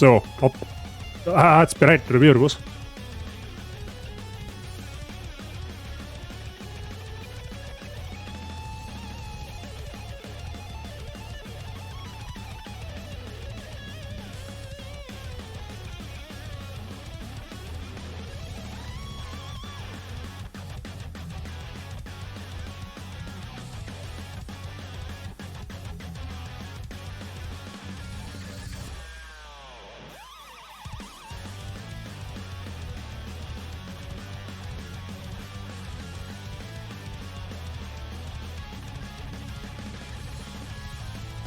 So, hopp. Ah, hat's bereit, oder wie, oder was?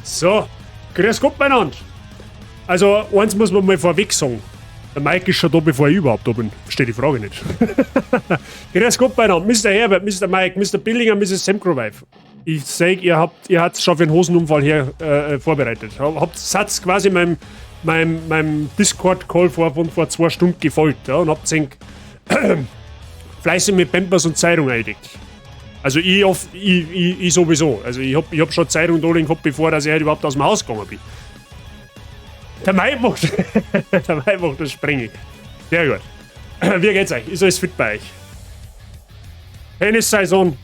So, grüß Gott beieinander. Also, eins muss man mal vorweg sagen. Der Mike ist schon da, bevor ich überhaupt da bin. Verstehe die Frage nicht. Grüß Gott beieinander. Mr. Herbert, Mr. Mike, Mr. Billinger, Mrs. Semcrowife. Ich sag, ihr habt's schon für den Hosenunfall hier vorbereitet. Habt Satz quasi meinem Discord-Call von vor 2 Stunden gefolgt, ja, und habt sich fleißig mit Pampers und Zeitung eingedeckt. Also ich sowieso. Also ich hab schon Zeitung da liegen gehabt, bevor dass ich halt überhaupt aus dem Haus gegangen bin. Der Mike macht, der Mike macht das Springen. Sehr gut. Wie geht's euch? Ist alles fit bei euch? Tennis-Saison,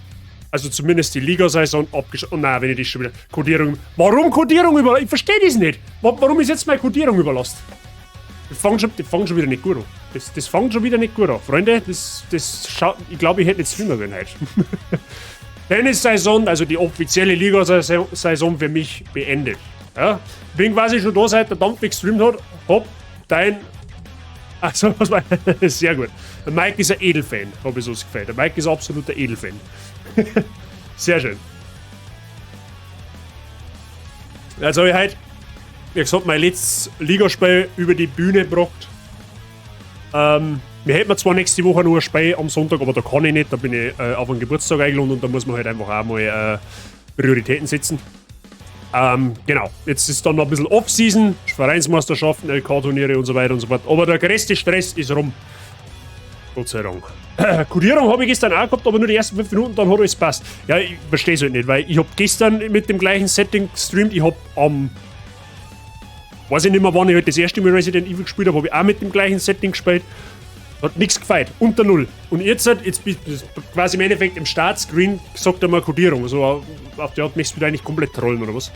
also zumindest die Liga-Saison abgeschlossen. Oh nein, wenn ich das schon wieder. Kodierung. Warum Kodierung über? Ich verstehe das nicht. Warum ist jetzt meine Kodierung überlasst? Das fängt schon wieder nicht gut an. Das fängt schon wieder nicht gut an. Freunde, das schaut. Ich glaube, ich hätte nicht streamen können heute. Tennis-Saison, also die offizielle Liga-Saison für mich beendet. Ja? Bin quasi schon da, seit der Dampf gestreamt hat. Hopp, dein. Achso, was war. Sehr gut. Der Mike ist ein Edelfan, hab ich so das Gefühl. Der Mike ist absoluter Edelfan. Sehr schön. Also hab ich heute, wie gesagt, mein letztes Ligaspiel über die Bühne gebracht. Wir hätten zwar nächste Woche noch ein Spiel am Sonntag, aber da kann ich nicht, da bin ich auf einen Geburtstag eingeladen und da muss man halt einfach auch mal Prioritäten setzen. Genau, jetzt ist dann noch ein bisschen Off-Season, Vereinsmeisterschaften, L K-Turniere und so weiter und so fort. Aber der größte Stress ist rum. Gott sei Dank. Kodierung habe ich gestern auch gehabt, aber nur die ersten 5 Minuten, dann hat alles passt. Ja, ich verstehe es halt nicht, weil ich hab gestern mit dem gleichen Setting gestreamt, ich hab am... Weiß ich nicht mehr, wann ich halt das erste Mal Resident Evil gespielt hab, hab ich auch mit dem gleichen Setting gespielt. Hat nix gefeiert, unter Null. Und jetzt, jetzt bist du quasi im Endeffekt im Startscreen, sagt er mal Kodierung. So, auf die Art möchtest du eigentlich komplett trollen oder was?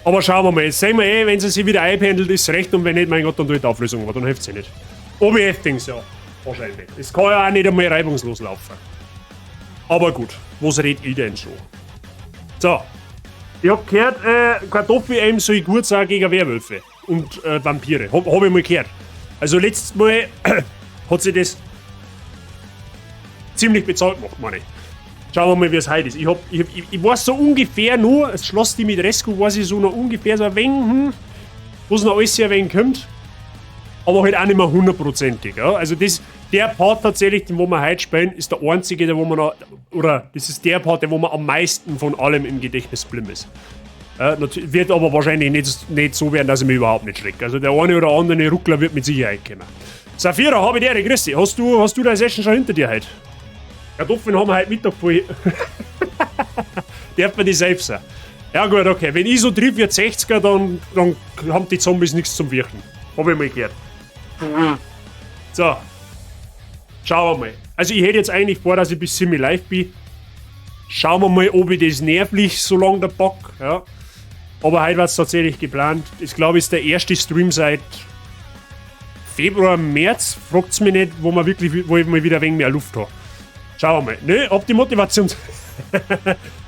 Aber schauen wir mal, jetzt sehen wir eh, wenn sie sich wieder einpendelt, ist recht, und wenn nicht, mein Gott, dann tue ich die Auflösung, aber dann hilft sie nicht. OBS-Dings, ja, wahrscheinlich. Es kann ja auch nicht einmal reibungslos laufen. Aber gut, was red ich denn schon? So, ich hab gehört, Kartoffeln soll gut sein gegen Werwölfe und Vampire. Hab ich mal gehört. Also letztes Mal hat sich das ziemlich bezahlt gemacht, meine ich. Schauen wir mal, wie es heute ist. Ich weiß so ungefähr nur, das Schloss Dimitrescu weiß ich so noch ungefähr so ein wenig, was noch alles ein wenig kommt. Aber halt auch nicht mehr hundertprozentig. Ja? Also das, der Part tatsächlich, den wo wir heute spielen, ist der einzige, der wo man noch, oder das ist der Part, der wo man am meisten von allem im Gedächtnis geblieben ist. Ja, wird aber wahrscheinlich nicht so werden, dass ich mich überhaupt nicht schrecke. Also der eine oder andere Ruckler wird mit Sicherheit kommen. Saphira, habe ich dir, grüß dich. Hast du deine Session schon hinter dir heute? Kartoffeln haben wir heute Mittag voll. Darf man die safe sein? Ja gut, okay. Wenn ich so triff wie 60er, dann haben die Zombies nichts zum Wirken. Hab ich mal gehört. So. Schauen wir mal. Also ich hätte jetzt eigentlich vor, dass ich bis 7 live bin. Schauen wir mal, ob ich das nervlich so lange da pack. Ja. Aber heute war's tatsächlich geplant. Ich glaube, es ist der erste Stream seit Februar, März. Fragt's mich nicht, wo man wirklich, wo ich mal wieder ein wenig mehr Luft hab. Schauen wir mal. Ne, ob die Motivation.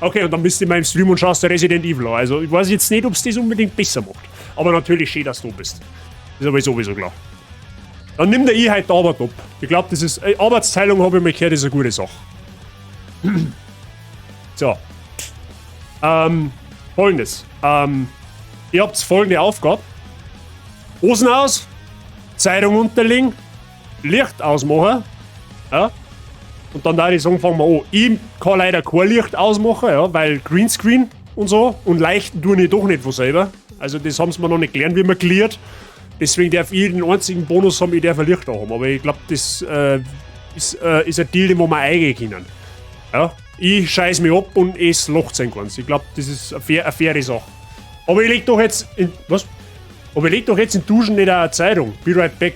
Okay, und dann bist du in meinem Stream und schaust dir Resident Evil an. Also ich weiß jetzt nicht, ob's das unbedingt besser macht. Aber natürlich schön, dass du bist. Ist aber sowieso klar. Dann nimmt der ich halt die Arbeit ab. Ich glaub, das ist. Arbeitsteilung hab ich mal gehört, ist eine gute Sache. So. Folgendes. Ihr habt folgende Aufgabe. Hosen aus, Zeitung unterlegen, Licht ausmachen. Ja. Und dann da ich sagen, fangen wir an. Ich kann leider kein Licht ausmachen, ja, weil Greenscreen und so. Und leichten tue ich doch nicht von selber. Also das haben sie mir noch nicht gelernt, wie man gliert. Deswegen darf ich den einzigen Bonus haben, ich darf ein Licht haben. Aber ich glaub, das ist ein Deal, den wir eingehen können. Ja? Ich scheiß mich ab und es lacht sein kannst. Ich glaub, das ist eine faire Sache. Aber ich leg doch jetzt in, was? Aber leg doch jetzt in Duschen nicht auch eine Zeitung. Be right back.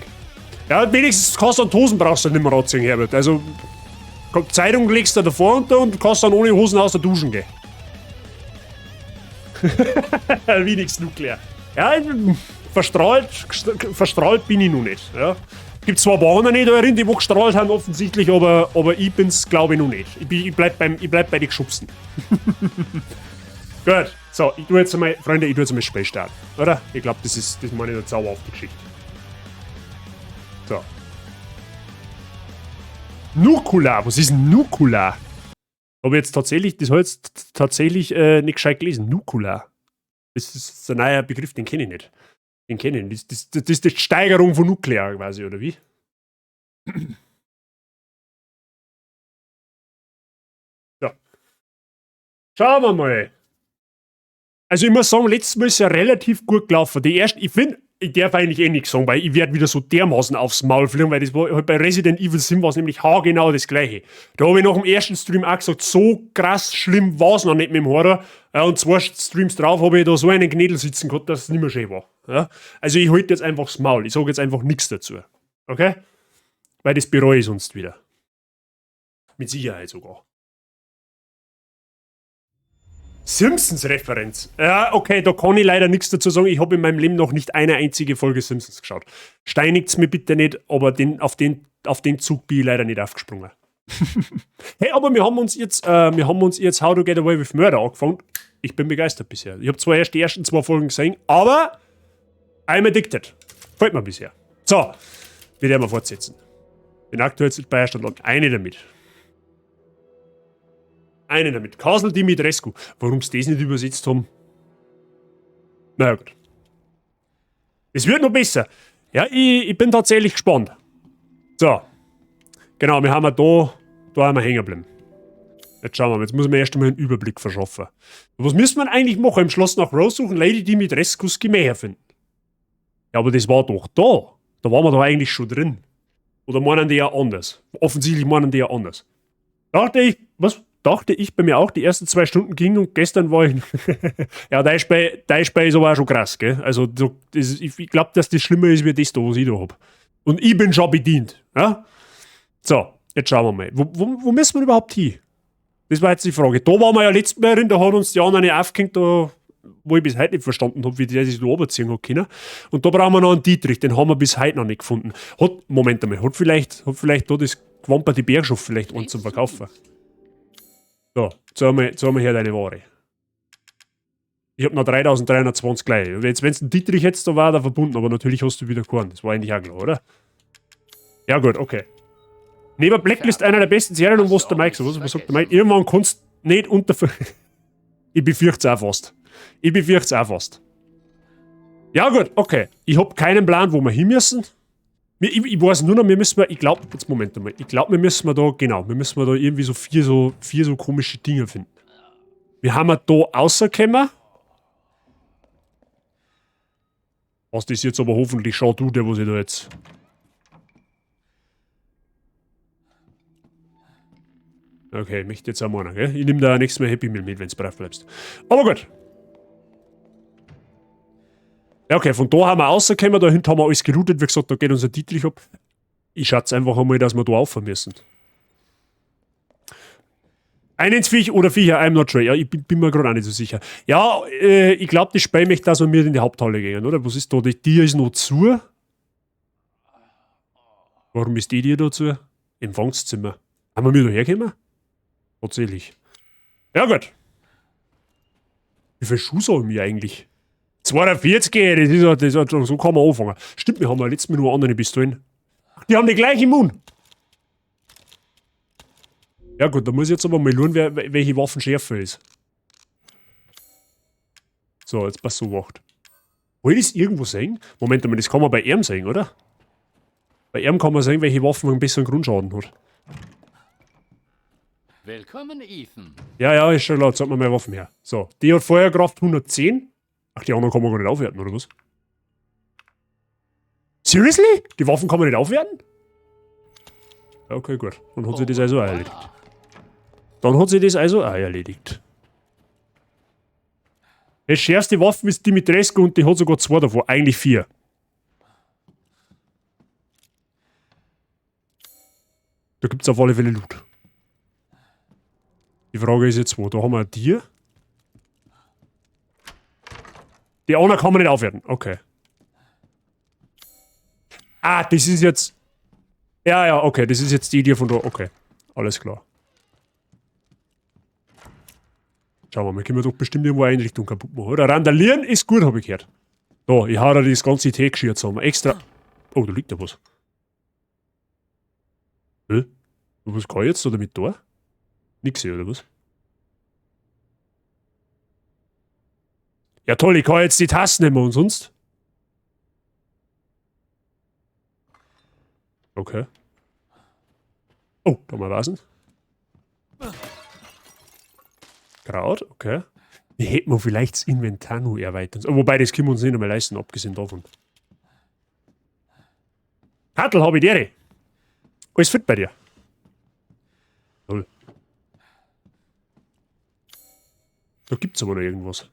Ja, wenigstens kannst du an Hosen brauchst du nicht mehr anziehen, Herbert. Also, Zeitung legst du davor unter und kannst dann ohne Hosen aus der Duschen gehen. Wenigstens nuklear. Ja, verstrahlt, verstrahlt bin ich noch nicht. Ja. Gibt zwar Bahnen nicht da drin, die wo gestrahlt haben, offensichtlich, aber ich bin's, glaube ich, noch nicht. Ich bleib bei den Geschubsten. Gut, so, ich tue jetzt einmal, Freunde, ich tue jetzt einmal Spiel starten, oder? Ich glaube, das ist, das meine ich eine zauberhafte Geschichte. So. Nukula, was ist denn Nukula? Habe ich jetzt tatsächlich, das habe ich jetzt tatsächlich nicht gescheit gelesen. Nukula. Das ist ein neuer Begriff, den kenne ich nicht. Den kenne ich nicht. Das ist die Steigerung von Nuklear quasi, oder wie? Ja. Schauen wir mal. Also ich muss sagen, letztes Mal ist ja relativ gut gelaufen. Die erste, ich finde, ich darf eigentlich eh nichts sagen, weil ich werde wieder so dermaßen aufs Maul fliegen, weil das war halt bei Resident Evil 7 war es nämlich haargenau das gleiche. Da habe ich nach dem ersten Stream auch gesagt, so krass schlimm war es noch nicht mit dem Horror. Ja, und zwei Streams drauf habe ich da so einen Knädel sitzen gehabt, dass es nicht mehr schön war. Ja? Also ich halte jetzt einfach das Maul. Ich sage jetzt einfach nichts dazu. Okay? Weil das bereue ich sonst wieder. Mit Sicherheit sogar. Simpsons-Referenz. Ja, okay, da kann ich leider nichts dazu sagen. Ich habe in meinem Leben noch nicht eine einzige Folge Simpsons geschaut. Steinigt's mir bitte nicht, aber auf den Zug bin ich leider nicht aufgesprungen. Hey, aber wir haben uns jetzt How to Get Away with Murder angefangen. Ich bin begeistert bisher. Ich habe zwar erst die ersten zwei Folgen gesehen, aber I'm addicted. Gefällt mir bisher. So, wir werden wir fortsetzen. Den aktuellsten Bayerstadt eine damit. Eine damit. Castle Dimitrescu. Warum sie das nicht übersetzt haben? Naja, gut. Es wird noch besser. Ja, ich bin tatsächlich gespannt. So. Genau, wir haben ja da haben wir hängen geblieben. Jetzt schauen wir mal, jetzt muss man erst einmal einen Überblick verschaffen. Was müssen wir eigentlich machen? Im Schloss nach Rose suchen, Lady Dimitrescus Gemächer finden. Ja, aber das war doch da. Da waren wir doch eigentlich schon drin. Oder meinen die ja anders? Offensichtlich meinen die ja anders. Dachte ich, was? Dachte ich bei mir auch, die ersten 2 Stunden ging und gestern war ich. Ja, dein Spiel ist aber auch schon krass, gell? Also, so, das, ich glaub, dass das schlimmer ist wie das da, was ich da hab. Und ich bin schon bedient. Ja? So, jetzt schauen wir mal. Wo müssen wir überhaupt hin? Das war jetzt die Frage. Da waren wir ja letztes Mal drin, da hat uns die anderen nicht aufgehängt, da, wo ich bis heute nicht verstanden hab, wie der sich da runterziehen hat können. Und da brauchen wir noch einen Dietrich, den haben wir bis heute noch nicht gefunden. Hat, Moment einmal, hat vielleicht da das gewamperte Bergschaff vielleicht einen zum Verkaufen? So, zeig mal her deine Ware. Ich hab noch 3320 gleich. Jetzt, wenn's ein Dietrich jetzt da war, da verbunden, aber natürlich hast du wieder keinen. Das war eigentlich auch klar, oder? Ja gut, okay. Neben Blacklist einer der besten Serien und was der Mike so, was sagt der Mike? Irgendwann kannst du nicht unter... Ich befürchte es auch fast. Ich befürchte es auch fast. Ja gut, okay. Ich hab keinen Plan, wo wir hin müssen. Ich weiß nur noch, wir müssen mal, ich glaub, jetzt Moment einmal, ich glaub, wir müssen mal da, genau, wir müssen mal da irgendwie so vier so komische Dinge finden. Wir haben ja da rausgekommen. Was das jetzt aber hoffentlich schon du, der was ich da jetzt... Okay, ich möchte jetzt auch meinen, gell? Ich nehme da nächstes Mal Happy Meal mit, wenn's brav bleibst. Aber gut. Ja, okay, von da haben wir rausgekommen, da hinten haben wir alles gelootet, wie gesagt, da geht unser Dietrich ab. Ich schätze einfach einmal, dass wir da rauf müssen. Einen Viech oder Viecher, I'm not sure. Ja, ich bin mir gerade auch nicht so sicher. Ja, ich glaub, das Spiel möchte, dass wir mit in die Haupthalle gehen, oder? Was ist da? Die Tür ist noch zu. Warum ist die Tür da zu? Empfangszimmer. Haben wir da hergekommen? Tatsächlich. Ja, gut. Wie viel Schuhe haben wir eigentlich? 42, das ist ja, das ist ja, so kann man anfangen. Stimmt, wir haben ja letztes Mal nur andere Pistolen. Ach, die haben die gleiche Immun. Ja gut, da muss ich jetzt aber mal schauen, welche Waffen schärfer ist. So, jetzt pass so wacht. Wollt ich das irgendwo sehen? Moment mal, das kann man bei ihm sehen, oder? Bei ihm kann man sehen, welche Waffen einen besseren Grundschaden hat. Willkommen, Ethan. Ja, ja, ist schon klar. Zeig mir mal Waffen her. So, die hat Feuerkraft 110. Ach, die anderen kann man gar nicht aufwerten, oder was? Seriously? Die Waffen kann man nicht aufwerten? Ja, okay, gut. Dann hat sich das also auch erledigt. Dann hat sich das also auch erledigt. Die schärfste Waffe ist Dimitrescu und die hat sogar zwei davon. Eigentlich vier. Da gibt es auf alle Fälle Loot. Die Frage ist jetzt wo. Da haben wir ein Tier. Die anderen kann man nicht aufwerten. Okay. Ah, das ist jetzt... Ja, ja, okay. Das ist jetzt die Idee von da. Okay. Alles klar. Schauen wir mal, können wir doch bestimmt irgendwo eine Einrichtung kaputt machen, oder? Randalieren ist gut, habe ich gehört. Da, ich hau da das ganze Teegeschirr zusammen. Extra. Oh, da liegt ja was. Hä? Was kann ich jetzt da damit da? Nix hier, oder was? Ja toll, ich kann jetzt die Tasten nehmen und sonst? Okay. Oh, da mal was. Kraut, okay. Wir hätten wir vielleicht das Inventar noch erweitern. Oh, wobei, das können wir uns nicht einmal leisten, abgesehen davon. Hartl, hab ich dir. Alles fit bei dir? Toll. Da gibt's aber noch irgendwas.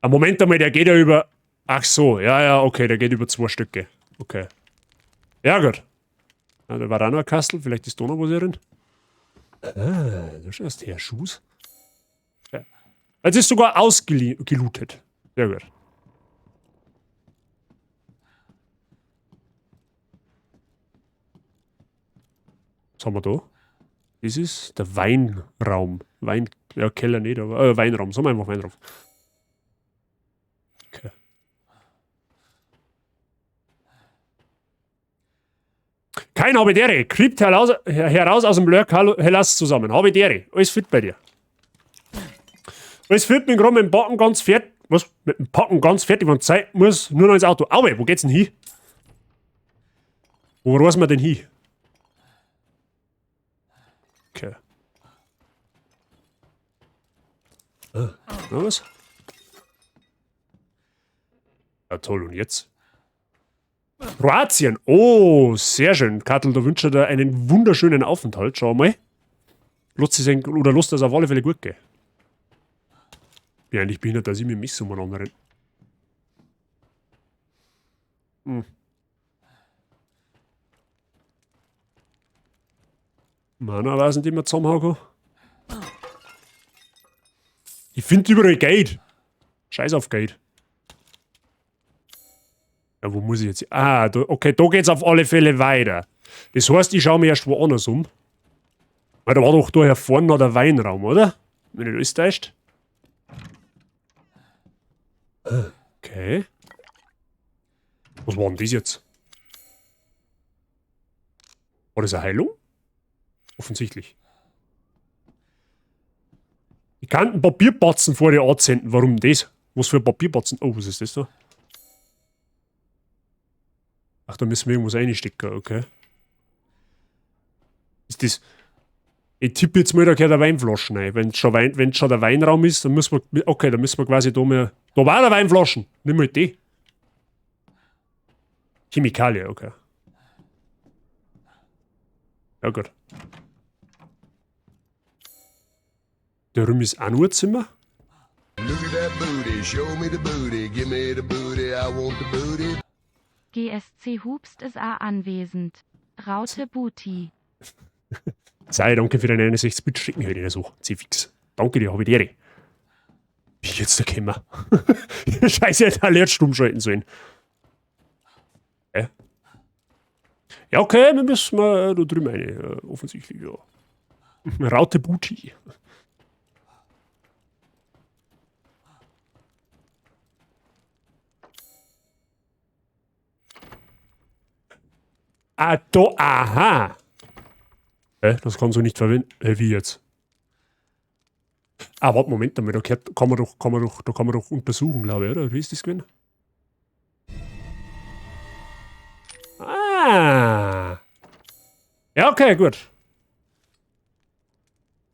Ah, Moment einmal, der geht ja über... Ach so, ja, ja, okay, der geht über zwei Stücke. Okay. Ja, gut. Ja, da war auch noch ein Kastel, vielleicht ist da noch was drin. Ah, da schaust her, Schuss. Ja. Jetzt ist sogar ausgelootet. Sehr gut. Was haben wir da? Das ist der Weinraum. Wein, ja, Keller nicht, aber Weinraum. Sagen wir einfach Weinraum. Okay. Kein Habidere. Creept heraus, heraus aus dem Lurk. Hallo, Hellas zusammen. Habidere. Alles fit bei dir. Alles fit, bin gerade mit dem Packen ganz fertig. Was? Mit dem Packen ganz fertig. Wenn Zeit muss, nur noch ins Auto. Aue, wo geht's denn hin? Wo reisen wir denn hin? Okay. Ah, na was? Ja, toll, und jetzt? Kroatien! Oh, sehr schön. Kattel, da wünsche ich dir einen wunderschönen Aufenthalt. Schau mal. Lass es oder lass das auf alle Fälle gut gehen. Bin eigentlich behindert, dass ich mit mich umeinander renne. Hm. Meiner weiß nicht, die wir zusammenhauen kann. Ich finde überall Geld. Scheiß auf Geld. Ja, wo muss ich jetzt? Ah, da, okay, da geht's auf alle Fälle weiter. Das heißt, ich schaue mir erst woanders um. Weil da war doch da hier vorne noch der Weinraum, oder? Wenn nicht alles täuscht. Okay. Was war denn das jetzt? War das eine Heilung? Offensichtlich. Ich kann einen Papierbatzen vor dir anzünden. Warum das? Was für ein Papierbatzen? Oh, was ist das da? Ach, da müssen wir irgendwas reinstecken, okay. Ist das... Ich tippe jetzt mal, da gehört eine Weinflaschen rein. Wenn schon Wein, wenn's schon der Weinraum ist, dann müssen wir... Okay, dann müssen wir quasi da mal... Da war der Weinflaschen! Nimm mal die. Chemikalie, okay. Ja, gut. Der Rum ist auch nur ein Zimmer. Look at that booty, show me the booty, give me the booty, I want the booty. GSC Hubst ist A anwesend. Raute Booty. Sei, danke für deine 61 Bit, schicken halt nicht so. Zieh fix. Danke dir, hab ich die Ehre. Wie jetzt da gekommen? Scheiße, ich hätte Alert stumm schalten sollen. Okay. Ja, okay, wir müssen mal da drüben rein. Offensichtlich, ja. Raute Booty. Ah, da, aha. Hä, das kannst du nicht verwenden. Hä, wie jetzt? Ah, warte, Moment einmal, da gehört, kann man doch, kann man doch, da kann man doch untersuchen, glaube ich, oder? Wie ist das gewesen? Ah. Ja, okay, gut.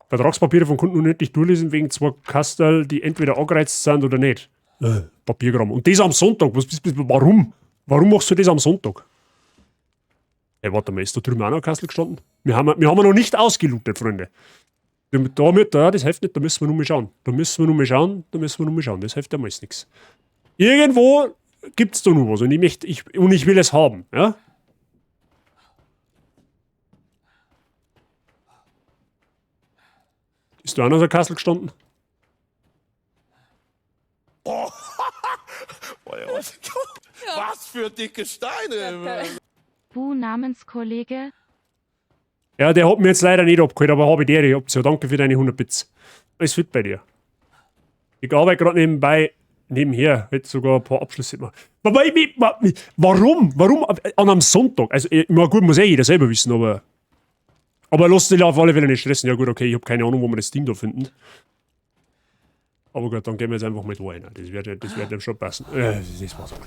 Vertragspapiere von Kunden unnötig durchlesen wegen zwei Kastel, die entweder angereizt sind oder nicht. Papierkram. Und das am Sonntag. Warum? Warum machst du das am Sonntag? Ey, warte mal, ist da drüben auch noch ein Kastel gestanden? Wir haben noch nicht ausgelootet, Freunde. Damit, ja, das hilft nicht, da müssen wir nur mal schauen. Da müssen wir nur mal schauen, da müssen wir nur mal schauen. Das hilft ja meist nichts. Irgendwo gibt's da nur was und ich möchte, ich, und ich will es haben, ja? Ist da auch noch so ein Kassel gestanden? Oh, was für dicke Steine! Bu Namenskollege. Ja, der hat mir jetzt leider nicht abgeholt, aber habe ich dir Option. Danke für deine 100 Bits. Alles fit bei dir. Ich arbeite gerade nebenbei, nebenher, hätte sogar ein paar Abschlüsse gemacht. Aber warum? Warum an einem Sonntag? Also, na gut, muss eh jeder selber wissen, aber. Aber lass dich auf alle Fälle nicht stressen. Ja, gut, okay, ich habe keine Ahnung, wo wir das Ding da finden. Aber gut, dann gehen wir jetzt einfach mit rein. Das wird dem schon passen. Das war's auch.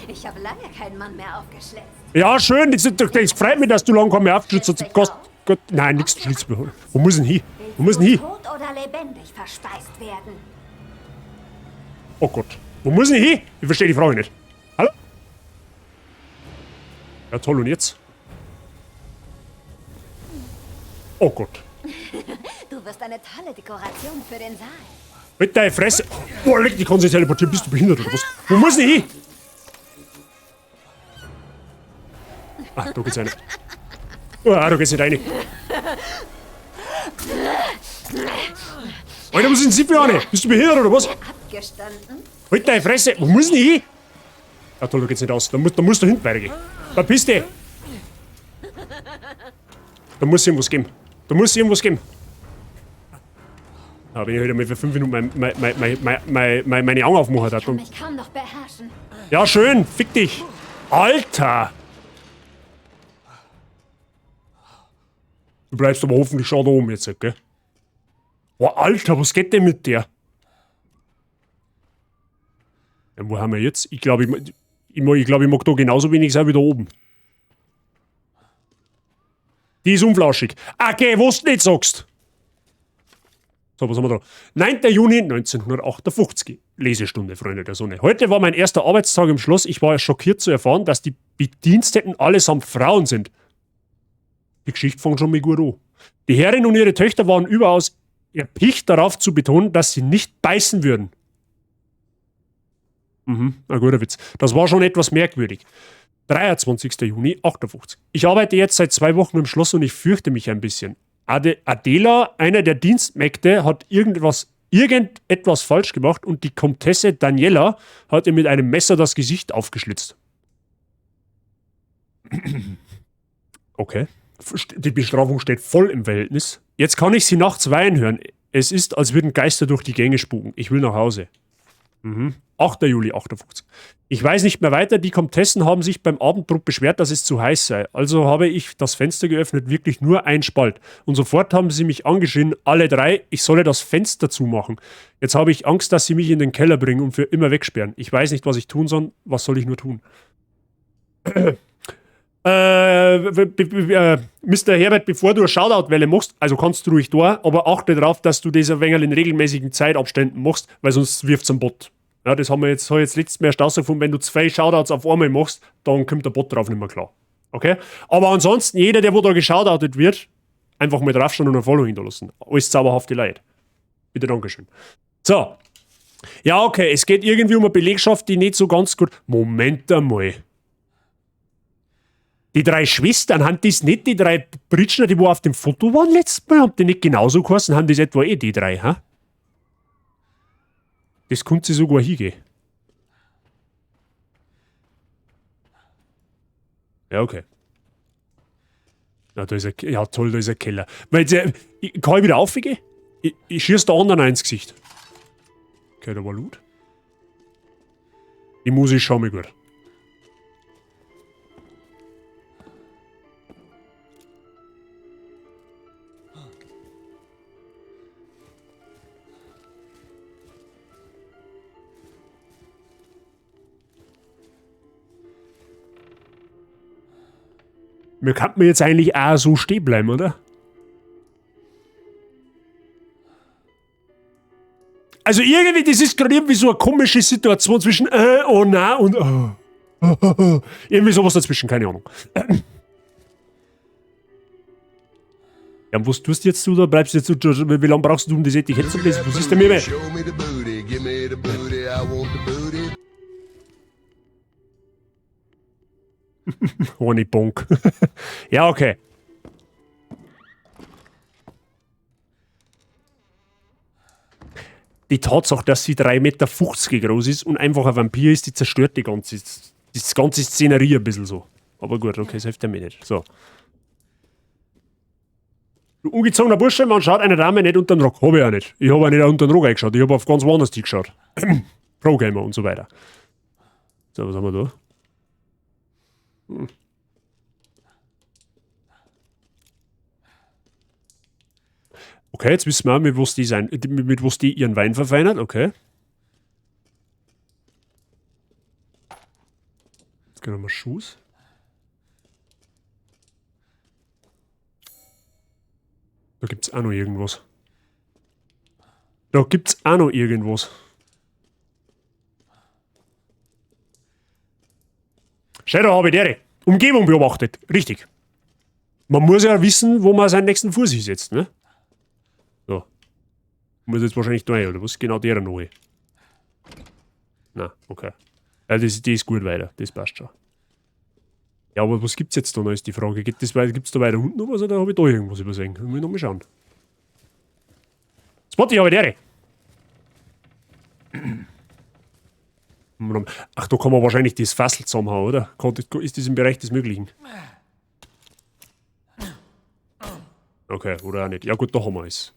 Ich habe lange keinen Mann mehr aufgeschlitzt. Ja, schön. Das, das freut mich, dass du lange keinen mehr aufgeschlitzt hast. Gott, Gott, nein, nichts schlitzt mehr. Wo muss denn hin? Wo muss denn hin? Tot oder lebendig verspeist werden. Oh Gott. Wo muss denn hin? Ich verstehe die Frage nicht. Hallo? Ja, toll. Und jetzt? Oh Gott. Du wirst eine tolle Dekoration für den Saal. Mit deiner Fresse. Boah, leck, die kann sich teleportieren. Bist du behindert oder was? Wo muss denn hin? Ah, da geht's rein. Ah, da geht's nicht rein. Alter, was sind Sie für eine? Bist du behindert oder was? Abgestanden? Halt deine Fresse! Wo muss denn ich hin? Ja toll, da geht's nicht aus. Da musst du hinten weitergehen. Verpiss dich! Da muss irgendwas geben. Da muss irgendwas geben. Ja, wenn ich heute mal für 5 Minuten meine Augen aufmache, Ich kann mich kaum noch beherrschen. Ja, schön! Fick dich! Alter! Du bleibst aber hoffentlich schon da oben jetzt, gell? Boah, Alter, was geht denn mit der? Ja, wo haben wir jetzt? Ich glaube, ich, glaub, ich mag da genauso wenig sein wie da oben. Die ist unflauschig. Okay, was du nicht sagst. So, was haben wir da? 9. Juni 1958. Lesestunde, Freunde der Sonne. Heute war mein erster Arbeitstag im Schloss. Ich war schockiert zu erfahren, dass die Bediensteten allesamt Frauen sind. Die Geschichte fängt schon mal gut an. Die Herrin und ihre Töchter waren überaus erpicht darauf zu betonen, dass sie nicht beißen würden. Mhm, ein guter Witz. Das war schon etwas merkwürdig. 23. Juni 58. Ich arbeite jetzt seit 2 Wochen im Schloss und ich fürchte mich ein bisschen. Adela, einer der Dienstmägde, hat irgendetwas falsch gemacht und die Komtesse Daniela hat ihr mit einem Messer das Gesicht aufgeschlitzt. Okay. Die Bestrafung steht voll im Verhältnis. Jetzt kann ich sie nachts weinen hören. Es ist, als würden Geister durch die Gänge spuken. Ich will nach Hause. Mhm. 8. Juli 58. Ich weiß nicht mehr weiter. Die Komtessen haben sich beim Abendbrot beschwert, dass es zu heiß sei. Also habe ich das Fenster geöffnet, wirklich nur ein Spalt. Und sofort haben sie mich angeschrien, alle drei, ich solle das Fenster zumachen. Jetzt habe ich Angst, dass sie mich in den Keller bringen und für immer wegsperren. Ich weiß nicht, was ich tun soll. Was soll ich nur tun? Mr. Herbert, bevor du eine Shoutout-Welle machst, also kannst du ruhig da, aber achte darauf, dass du das ein wenig in regelmäßigen Zeitabständen machst, weil sonst wirft's einen Bot. Ja, das haben wir jetzt, hab ich jetzt letztes Mal erst rausgefunden, wenn du 2 Shoutouts auf einmal machst, dann kommt der Bot drauf nicht mehr klar. Okay? Aber ansonsten, jeder, der wo da geshoutoutet wird, einfach mal draufschauen und ein Follow hinterlassen. Alles zauberhafte Leute. Bitte, Dankeschön. So. Ja, okay, es geht irgendwie um eine Belegschaft, die nicht so ganz gut... Moment einmal. Die 3 Schwestern, haben das nicht die 3 Britschner, die wo auf dem Foto waren letztes Mal? Haben die nicht genauso geheißen? Haben das etwa eh die 3, hä? Das konnte sie sogar hingehen. Ja, okay. Ja, da ist ein, ja, toll, da ist ein Keller. Weil, ich, kann ich wieder aufgehen? Ich schieß der anderen ins Gesicht. Okay, da war Loot. Die Musik schau mir gut. Wir könnten jetzt eigentlich auch so stehen bleiben, oder? Also irgendwie, das ist gerade irgendwie so eine komische Situation zwischen oh na und oh. Irgendwie sowas dazwischen, keine Ahnung. Ja, und was tust jetzt du da? Bleibst du jetzt, wie lange brauchst du, um das Etikett zu lesen? Was ist denn mit mir? Show me the booty, give me the booty, I want the booty. Horny Bonk. Ja, okay. Die Tatsache, dass sie 3,50 Meter groß ist und einfach ein Vampir ist, die zerstört die ganze Szenerie ein bisschen so. Aber gut, okay, das hilft ja mir nicht. So. Du ungezogener Bursche, man schaut einer Dame nicht unter den Rock. Hab ich auch nicht. Ich hab auch nicht unter den Rock eingeschaut. Ich hab auf ganz woanders die geschaut. Pro-Gamer und so weiter. So, was haben wir da? Okay, jetzt wissen wir auch, mit was die ihren Wein verfeinert. Okay. Jetzt gehen wir mal Schuss. Da gibt's auch noch irgendwas. Da gibt's auch noch irgendwas. Schau, da habe ich die Umgebung beobachtet. Richtig. Man muss ja wissen, wo man seinen nächsten Fuß hinsetzt, ne? So. Muss jetzt wahrscheinlich da rein, oder was? Genau der neue. Na, okay. Ja, die ist gut weiter. Das passt schon. Ja, aber was gibt's jetzt da noch, ist die Frage. Geht das weiter, gibt's da weiter unten noch was, oder hab ich da irgendwas übersehen? Muss ich noch mal schauen. Spot, ich habe die. Ach, da kann man wahrscheinlich das Fassel zusammenhauen, oder? Ist das im Bereich des Möglichen? Okay, oder auch nicht. Ja gut, da haben wir es.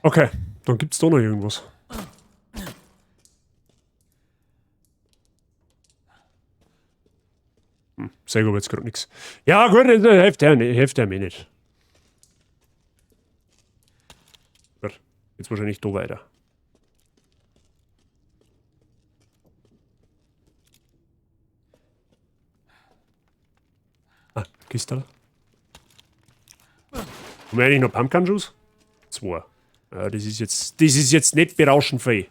Okay, dann gibt's da noch irgendwas. Sag aber jetzt grad nix. Ja gut, das hilft ja nicht, hilft ja mir nicht. Gut, jetzt wahrscheinlich da weiter. Ah, Kiste. Haben wir eigentlich noch Pumpkin-Juice? 2. Ja, das ist jetzt nicht berauschend viel.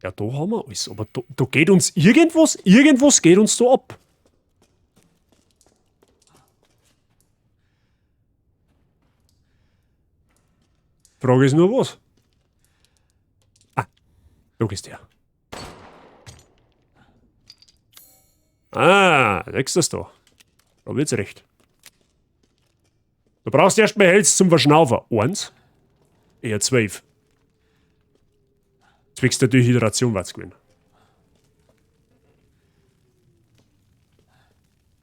Ja, da haben wir alles. Aber da geht uns irgendwas, irgendwas geht uns da ab. Frage ist nur was. Ah, da ist der. Ah, siehst du das da? Da wird's recht. Du brauchst erstmal Hälse zum Verschnaufen. 1. Eher 12. Zwecks der Dehydration wird's gewesen.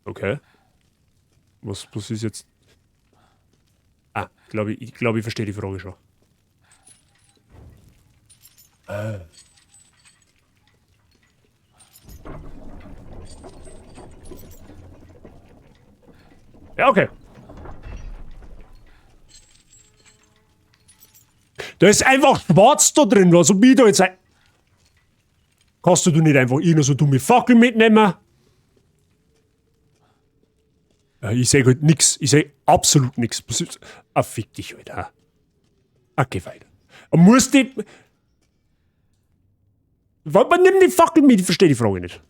Okay. Was ist jetzt? Ah, ich glaube, ich verstehe die Frage schon. Ja, okay. Da ist einfach schwarz da drin, was ob ich da jetzt ein- Kannst du nicht einfach irgendeine so dumme Fackel mitnehmen? Ich seh halt nix. Ich seh absolut nix. Was ist- Ah, fick dich halt, ha. Ah, geh weiter. Muss die... Warte, man nimmt die Fackel mit, ich versteh die Frage nicht.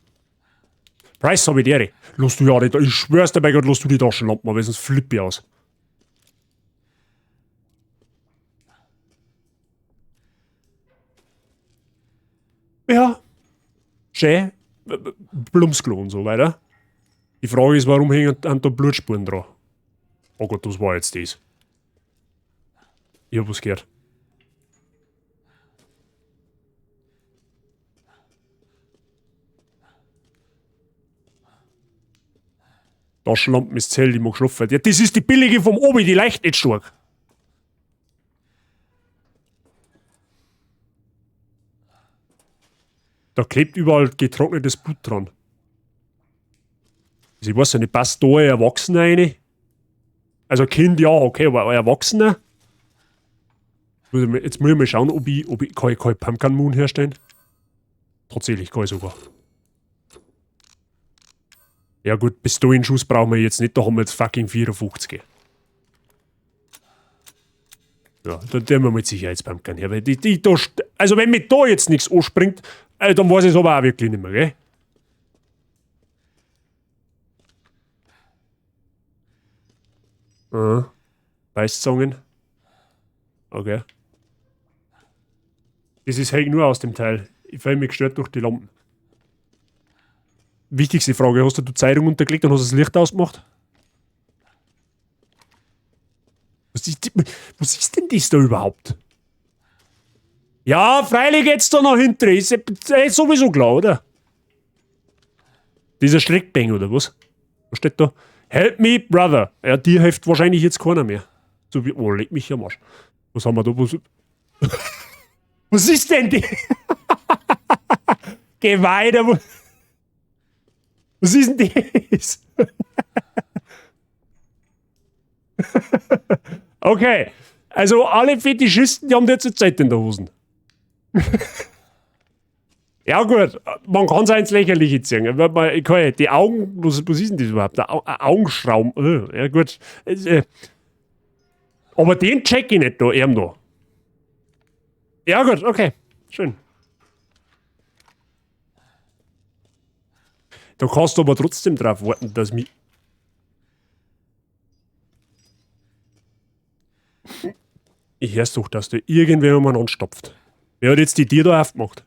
Price hab ich die. Lass du ja nicht, ich schwör's dir bei Gott, lass du die Taschenlampen, weil sonst flipp ich aus. Ja. Schön. Plumpsklo und so weiter. Die Frage ist, warum hängen da Blutspuren dran? Oh Gott, was war jetzt das? Ich hab was gehört. Taschenlampen ist zähl, die mag schlafen. Ja, das ist die billige vom Obi, die leicht nicht stark. Da klebt überall getrocknetes Blut dran. Also ich weiß ja nicht, passt da ein Erwachsener rein? Also Kind, ja, okay, aber ein Erwachsener? Jetzt muss ich mal schauen, ob ich, kann ich Pumpkin Moon herstellen? Tatsächlich, kann ich sogar. Ja gut, Pistolenschuss brauchen wir jetzt nicht, da haben wir jetzt fucking 54. Ja, dann tun wir mit Sicherheitspumpgun her, weil die da, also wenn mir da jetzt nichts anspringt, dann weiß ich es aber auch wirklich nicht mehr, gell? Aha. Beißzangen. Okay. Das ist halt nur aus dem Teil. Ich fühle mich gestört durch die Lampen. Wichtigste Frage, hast du die Zeitung untergelegt und hast das Licht ausgemacht? Was ist denn das da überhaupt? Ja, freilich geht's da noch hinten. Ist sowieso klar, oder? Dieser Schreckbang, oder was? Was steht da? Help me, brother. Ja, dir hilft wahrscheinlich jetzt keiner mehr. So wie, oh, leg mich am Arsch. Was haben wir da? Was ist denn die? Geh weiter. Was ist denn das? Okay. Also alle Fetischisten, die haben jetzt eine Zeit in der Hosen. Ja gut, man kann es auch ins Lächerliche ziehen. Ich kann ja, die Augen, was ist denn das überhaupt? Der Augenschraum. Ja gut. Aber den check ich nicht da, eben da. Ja gut, okay. Schön. Da kannst du aber trotzdem drauf warten, dass mich... Ich hör's doch, dass da irgendwer umeinander stopft. Wer hat jetzt die Tür da aufgemacht?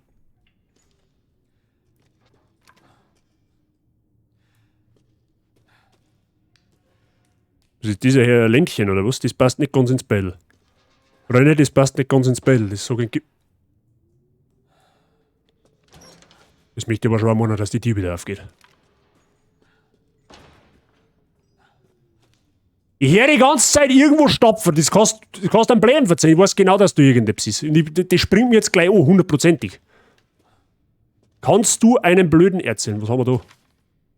Was ist dieser hier, ein Ländchen oder was? Das passt nicht ganz ins Bild. Freunde, das passt nicht ganz ins Bild. Das sag ich. Das möchte ich aber schon einmal, dass die Tür wieder aufgeht. Ich höre die ganze Zeit irgendwo stapfen. Das kannst du einem Blähen verzeihen. Ich weiß genau, dass du irgendetwas ist. Und das springt mir jetzt gleich an, hundertprozentig. Kannst du einen Blöden erzählen? Was haben wir da?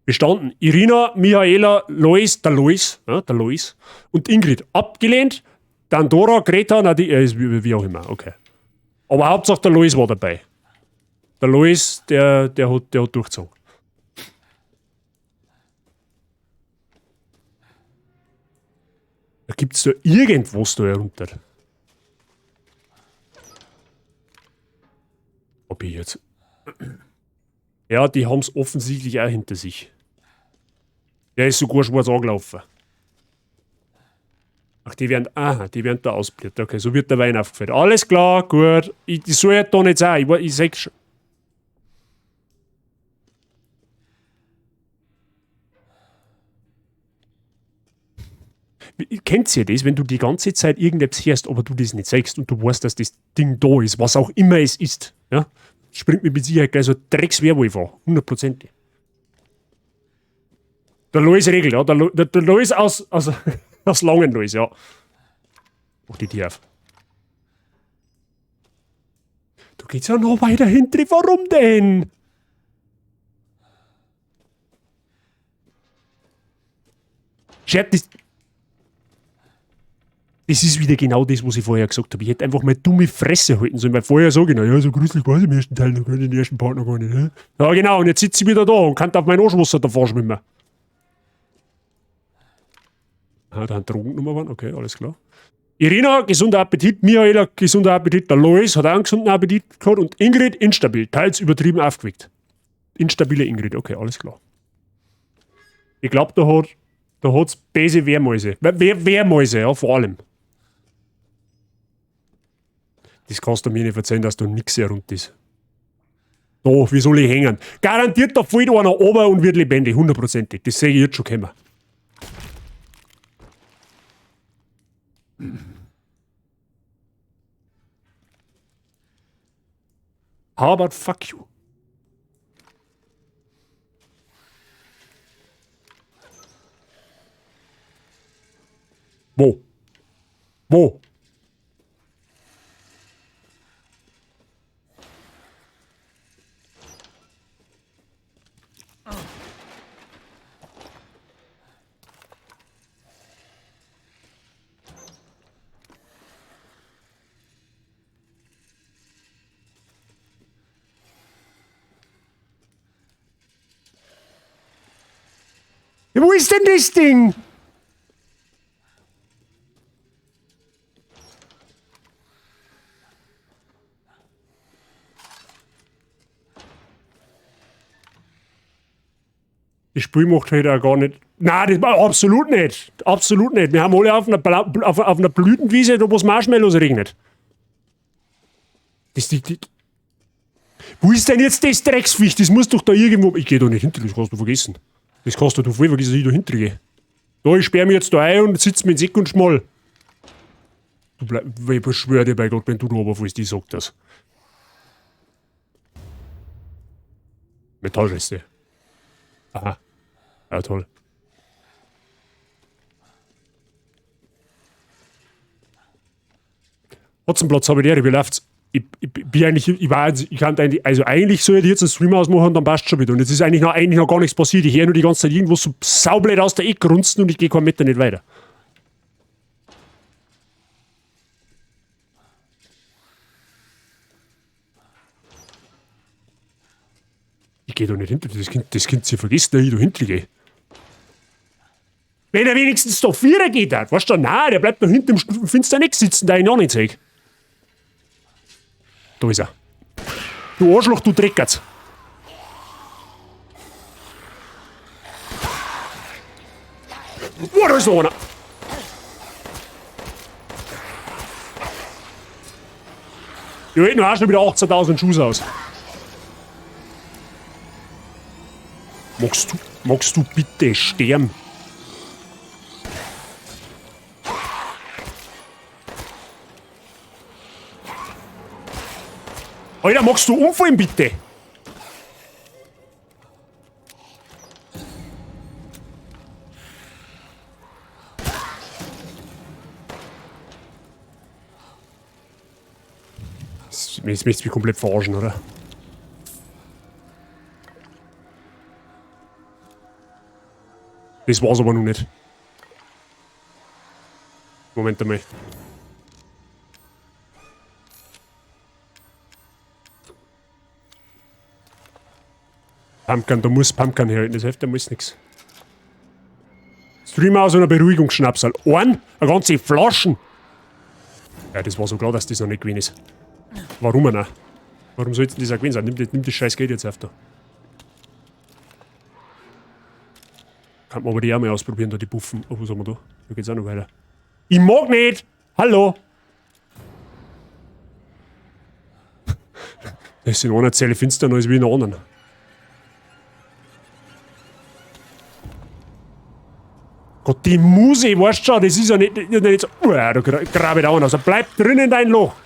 Bestanden. Irina, Michaela, Lois, der Lois, ja, der Lois und Ingrid. Abgelehnt. Dann Dora, Greta, na die, ist wie auch immer, okay. Aber Hauptsache der Lois war dabei. Der Lois, der hat durchgezogen. Da gibt's da irgendwas da herunter. Ob ich jetzt... Ja, die haben's offensichtlich auch hinter sich. Der ist sogar schwarz angelaufen. Ach, die werden da ausbliert. Okay, so wird der Wein aufgefüllt. Alles klar, gut. Ich soll ja da nicht sein. Ich seh's schon. Kennt ihr das, wenn du die ganze Zeit irgendetwas hörst, aber du das nicht siehst und du weißt, dass das Ding da ist, was auch immer es ist? Ja? Springt mir mit Sicherheit gleich so ein Drecks-Werwolf an. Hundertprozentig. Der Lois regelt, ja. Der Lois aus Langenlois, ja. Mach die Tür auf. Da geht's ja noch weiter hinten. Warum denn? Schert, das ist wieder genau das, was ich vorher gesagt habe. Ich hätte einfach mal dumme Fresse halten sollen, weil vorher sage ich, na ja, so gruselig war es im ersten Teil noch gar nicht, im ersten Part noch gar nicht. Ne? Ja genau, und jetzt sitze ich wieder da und kann auf mein Arschwasser davor schwimmen. Ah, da haben Drogen genommen worden, okay, alles klar. Irina, gesunder Appetit, Michaela, gesunder Appetit, der Lois hat auch einen gesunden Appetit gehabt und Ingrid, instabil, teils übertrieben aufgeweckt. Instabile Ingrid, okay, alles klar. Ich glaube, da hat's böse Wehrmäuse. Wehrmäuse, ja, vor allem. Das kannst du mir nicht erzählen, dass da nix herunter ist. Da, wie soll ich hängen? Garantiert, da fällt einer runter und wird lebendig, hundertprozentig. Das sehe ich jetzt schon kommen. How about fuck you? Wo? Wo? Ja, wo ist denn das Ding? Das Spiel macht halt auch gar nicht. Nein, das, absolut nicht. Absolut nicht. Wir haben alle auf einer, auf einer Blütenwiese, da wo es Marshmallows regnet. Das, die, die. Wo ist denn jetzt das Drecksviech? Das muss doch da irgendwo. Ich geh da nicht hinter, das kannst du vergessen. Das kannst du voll vergessen, dass ich da hinter gehe. Da, ich sperr mich jetzt da ein und sitz mit dem Sack und schmoll. Du bleib, ich schwör dir bei Gott, wenn du da runterfällst, ich sag das. Metallreste. Aha. Ja, toll. Hotzenplotz habe ich die, wie läuft's? Ich bin eigentlich, ich war, ich kann eigentlich, also eigentlich soll ich jetzt einen Stream ausmachen und dann passt schon wieder. Und jetzt ist eigentlich noch gar nichts passiert. Ich höre nur die ganze Zeit irgendwo so saublöd aus der Ecke grunzen und ich gehe keinen Meter nicht weiter. Ich geh da nicht hinter, das Kind sie vergisst, dass ich da hinter gehe. Wenn er wenigstens da Vierer geht, hat, weißt du, nein, der bleibt noch hinter dem Fenster nicht sitzen, da ich noch nicht sehe. Da ist er. Du Arschloch, du Dreckertz. Boah, da ist noch einer. Die halten auch schon wieder 18.000 Schuss aus. Magst du bitte sterben? Alter, magst du umfallen, bitte? Jetzt möchtest du mich komplett verarschen, oder? Das war's aber noch nicht. Moment einmal. Pumpgun, da muss Pumpgun herhalten, das hilft, da muss nix. Stream aus einer Beruhigungsschnapsal. Ein, eine ganze Flaschen! Ja, das war so klar, dass das noch nicht gewesen ist. Warum auch? Warum soll's denn das auch gewesen sein? Nimm das scheiß Geld jetzt auf da. Kann man aber die auch mal ausprobieren, da die Buffen. Oh, was haben wir da? Da geht's auch noch weiter. Ich mag nicht! Hallo! Das ist in einer Zelle finster, als wie in der anderen. Gott, die Muse, weißt du schon, das ist ja nicht so. Uah, da grab ich da an. Also bleib drin in dein Loch.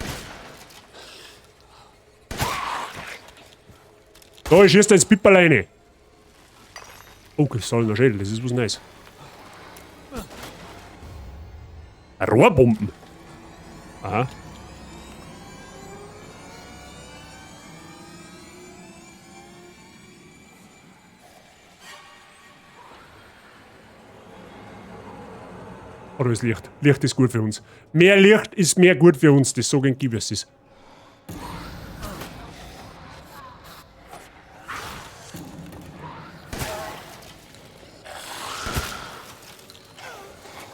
Da, ich schieß da ins Pipperl rein. Oh, kristallener Schädel, das ist was Neues. Rohrbomben. Aha. Oder ist Licht? Licht ist gut für uns. Mehr Licht ist mehr gut für uns, das so gegen es ist.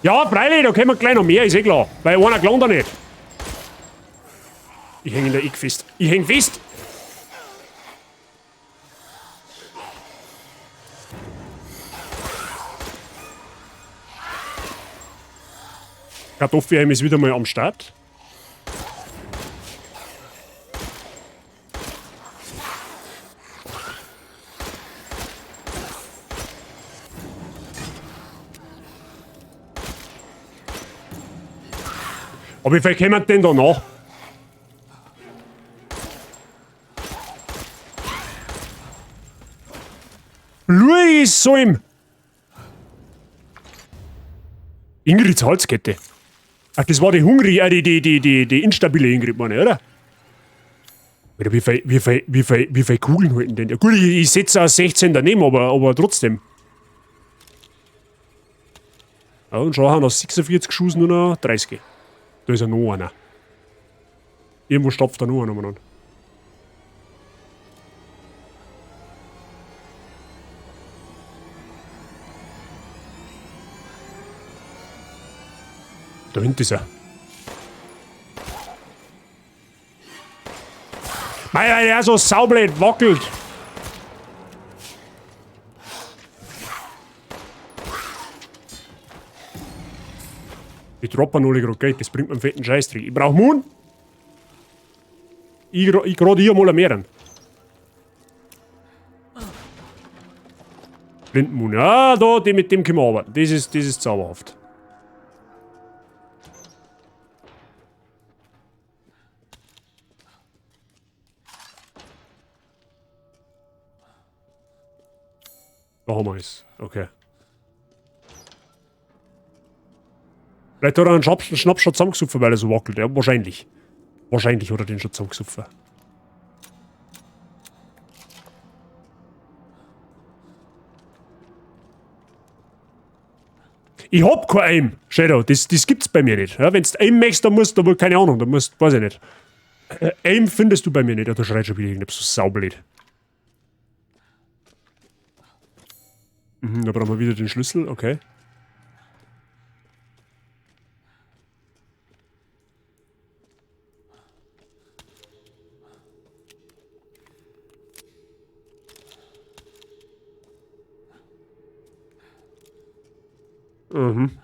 Ja, freilich, da kommen gleich noch mehr, ist eh klar. Weil einer gelangt da nicht. Ich häng in der Ecke fest. Ich häng fest! Kartoffelheim ist wieder mal am Start. Aber wie viel kommen denn da noch? Luis Solm! Ingrids Halskette. Ach, das war die hungrige, die instabile Ingrid, meine ich, oder? Alter, wie viel Kugeln halten denn? Ja, gut, ich setze auch 16 daneben, aber trotzdem. Ja, und schon haben noch 46 Schuss nur noch 30. Da ist ja noch einer. Irgendwo stopft da noch einer umeinander. Da hinten ist er. Mei, weil der so saublöd wackelt. Die droppen alle gerade Geld, das bringt mir einen fetten Scheißdreck. Ich brauch Moon. Ich gerade hier mal mehreren. Blindenmoon. Ja, da, die, mit dem können wir arbeiten. Das ist zauberhaft. Da haben wir es. Okay. Vielleicht hat er einen Schnaps schon zusammengesoffen, weil er so wackelt. Ja, wahrscheinlich. Wahrscheinlich hat er den schon zusammengesoffen. Ich hab kein Aim, Shadow. Das gibt's bei mir nicht. Ja, wenn's Aim möchtest, dann musst du wohl, keine Ahnung, dann musst, weiß ich nicht. Aim findest du bei mir nicht. Ja, da schreit schon wieder irgendetwas so saublöd. Mhm, da brauchen wir wieder den Schlüssel, okay. Mhm.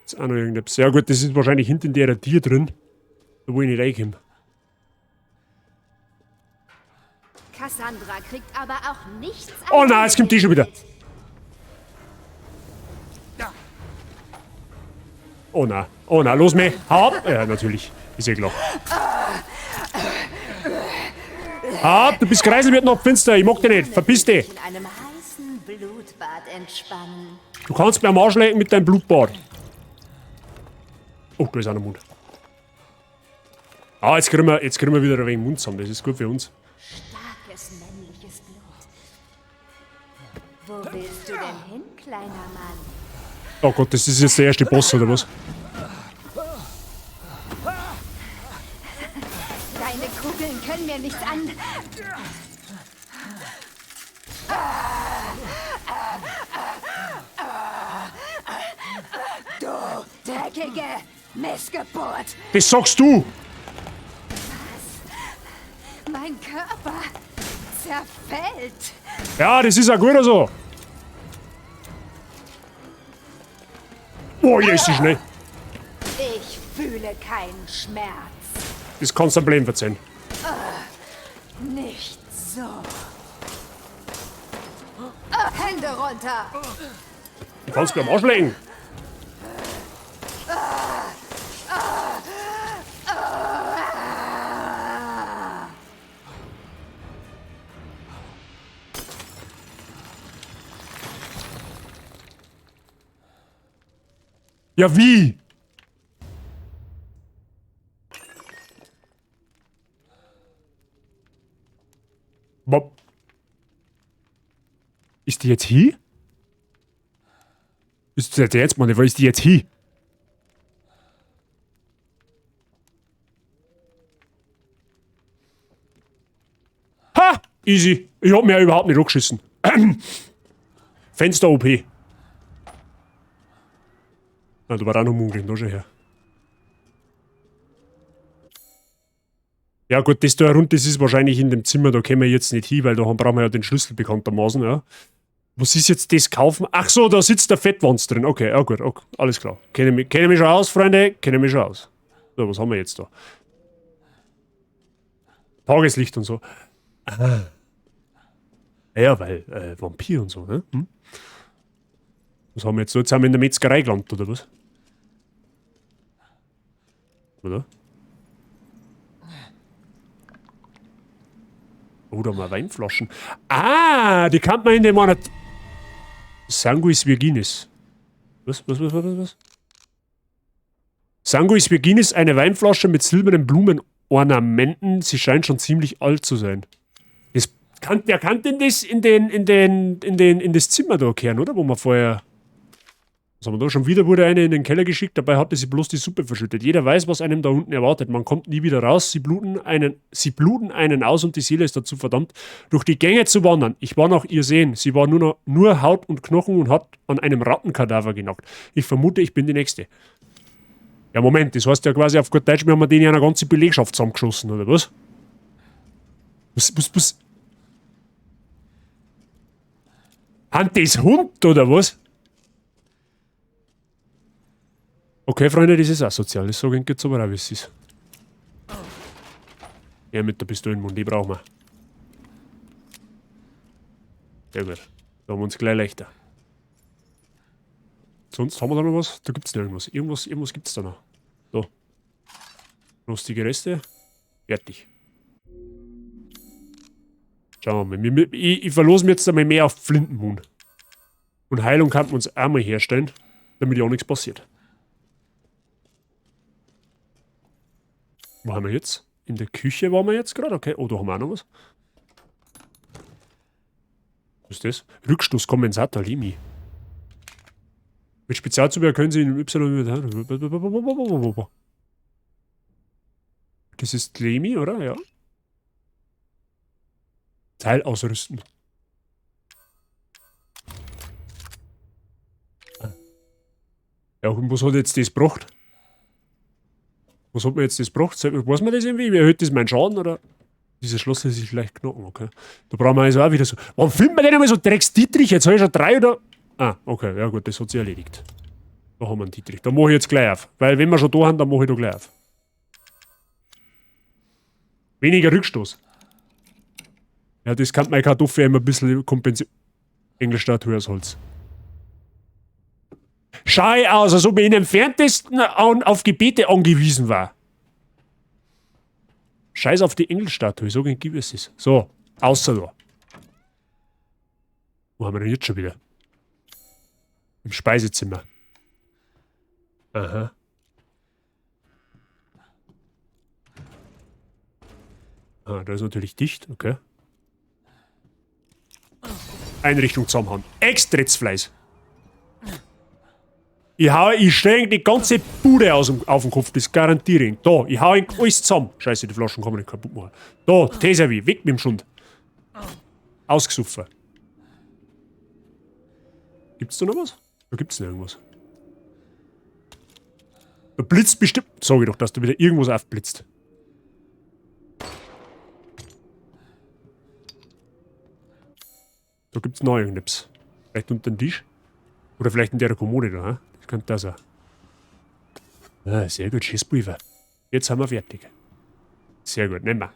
Ist auch noch irgendetwas. Ja gut, das ist wahrscheinlich hinten in der Tür drin. Da wo ich nicht reinkomme. Cassandra kriegt aber auch nichts. Oh nein, jetzt kommt die schon wieder. Oh nein, oh nein, los mich. Hau ab. Ja, natürlich. Ist ja klar. Hau ab, du bist Kreisel, wird noch finster. Ich mag dich nicht. Verpiss dich. In einem heißen Blutbad entspannen. Du kannst mir am Arsch lecken mit deinem Blutbad. Oh, da ist auch noch Mund. Ah, jetzt kriegen wir wieder ein wenig Mund zusammen. Das ist gut für uns. Starkes männliches Blut. Wo willst du denn hin, kleiner Mann? Oh Gott, das ist jetzt der erste Boss, oder was? Deine Kugeln können mir nichts an. Du dreckige Missgeburt! Das sagst du! Was? Mein Körper zerfällt! Ja, das ist ja gut so! Oh, hier ist sie schnell! Ich fühle keinen Schmerz. Das kannst du am Blem verzeihen. Nicht so. Hände runter! Du kannst mir am Arsch lecken. Ja, wie? Bob. Ist die jetzt hier? Ist die jetzt mal, wo ist die jetzt hier? Ha! Easy. Ich hab mir ja überhaupt nicht angeschissen. Fenster OP. Na, da war auch noch Munkeln, da schon her. Ja gut, das da rund, das ist wahrscheinlich in dem Zimmer, da können wir jetzt nicht hin, weil da brauchen wir ja den Schlüssel bekanntermaßen, ja. Was ist jetzt das kaufen? Ach so, da sitzt der Fettwanz drin. Okay, ja gut, okay, alles klar. Kenne mich schon aus, Freunde, kenne mich schon aus. So, was haben wir jetzt da? Tageslicht und so. Ah. Ja, weil Vampir und so, ne? Hm? Was haben wir jetzt? Jetzt haben wir in der Metzgerei gelandet, oder was? Oder? Oh, da haben wir Weinflaschen. Ah, die kann man in dem einen... Sanguis Virginis. Was? Sanguis Virginis, eine Weinflasche mit silbernen Blumenornamenten. Sie scheint schon ziemlich alt zu sein. Das kann, wer kann denn das in das Zimmer da kehren, oder? Wo wir vorher... Was haben wir da? Schon wieder wurde eine in den Keller geschickt, dabei hatte sie bloß die Suppe verschüttet. Jeder weiß, was einem da unten erwartet. Man kommt nie wieder raus, sie bluten einen aus und die Seele ist dazu verdammt, durch die Gänge zu wandern. Ich war nach ihr sehen. Sie war nur Haut und Knochen und hat an einem Rattenkadaver genagt. Ich vermute, ich bin die Nächste. Ja, Moment, das heißt ja quasi auf gut Deutsch, wir haben denen ja eine ganze Belegschaft zusammengeschossen, oder was? Was? Haben das Hund, oder was? Okay, Freunde, das ist asozial. Das sage ich jetzt aber auch, wie es ist. Ja, mit der Pistole im Mund, die brauchen wir. Sehr gut. Da haben wir uns gleich leichter. Sonst haben wir da noch was? Da gibt's noch irgendwas. Irgendwas gibt's da noch. So. Lustige Reste. Fertig. Schauen wir mal. Ich verlose mich jetzt einmal mehr auf Flintenhuhn. Und Heilung kann man uns auch mal herstellen, damit ja auch nichts passiert. Wo haben wir jetzt? In der Küche waren wir jetzt gerade, okay. Oh, da haben wir auch noch was. Was ist das? Rückstoßkompensator, Limi. Mit Spezialzubehör können Sie in Y... Das ist Lemi, oder? Ja. Teil ausrüsten. Ja, und was hat jetzt das gebracht? Was hat mir jetzt das gebracht? Weiß man das irgendwie? Wie erhöht das meinen Schaden, oder? Dieses Schloss lässt sich leicht knacken, okay. Da brauchen wir also auch wieder so. Warum findet man denn immer so Drecks Dietrich? Jetzt habe ich schon 3 oder. Ah, okay, ja gut, das hat sich erledigt. Da haben wir einen Dietrich. Da mache ich jetzt gleich auf. Weil wenn wir schon da haben, dann mache ich da gleich auf. Weniger Rückstoß. Ja, das kann meine Kartoffel immer ein bisschen kompensieren. Engelstatue aus Holz. Schau ich aus, als ob ich in den entferntesten auf Gebete angewiesen war. Scheiß auf die Engelstatue, so gibt es es. So, außer da. Wo haben wir denn jetzt schon wieder? Im Speisezimmer. Aha. Ah, da ist natürlich dicht, okay. Einrichtung zusammenhauen. Extritzfleiß. Ich stell die ganze Bude auf den Kopf, das garantiere ich. Da, ich hau alles zusammen. Scheiße, die Flaschen kann man nicht kaputt machen. Da, Teservi, weg mit dem Schund. Ausgesoffen. Gibt's da noch was? Da gibt's noch irgendwas. Da blitzt bestimmt. Sag ich doch, dass da wieder irgendwas aufblitzt. Da gibt's noch irgendetwas. Vielleicht unter dem Tisch. Oder vielleicht in der Kommode da, hm? Das könnte das sein. Ah, sehr gut, Schießpulver. Jetzt sind wir fertig. Sehr gut, nehmen wir.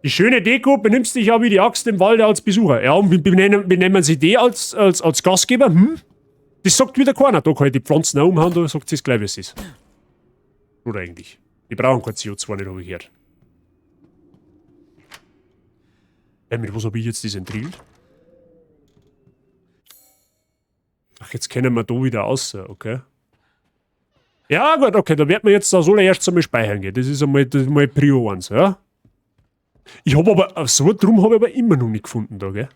Die schöne Deko benimmst dich ja wie die Axt im Walde als Besucher. Ja, und wie benennen sie die als Gastgeber? Hm? Das sagt wieder keiner. Da kann ich die Pflanzen auch umhauen, da sagt sie es gleich, wie es ist. Oder eigentlich. Die brauchen kein CO2 nicht, habe ich gehört. Ja, mit was habe ich jetzt das entriegelt? Ach, jetzt können wir da wieder raus, okay. Ja, gut, okay, da wird man jetzt da soll erst einmal speichern gehen. Das ist einmal, das ist mal Prio 1, ja. Ich habe aber, so drum habe ich aber immer noch nicht gefunden da, gell?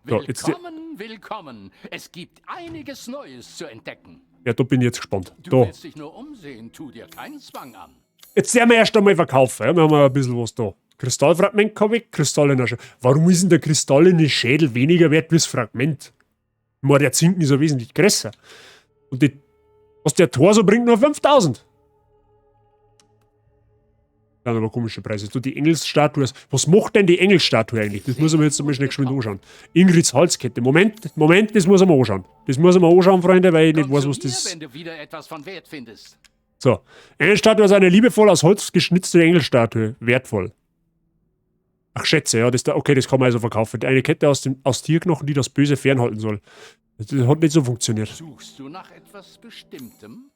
So, jetzt willkommen, willkommen. Es gibt einiges Neues zu entdecken. Ja, da bin ich jetzt gespannt. Du da. willst dich nur umsehen, tu dir keinen Zwang an. Jetzt werden wir erst einmal verkaufen, ja? Wir haben ja ein bisschen was da. Kristallfragment habe ich, kristallener Schädel. Warum ist denn der kristallene Schädel weniger wert wie das Fragment? Ich meine, der Zinken ist ja wesentlich größer. Und die, was der Torso bringt, nur 5000. Dann aber komische Preise. Du, die Engelsstatue. Was macht denn die Engelsstatue eigentlich? Das muss man jetzt einmal schnell geschwind anschauen. Ingrids Halskette. Moment, Moment, das muss man anschauen. Das muss man anschauen, Freunde, weil ich nicht weiß, was das. Wenn du wieder etwas von Wert findest. So. Engelstatue ist eine liebevoll aus Holz geschnitzte Engelstatue. Wertvoll. Ach, Schätze, ja, das da, okay, das kann man also verkaufen. Eine Kette aus Tierknochen, die das Böse fernhalten soll. Das hat nicht so funktioniert. Suchst du nach etwas Bestimmtem?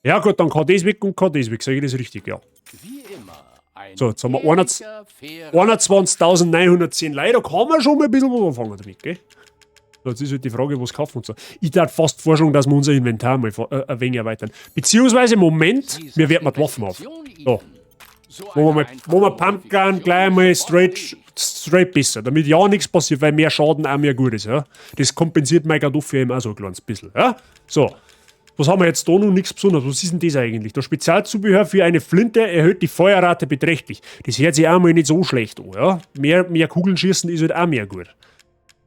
Ja gut, dann kann das weg und kann das weg. Sag ich das richtig, ja. Wie immer, ein So, jetzt haben wir 21.910 Leute. Da kann man schon mal ein bisschen was anfangen damit, gell? So, jetzt ist halt die Frage, was kaufen wir uns da. Ich darf fast vorschlagen, dass wir unser Inventar mal ein wenig erweitern. Beziehungsweise, Moment, wir werten die Waffen auf. So. So Wo wir eine mal, wo wir einfache Pumpgun Modifikation gleich mal ist sofort straight, erledigt. straight besser, damit ja nichts passiert, weil mehr Schaden auch mehr gut ist. Ja? Das kompensiert mein Kartoffel eben auch so ein kleines bisschen. Ja? So, was haben wir jetzt da noch? Nichts Besonderes. Was ist denn das eigentlich? Das Spezialzubehör für eine Flinte erhöht die Feuerrate beträchtlich. Das hört sich auch mal nicht so schlecht an. Ja? Mehr Kugeln schießen ist halt auch mehr gut.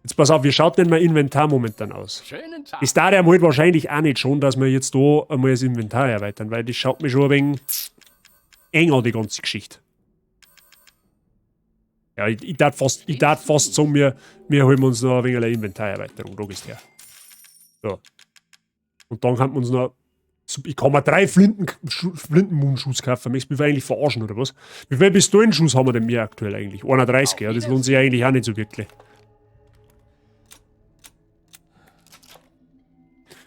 Jetzt pass auf, wie schaut denn mein Inventar momentan aus? Schönen Tag. Das darf ja halt wahrscheinlich auch nicht schon, dass wir jetzt da einmal das Inventar erweitern, weil das schaut mir schon ein wenig eng an, die ganze Geschichte. Ja, ich darf fast, ich darf fast sagen, wir holen uns noch ein wenig eine Inventarerweiterung, da gehst her. So. Und dann kann man uns noch. Ich kann mir 3 Flintenmundschuss kaufen. Möchtest du mich eigentlich verarschen oder was? Wie viel Pistolenschuss haben wir denn mehr aktuell eigentlich? 31, ja, das lohnt sich eigentlich auch nicht so wirklich.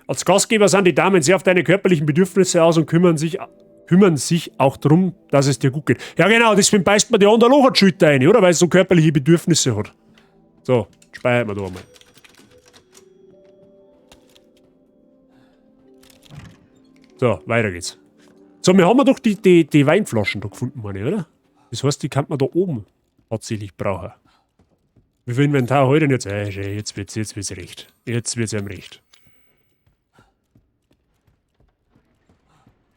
Als Gastgeber sind die Damen sehr auf deine körperlichen Bedürfnisse aus und kümmern sich auch darum, dass es dir gut geht. Ja genau, deswegen beißt man die andere auch die Schulter rein, oder? Weil es so körperliche Bedürfnisse hat. So, speichern wir da einmal. So, weiter geht's. So, wir haben ja doch die Weinflaschen da gefunden, meine ich, oder? Das heißt, die kann man da oben tatsächlich brauchen. Wie viel Inventar heute denn jetzt? Schön, jetzt wird's recht. Jetzt wird's einem recht.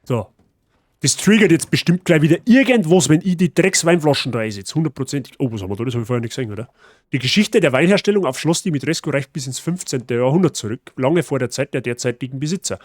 So. Das triggert jetzt bestimmt gleich wieder irgendwas, wenn ich die Drecksweinflaschen da einsetze. Hundertprozentig. Oh, was haben wir da? Das hab ich vorher nicht gesehen, oder? Die Geschichte der Weinherstellung auf Schloss Dimitrescu reicht bis ins 15. Jahrhundert zurück, lange vor der Zeit der derzeitigen Besitzer.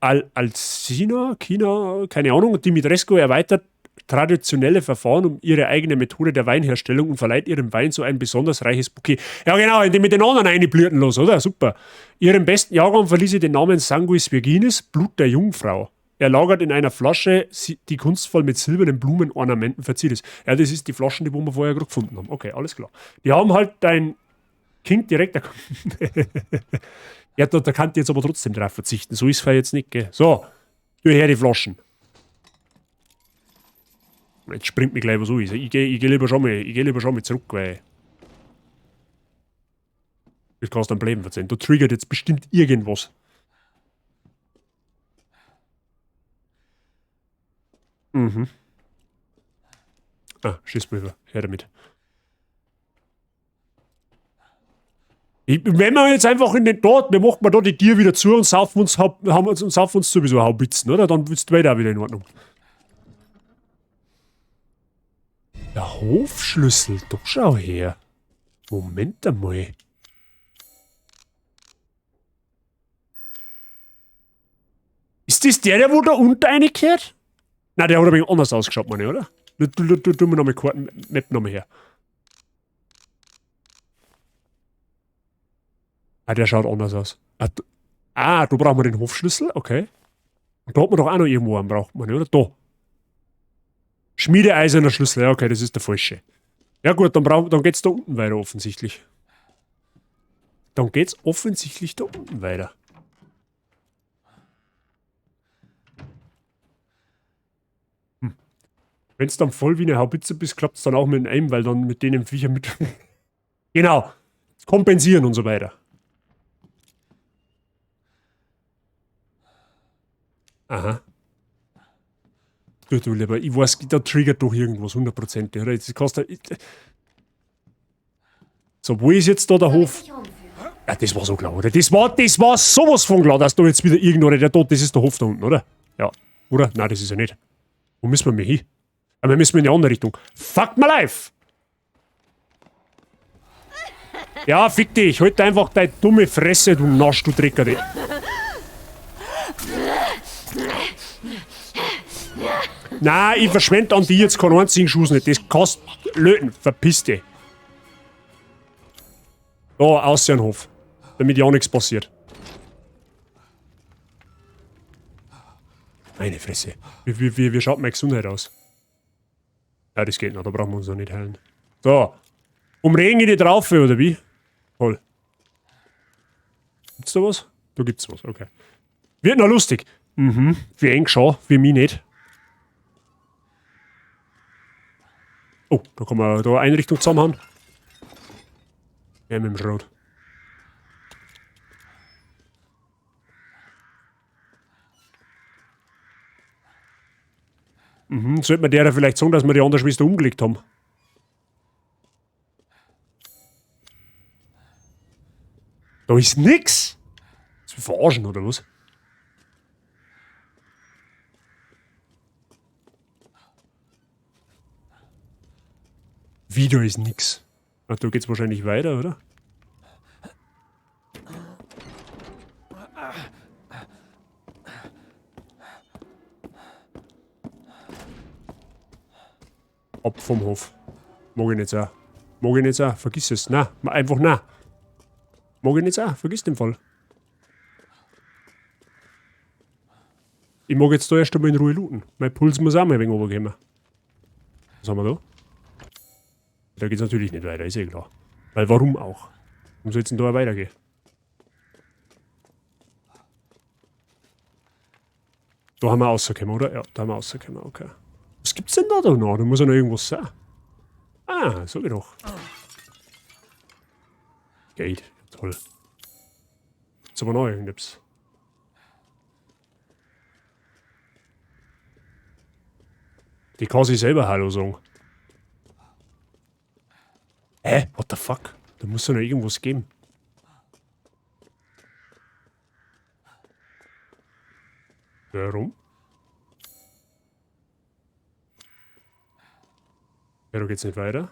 Alcina, China, keine Ahnung, Dimitrescu erweitert traditionelle Verfahren um ihre eigene Methode der Weinherstellung und verleiht ihrem Wein so ein besonders reiches Bouquet. Ja genau, indem mit den anderen einblüten los, oder? Super. Ihrem besten Jahrgang verließ sie den Namen Sanguis Virginis, Blut der Jungfrau. Er lagert in einer Flasche, die kunstvoll mit silbernen Blumenornamenten verziert ist. Ja, das ist die Flaschen, die wir vorher gerade gefunden haben. Okay, alles klar. Die haben halt dein Kind direkt erkannt. Ja, da kann ich jetzt aber trotzdem drauf verzichten. So ist es jetzt nicht, gell? So, tu her die Flaschen. Jetzt springt mich gleich was an. Ich geh lieber schon mal, ich geh lieber schon mal zurück, weil das kannst du am Leben verzeihen. Da triggert jetzt bestimmt irgendwas. Ah, Schießpulver. Her damit. Wenn wir jetzt einfach in den dort, wir machen mal da die Tür wieder zu und saufen uns, haben uns, und saufen uns sowieso Haubitzen, oder? Dann ist die Welt auch wieder in Ordnung. Der Hofschlüssel, doch schau her. Moment einmal. Ist das der wo da unten reingehört? Nein, der hat ein wenig anders ausgeschaut, meine ich, oder? Tu mir nochmal Karten, Map nochmal her. Ah, der schaut anders aus. Ah, da brauchen wir den Hofschlüssel, okay. Und da hat man doch auch noch irgendwo einen, braucht man, oder? Da. Schmiedeeiserner Schlüssel, ja, okay, das ist der falsche. Ja gut, dann geht's da unten weiter offensichtlich. Dann geht's offensichtlich da unten weiter. Wenn's dann voll wie eine Haubitze bist, klappt's dann auch mit dem Aim, weil dann mit denen Viecher mit... Genau. Kompensieren und so weiter. Aha. Du, du lieber, ich weiß, da triggert doch irgendwas, hundertprozentig, oder? Jetzt kannst du, ich, so, wo ist jetzt da der Hof? Ja, das war so klar, oder? Das war sowas von klar, dass da jetzt wieder irgendwo, der da, das ist der Hof da unten, oder? Ja. Oder? Nein, das ist ja nicht. Wo müssen wir denn hin? Aber wir müssen in die andere Richtung. Fuck my life! Ja, fick dich. Halt einfach deine dumme Fresse, du Nasch, du Drecker. Nein, ich verschwende an die jetzt keinen einzigen Schuss nicht. Das kannst löten. Verpiss dich. Da, Außenhof. Damit ja nichts passiert. Meine Fresse. Wie schaut meine Gesundheit aus? Ja, das geht noch. Da brauchen wir uns noch nicht heilen. So. Umregen die drauf, oder wie? Toll. Gibt's da was? Da gibt's was, okay. Wird noch lustig. Für eng schon, für mich nicht. Oh, da kann man da eine Einrichtung zusammenhauen. Ja, mit dem Schrot. Mhm, sollte man der vielleicht sagen, dass wir die andere Schwester umgelegt haben. Da ist nix! Das ist verarschen, oder was? Wieder ist nix. Ach, da geht's wahrscheinlich weiter, oder? Ab vom Hof. Mag ich nicht auch. Mag ich nicht auch. Vergiss es. Nein, einfach nein. Mag ich nicht auch. Vergiss den Fall. Ich mag jetzt da erst einmal in Ruhe looten. Mein Puls muss auch mal ein wenig runterkommen. Was haben wir da? Da geht's natürlich nicht weiter, ist eh klar. Weil warum auch? Warum soll's denn da weitergehen? Da haben wir rausgekommen, oder? Ja, da haben wir rausgekommen, okay. Was gibt's denn da noch? Da muss ja noch irgendwas sein. Ah, so geht doch. Geld, toll. Jetzt aber noch irgendetwas. Die kann sich selber Hallo sagen. Hä? What the fuck? Da muss ja noch irgendwas geben. Warum? Ja, da geht's nicht weiter.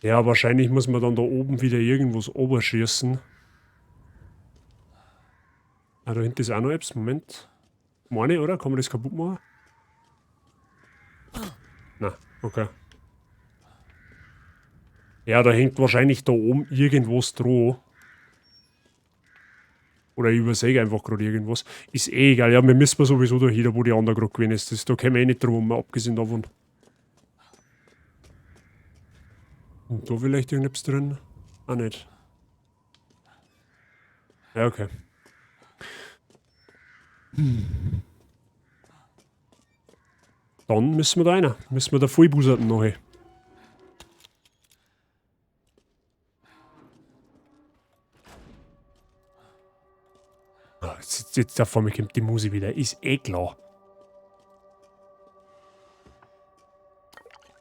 Ja, wahrscheinlich muss man dann da oben wieder irgendwas oberschießen. Ah, da hinten ist auch noch etwas. Moment. Meine, oder? Kann man das kaputt machen? Na, okay. Ja, da hängt wahrscheinlich da oben irgendwas dran. Oder ich übersehe einfach gerade irgendwas. Ist eh egal. Ja, wir müssen sowieso da hin, wo die andere gerade gewesen ist. Das, da kommen wir eh nicht drum, abgesehen davon. Und da vielleicht irgendetwas drin? Ah, nicht. Ja, okay. Dann müssen wir da rein. Müssen wir da vollbuserten noch hin. Ah, jetzt da vor mir kommt die Musik wieder. Ist eh klar.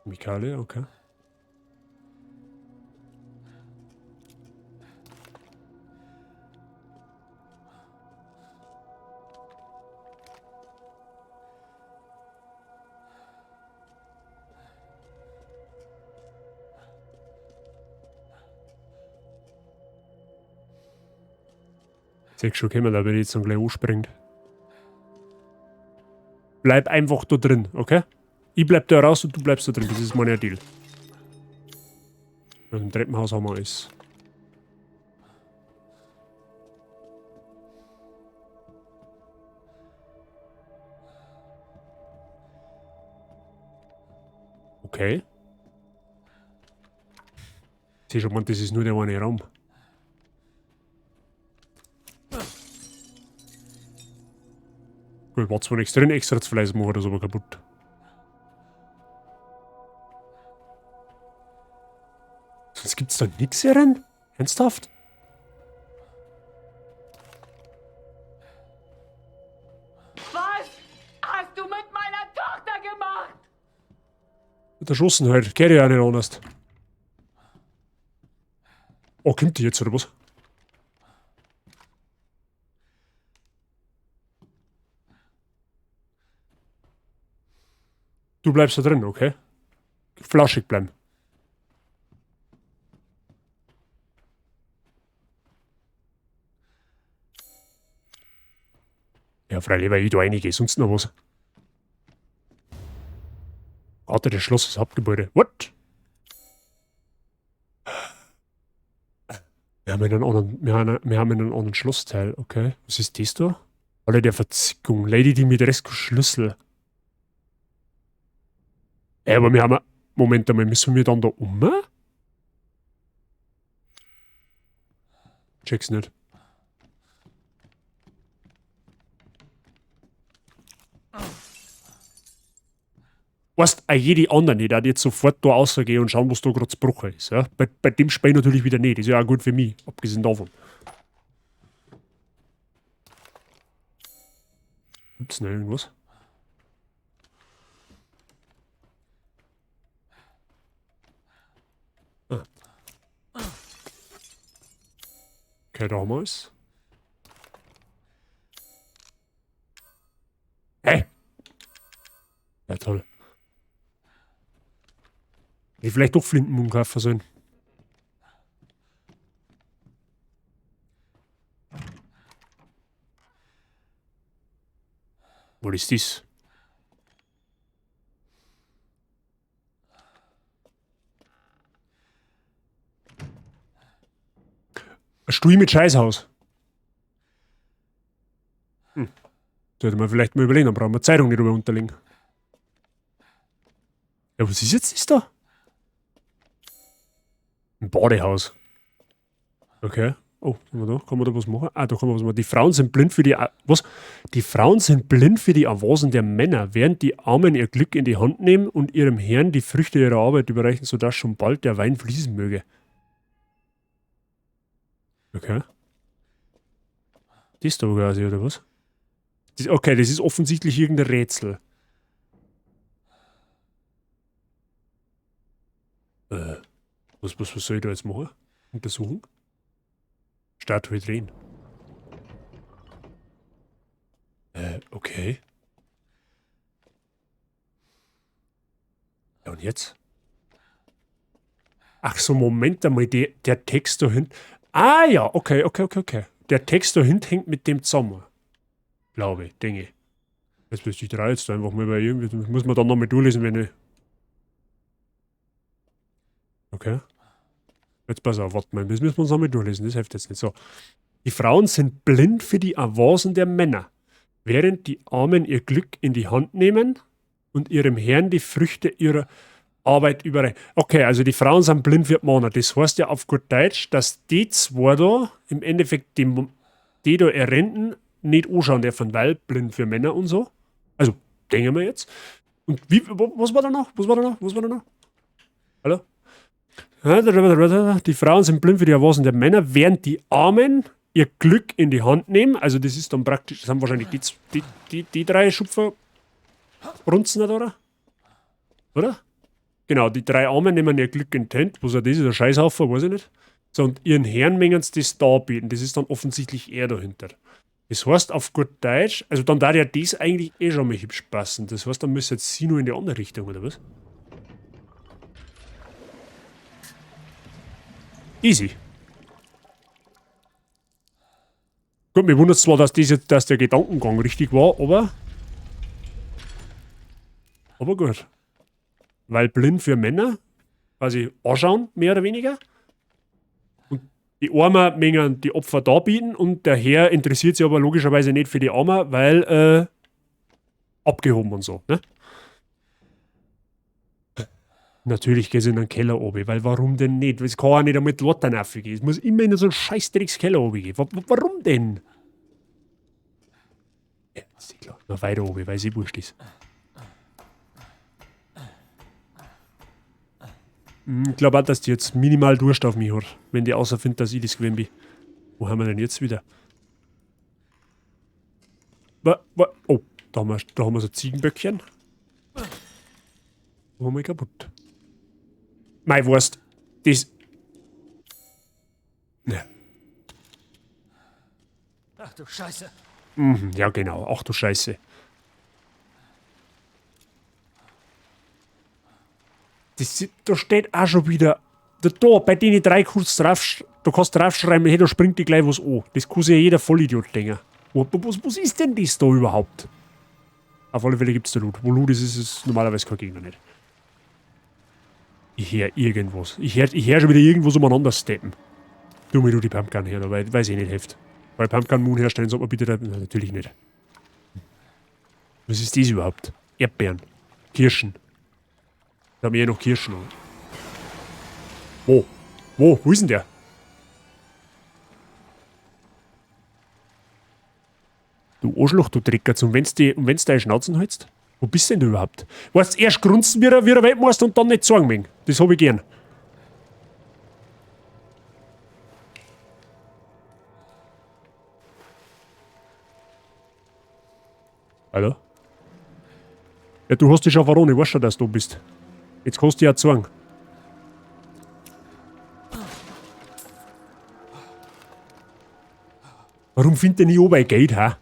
Mikale, okay. Ich seh schon kommen, da wenn ich jetzt dann gleich anspringt. Bleib einfach da drin, okay? Ich bleib da raus und du bleibst da drin. Das ist mein Deal. Und im Treppenhaus haben wir alles. Okay. Ich seh schon, man, das ist nur der eine Raum. Gut, war zwar nichts drin, extra zu Fleiß machen, das aber kaputt. Sonst gibt's da nix hier drin? Ernsthaft? Was hast du mit meiner Tochter gemacht? Mit der Schussen halt, geht ja auch nicht anders. Oh, kommt die jetzt oder was? Du bleibst da drin, okay? Flauschig bleiben. Ja, freilich, weil ich da reingehe, sonst noch was. Warte, das Schloss ist Hauptgebäude. What? Wir haben einen anderen, wir haben einen anderen Schlossteil, okay. Was ist das da? Halle der Verzickung. Lady Dimitrescu Schlüssel. Aber wir haben... Moment einmal, müssen wir dann da um? Check's nicht. Weißt, auch jede andere, die jetzt sofort da rausgehen und schauen, was da grad zu Bruch ist. Ja? Bei dem Spiel natürlich wieder nicht. Das ist ja auch gut für mich, abgesehen davon. Gibt's noch irgendwas? Ah. Okay, da haben wir es. Hä? Ja, toll. Hätte ich vielleicht doch Flintenmumm kaufen sollen. Was ist das? Ein Stuhl mit Scheißhaus. Sollte man vielleicht mal überlegen, dann brauchen wir Zeitung nicht drüber unterlegen. Ja, was ist jetzt das da? Ein Badehaus. Okay. Oh, sind wir da? Kann man da was machen? Ah, da kann man was machen. Die Frauen sind blind für die A-, was? Die Frauen sind blind für die Avancen der Männer, während die Armen ihr Glück in die Hand nehmen und ihrem Herrn die Früchte ihrer Arbeit überreichen, sodass schon bald der Wein fließen möge. Okay. Das da quasi, oder was? Das, okay, das ist offensichtlich irgendein Rätsel. Was soll ich da jetzt machen? Untersuchen? Statue drehen. Okay. Ja, und jetzt? Ach so, Moment einmal, der Text da hinten. Ah ja, okay, okay, okay, okay. Der Text da hinten hängt mit dem zusammen. Glaube ich, denke ich. Jetzt müsste ich drei jetzt einfach mal bei irgendwie. Das muss man dann nochmal durchlesen, wenn ich. Okay. Jetzt pass auf, warte mal, das müssen wir uns nochmal durchlesen, das hilft jetzt nicht. So. Die Frauen sind blind für die Avancen der Männer, während die Armen ihr Glück in die Hand nehmen und ihrem Herrn die Früchte ihrer Arbeit überreichen. Okay, also die Frauen sind blind für die Männer. Das heißt ja auf gut Deutsch, dass die zwei da im Endeffekt die da errenten, nicht anschauen dürfen, weil blind für Männer und so. Also, denken wir jetzt. Und wie, wo, was war da noch? Was war da noch? Was war da noch? Hallo? Die Frauen sind blind für die Avancen der Männer, während die Armen ihr Glück in die Hand nehmen. Also das ist dann praktisch, das sind wahrscheinlich die drei Schupferbrunzen da, oder? Oder? Genau, die drei Armen nehmen ihr Glück in die Hand. Was ist das? Ist ein Scheißhaufen, weiß ich nicht. So, und ihren Herren mengen sie das darbieten. Das ist dann offensichtlich er dahinter. Das heißt auf gut Deutsch, also dann darf ja das eigentlich eh schon mal hübsch passen. Das heißt, dann müsste jetzt sie nur in die andere Richtung, oder was? Easy. Gut, mich wundert zwar, dass der Gedankengang richtig war, aber gut. Weil blind für Männer, quasi anschauen, mehr oder weniger. Und die Armen mengen die Opfer darbieten und der Herr interessiert sich aber logischerweise nicht für die Armen, weil abgehoben und so, ne? Natürlich geht's in einen Keller oben, weil warum denn nicht? Es kann ja nicht einmal die Lattern raufgehen. Es muss immer in so einen scheiß Dreckskeller oben gehen. Warum denn? Ja, ist klar. Noch weiter oben, weil es eh wurscht ist. Ich glaub auch, dass die jetzt minimal Durst auf mich hat, wenn die außer findet, dass ich das gewesen bin. Wo haben wir denn jetzt wieder? Oh, da haben wir so Ziegenböckchen. Wo haben wir kaputt? Mei, Wurst. Das. Ja. Ach du Scheiße. Ja, genau. Ach du Scheiße. Das, da steht auch schon wieder. Da, da, bei denen drei kurz drauf, da kannst du draufschreiben, hey, da springt die gleich was an. Das kann sich ja jeder Vollidiot denken. Was ist denn das da überhaupt? Auf alle Fälle gibt's da Loot. Wo Loot ist, ist es normalerweise kein Gegner nicht. Ich hör irgendwas. Ich hör schon wieder irgendwas umeinander steppen. Du mir du die Pumpgun her, da weiß ich nicht hilft. Weil Pumpgun Moon herstellen sollte man bitte da, na, natürlich nicht. Was ist das überhaupt? Erdbeeren. Kirschen. Da haben wir eh noch Kirschen. Wo? Wo? Wo ist denn der? Du Arschloch, du Drecker. Und wenn's die, und wenn's deine Schnauzen hältst? Wo bist denn du überhaupt? Weißt, erst grunzen wie der Weltmeister und dann nicht sagen mögen. Das hab ich gern. Ja, du hast dich schon verloren, ich weiß schon, dass du bist. Jetzt kannst du ja zeigen. Warum findet der nie oben Geld, ha?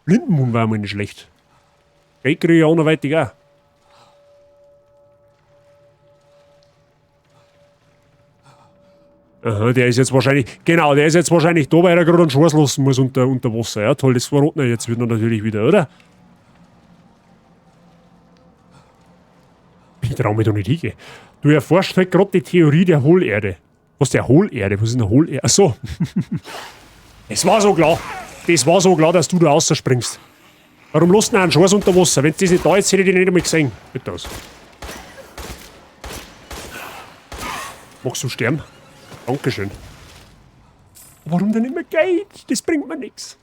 Blindenmund war mal nicht schlecht. Geld kriege ich anderweitig auch. Aha, der ist jetzt wahrscheinlich. Genau, der ist jetzt wahrscheinlich da, weil er gerade einen Scheiß lassen muss unter Wasser. Ja, toll, das verrät er jetzt wieder natürlich wieder, oder? Ich trau mich da nicht hingehen. Du erforschst halt gerade die Theorie der Hohlerde. Was, der Hohlerde? Was ist denn Hohlerde? Ach so. Es war so klar. Das war so klar, dass du da rausspringst. Warum lässt du denn einen Scheiß unter Wasser? Wenn das nicht da ist, hätte ich dich nicht einmal gesehen. Bitte aus. Magst du sterben? Dankeschön. Warum denn immer Geld? Das bringt mir nichts.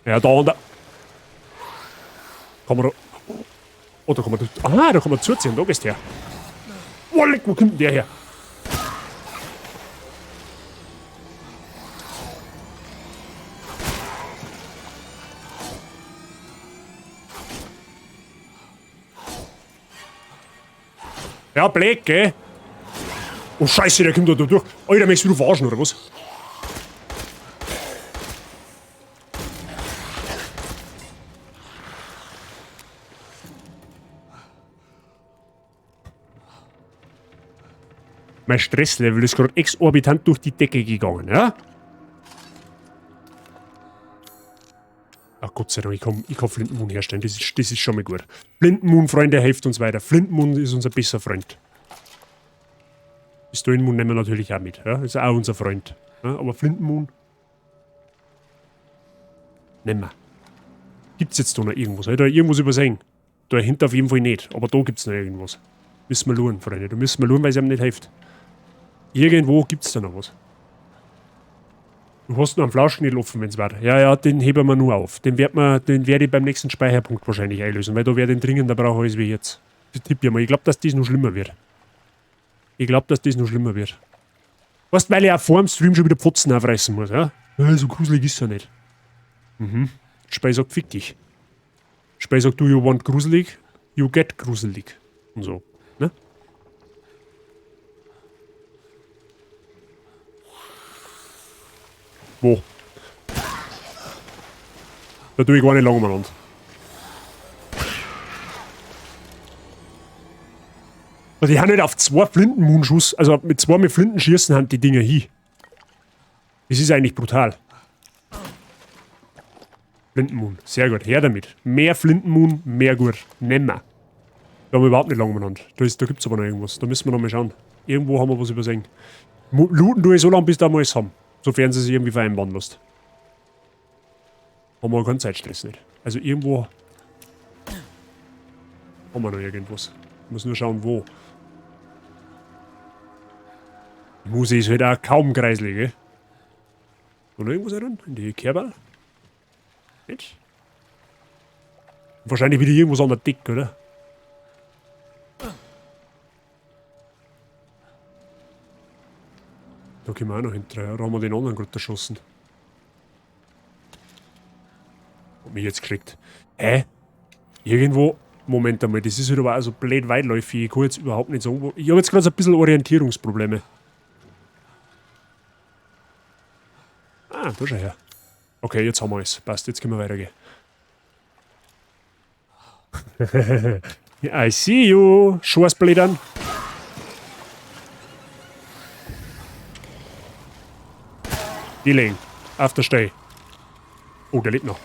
Ja, da und da. Kann man da. Oh, da kann man. Ah, da kann man zuziehen. Da gehst du her. Oh, leck, wo kommt denn der her? Ja, blöd, gell? Oh Scheiße, der kommt da durch. Alter, möchtest du verarschen, oder was? Mein Stresslevel ist gerade exorbitant durch die Decke gegangen, ja? Ach Gott sei Dank, ich kann Flintenmoon herstellen, das ist schon mal gut. Flintenmoon, Freunde, hilft uns weiter. Flintenmoon ist unser bester Freund. Pistolenmoon nehmen wir natürlich auch mit, ja? Ist auch unser Freund. Ja? Aber Flintenmoon nehmen wir. Gibt's jetzt da noch irgendwas? Hab ich da irgendwas übersehen? Dahinter auf jeden Fall nicht, aber da gibt's noch irgendwas. Müssen wir schauen, Freunde. Da müssen wir schauen, weil es einem nicht hilft. Irgendwo gibt's da noch was. Du hast noch einen Flauschknädel offen, wenn's war. Ja, ja, den heben wir nur auf. Den werd ich beim nächsten Speicherpunkt wahrscheinlich einlösen, weil da werde ich den dringender brauchen als wir jetzt. Das tippe ich mal. Ich glaub, dass das noch schlimmer wird. Ich glaub, dass das noch schlimmer wird. Weißt, weil ich auch vor dem Stream schon wieder Pfotzen aufreißen muss, ja? Ja, so gruselig ist er nicht. Mhm. Spei sagt, fick dich. Spei sagt, do you want gruselig? You get gruselig. Und so, ne? Wo? Da tue ich gar nicht lange umeinander. Also die haben nicht auf 2 Flintenmundschuss, also mit 2 mit Flinten schießen haben die Dinger hin. Das ist eigentlich brutal. Flintenmoon, sehr gut, her damit. Mehr Flintenmoon, mehr gut. Nehmen wir. Da haben wir überhaupt nicht lange umeinander. Da gibt's aber noch irgendwas. Da müssen wir noch mal schauen. Irgendwo haben wir was übersehen. Looten tue ich so lange, bis da mal alles haben. Sofern sie sich irgendwie vereinbaren lässt. Haben wir keinen Zeitstress nicht. Also irgendwo haben wir noch irgendwas. Ich muss nur schauen, wo. Die Muse ist halt auch kaum kreislig, gell? Oder irgendwas rein? In die Kerbal? Nicht? Wahrscheinlich wieder irgendwas an der Decke, oder? Da können wir auch noch hinterher. Da haben wir den anderen gerade erschossen. Hat mich jetzt gekriegt. Hä? Irgendwo. Moment einmal, das ist halt aber auch so blöd weitläufig. Ich kann jetzt überhaupt nicht sagen, wo. Ich hab jetzt gerade so ein bisschen Orientierungsprobleme. Ah, da schau her. Okay, jetzt haben wir alles. Passt, jetzt können wir weitergehen. I see you, Schwarzblättern. Die legen. Auf der Stelle. Oh, der lebt noch.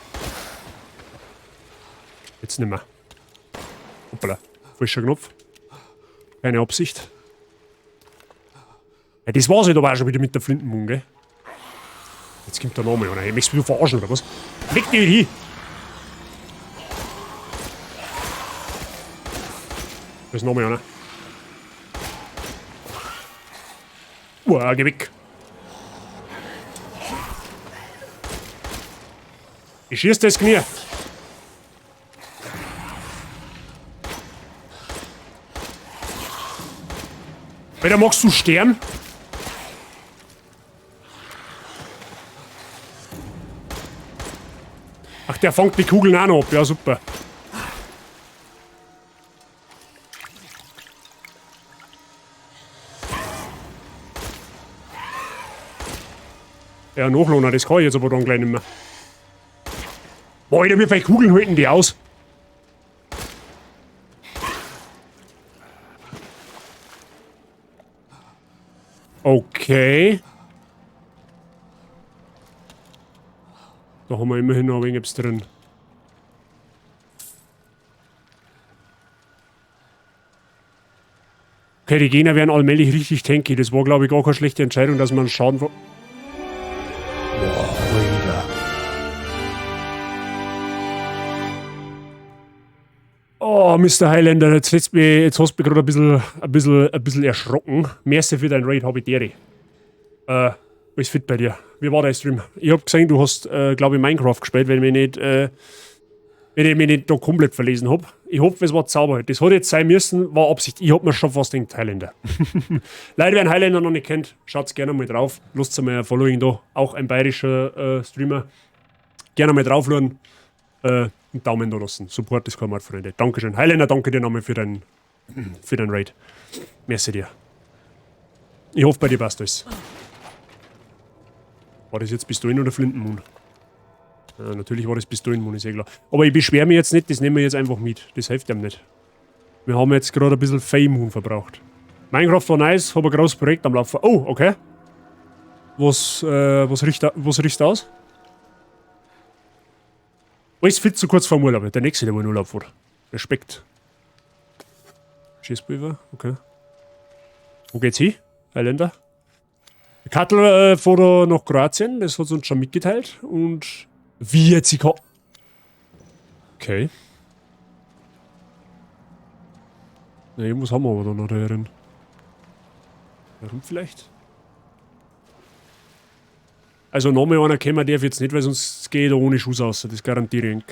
Jetzt nimmer. Hoppala. Falscher Knopf. Keine Absicht. Ja, das war's halt aber auch schon wieder mit der Flintenmund, gell? Jetzt kommt der Name, oder? Hey, möchtest du mich verarschen, oder was? Leg dich hin! Da ist noch mal einer. Uah, geh weg! Ich schieß das Knie! Alter, magst du sterben? der fängt die Kugeln auch noch ab. Ja, super. Ja, Nachlohner, das kann ich jetzt aber dann gleich nicht mehr. Boah, Alter, wie viele Kugeln halten die aus? Okay. Da haben wir immerhin noch ein wenig etwas drin. Okay, die Gegner werden allmählich richtig tanky. Das war, glaube ich, gar keine schlechte Entscheidung, dass man einen Schaden... Boah, Alter. Oh, Mr. Highlander, jetzt, jetzt hast du mich gerade ein bisschen erschrocken. Merci für dein Raid, hab ich dir. Alles fit bei dir. Wie war dein Stream? Ich hab gesehen, du hast, glaube ich, Minecraft gespielt, wenn ich mich nicht da komplett verlesen hab. Ich hoffe, es war Zauber. Das hat jetzt sein müssen, war Absicht. Ich hab mir schon fast gedacht, Highlander. Leute, wer einen Highlander noch nicht kennt, schaut's gerne mal drauf. Lasst mal ein Following da. Auch ein bayerischer Streamer. Gerne mal draufschauen. Einen Daumen da lassen. Support ist kein Mord, Freunde. Dankeschön. Highlander, danke dir nochmal für dein Raid. Merci dir. Ich hoffe, bei dir passt alles. War das jetzt Pistolen oder Flintenmund? Ja, natürlich war das Pistolenmund, ist eh klar. Aber ich beschwere mich jetzt nicht, das nehmen wir jetzt einfach mit. Das hilft einem nicht. Wir haben jetzt gerade ein bisschen Fame-Huhn verbraucht. Minecraft war nice, hab ein großes Projekt am Laufen. Oh, okay. Was riecht aus? Alles fit zu kurz vorm Urlaub. Der nächste, der wohl in Urlaub fährt. Respekt. Schießpulver, okay. Wo geht's hin? Highlander? Kattel fährt da nach Kroatien, das hat uns schon mitgeteilt. Und wie jetzt ich kann. Okay. Na, irgendwas haben wir aber da noch da drin. Warum vielleicht? Also nochmal einer kommen darf jetzt nicht, weil sonst gehe ich da ohne Schuss raus. Das garantiere ich.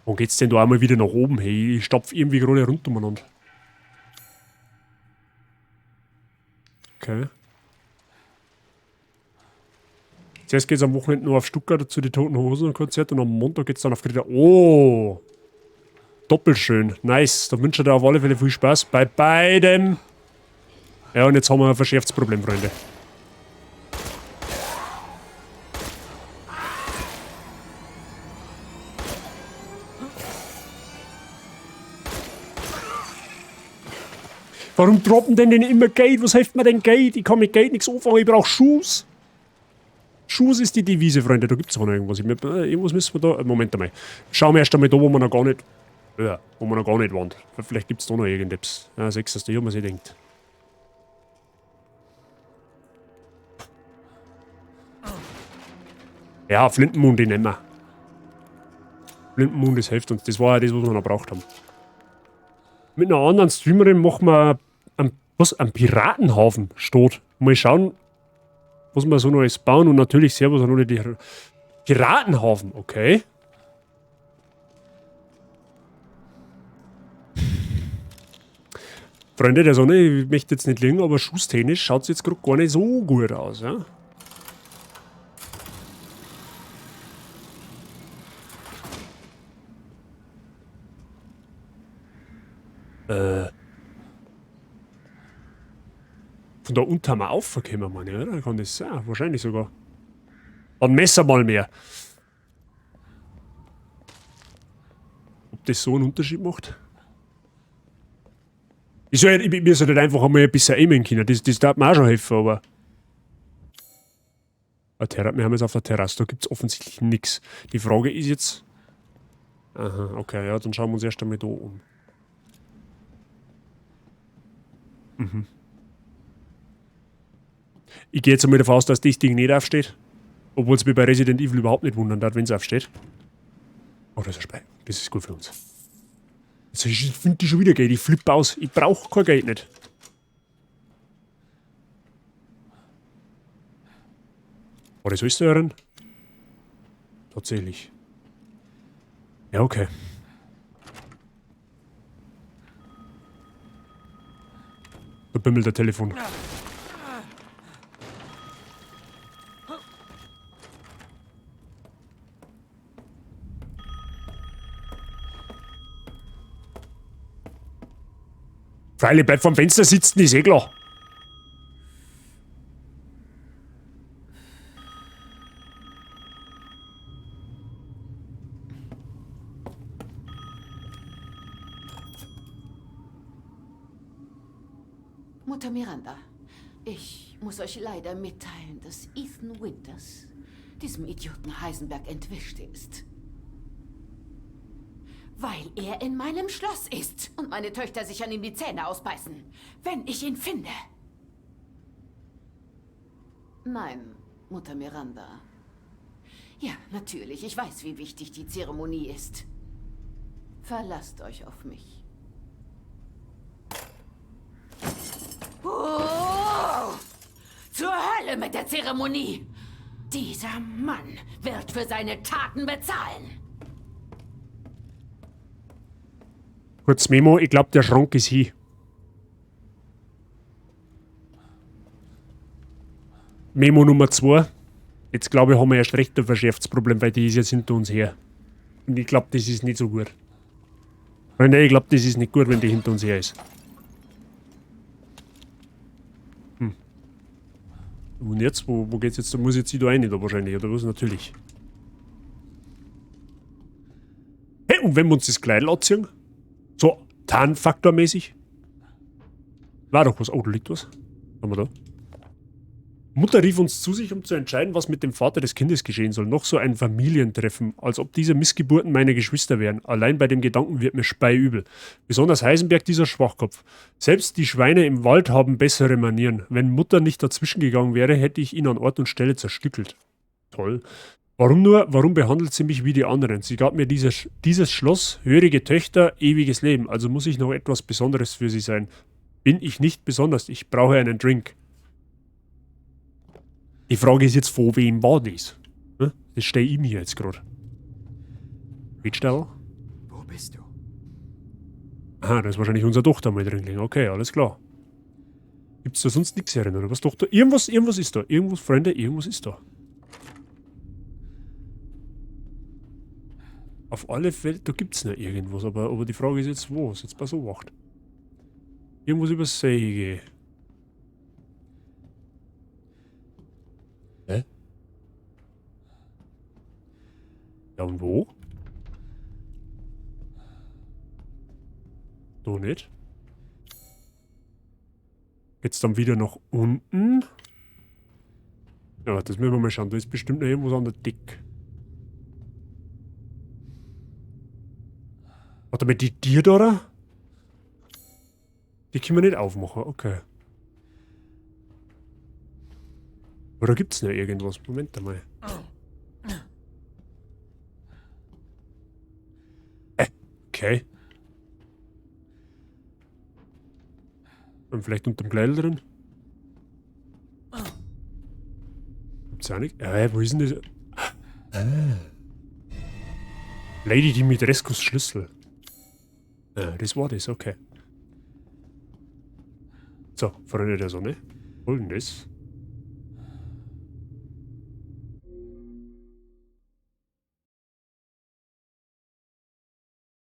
Wo geht's denn da einmal wieder nach oben? Hey, ich stapf irgendwie gerade rund umeinander. Okay. Zuerst geht's am Wochenende nur auf Stuttgart zu den Toten Hosen Konzert und am Montag geht's dann auf Kreta. Oh! Doppelschön. Nice. Da wünsche ich dir auf alle Fälle viel Spaß bei beidem. Ja, und jetzt haben wir ein verschärftes Problem, Freunde. Warum droppen denn immer Geld? Was hilft mir denn Geld? Ich kann mit Geld nichts anfangen, ich brauche Schuss. Schuss ist die Devise, Freunde. Da gibt's aber noch irgendwas. Irgendwas müssen wir da... Moment einmal. Schauen wir erst einmal da, wo wir noch gar nicht... Ja, wo wir noch gar nicht waren. Vielleicht gibt's da noch irgendetwas. Ja, sechs, ich hab mir sich gedacht. Ja, Flintenmund, den nehmen wir. Flintenmund, das hilft uns. Das war ja das, was wir noch gebraucht haben. Mit einer anderen Streamerin machen wir einen Piratenhafen steht. Mal schauen, was wir so noch alles bauen. Und natürlich Servus an alle die Piratenhafen, okay. Freunde der Sonne, ich möchte jetzt nicht lügen, aber schusstechnisch schaut's jetzt grad gar nicht so gut aus, ja? Von da unten haben wir aufgekommen, meine ich, oder? Kann das sein? Wahrscheinlich sogar. Dann messen wir mal mehr. Ob das so einen Unterschied macht? Ich soll, ich, mir soll halt einfach einmal ein bisschen aimen können. Das darf mir auch schon helfen, aber. Wir haben jetzt auf der Terrasse, da gibt's offensichtlich nix. Die Frage ist jetzt. Aha, okay, ja, dann schauen wir uns erst einmal da um. Mhm. Ich gehe jetzt einmal davon aus, dass das Ding nicht aufsteht. Obwohl es mich bei Resident Evil überhaupt nicht wundern darf, wenn's aufsteht. Oh, das ist ein Spei. Das ist gut für uns. Jetzt finde ich schon wieder Geld. Ich flippe aus. Ich brauch kein Geld nicht. War das alles da drin? Tatsächlich. Ja, okay. Da bimmelt der Telefon. Freilich, bleib vorm Fenster sitzen, ist eh klar. Mutter Miranda, ich muss euch leider mitteilen, dass Ethan Winters diesem Idioten Heisenberg entwischt ist. Weil er in meinem Schloss ist und meine Töchter sich an ihm die Zähne ausbeißen. Wenn ich ihn finde. Nein, Mutter Miranda. Ja, natürlich, ich weiß, wie wichtig die Zeremonie ist. Verlasst euch auf mich. Oh! Zur Hölle mit der Zeremonie! Dieser Mann wird für seine Taten bezahlen. Kurz Memo, ich glaube, der Schrank ist hier. Memo Nummer 2. Jetzt glaube ich, haben wir erst recht ein verschärftes Problem, weil die ist jetzt hinter uns her. Und ich glaube, das ist nicht so gut. Freunde, ich glaube, das ist nicht gut, wenn die hinter uns her ist. Und jetzt? Wo geht's jetzt? Da muss ich jetzt da rein, da wahrscheinlich, oder was? Natürlich. Hey, und wenn wir uns das Kleidl anziehen? So, Tarnfaktormäßig? War doch was. Oh, da liegt was. Was haben wir da? Mutter rief uns zu sich, um zu entscheiden, was mit dem Vater des Kindes geschehen soll. Noch so ein Familientreffen, als ob diese Missgeburten meine Geschwister wären. Allein bei dem Gedanken wird mir speiübel. Besonders Heisenberg, dieser Schwachkopf. Selbst die Schweine im Wald haben bessere Manieren. Wenn Mutter nicht dazwischen gegangen wäre, hätte ich ihn an Ort und Stelle zerstückelt. Toll. Warum nur, warum behandelt sie mich wie die anderen? Sie gab mir dieses Schloss, hörige Töchter, ewiges Leben. Also muss ich noch etwas Besonderes für sie sein. Bin ich nicht besonders? Ich brauche einen Drink. Die Frage ist jetzt, von wem war das? Ne? Das stehe ich mir jetzt grad. Riedstall? Wo bist du? Aha, da ist wahrscheinlich unsere Tochter mal drin gelegen. Okay, alles klar. Gibt's da sonst nichts herin, oder was? Tochter? Irgendwas, irgendwas ist da. Irgendwas, Freunde, irgendwas ist da. Auf alle Fälle, da gibt's noch irgendwas, aber die Frage ist jetzt, wo? Jetzt pass auf, acht. Irgendwas über Säge. Hä? Ja, und wo? Da nicht. Geht's dann wieder nach unten? Ja, das müssen wir mal schauen. Da ist bestimmt noch irgendwas an der Decke. Warte mal, die Tür da, oder? Die können wir nicht aufmachen, okay. Oder gibt's noch irgendwas? Moment einmal. Okay. Und vielleicht unterm Kleidl drin? Gibt's auch nicht? Wo ist denn das? Ah. Lady Dimitrescus Schlüssel. Ah, das war das, okay. So, Freunde der Sonne. Folgendes.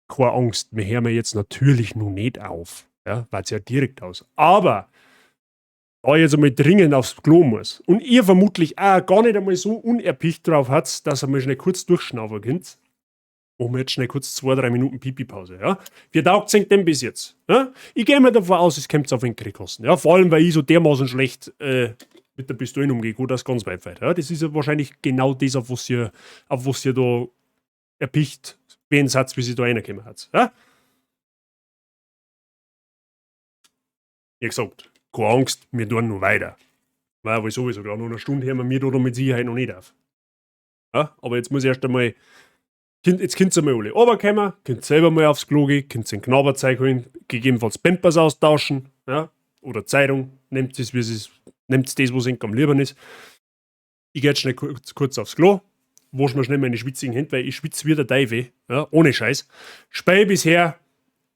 Keine Angst, wir hören jetzt natürlich noch nicht auf. Ja, weil's ja direkt aus. Aber da ich jetzt einmal dringend aufs Klo muss und ihr vermutlich auch gar nicht einmal so unerpicht drauf habt, dass ihr mal schnell kurz durchschnaufen könnt, machen wir jetzt schnell kurz 2, 3 Minuten Pipi-Pause. Ja? Wie taugt's euch denn bis jetzt? Ja? Ich gehe mal davon aus, es kommt auf den Krieg kosten. Ja? Vor allem, weil ich so dermaßen schlecht mit der Pistole umgehe, gut, das ganz weit fährt. Ja? Das ist ja wahrscheinlich genau das, auf was ihr da erpicht, wie ein Satz, wie sie da reingekommen hat. Ja? Wie gesagt, keine Angst, wir tun noch weiter. Weil sowieso klar, noch eine Stunde hören wir mir da mit Sicherheit noch nicht auf. Ja? Aber jetzt muss ich erst einmal, kind, jetzt könnt ihr mal alle runterkommen, könnt selber mal aufs Klo gehen, könnt den Knaberzeug holen, gegebenenfalls Pampers austauschen, ja? Oder Zeitung, nehmt es, wie es ist, nehmt das, was euch am liebsten ist. Ich geh jetzt schnell kurz aufs Klo, wasch mir schnell meine schwitzigen Hände, weil ich schwitze wie der Teufel, ja? Ohne Scheiß. Spei bisher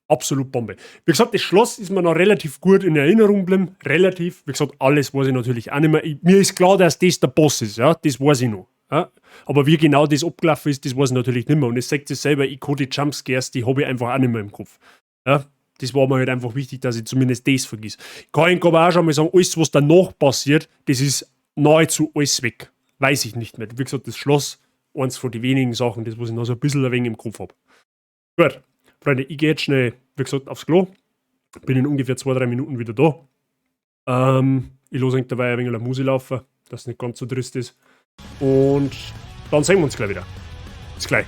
absolut Bombe. Wie gesagt, das Schloss ist mir noch relativ gut in Erinnerung geblieben. Relativ. Wie gesagt, alles weiß ich natürlich auch nicht mehr. Mir ist klar, dass das der Boss ist, ja? Das weiß ich noch. Ja? Aber wie genau das abgelaufen ist, das weiß ich natürlich nicht mehr. Und es sagt sich selber, ich kann die Jumpscares, die hab ich einfach auch nicht mehr im Kopf. Ja? Das war mir halt einfach wichtig, dass ich zumindest das vergiss. Ich kann Ihnen aber auch schon mal sagen, alles, was danach passiert, das ist nahezu alles weg. Weiß ich nicht mehr. Wie gesagt, das Schloss, eins von den wenigen Sachen, das, was ich noch so ein bisschen ein wenig im Kopf habe. Gut, Freunde, ich gehe jetzt schnell, wie gesagt, aufs Klo. Bin in ungefähr 2-3 Minuten wieder da. Ich lasse dabei ein wenig Musik laufen, dass es nicht ganz so trist ist. Und dann sehen wir uns gleich wieder. Bis gleich.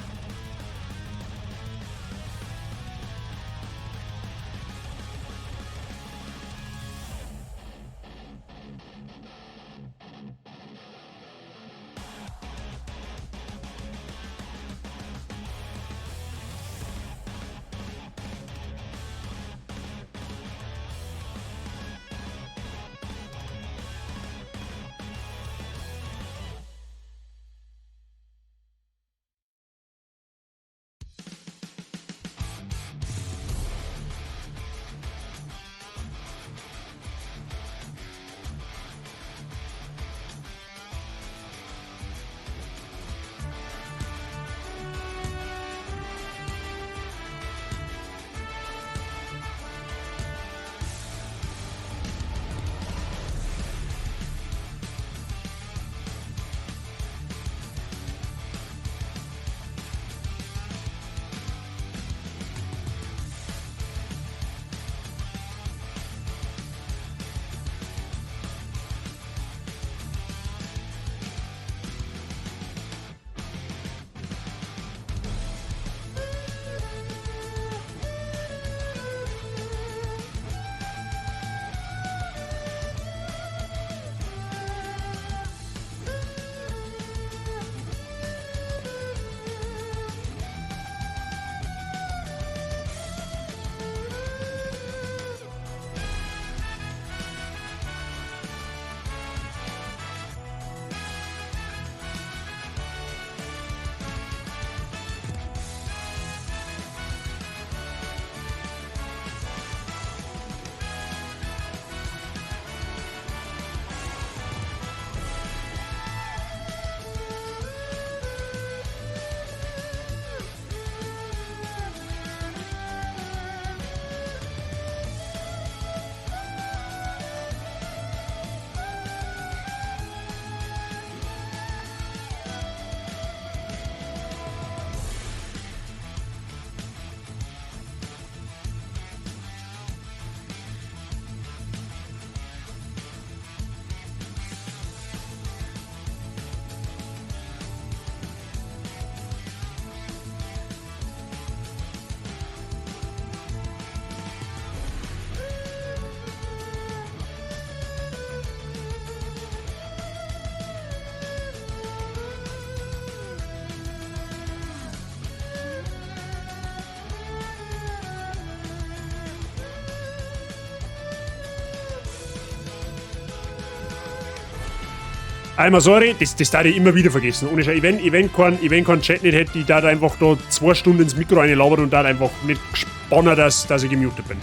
Einmal sorry, das darf ich immer wieder vergessen. Ohne Scheiß, wenn kein Chat nicht hätte, ich da einfach da 2 Stunden ins Mikro reinlabern und da einfach nicht gespannt, dass ich gemutet bin.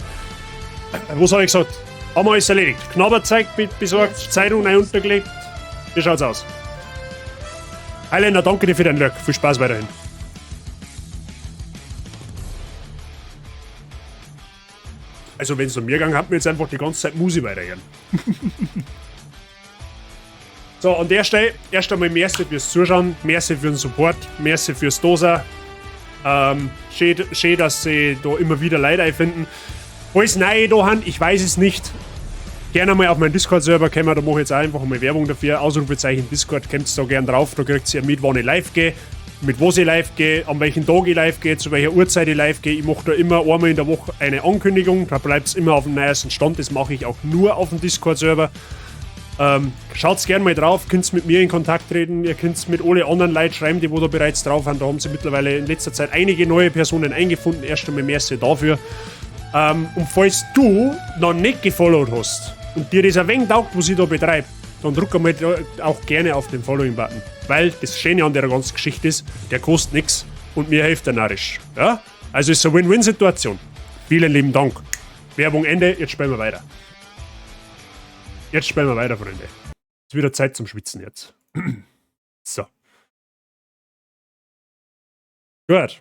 Was hab ich gesagt? Haben wir alles erledigt. Knabberzeug besorgt, Zeitung neu untergelegt. Wie schaut's aus? Highlander, danke dir für dein Lurk. Viel Spaß weiterhin. Also, wenn's um mir gegangen hat, mir jetzt einfach die ganze Zeit Musik weiterhören. So, an der Stelle erst einmal merci fürs Zuschauen, merci für den Support, merci fürs Dosa. Schön, dass sie da immer wieder Leute einfinden. Falls neue da haben, ich weiß es nicht. Gerne mal auf meinen Discord-Server kommen, da mache ich jetzt auch einfach mal Werbung dafür. Ausrufezeichen Discord, kommt da gern drauf, da kriegt ihr mit, wann ich live gehe, mit was ich live gehe, an welchen Tag ich live gehe, zu welcher Uhrzeit ich live gehe. Ich mache da immer einmal in der Woche eine Ankündigung, da bleibt's immer auf dem neuesten Stand, das mache ich auch nur auf dem Discord-Server. Schaut's gern mal drauf, könnt's mit mir in Kontakt treten, ihr könnt's mit alle anderen Leuten schreiben, die wo da bereits drauf sind. Da haben sie mittlerweile in letzter Zeit einige neue Personen eingefunden. Erst einmal merci dafür. Und falls du noch nicht gefollowt hast und dir das ein wenig taugt, was ich da betreibe, dann drück einmal auch gerne auf den Following-Button. Weil das Schöne an der ganzen Geschichte ist, der kostet nix und mir hilft der narrisch. Ja? Also ist eine Win-Win-Situation. Vielen lieben Dank. Werbung Ende, jetzt spielen wir weiter. Jetzt spielen wir weiter, Freunde. Ist wieder Zeit zum Schwitzen jetzt. So. Gut.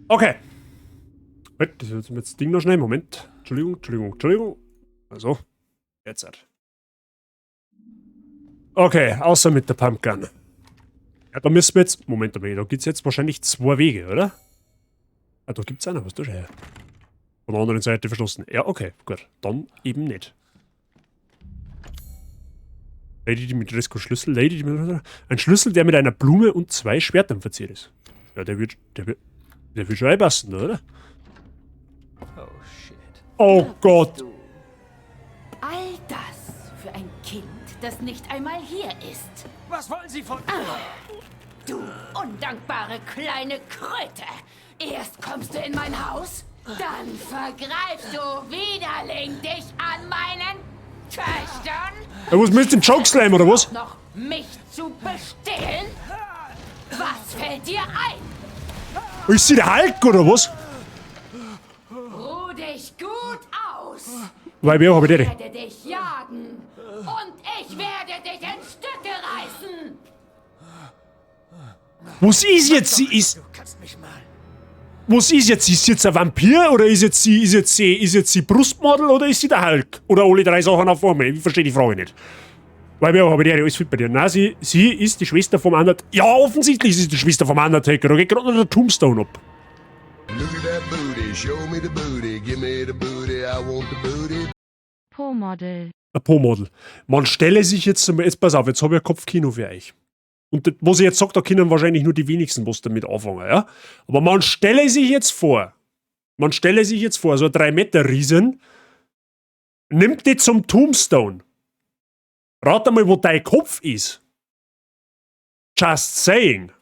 Okay. Halt, das ist jetzt das Ding noch schnell. Moment. Entschuldigung, Entschuldigung, Entschuldigung. Also, jetzt halt. Okay, außer mit der Pumpgun. Ja, da müssen wir jetzt... Moment einmal, da gibt's jetzt wahrscheinlich zwei Wege, oder? Ah, da gibt's einer, was da schon her? Von der anderen Seite verschlossen. Ja, okay, gut. Dann eben nicht. Lady Dimitrescu Schlüssel, Lady Dimitrescu... Ein Schlüssel, der mit einer Blume und zwei Schwertern verziert ist. Ja, der wird schon einpassen, oder? Oh, shit. Oh Gott! All das für ein Kind, das nicht einmal hier ist. Was wollen Sie von... Du undankbare kleine Kröte! Erst kommst du in mein Haus, dann vergreifst du Widerling dich an meinen Töchtern. Ja, was mit dem Chokeslam, oder was? Noch mich zu bestehlen? Was fällt dir ein? Ist sie der Hulk, oder was? Ruh dich gut aus. Weil wir haben die. Ich werde dich jagen und ich werde dich in Stücke reißen. Was ist jetzt? Sie ist. Du kannst mich mal. Was ist jetzt? Ist sie jetzt ein Vampir oder ist jetzt sie Brustmodel oder ist sie der Hulk? Oder alle drei Sachen auf einmal? Ich verstehe die Frage nicht. Weil wir haben die alles fit bei dir. Nein, sie ist die Schwester vom Undertaker. Ja, offensichtlich ist sie die Schwester vom Undertaker. Da geht gerade noch der Tombstone ab. Look at that booty, show me the booty, give me the booty, I want the booty. Po-Model. Ein Po-Model. Man stelle sich jetzt, jetzt pass auf, jetzt habe ich ein Kopfkino für euch. Und das, was ich jetzt sage, da können wahrscheinlich nur die wenigsten was damit anfangen, ja? Aber man stelle sich jetzt vor, so ein 3-Meter-Riesen nimmt die zum Tombstone. Rat einmal, wo dein Kopf ist. Just saying.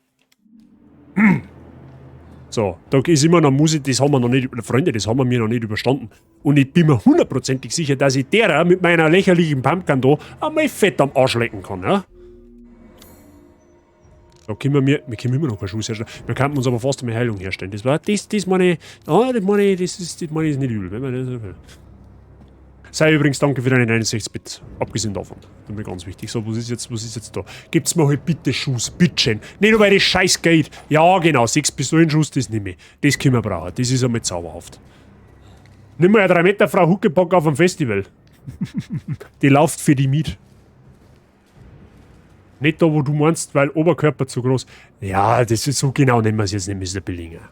So, da ist immer noch Musik, das haben wir noch nicht, Freunde, das haben wir mir noch nicht überstanden. Und ich bin mir hundertprozentig sicher, dass ich derer mit meiner lächerlichen Pumpgun da einmal fett am Arsch lecken kann, ja? Da können wir können immer noch keinen Schuss herstellen. Wir könnten uns aber fast eine Heilung herstellen. Das war, das meine ich, oh, das meine ich, das meine ich ist nicht übel. Wenn man das, sei übrigens danke für deine 69 Bit. Abgesehen davon. Das ist mir ganz wichtig. So, was ist jetzt da? Gibt's mir halt bitte Schuss, bitteschön. Nicht nur weil das Scheiß geht. Ja, genau, 6 Pistolenschuss, das nehme ich. Das können wir brauchen. Das ist einmal zauberhaft. Nimm mal eine 3 Meter Frau Huckepack auf dem Festival. Die läuft für die mit. Nicht da, wo du meinst, weil Oberkörper zu groß. Ja, das ist so genau, nehmen wir es jetzt nicht, Mr. Billinger.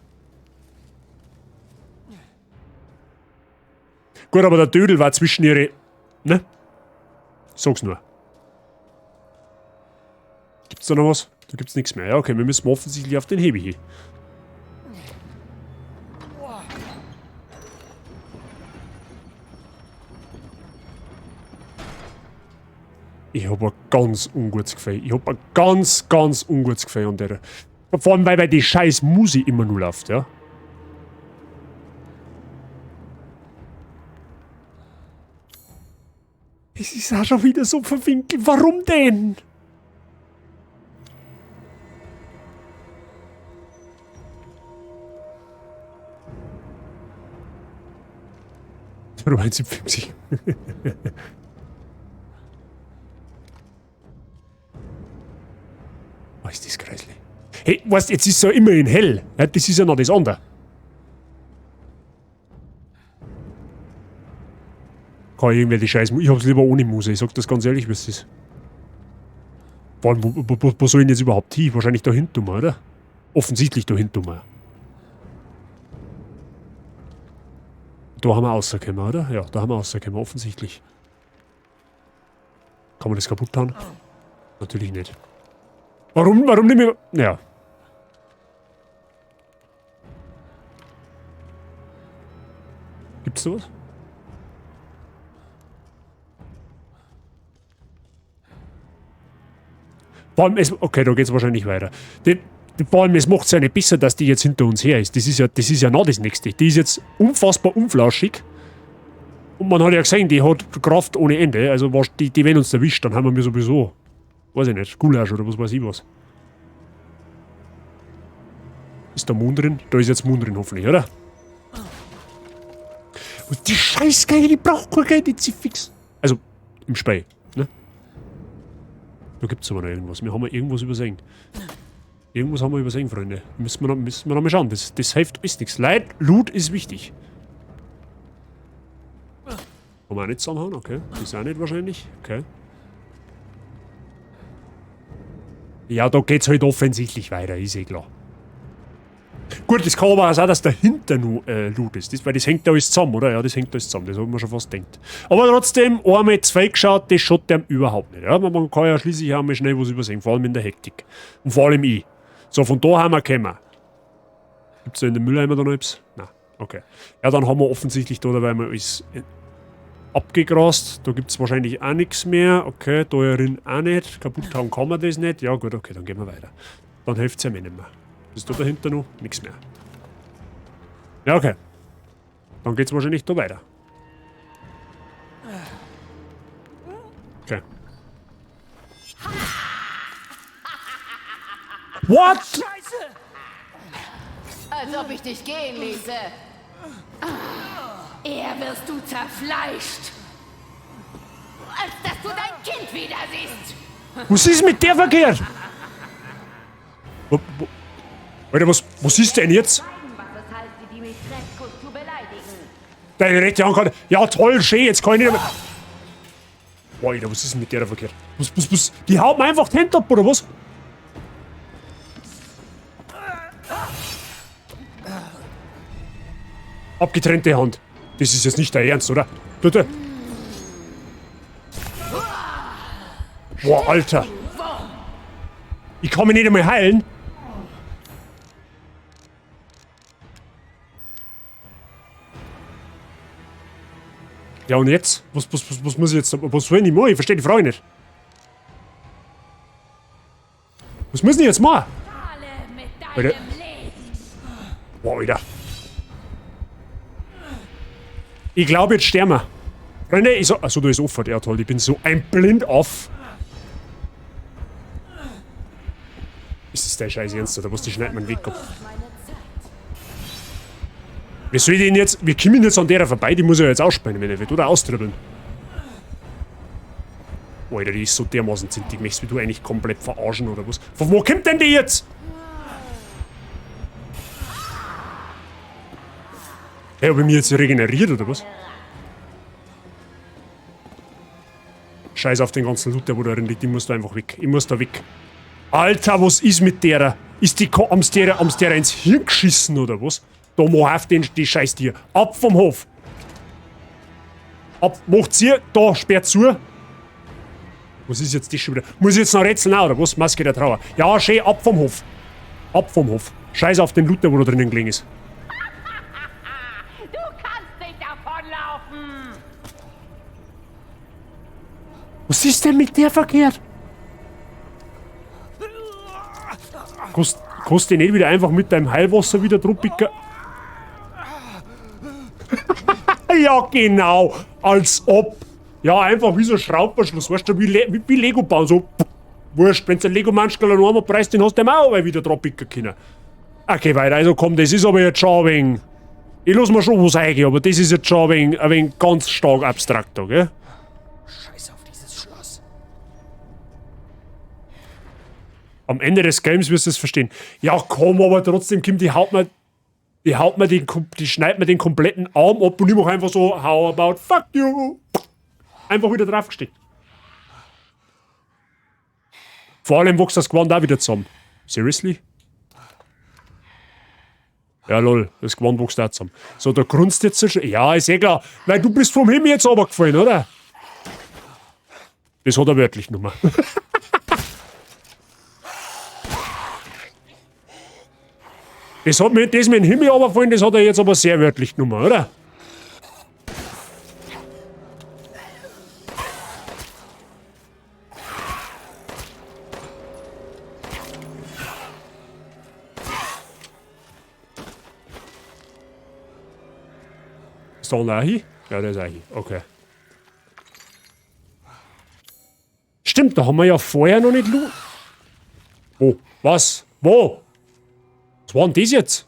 Gut, aber der Dödel war zwischen ihre... Ne? Sag's nur. Gibt's da noch was? Da gibt's nichts mehr. Ja, okay, wir müssen offensichtlich auf den Hebel hier. Ich hab ein ganz ungutes Gefühl. Ich hab ein ganz, ganz ungutes Gefühl an der. Vor allem, weil die scheiß Musik immer nur läuft, ja. Es ist auch schon wieder so verwinkelt. Warum denn? Warum 1,50? Was ist das Kreisli? Hey, weißt, jetzt ist es ja immerhin hell. Ja, das ist ja noch das andere. Kann ich irgendwer die Scheiß... Ich hab's lieber ohne Muse. Ich sag das ganz ehrlich, wie es ist. Vor allem, wo soll ich denn jetzt überhaupt hin? Wahrscheinlich da hinten, oder? Offensichtlich da hinten. Da haben wir rausgekommen, oder? Ja, da haben wir rausgekommen, offensichtlich. Kann man das kaputt tun? Natürlich nicht. Warum nehme ich... Ja. Gibt's da was? Vor allem, es, okay, da geht's wahrscheinlich weiter. Vor allem, es macht's ja nicht besser, dass die jetzt hinter uns her ist. Das ist ja noch das Nächste. Die ist jetzt unfassbar unflauschig. Und man hat ja gesehen, die hat Kraft ohne Ende. Also, die, wenn uns erwischt, dann haben wir sowieso, weiß ich nicht, Gulasch oder was weiß ich was. Ist da Mond drin? Da ist jetzt Mond drin, hoffentlich, oder? Und die Scheißgeige, die braucht kein Geld, die zieht fix. Also, im Spei, ne? Da gibt's aber noch irgendwas. Wir haben ja irgendwas übersehen. Irgendwas haben wir übersehen, Freunde. Müssen wir noch mal schauen. Das hilft alles nichts. Leid, Loot ist wichtig. Kann man auch nicht zusammenhauen? Okay. Das ist auch nicht wahrscheinlich. Okay. Ja, da geht's halt offensichtlich weiter, ist eh klar. Gut, das kann aber auch sein, dass dahinter noch Loot ist. Das, weil das hängt ja alles zusammen, oder? Ja, das hängt alles zusammen. Das hab ich mir schon fast gedacht. Aber trotzdem, einmal zwei geschaut, das schaut dem überhaupt nicht. Ja, man kann ja schließlich auch mal schnell was übersehen, vor allem in der Hektik. Und vor allem ich. So, von da haben wir gekommen. Gibt's da in dem Mülleimer da noch etwas? Nein, okay. Ja, dann haben wir offensichtlich da dabei mal alles abgegrast. Da gibt's wahrscheinlich auch nichts mehr. Okay, da drin auch nicht. Kaputt hauen kann man das nicht. Ja gut, okay, dann gehen wir weiter. Dann hilft's ja mir nicht mehr. Was ist da dahinter noch? Nichts mehr. Ja, okay. Dann geht's wahrscheinlich da weiter. Okay. What? Scheiße! Als ob ich dich gehen ließe. Eher wirst du zerfleischt, als dass du dein Kind wieder siehst. Was ist mit der verkehrt? Alter, was ist denn jetzt? Deine rechte Hand kann... Ja, toll, schön, jetzt kann ich nicht mehr... Boah, Alter, was ist denn mit der verkehrt? Was? Die haut mir einfach die Hände ab, oder was? Abgetrennte Hand. Das ist jetzt nicht der Ernst, oder? Bitte. Boah, Alter. Ich kann mich nicht einmal heilen. Ja, und jetzt? Was muss ich jetzt? Was soll ich machen? Ich verstehe die Frage nicht. Was muss ich jetzt machen? Alter. Boah, Alter. Ich glaube, jetzt sterben wir. Freunde, ich so. Achso, da ist offen. Ja, toll. Ich bin so ein Blindaff. Ist das der Scheiß Ernst, oder was? Die schneidet meinen Weg ab. Wie soll ich denn jetzt. Wir kommen jetzt an der vorbei, die muss ich ja jetzt aussperren, wenn ich will, oder austribbeln. Alter, die ist so dermaßen zintig. Möchtest du eigentlich komplett verarschen, oder was? Von wo kommt denn die jetzt? Hey, hab ich mich jetzt regeneriert, oder was? Scheiß auf den ganzen Loot, der wo da drin liegt. Ich muss da einfach weg. Ich muss da weg. Alter, was ist mit der? Ist die haben's der ins Hirn geschissen, oder was? Da mach auf den, die Scheiß-Tier. Ab vom Hof. Ab, macht's ihr, da, sperrt zu. Was ist jetzt das schon wieder? Muss ich jetzt noch rätseln, oder was? Maske der Trauer. Ja, schön, ab vom Hof. Ab vom Hof. Scheiß auf den Loot, der wo da drinnen gelegen ist. Du kannst nicht davonlaufen. Was ist denn mit der verkehrt? Kannst du nicht wieder einfach mit deinem Heilwasser wieder druppicken? Ja, genau. Als ob. Ja, einfach wie so ein Schraubverschluss, weißt du, wie Lego bauen, so. Wurscht, wenn's ein Lego-Manschkel noch einmal preist, den hast du ihm auch wieder druppicken können. Okay, weiter, also komm, das ist aber jetzt schon ein wenig. Ich lass mir schon was eingehen, aber das ist jetzt schon ein wenig ganz stark abstrakt, gell? Scheiß auf dieses Schloss. Am Ende des Games wirst du es verstehen. Ja, komm, aber trotzdem, Kim, die haut mir. Die haut mir den, die schneidet mir den kompletten Arm ab und ich mach einfach so, how about fuck you? Einfach wieder draufgesteckt. Vor allem wächst das Gewand auch wieder zusammen. Seriously? Ja, lol, das Gewand wächst auch zusammen. So, da grunzt jetzt so schon. Ja, ist eh klar. Weil du bist vom Himmel jetzt runtergefallen, oder? Das hat er wörtlich genommen. Das hat mir, das mit dem Himmel runtergefallen, das hat er jetzt aber sehr wörtlich genommen, oder? Ist da auch hin? Ja, der ist auch hin. Okay. Stimmt, da haben wir ja vorher noch nicht Loot. Wo? Was? Wo? Was war denn das jetzt?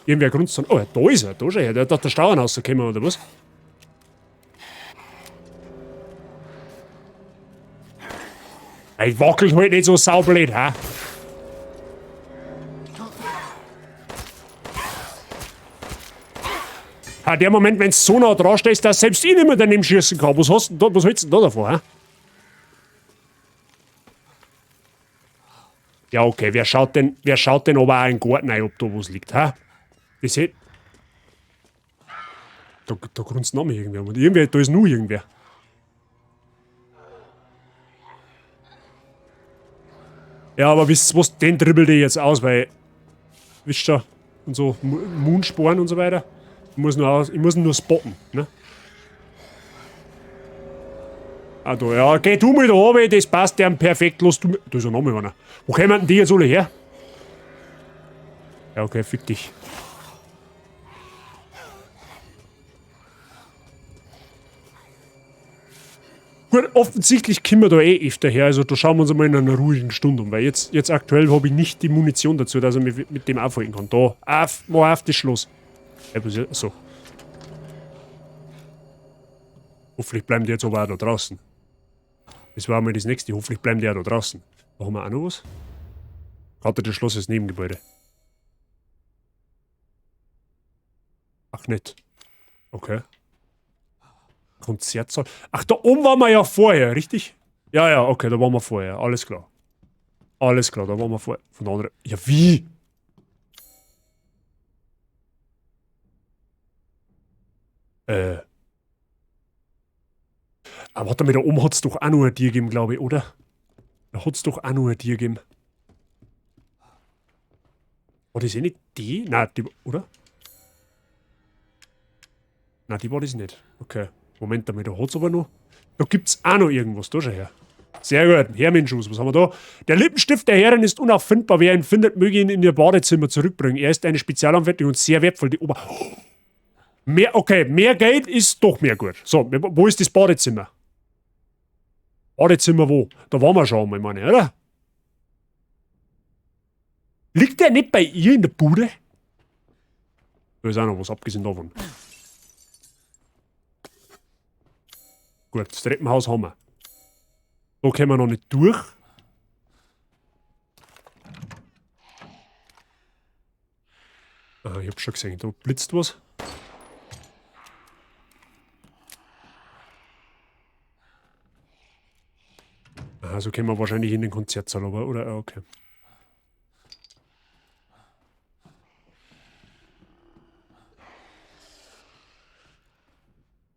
Irgendwer grunzt dann. Oh, da ist er, da ist er. Der hat der Stauern rausgekommen, oder was? Ey, wackelt halt nicht so saublöd, hä? Auch der Moment, wenn du so nah dran stehst, dass selbst ich nicht mehr daneben schießen kann. Was hast du da, was hältst du denn da davor, hä? Ja, okay, wer schaut denn aber auch in den Garten rein, ob da was liegt, hä? Das hätt. Da grunzt noch mal irgendwer. Und irgendwer, da ist nur irgendwer. Ja, aber wisst ihr was, den dribbelt ich jetzt aus, weil. Wisst ihr, und so, Moonsporen und so weiter. Ich muss nur spotten, ne? Ah, da, ja, geh du mal da runter, das passt dem perfekt. Los, du. Da ist ja noch mal einer. Wo kommen denn die jetzt alle her? Ja, okay, fick dich. Gut, offensichtlich kommen wir da eh öfter her, also da schauen wir uns einmal in einer ruhigen Stunde um, weil jetzt aktuell habe ich nicht die Munition dazu, dass ich mich mit dem aufhalten kann. Da, auf, mach auf das Schloss. So. Hoffentlich bleiben die jetzt aber auch da draußen. Das war mal das nächste, hoffentlich bleiben die auch da draußen. Da haben wir auch noch was. Karte des Schlosses Nebengebäude. Ach nicht. Okay. Konzertsaal. Ach, da oben waren wir ja vorher, richtig? Ja, ja, okay, da waren wir vorher. Alles klar. Alles klar, da waren wir vorher. Von der anderen. Ja, wie? Aber warte mal, da oben hat's doch auch noch ein Tier gegeben, glaube ich, oder? Da hat's doch auch noch ein Tier gegeben. War das eh nicht die? Nein, die, oder? Nein, die war das nicht. Okay. Moment einmal, da hat's aber noch. Da gibt's auch noch irgendwas. Da schau her. Sehr gut. Her mit dem Schuss. Was haben wir da? Der Lippenstift der Herrin ist unauffindbar. Wer ihn findet, möge ihn in ihr Badezimmer zurückbringen. Er ist eine Spezialanfertigung und sehr wertvoll. Die Ober. Mehr, okay, mehr Geld ist doch mehr gut. So, wo ist das Badezimmer? Badezimmer wo? Da waren wir schon einmal, meine ich, oder? Liegt der nicht bei ihr in der Bude? Da ist auch noch was, abgesehen davon. Gut, das Treppenhaus haben wir. Da kommen wir noch nicht durch. Ah, ich hab's schon gesehen, da blitzt was. Ah, so kommen wir wahrscheinlich in den Konzertsaal, aber, oder? Ah, okay.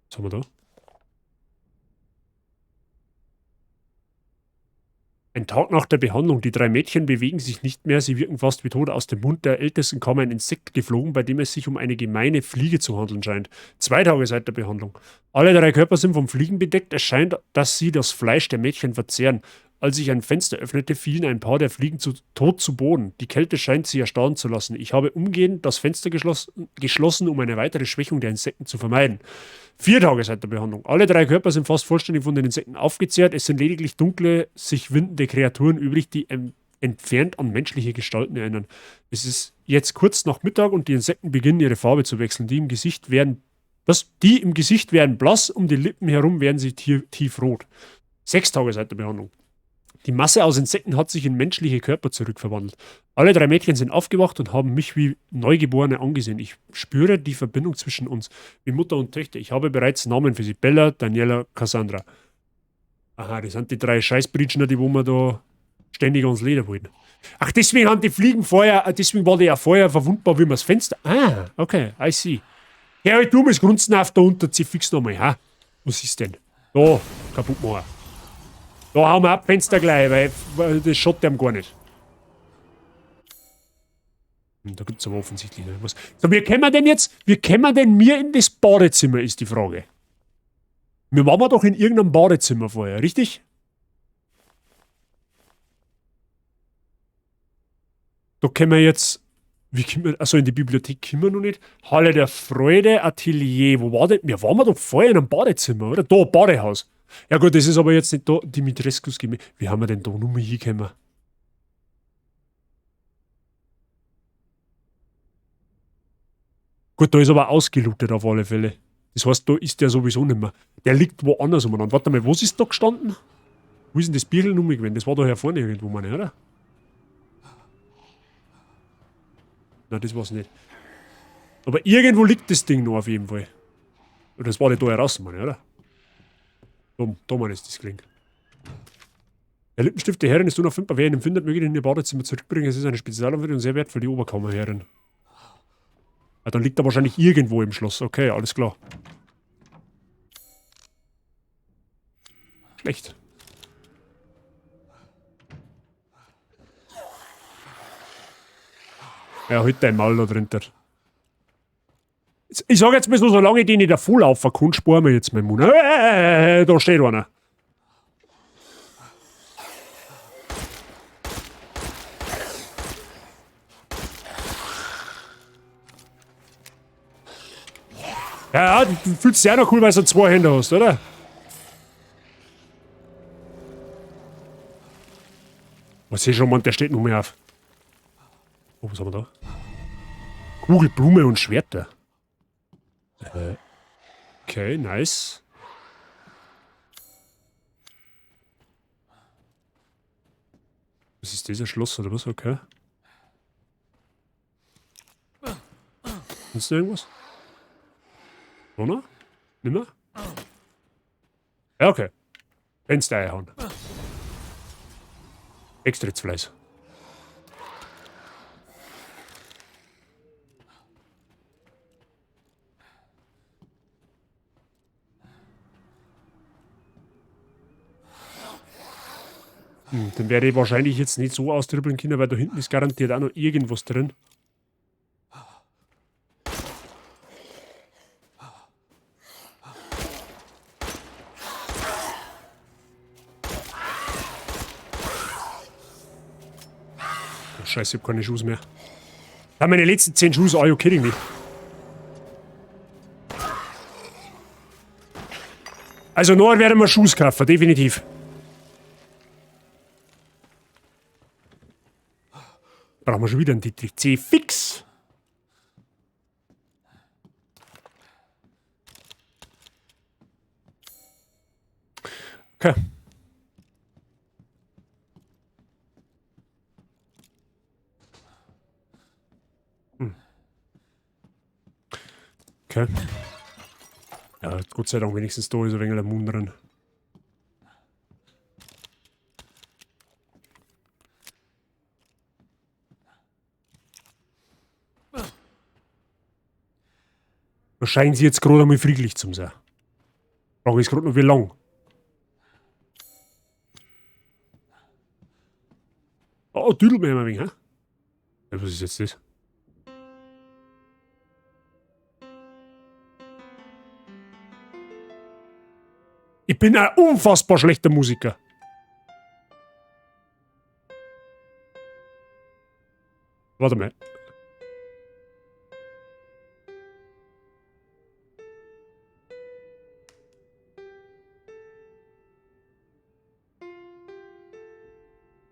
Was haben wir da? Ein Tag nach der Behandlung. Die drei Mädchen bewegen sich nicht mehr. Sie wirken fast wie tot. Aus dem Mund der Ältesten kam ein Insekt geflogen, bei dem es sich um eine gemeine Fliege zu handeln scheint. 2 Tage seit der Behandlung. Alle drei Körper sind vom Fliegen bedeckt. Es scheint, dass sie das Fleisch der Mädchen verzehren. Als ich ein Fenster öffnete, fielen ein paar der Fliegen tot zu Boden. Die Kälte scheint sie erstarren zu lassen. Ich habe umgehend das Fenster geschlossen, um eine weitere Schwächung der Insekten zu vermeiden. 4 Tage seit der Behandlung. Alle drei Körper sind fast vollständig von den Insekten aufgezehrt. Es sind lediglich dunkle, sich windende Kreaturen übrig, die entfernt an menschliche Gestalten erinnern. Es ist jetzt kurz nach Mittag und die Insekten beginnen ihre Farbe zu wechseln. Die im Gesicht werden, was? Die im Gesicht werden blass, um die Lippen herum werden sie tiefrot. 6 Tage seit der Behandlung. Die Masse aus Insekten hat sich in menschliche Körper zurückverwandelt. Alle drei Mädchen sind aufgewacht und haben mich wie Neugeborene angesehen. Ich spüre die Verbindung zwischen uns, wie Mutter und Töchter. Ich habe bereits Namen für sie. Bella, Daniela, Cassandra. Aha, das sind die drei Scheißbritschner, die wo wir da ständig ans Leder wollen. Ach, deswegen haben die Fliegen vorher, deswegen war die ja vorher verwundbar, wie man das Fenster... Ah, okay, I see. Ja, du musst grunzen auf da unter, zieh fix nochmal, ha? Was ist denn? Da, kaputt machen. Da hauen wir ab Fenster gleich, weil das schaut dem gar nicht. Da gibt's aber offensichtlich noch was. So, wie kommen wir denn jetzt? Wie kommen wir denn mir in das Badezimmer, ist die Frage. Wir waren doch in irgendeinem Badezimmer vorher, richtig? Da können wir jetzt... Wie kommen wir, also in die Bibliothek kommen wir noch nicht. Halle der Freude, Atelier. Wo war denn? Wir waren doch vorher in einem Badezimmer, oder? Da, Badehaus. Ja gut, das ist aber jetzt nicht da. Dimitrescus Gemälde. Wie haben wir denn da nochmal hingekommen? Gut, da ist aber ausgelootet auf alle Fälle. Das heißt, da ist der sowieso nicht mehr. Der liegt woanders umeinander. Warte mal, was ist da gestanden? Wo ist denn das Bierl nochmal gewesen? Das war da hier vorne irgendwo, meine ich, oder? Nein, das war's nicht. Aber irgendwo liegt das Ding noch auf jeden Fall. Das war nicht da heraus, meine, oder? Da, meine ist das Kling. Der Lippenstift der Herrin ist unauffindbar. Wer ihn findet, möge ihn in ihr Badezimmer zurückbringen. Es ist eine Spezialanwendung und sehr wertvoll, die Oberkammerherrin. Ja, dann liegt er wahrscheinlich irgendwo im Schloss. Okay, alles klar. Schlecht. Ja, halt dein Maul da drunter. Ich sag jetzt mal so, solange ich den nicht davonlaufen kann, sparen wir jetzt meinen Mund. Da steht einer. Ja, du fühlst dich auch noch cool, weil du zwei Hände hast, oder? Was ist schon, Mann, der steht noch mehr auf. Oh, was haben wir da? Kugel, Blume und Schwerter. Okay, nice. Was ist das, ein Schloss oder was? Okay. Ist da irgendwas? Oder? Nimmer? Ja, okay. Fenster einhauen. Extra Fleiß. Den werde ich wahrscheinlich jetzt nicht so austribbeln können, weil da hinten ist garantiert auch noch irgendwas drin. Oh, Scheiße, ich hab keine Schuhe mehr. Ja, meine letzten 10 Schuhe, are you kidding me? Also, noch werden wir Schuhe kaufen, definitiv. Brauchen wir schon wieder einen Dietrich C. Fix! Okay. Okay. Ja, Gott sei Dank wenigstens da ist ein wenig der Mund drin. Da scheinen sie jetzt gerade einmal friedlich zu sein. Frage ist gerade noch, wie lang. Oh, düdelt mir immer ein wenig, hä? Ja, was ist jetzt das? Ich bin ein unfassbar schlechter Musiker. Warte mal.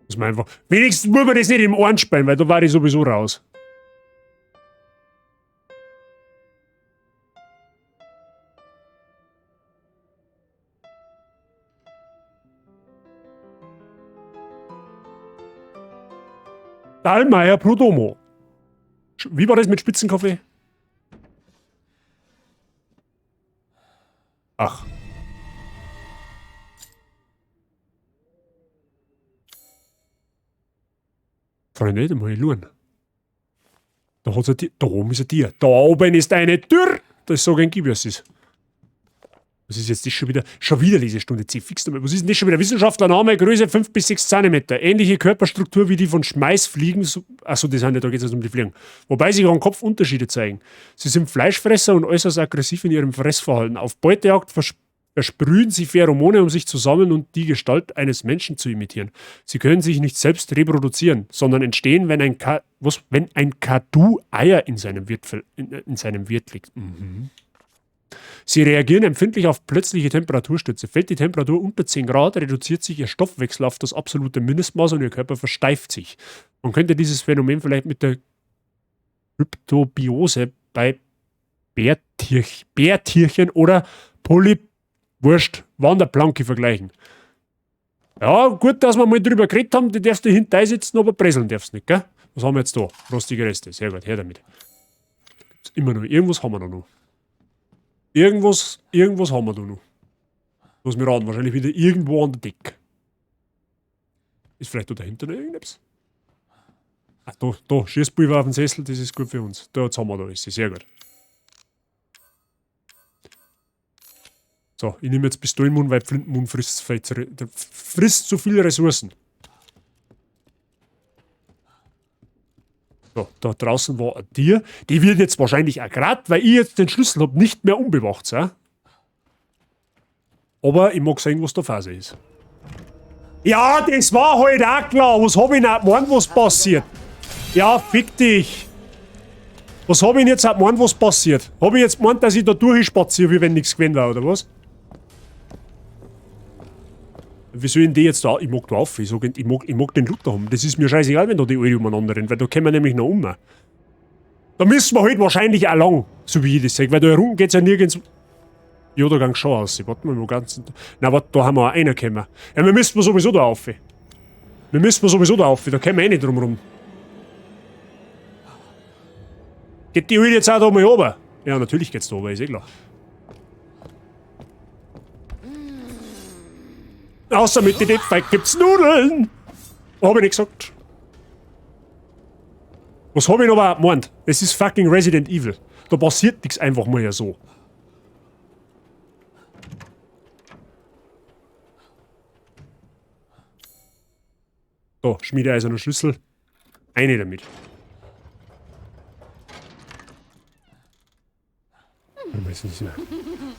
Muss man einfach. Wenigstens muss man das nicht im Ohren spielen, weil da war ich sowieso raus. Dahlmeier Prodomo. Wie war das mit Spitzenkaffee? Ach. Freunde, da muss ich schauen. Da hat's ein Tier. Da oben ist ein Tier. Da oben ist eine Tür. Das ist so ein Gibius ist. Was ist jetzt das schon wieder? Schon wieder Lesestunde C. Fix damit. Was ist denn das schon wieder? Wissenschaftler-Name, Größe 5 bis 6 Zentimeter. Ähnliche Körperstruktur wie die von Schmeißfliegen. So, achso, das sind ja, da geht's jetzt um die Fliegen. Wobei sich am Kopf Unterschiede zeigen. Sie sind Fleischfresser und äußerst aggressiv in ihrem Fressverhalten. Auf Beutejagd versprühen sie Pheromone, um sich zu sammeln und die Gestalt eines Menschen zu imitieren. Sie können sich nicht selbst reproduzieren, sondern entstehen, wenn ein Ka-, was, wenn ein Kadu Eier in seinem Wirt ver-, in, in seinem Wirt liegt. Sie reagieren empfindlich auf plötzliche Temperaturstürze. Fällt die Temperatur unter 10 Grad, reduziert sich ihr Stoffwechsel auf das absolute Mindestmaß und ihr Körper versteift sich. Man könnte dieses Phänomen vielleicht mit der Kryptobiose bei Bärtierchen oder Polyp-Wurst Wanderplanke vergleichen. Ja, gut, dass wir mal drüber geredet haben, die darfst du hinten sitzen, aber breseln darfst du nicht, gell? Was haben wir jetzt da? Rostige Reste, sehr gut, her damit. Ist immer noch. Irgendwas haben wir da noch. Irgendwas haben wir da noch. Lass mich raten, wahrscheinlich wieder irgendwo an der Decke. Ist vielleicht da dahinter noch irgendetwas? Ah, da, Schießpulver auf dem Sessel, das ist gut für uns. Da, jetzt haben wir da, ist sie, sehr gut. So, ich nehme jetzt Pistolenmund, weil Flintenmund frisst zu viele Ressourcen. So, da draußen war ein Tier. Die wird jetzt wahrscheinlich auch grad, weil ich jetzt den Schlüssel hab, nicht mehr unbewacht sein. Aber ich mag sehen, was da Phase ist. Ja, das war halt auch klar. Was hab ich denn gemeint, was passiert? Ja, fick dich. Was hab ich denn jetzt auch gemeint, was passiert? Hab ich jetzt gemeint, dass ich da durchspaziere, wie wenn nichts gewesen war, oder was? Wie soll denn die jetzt da? Ich mag da auf. Ich sag, ich mag den Luther haben. Das ist mir scheißegal, wenn da die Alte umeinander rennt, weil da kommen wir nämlich noch um. Da müssen wir halt wahrscheinlich auch lang, so wie ich das sag, weil da herum geht's ja nirgends. Ja, da ging's schon aus. Warte mal, ganz. Na, warte, da haben wir auch einer gekommen. Ja, wir müssen sowieso da auf. Wir müssen sowieso da auf, da kommen wir eh nicht drum rum. Geht die Alte jetzt auch da mal runter? Ja, natürlich geht's da runter, ist eh klar. Außer mit den Deadfight gibt's Nudeln! Hab ich nicht gesagt. Was hab ich noch überhaupt gemeint? Es ist fucking Resident Evil. Da passiert nichts einfach mal so. Da, schmiedeeiserner Schlüssel. Eine damit.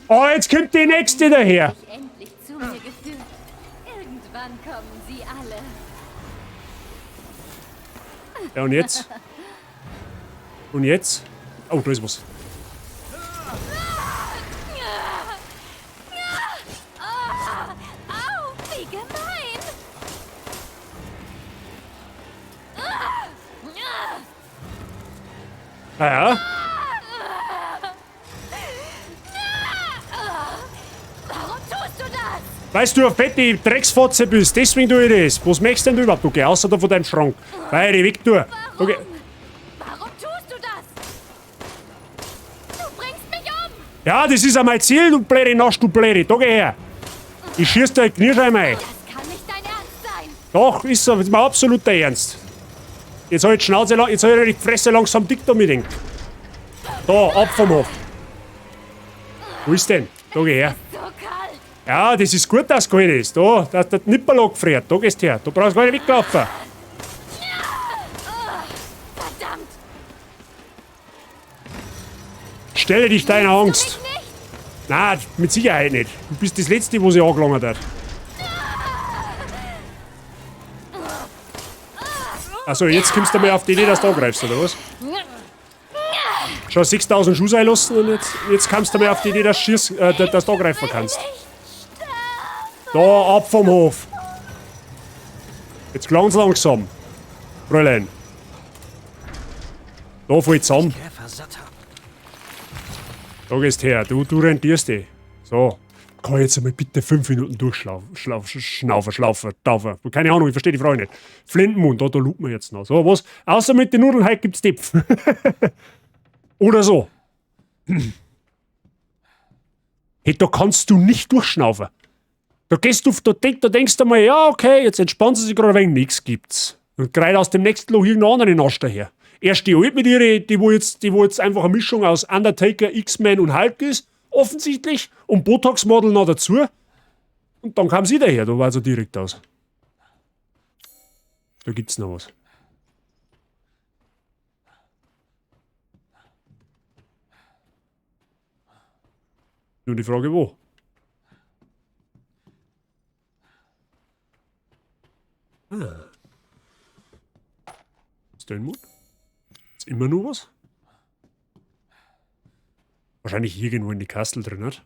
Oh, jetzt kommt die nächste daher! Endlich zu mir geführt. Irgendwann kommen sie alle. Ja, und jetzt? Und jetzt? Oh, da ist was. Au, wie gemein! Naja. Warum tust du das? Weißt du, eine fette Drecksfotze bist, deswegen tue ich das. Was möchtest denn du überhaupt? Du geh außer da von deinem Schrank. Weil ich weg tue. Okay. Warum tust du das? Du bringst mich um! Ja, das ist auch mein Ziel, du blöde Nasch, du blöde. Da geh her. Ich schieß dir die Kniescheibe ein. Das kann nicht dein Ernst sein! Doch, ist so, das ist mein absoluter Ernst. Jetzt hab ich die Schnauze, jetzt hab ich die Fresse langsam dick damit denkt. Da, ab vom Hof. Wo ist denn? Da geh her. So kalt! Ja, das ist gut, dass es kalt ist. Da, dass der Nipperloch gefriert. Da gehst du her. Da brauchst du gar nicht weglaufen. Verdammt! Stelle dich deiner Angst. Nein, mit Sicherheit nicht. Du bist das Letzte, wo sie angelangt hat. Also jetzt kommst du mal auf die Idee, dass du angreifst, oder was? Schon 6000 Schuss einlassen und jetzt kommst du mal auf die Idee, dass du angreifen kannst. Da, ab vom Hof. Jetzt ganz langsam. Fräulein. Da voll zusammen. Da gehst her, du rentierst dich. So. Kann ich jetzt einmal bitte 5 Minuten durchschlaufen, schnaufen, taufen. Keine Ahnung, ich verstehe die Frage nicht. Flintenmund, da looten wir jetzt noch. So, was? Außer mit den Nudeln, heute gibt's Depf. Oder so. Hey, da kannst du nicht durchschnaufen. Da gehst du, da denkst du mal, ja, okay, jetzt entspannen sie sich gerade ein wenig, nichts gibt's. Und gerade aus dem nächsten Loch irgendeinen anderen Arsch daher. Erst die Alt mit ihre, die wo jetzt einfach eine Mischung aus Undertaker, X-Men und Hulk ist, offensichtlich, und Botox-Model noch dazu. Und dann kam sie daher, da war so direkt aus. Da gibt's noch was. Nur die Frage, wo? Ah. Stonemund? Ist immer nur was? Wahrscheinlich irgendwo in die Kastel drin, hat.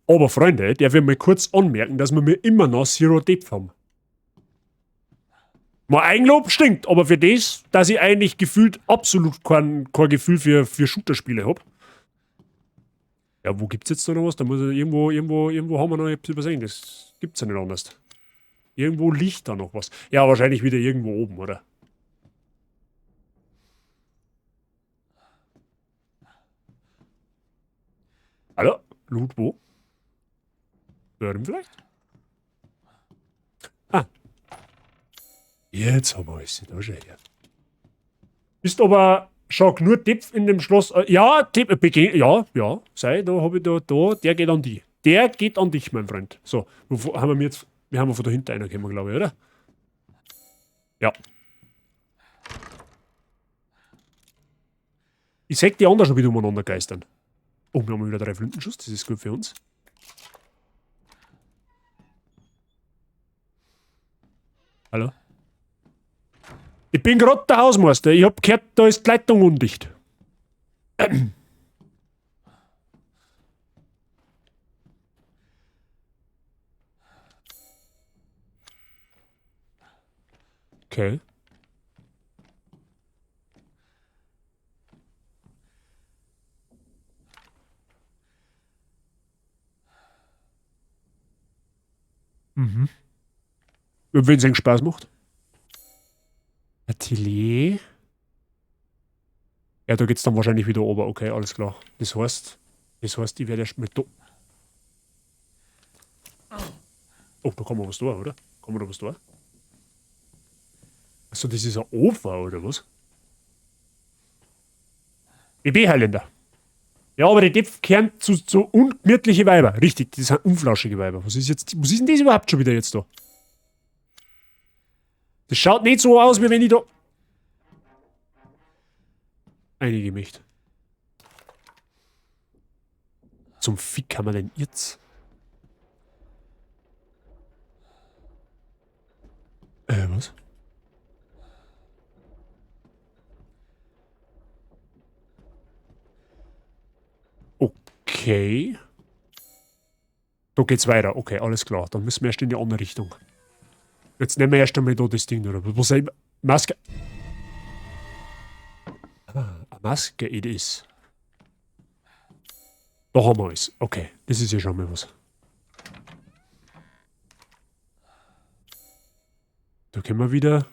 Aber Freunde, darf ich mal kurz anmerken, dass wir mir immer noch Zero Depth haben. Mein Eigenlob stinkt, aber für das, dass ich eigentlich gefühlt absolut kein Gefühl für Shooter-Spiele hab. Ja, wo gibt's jetzt da noch was? Da muss ich irgendwo haben wir noch etwas übersehen. Das gibt's ja nicht anders. Irgendwo liegt da noch was. Ja, wahrscheinlich wieder irgendwo oben, oder? Hallo? Loot wo? Hören vielleicht? Ah. Jetzt haben wir es. Da schau her. Bist aber schon genug Tipp in dem Schloss. Ja, Tipp, ja, ja, sei, da hab ich da, der geht an die. Der geht an dich, mein Freund. So, wo haben wir jetzt, wir haben von dahinter einer gekommen, glaube ich, oder? Ja. Ich seh die anderen schon wieder umeinander geistern. Oh, wir haben wieder 3 Flintenschuss, das ist gut für uns. Hallo? Ich bin grad der Hausmeister. Ich hab gehört, da ist die Leitung undicht. Okay. Mhm. Wenn es einen Spaß macht. Atelier. Ja, da geht's dann wahrscheinlich wieder oben. Okay, alles klar. Das heißt, ich werde erst mit da. Oh, da kann man was tun, oder? Kann man da was tun? Achso, das ist ein Ofen, oder was? BB-Highlander. Ja, aber die Depf kehren zu ungemütliche Weiber. Richtig, das sind unflauschige Weiber. Was ist jetzt, was ist denn das überhaupt schon wieder jetzt da? Das schaut nicht so aus, wie wenn ich da einige möchte. Zum Fick haben wir denn jetzt? Was? Okay. Da geht's weiter. Okay, alles klar. Dann müssen wir erst in die andere Richtung. Jetzt nehmen wir erst einmal da das Ding, oder? Was ist Maske? Ah, eine Maske it is. Da haben wir es. Okay, das ist ja schon mal was. Da können wir wieder...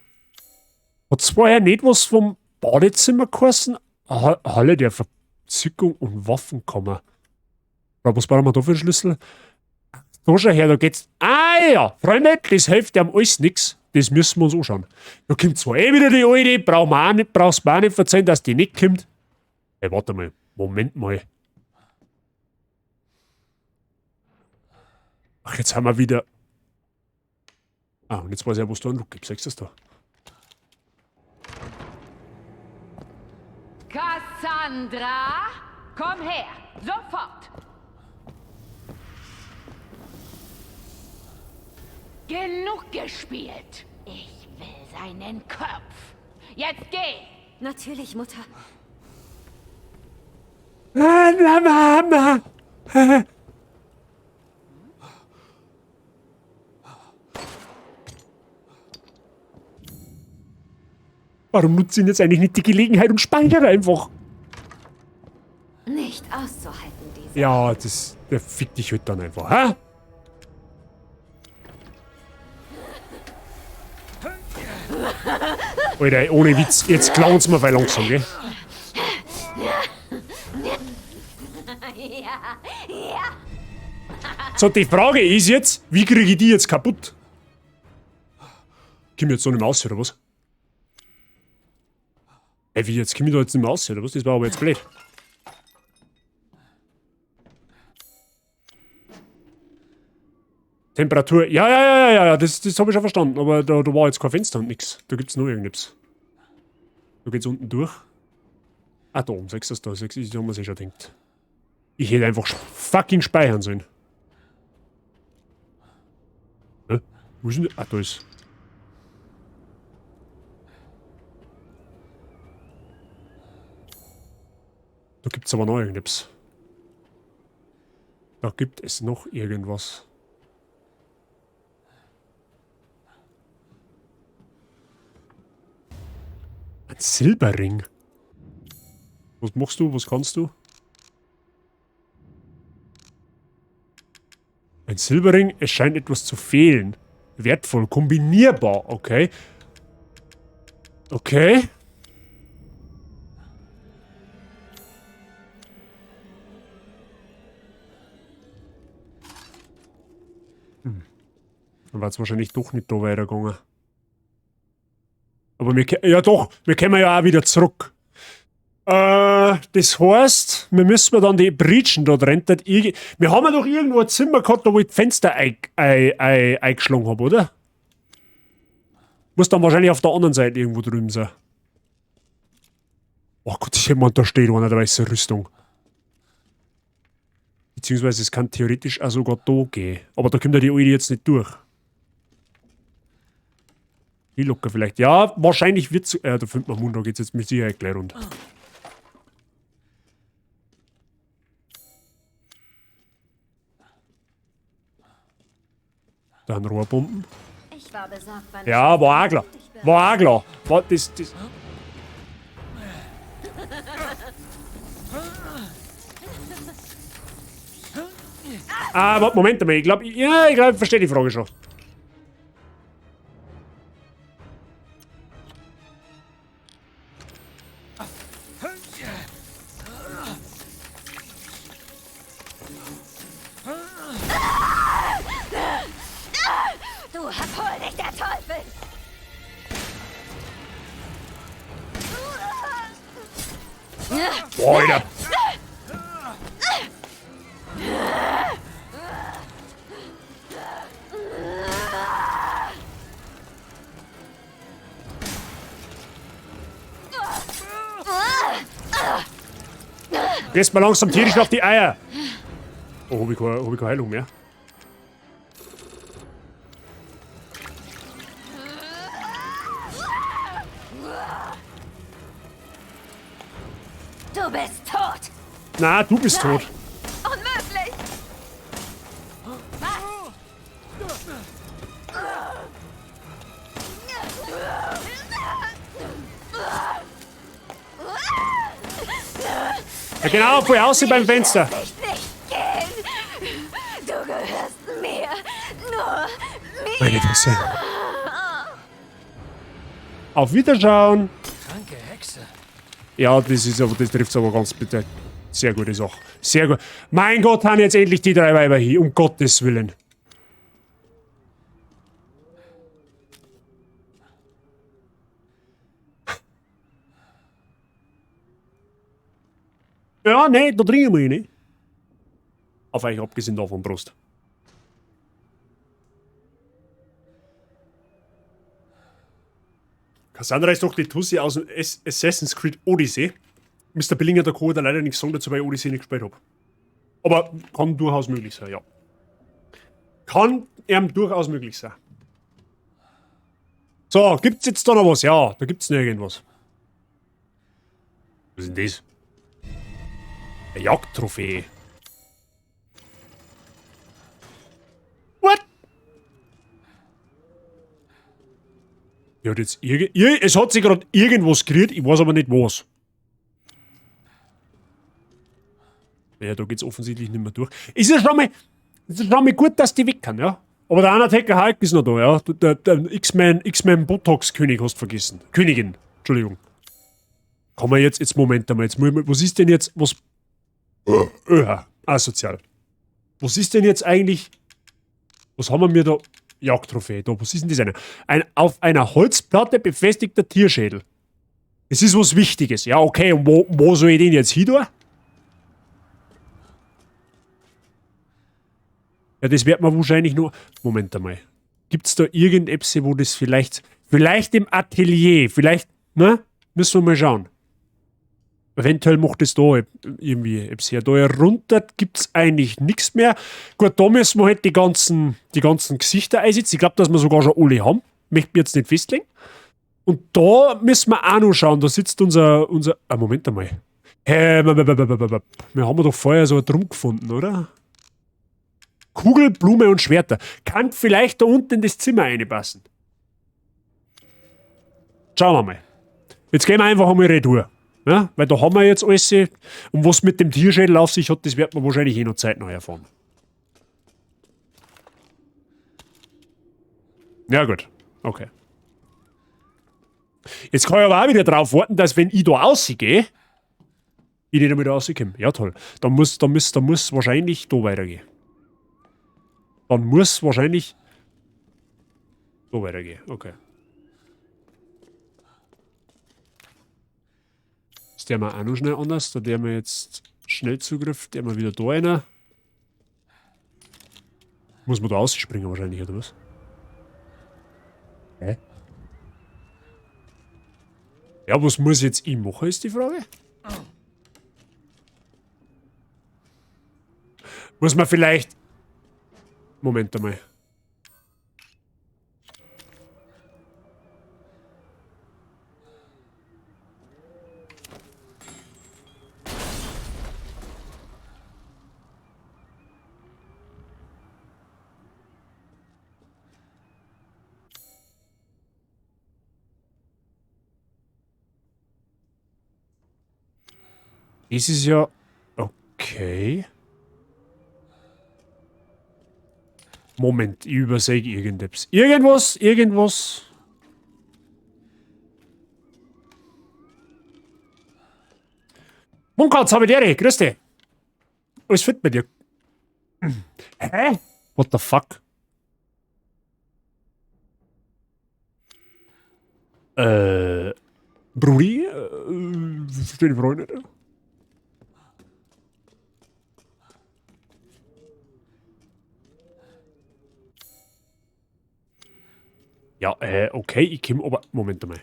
Hat's vorher nicht was vom Badezimmer geheißen? Halle der Verzückung und Waffenkammer. Was brauchen wir da für einen Schlüssel? Da schau her, da geht's. Ah ja, Freunde, das hilft einem alles nix. Das müssen wir uns anschauen. Da kommt zwar eh wieder die alte, brauchen wir auch nicht, brauchst du mir auch nicht verzeihen, dass die nicht kommt. Ey, warte mal, Moment mal. Ach, jetzt haben wir wieder. Ah, und jetzt weiß ich ja, wo es da einen Look gibt. Siehst du das da? Cassandra, komm her, sofort! Genug gespielt. Ich will seinen Kopf. Jetzt geh! Natürlich, Mutter. Na, Mama. Warum nutze ich jetzt eigentlich nicht die Gelegenheit und speichere einfach? Nicht auszuhalten, diese. Ja, das, der fickt dich heute dann einfach, hä? Alter, ohne Witz, jetzt klauen's mir weil langsam, gell? Ja, ja. So, die Frage ist jetzt, wie kriege ich die jetzt kaputt? Komm ich jetzt da nicht mehr raus, oder was? Ey, wie jetzt? Komm ich da jetzt nicht mehr raus, oder was? Das war aber jetzt blöd. Temperatur. Ja, ja, ja, ja, ja, das habe ich schon verstanden. Aber da war jetzt kein Fenster und nix. Da gibt's nur irgendetwas. Da geht's unten durch. Ah, da oben, sechs ist da, sechs ist, da haben wir sich schon gedacht. Ich hätte einfach fucking speichern sollen. Hä? Wo ist denn der? Ah, da ist. Da gibt's aber noch irgendetwas. Da gibt es noch irgendwas. Ein Silberring. Was machst du? Was kannst du? Ein Silberring? Es scheint etwas zu fehlen. Wertvoll, kombinierbar, okay. Okay. Dann war es wahrscheinlich doch nicht da weitergegangen. Aber wir, ja doch, wir kommen ja auch wieder zurück. Das heißt, wir müssen dann die Breachen da drin. Wir haben ja doch irgendwo ein Zimmer gehabt, da wo ich die Fenster eingeschlagen habe, oder? Muss dann wahrscheinlich auf der anderen Seite irgendwo drüben sein. Oh Gott, ich meine, da steht einer der weißen Rüstung. Beziehungsweise es kann theoretisch auch sogar da gehen. Aber da kommt ja die Alte jetzt nicht durch. Die locker vielleicht. Ja, wahrscheinlich wird's. Da findet man Mund, da geht's jetzt mit Sicherheit gleich rund. Dann Rohrbomben. Ich war besorgt, weil Ja, war auch klar. War auch klar. War das. Ah, warte, Moment einmal. Ich glaube, ja, ich glaub, ich verstehe die Frage schon. Du hol dich der Teufel! Boah, Alter. Gehst mal langsam tierisch auf die Eier. Oh, hab ich keine Heilung mehr? Du bist tot! Na, du bist tot. Unmöglich! Ja, genau, voll aussehen beim Fenster. Ich nicht gehen! Du gehörst mir! Nur mir! Meine Fresse. Auf Wiederschauen! Kranke Hexe. Ja, das ist aber, das trifft's aber ganz bitte. Sehr gute Sache. Sehr gut. Mein Gott, haben jetzt endlich die drei Weiber hier, um Gottes Willen. Ja, nee, da dringen wir nicht. Auf euch abgesehen davon, Prost. Cassandra ist doch die Tussi aus dem Assassin's Creed Odyssey. Mr. Billinger, der Co. hat leider nichts sagen dazu, weil ich Odyssey nicht gespielt hab. Aber kann durchaus möglich sein, ja. Kann ihm durchaus möglich sein. So, gibt's jetzt da noch was? Ja, da gibt's noch irgendwas. Was ist denn das? Eine Jagdtrophäe. What? Ja, jetzt es hat sich gerade irgendwas gerührt, ich weiß aber nicht was. Ja, da geht's offensichtlich nicht mehr durch. Ist ja schon mal, gut, dass die weg kann, ja? Aber der Undertaker Hulk ist noch da, ja? Der X-Men Botox-König hast du vergessen. Königin, Entschuldigung. Kann man jetzt Moment einmal, jetzt muss ich mal, was ist denn jetzt, was... Asozial. Was ist denn jetzt eigentlich... Was haben wir mir da... Jagdtrophäe, da, was ist denn das eine? Ein auf einer Holzplatte befestigter Tierschädel. Es ist was Wichtiges. Ja, okay, und wo soll ich den jetzt hin tun? Ja, das wird man wahrscheinlich nur... Moment einmal. Gibt's da irgendetwas, wo das vielleicht... Vielleicht im Atelier, vielleicht... Ne? Müssen wir mal schauen. Eventuell macht es da irgendwie etwas her. Da runter gibt's eigentlich nichts mehr. Gut, da müssen wir halt die ganzen Gesichter einsetzen. Ich glaub, dass wir sogar schon alle haben. Möchte mich jetzt nicht festlegen. Und da müssen wir auch noch schauen. Da sitzt unser ah, Moment einmal. Hä, wir haben doch vorher so einen Trunk gefunden, oder? Kugel, Blume und Schwerter. Kann vielleicht da unten in das Zimmer reinpassen. Schauen wir mal. Jetzt gehen wir einfach einmal retour. Ja, weil da haben wir jetzt alles. Und was mit dem Tierschädel auf sich hat, das wird man wahrscheinlich eh noch zeitnah erfahren. Ja gut, okay. Jetzt kann ich aber auch wieder drauf warten, dass wenn ich da rausgehe, ich nicht einmal da rauskomme. Ja toll. Dann muss wahrscheinlich da weitergehen. Dann muss wahrscheinlich da weitergehen. Okay. Ist der mal auch noch schnell anders? Da der mir jetzt Schnellzugriff, der mal wieder da einer. Muss man da rausspringen wahrscheinlich, oder was? Hä? Ja, was muss jetzt ich machen, ist die Frage. Muss man vielleicht... Moment einmal. Das ist ja... Okay. Moment, ich übersehe irgendetwas. Irgendwas, irgendwas. Munkatz, habe ich dir. Grüß dich. Alles fit bei dir. Hä? What the fuck? Brudi? Verstehe die Freunde nicht. Ja, okay, ich komm, aber... Moment einmal.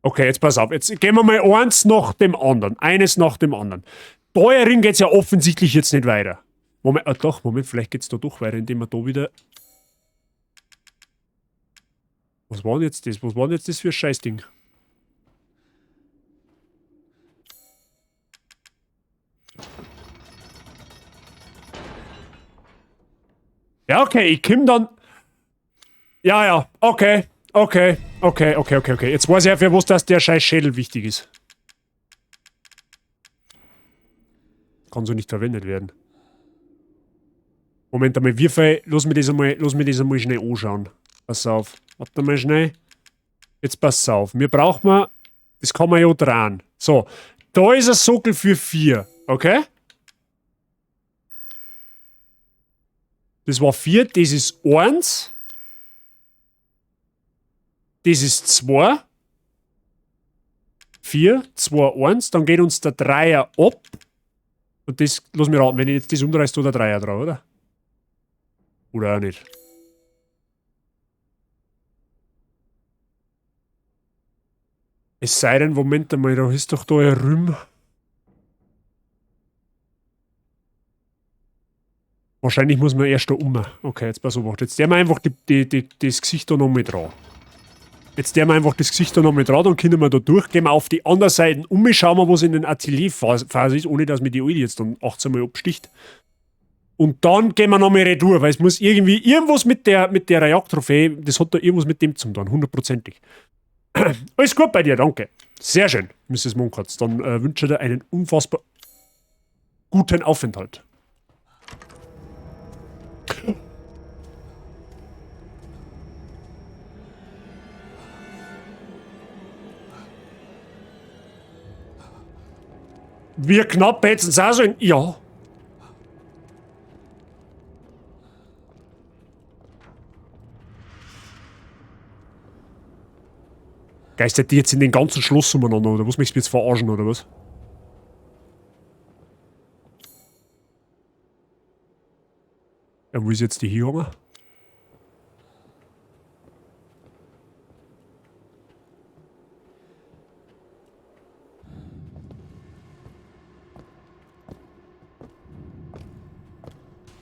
Okay, jetzt pass auf. Jetzt gehen wir mal eins nach dem anderen. Eines nach dem anderen. Da herin geht's ja offensichtlich jetzt nicht weiter. Moment, doch, Moment, vielleicht geht's da doch weiter, indem wir da wieder... Was war denn jetzt das? Was war denn jetzt das für ein Scheißding? Ja, okay, ich komm dann... Ja, ja, okay. Okay, okay, okay, okay, okay. Jetzt weiß ich ja, für was dass der scheiß Schädel wichtig ist. Kann so nicht verwendet werden. Moment einmal, wie viel... Lass mich das einmal schnell anschauen. Pass auf. Warte mal schnell. Jetzt pass auf. Wir brauchen mal... Das kann man ja dran. So. Da ist ein Sockel für 4. Okay? Das war 4. Das ist 1. Das ist 2. 4, 2, 1. Dann geht uns der Dreier ab. Und das, lass mich raten, wenn ich jetzt das umdrehe, ist da der Dreier drauf, oder? Oder auch nicht. Es sei denn, Moment einmal, da ist doch da ein Rüm. Wahrscheinlich muss man erst da um. Okay, jetzt pass auf. Jetzt der wir einfach das Gesicht da nochmal dran. Jetzt der wir einfach das Gesicht da nochmal dran, dann können wir da durch, gehen wir auf die andere Seite um, schauen wir, was in den Atelierphase ist, ohne dass mir die Alte jetzt dann 18 Mal absticht. Und dann gehen wir nochmal retour, weil es muss irgendwie irgendwas mit der Jagdtrophäe, das hat da irgendwas mit dem zu tun, hundertprozentig. Alles gut bei dir, danke. Sehr schön, Mrs. Munkatz. Dann wünsche ich dir einen unfassbar guten Aufenthalt. Wie knapp hätten sie auch sollen. Ja. Geistert die jetzt in den ganzen Schloss umeinander, oder was? Möchtest du jetzt verarschen, oder was? Ja, wo ist jetzt die hier?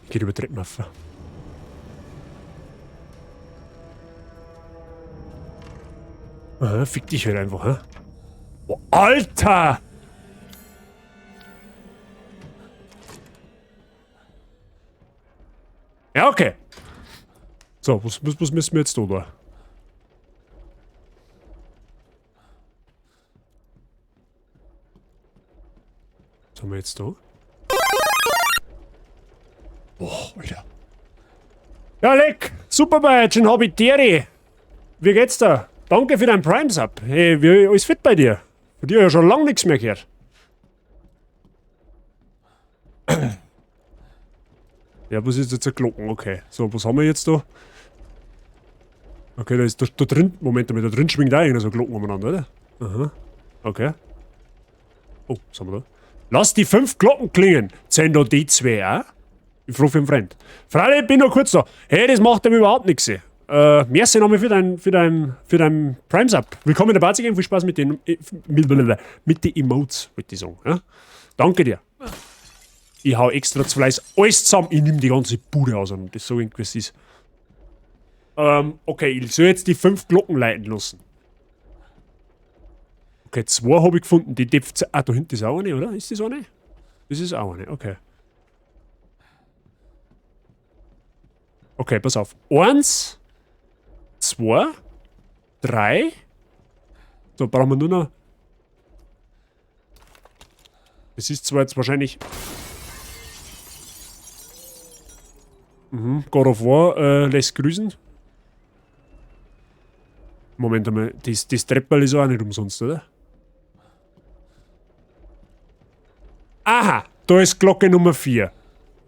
Geht über Treppen rauf. Aha, fick dich halt einfach, hä? Boah, Alter! Ja, okay. So, was müssen wir jetzt da da? Was haben wir jetzt da? Boah, Alter. Ja, leck! Super bei schön hab ich Deri. Wie geht's da? Danke für dein Prime-Sub. Hey, wie, alles fit bei dir? Von dir hab ich ja schon lange nichts mehr gehört. Ja, was ist jetzt eine Glocken? Okay. So, was haben wir jetzt da? Okay, da ist da drin. Moment mal, da drin schwingt auch irgendeine so Glocken umeinander, oder? Aha. Okay. Oh, was haben wir da? Lass die 5 Glocken klingen. Zählen da die 2 auch? Ich frag für einen Freund. Freilich, ich bin noch kurz da. Hey, das macht dem überhaupt nichts. Merci nochmal für dein Prime-Sub. Willkommen in der Party, viel Spaß mit den Emotes, wollte ich sagen. Ja? Danke dir. Ich hau extra zu Fleiß alles zusammen. Ich nehm die ganze Bude aus und das so irgendwie es ist. Okay, ich soll jetzt die 5 Glocken leiten lassen. Okay, 2 hab ich gefunden. Die dürft, ah, da hinten ist auch eine, oder? Ist das eine? Das ist auch eine, okay. Okay, pass auf. 1, 2, 3. So, brauchen wir nur noch. Das ist zwar jetzt wahrscheinlich. God of War lässt grüßen. Moment einmal, das Treppel ist auch nicht umsonst, oder? Aha, da ist Glocke Nummer 4.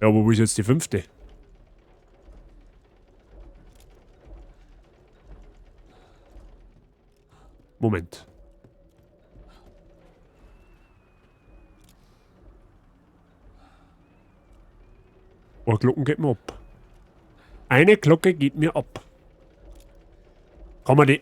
Ja, aber wo ist jetzt die 5? Moment. Oh, Glocken geht mir ab. Eine Glocke geht mir ab. Kann man die...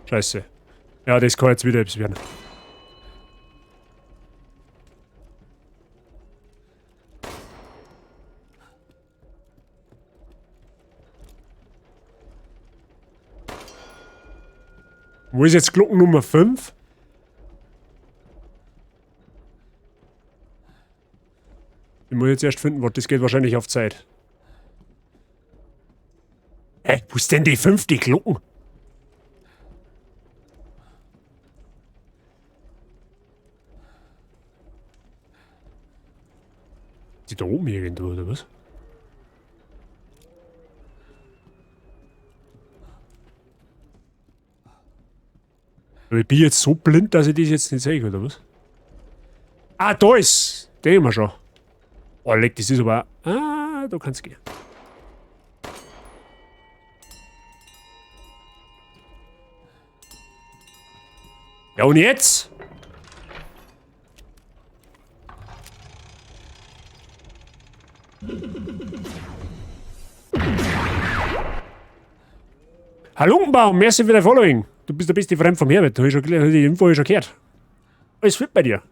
Scheiße. Ja, das kann jetzt wieder etwas werden. Wo ist jetzt Glocken Nummer 5? Ich muss jetzt erst finden, was das geht wahrscheinlich auf Zeit. Hä? Wo ist denn die 5. Glocken? Ist die da oben irgendwo, oder was? Aber ich bin jetzt so blind, dass ich das jetzt nicht sehe, oder was? Ah, da ist! Den haben wir schon. Oh, leck, das ist aber... Ah, da kann's gehen. Ja, und jetzt? Halunkenbaum, merci für dein Following. Du bist der beste Freund vom Herbert, hab ich schon gel-, die Info hab ich schon gehört. Alles fit bei dir.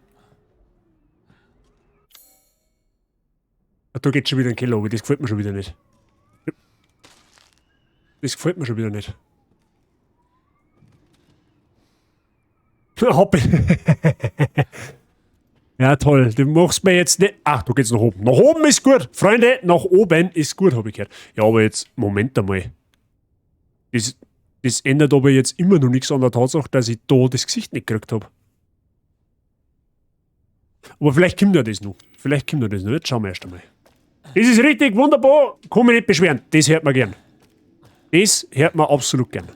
Ah, da geht schon wieder ein Keller, aber das gefällt mir schon wieder nicht. Das gefällt mir schon wieder nicht. Hopp. Ja, toll. Du machst mir jetzt nicht. Ach, da geht's nach oben. Nach oben ist gut. Freunde, nach oben ist gut, hab ich gehört. Ja, aber jetzt, Moment einmal. Das ändert aber jetzt immer noch nichts an der Tatsache, dass ich da das Gesicht nicht gekriegt hab. Aber vielleicht kommt ja das noch. Vielleicht kommt ja das noch. Jetzt schauen wir erst einmal. Das ist richtig wunderbar. Kann mich nicht beschweren. Das hört man gern. Das hört man absolut gern.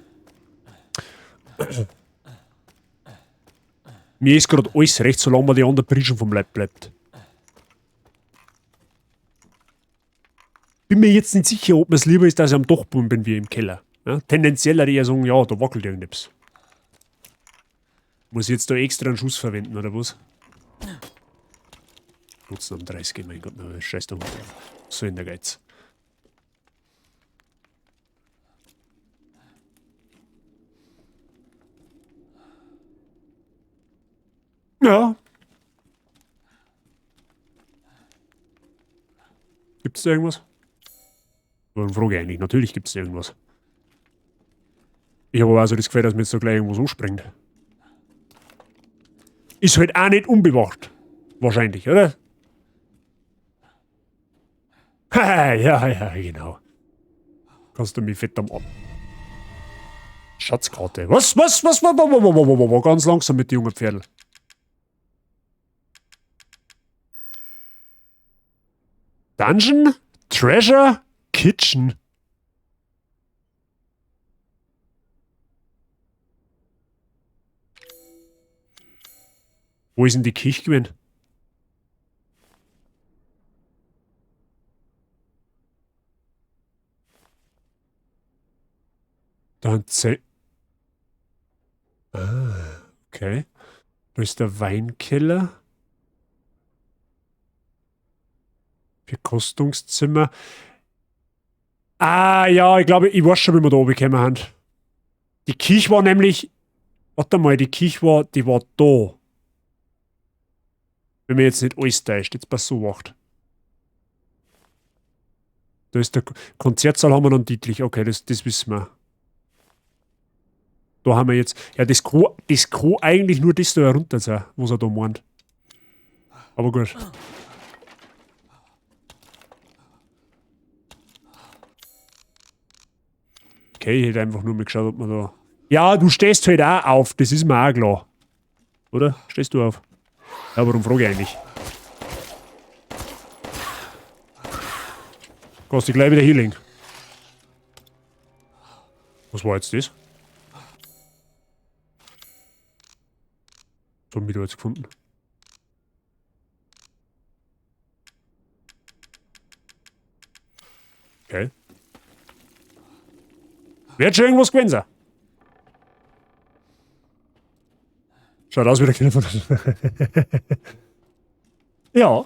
Mir ist grad alles recht, solange man die anderen Brischen vom Leib bleibt. Bin mir jetzt nicht sicher, ob mir's lieber ist, dass ich am Dachboden bin, wie im Keller. Ja, tendenziell würde ich eher sagen, ja, da wackelt irgendetwas. Muss ich jetzt da extra einen Schuss verwenden, oder was? Nutzen am 30, mein Gott, na, scheiß doch mal drauf. So in der Geiz. Ja. Gibt's da irgendwas? Warum frage ich eigentlich? Natürlich gibt's da irgendwas. Ich habe aber auch so das Gefühl, dass mir jetzt da gleich irgendwas anspringt. Ist halt auch nicht unbewacht. Wahrscheinlich, oder? Haha, ja, ja, genau. Kannst du mich fett am Ab. Schatzkarte. Was, was, was, was, was, was, was, was, was, ganz langsam mit den jungen Pferden. Dungeon, Treasure, Kitchen. Wo ist denn die Kirche gewesen? Da Ah, okay. Da ist der Weinkeller. Verkostungszimmer. Ah, ja, ich glaube, ich weiß schon, wie wir da oben gekommen haben. Die Kirche war nämlich... Warte mal, die Kirche war... Die war da. Wenn mir jetzt nicht alles täuscht, jetzt pass so wacht. Da ist der Konzertsaal, haben wir dann Dietrich. Okay, das wissen wir. Da haben wir jetzt... Ja, das kann eigentlich nur das da herunter sein, was er da meint. Aber gut. Okay, ich hätte einfach nur mal geschaut, ob man da... Ja, du stehst halt auch auf, das ist mir auch klar. Oder? Stehst du auf? Ja, warum frage ich eigentlich? Kannst du gleich wieder Healing. Was war jetzt das? Was haben wir da jetzt gefunden? Okay. Wird schon irgendwas gewesen sein. Schaut aus wie der Killer von Ja.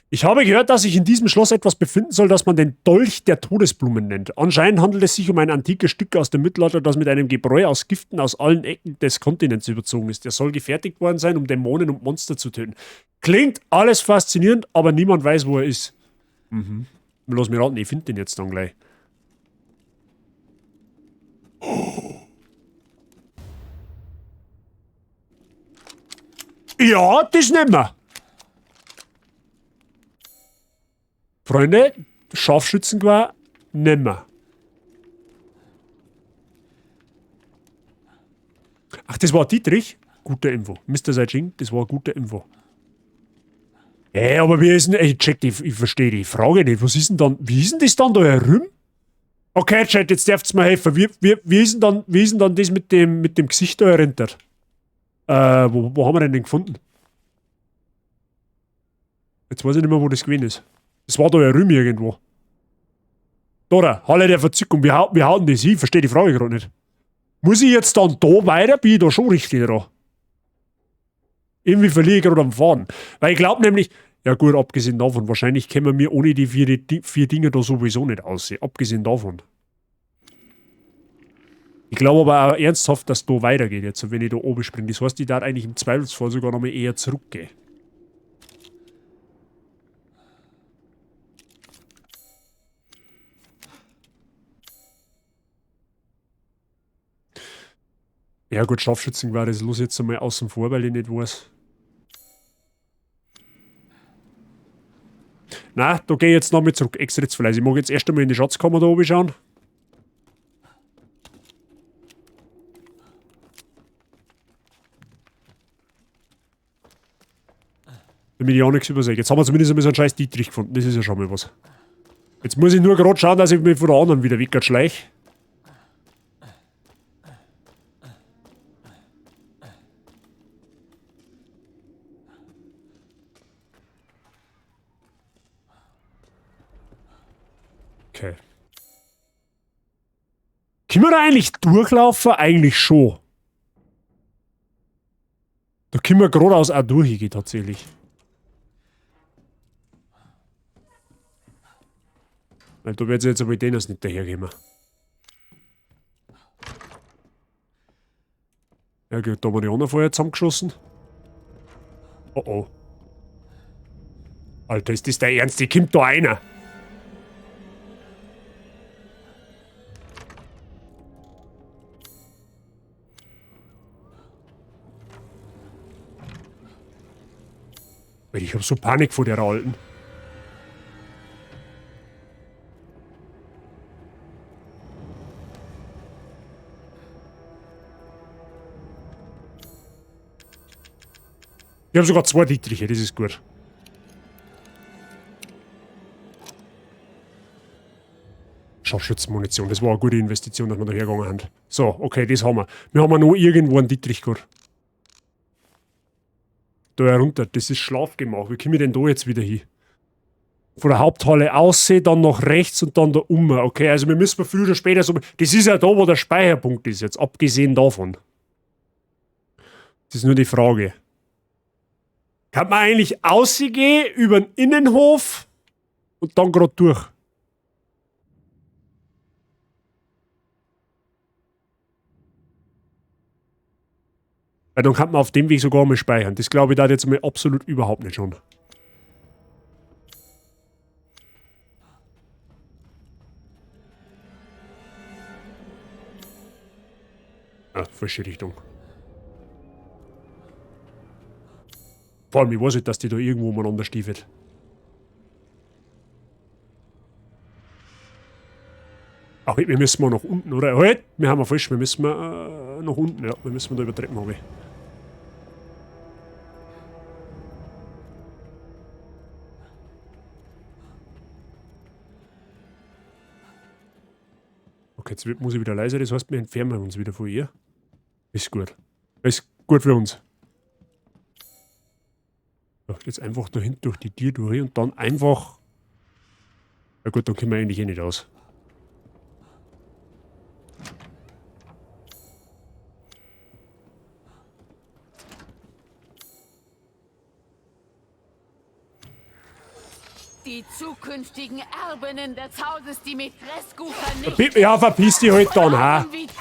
Ich habe gehört, dass sich in diesem Schloss etwas befinden soll, das man den Dolch der Todesblumen nennt. Anscheinend handelt es sich um ein antikes Stück aus dem Mittelalter, das mit einem Gebräu aus Giften aus allen Ecken des Kontinents überzogen ist. Der soll gefertigt worden sein, um Dämonen und Monster zu töten. Klingt alles faszinierend, aber niemand weiß, wo er ist. Mhm. Lass mich raten, ich finde den jetzt dann gleich. Ja, das nehmen wir. Freunde, Scharfschützengewehr nehmen wir. Ach, das war Dietrich? Guter Info. Mr. Saijing, das war gute Info. Ey, aber wie ist denn... Ich check die, ich verstehe die Frage nicht. Was ist denn dann... Wie ist denn das dann da herum? Okay, Chat, jetzt dürft's mir helfen. Wie ist denn dann das mit dem Gesicht da herunter? Wo haben wir denn den gefunden? Jetzt weiß ich nicht mehr, wo das gewesen ist. Das war da ja Rüm irgendwo. Da, Halle der Verzückung. Wie hauen das hin? Ich verstehe die Frage gerade nicht. Muss ich jetzt dann da weiter? Bin ich da schon richtig dran? Irgendwie verliere ich gerade am Faden. Weil ich glaube nämlich, ja gut, abgesehen davon, wahrscheinlich kämen wir ohne die vier Dinge da sowieso nicht aussehen. Abgesehen davon. Ich glaube aber auch ernsthaft, dass da weitergeht jetzt, wenn ich da oben springe. Das heißt, ich darf eigentlich im Zweifelsfall sogar noch mal eher zurückgehen. Ja gut, Scharfschützengewehr, das los jetzt einmal außen vor, weil ich nicht weiß. Na, da gehe ich jetzt nochmal zurück. Extra jetzt vielleicht. Ich mag jetzt erst einmal in die Schatzkammer da oben schauen. Damit ich auch nichts übersehe. Jetzt haben wir zumindest einmal so einen scheiß Dietrich gefunden. Das ist ja schon mal was. Jetzt muss ich nur gerade schauen, dass ich mich von der anderen wieder wegschleiche. Okay. Können wir da eigentlich durchlaufen? Eigentlich schon. Da können wir geradeaus auch durchgehen, tatsächlich. Weil da wird jetzt aber mit denen nicht daherkommen. Ja gut, da haben wir die anderen vorher zusammengeschossen. Oh oh. Alter, ist das der Ernst? Die kommt da einer. Ich hab so Panik vor der Alten. Ich habe sogar zwei Dietriche, das ist gut. Scharfschützenmunition, das war eine gute Investition, dass wir da hergegangen haben. So, okay, das haben wir. Wir haben noch irgendwo einen Dietrich gehabt. Da herunter, das ist Schlafgemach. Wie komme ich denn da jetzt wieder hin? Von der Haupthalle aussehen, dann nach rechts und dann da um. Okay, also wir müssen früher oder später so. Das ist ja da, wo der Speicherpunkt ist jetzt, abgesehen davon. Das ist nur die Frage. Kann man eigentlich ausgehen über den Innenhof und dann gerade durch? Weil dann kann man auf dem Weg sogar mal speichern. Das glaube ich da jetzt mal absolut überhaupt nicht schon. Ah, falsche Richtung. Vor allem, ich weiß nicht, dass die da irgendwo umeinander stiefelt. Ach, wir müssen mal nach unten, oder? Halt, wir haben ja falsch, wir müssen mal, nach unten, ja, wir müssen da über Treppen runter. Okay, jetzt muss ich wieder leiser, das heißt, wir entfernen uns wieder von ihr. Ist gut. Ist gut für uns. So, jetzt einfach da hinten durch die Tür durch und dann einfach... Na gut, dann können wir eigentlich eh nicht aus. Die zukünftigen Erbinnen des Hauses Dimitrescu vernichten. Ja, verpiss dich halt dann, ha? Wie dir?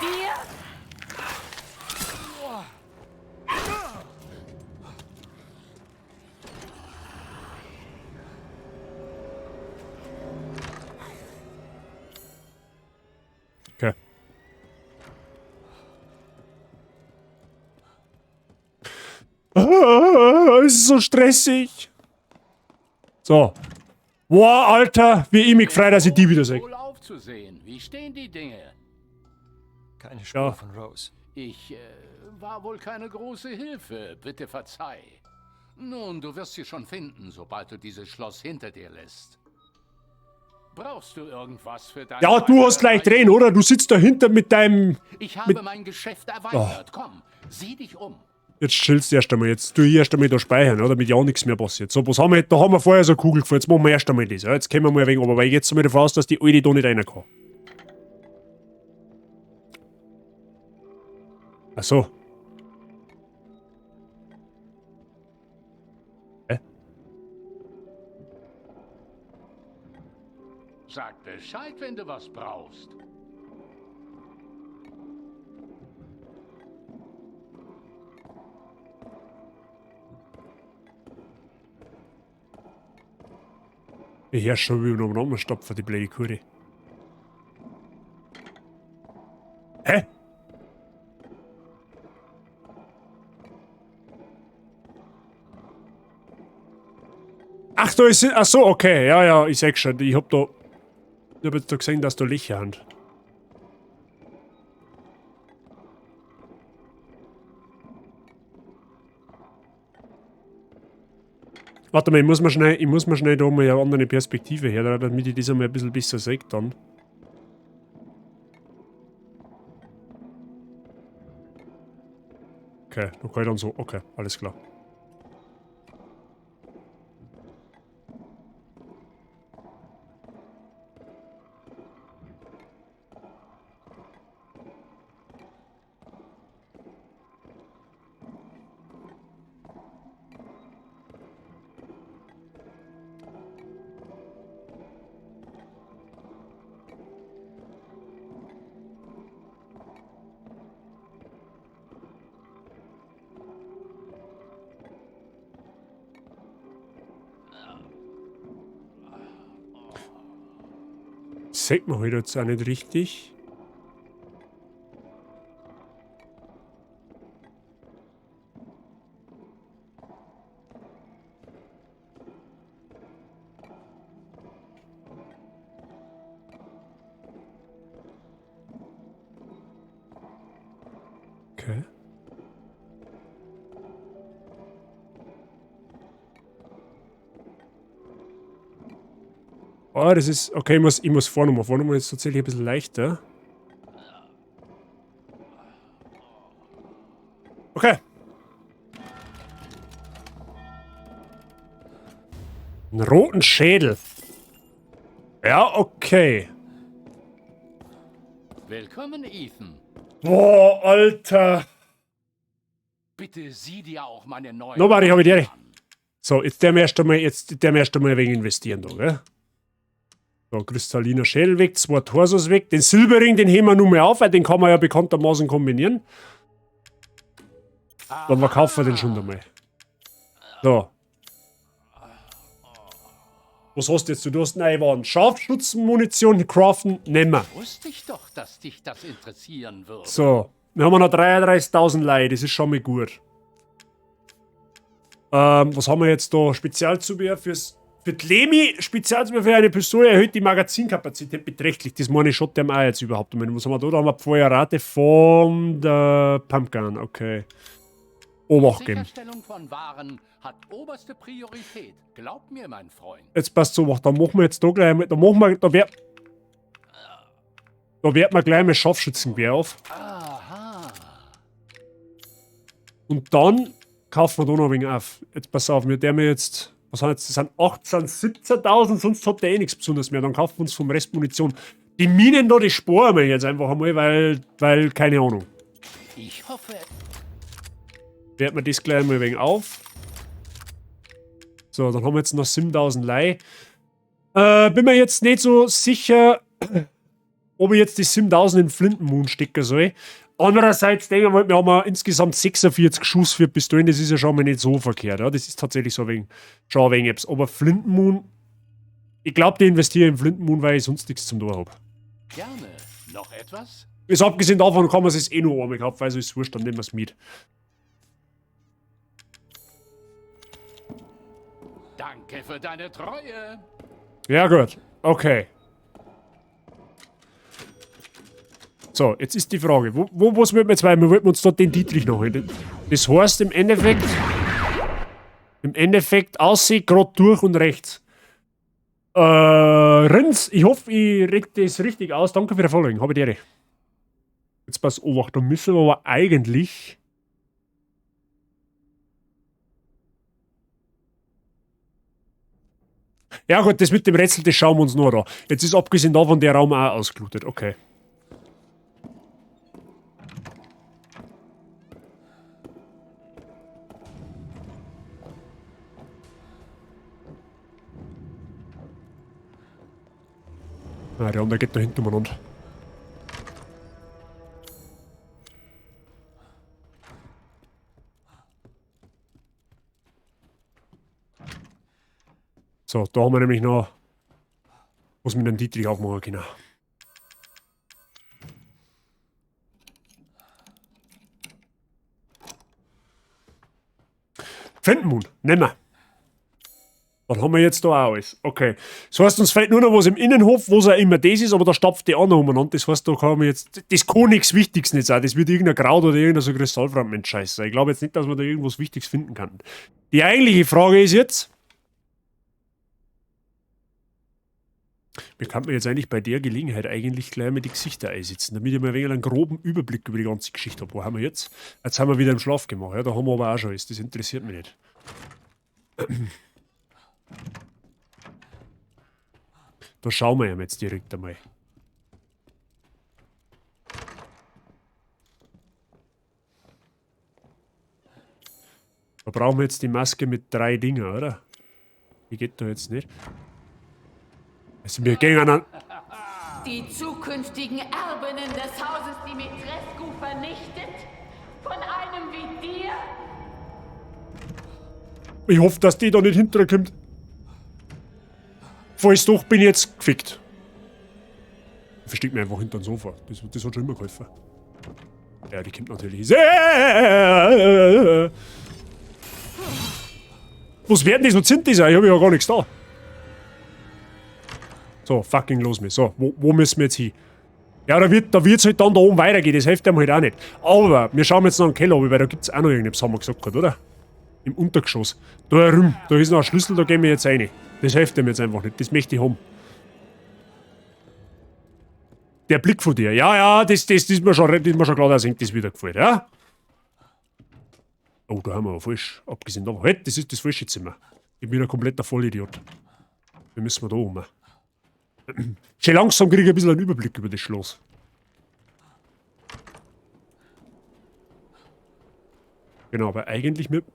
Okay. Ah, es ist so stressig. So. Boah, Alter, wie ich mich gefreut, dass ich die wieder sehe. Wohl aufzusehen. Wie stehen die Dinge? Keine Spur Ja. von Rose. Ich war wohl keine große Hilfe. Bitte verzeih. Nun, du wirst sie schon finden, sobald du dieses Schloss hinter dir lässt. Brauchst du irgendwas für deine Ja, du hast gleich weitere drehen, oder? Du sitzt dahinter mit deinem... Ich habe mit mein Geschäft erweitert. Komm, sieh dich um. Jetzt chillst du erst einmal. Jetzt tu ich erst einmal da speichern, oder? Damit ja nichts mehr passiert. So, was haben wir? Da haben wir vorher so eine Kugel gefahren. Jetzt machen wir erst einmal das. Ja, jetzt kommen wir mal ein wenig runter, weil ich jetzt mal davon aus, dass die Alte da nicht rein kann. Ach so. Hä? Sag Bescheid, wenn du was brauchst. Ich hör schon, wie ich noch umeinander stopfe, die blöde Kurre. Hä? Ach, da ist sie. Ach so, okay. Ja, ja, ich seh schon. Ich hab da. Ich hab jetzt da gesehen, dass da Löcher sind. Warte mal, ich muss mir schnell da mal eine andere Perspektive her, damit ich das einmal ein bisschen besser sehe dann. Okay, da kann ich dann so. Okay, alles klar. Das sieht man halt jetzt auch nicht richtig. Okay. Oh, das ist... Okay, ich muss vorne. Vorne ist tatsächlich ein bisschen leichter. Okay. Einen roten Schädel. Ja, okay. Willkommen, Ethan. Boah, Alter. Bitte sieh dir auch meine neuen... Nobody, hab ich dir. So, jetzt der erst einmal, ein wenig investieren da, gell? So, kristalliner Schädel weg, 2 Torsos weg. Den Silberring, den heben wir nun mal auf, weil den kann man ja bekanntermaßen kombinieren. Dann verkaufen wir den schon einmal. So. Was hast du jetzt? Du hast neue Waren. Scharfschützenmunition craften, nehmen wir. Wusste ich doch, dass dich das interessieren würde. So, wir haben noch 33.000 Leih, das ist schon mal gut. Was haben wir jetzt da? Spezialzubehör für die Lemi, Spezialzubehör für eine Pistole erhöht die Magazinkapazität beträchtlich. Das meine ich schon dem auch jetzt überhaupt. Was haben wir da? Da haben wir Feuerrate von der Pumpgun, okay. Obacht geben. Sicherstellung von Waren hat oberste Priorität. Glaub mir, mein Freund. Jetzt passt so, da machen wir jetzt da gleich mal, da machen wir, da wird man gleich mal Scharfschützengewehr auf. Aha. Und dann kaufen wir da noch ein wenig auf. Jetzt pass auf, mit der wir jetzt, was haben jetzt, das sind 18, 17.000, sonst hat der eh nichts Besonderes mehr. Dann kaufen wir uns vom Rest Munition. Die Minen da, die sparen wir jetzt einfach einmal, weil, keine Ahnung. Ich hoffe. Werten wir das gleich mal ein wenig auf. So, dann haben wir jetzt noch 7.000 Leih. Bin mir jetzt nicht so sicher, ob ich jetzt die 7.000 in Flintenmoon stecken soll. Andererseits denke ich mal, wir haben insgesamt 46 Schuss für Pistolen, das ist ja schon mal nicht so verkehrt. Ja? Das ist tatsächlich so ein wenig, schon ein wenig etwas. Aber Flintenmoon, ich glaube, die investiere in Flintenmoon, weil ich sonst nichts zum Tor habe. Gerne. Noch etwas? Ist abgesehen davon kann man es eh nur einmal kaufen, also ist wurscht, dann nehmen wir es mit. Danke für deine Treue. Ja gut, okay. So, jetzt ist die Frage, wo was wollen wir jetzt weiter? Wir wollten uns dort den Dietrich noch hin. Das heißt im Endeffekt aussehen, gerade durch und rechts. Rins, ich hoffe, ich reg das richtig aus. Danke für die Following, habe ich dir. Jetzt pass auf, da müssen wir aber eigentlich... Ja gut, das mit dem Rätsel, das schauen wir uns noch an. Jetzt ist abgesehen davon der Raum auch ausgelootet, okay. Ah, der andere geht da hinten umeinander. So, da haben wir nämlich noch was mit dem Dietrich aufmachen können. Flintenmoon, nehmen wir. Dann haben wir jetzt da auch alles. Okay. Das heißt, uns fehlt nur noch was im Innenhof, wo es auch immer das ist, aber da stapft die auch noch umeinander. Das heißt, da kann man jetzt. Das kann nichts Wichtiges nicht sein. Das wird irgendein Kraut oder irgendein so Kristallfragment scheiße sein. Ich glaube jetzt nicht, dass man da irgendwas Wichtiges finden kann. Die eigentliche Frage ist jetzt. Wie kann man jetzt eigentlich bei der Gelegenheit eigentlich gleich mal die Gesichter einsetzen, damit ich mal ein wenig einen groben Überblick über die ganze Geschichte habe. Wo haben wir jetzt? Jetzt haben wir wieder im Schlaf gemacht. Ja, da haben wir aber auch schon alles. Das interessiert mich nicht. Da schauen wir ja jetzt direkt einmal. Da brauchen wir jetzt die Maske mit 3 Dinger, oder? Die geht da jetzt nicht. Also wir gehen an. Die zukünftigen Erbinnen des Hauses Dimitrescu vernichtet? Von einem wie dir? Ich hoffe, dass die da nicht hinterkommt. Falls doch, bin ich jetzt gefickt. Ich versteck mich einfach hinter dem Sofa. Das hat schon immer geholfen. Ja, die kommt natürlich. Was werden die so sind die? Ich hab ja gar nichts da. So, fucking los mit. So, wo müssen wir jetzt hin? Ja, da wird's halt dann da oben weitergehen, das hilft einem halt auch nicht. Aber wir schauen jetzt noch einen Keller runter, weil da gibt's auch noch irgendetwas, haben wir gesagt gehabt, oder? Im Untergeschoss. Da herum, da ist noch ein Schlüssel, da gehen wir jetzt rein. Das hilft dem jetzt einfach nicht, das möchte ich haben. Der Blick von dir, ja, ja, das ist mir schon, das ist mir schon klar, dass ihm das wieder gefällt, ja? Oh, da haben wir aber falsch, abgesehen davon. Halt, das ist das falsche Zimmer. Ich bin ein kompletter Vollidiot. Wir müssen wir da oben. Schon langsam kriege ich ein bisschen einen Überblick über das Schloss. Genau, aber eigentlich müssen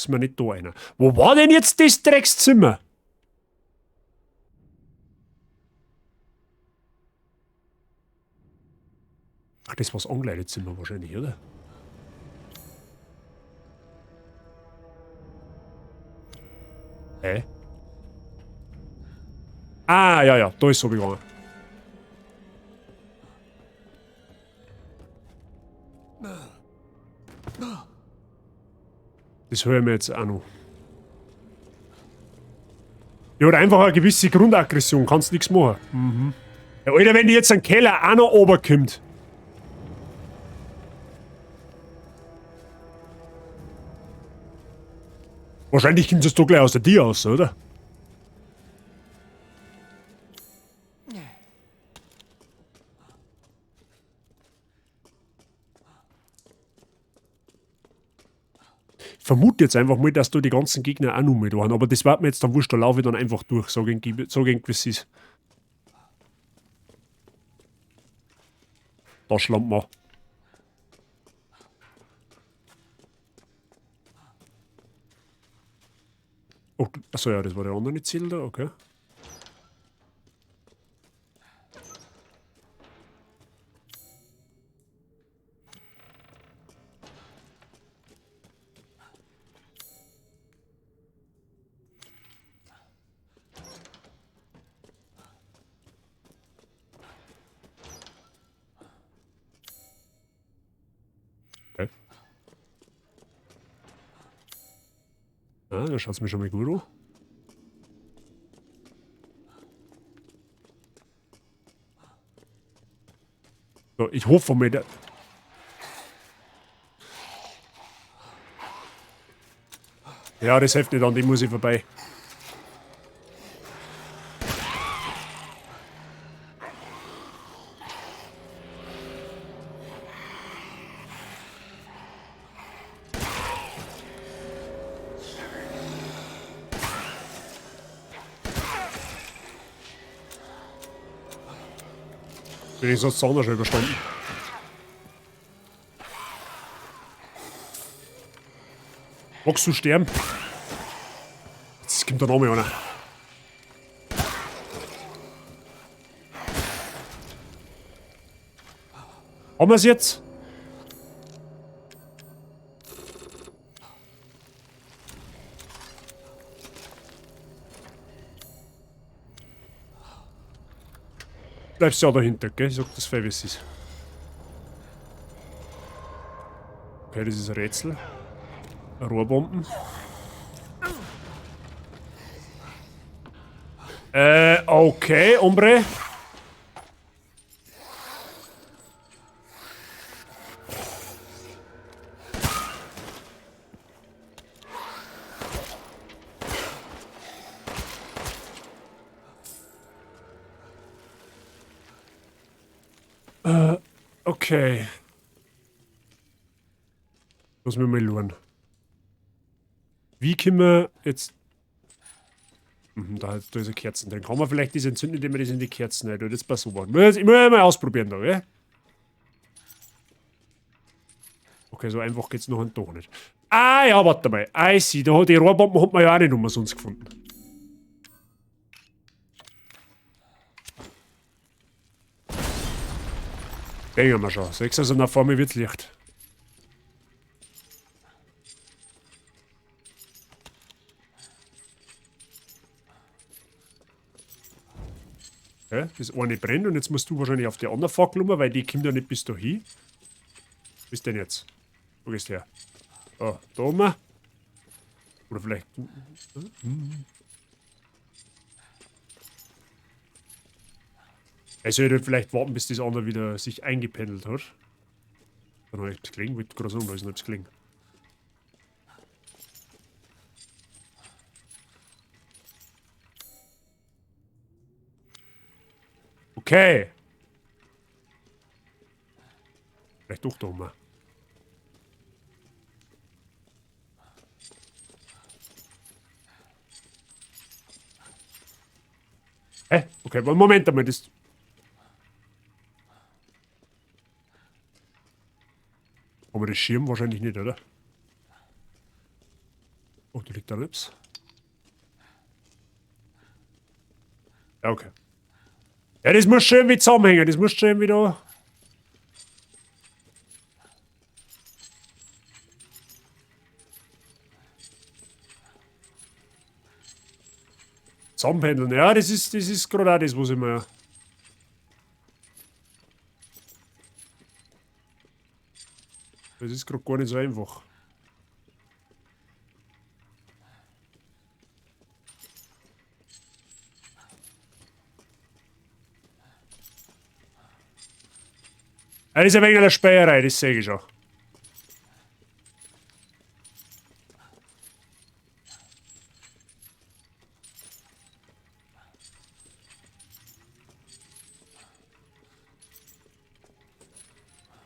wir nicht da einer. Wo war denn jetzt das Dreckszimmer? Ach, das war's Ankleidezimmer wahrscheinlich, oder? Hä? Ah, ja, ja, da ist so gegangen. Das hören wir jetzt auch noch. Ja, oder einfach eine gewisse Grundaggression, kannst nix machen. Ja, Alter, wenn die jetzt einen Keller auch noch runterkommt. Wahrscheinlich kommt es doch gleich aus der Tür raus, oder? Ich vermute jetzt einfach mal, dass da die ganzen Gegner auch noch mit waren, aber das wird mir jetzt dann wurscht, da laufe ich dann einfach durch, sag ich, sag ich, wie es ist. Da schlampt man. Oh, achso, ja, das war der andere Ziel da, okay. Ah, da schaut's mir schon mal gut an. So, ich hoffe mal, da ja, das hilft nicht an, dem muss ich vorbei. Bin ich sonst auch schon überstanden. Magst du sterben? Jetzt kommt der Name einer. Haben wir's jetzt? Bleibst ja dahinter, gell? Ich sag das fair, wie es ist. Okay, das ist ein Rätsel. Rohrbomben. Okay, Hombre. Okay. Lass mich mal schauen. Wie können wir jetzt... Da ist eine Kerzen drin. Kann man vielleicht das entzünden, indem man das in die Kerzen rein tut? Das passt super. Ich muss ja mal ausprobieren da, gell? Okay, so einfach geht's noch und doch nicht. Ah ja, warte mal. I see. Da, die Rohrbomben hat man ja auch nicht umsonst gefunden. Denken wir schon. 6, also nach vorne wird's Licht. Okay, das eine brennt und jetzt musst du wahrscheinlich auf die andere Fackel um, weil die kommt ja nicht bis dahin. Wo ist denn jetzt? Wo gehst du her? Da, da oben. Oder vielleicht. Er sollte vielleicht warten, bis das andere wieder sich eingependelt hat. Dann habe ich etwas gelegen, wollte gerade sagen, da ist noch etwas gelegen. Okay. Vielleicht doch da oben. Hä? Okay, Moment einmal, das. Aber das Schirm wahrscheinlich nicht, oder? Oh, da liegt da Lips. Ja, okay. Ja, das muss schon irgendwie zusammenhängen, das muss schon irgendwie da. Zusammenpendeln, ja, das ist gerade auch das, was ich mir. Das ist gerade gar nicht so einfach. Das ist ein wenig eine Speierei, das sehe ich schon.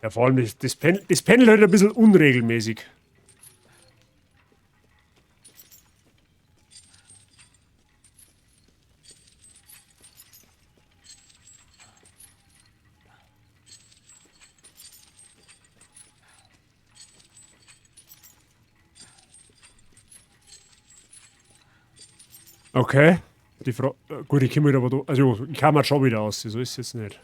Ja, vor allem das Pendel halt ein bisschen unregelmäßig. Okay. Die Frage. Gut, ich komme wieder aber da. Also, ich komme halt schon wieder aus, so ist es jetzt nicht.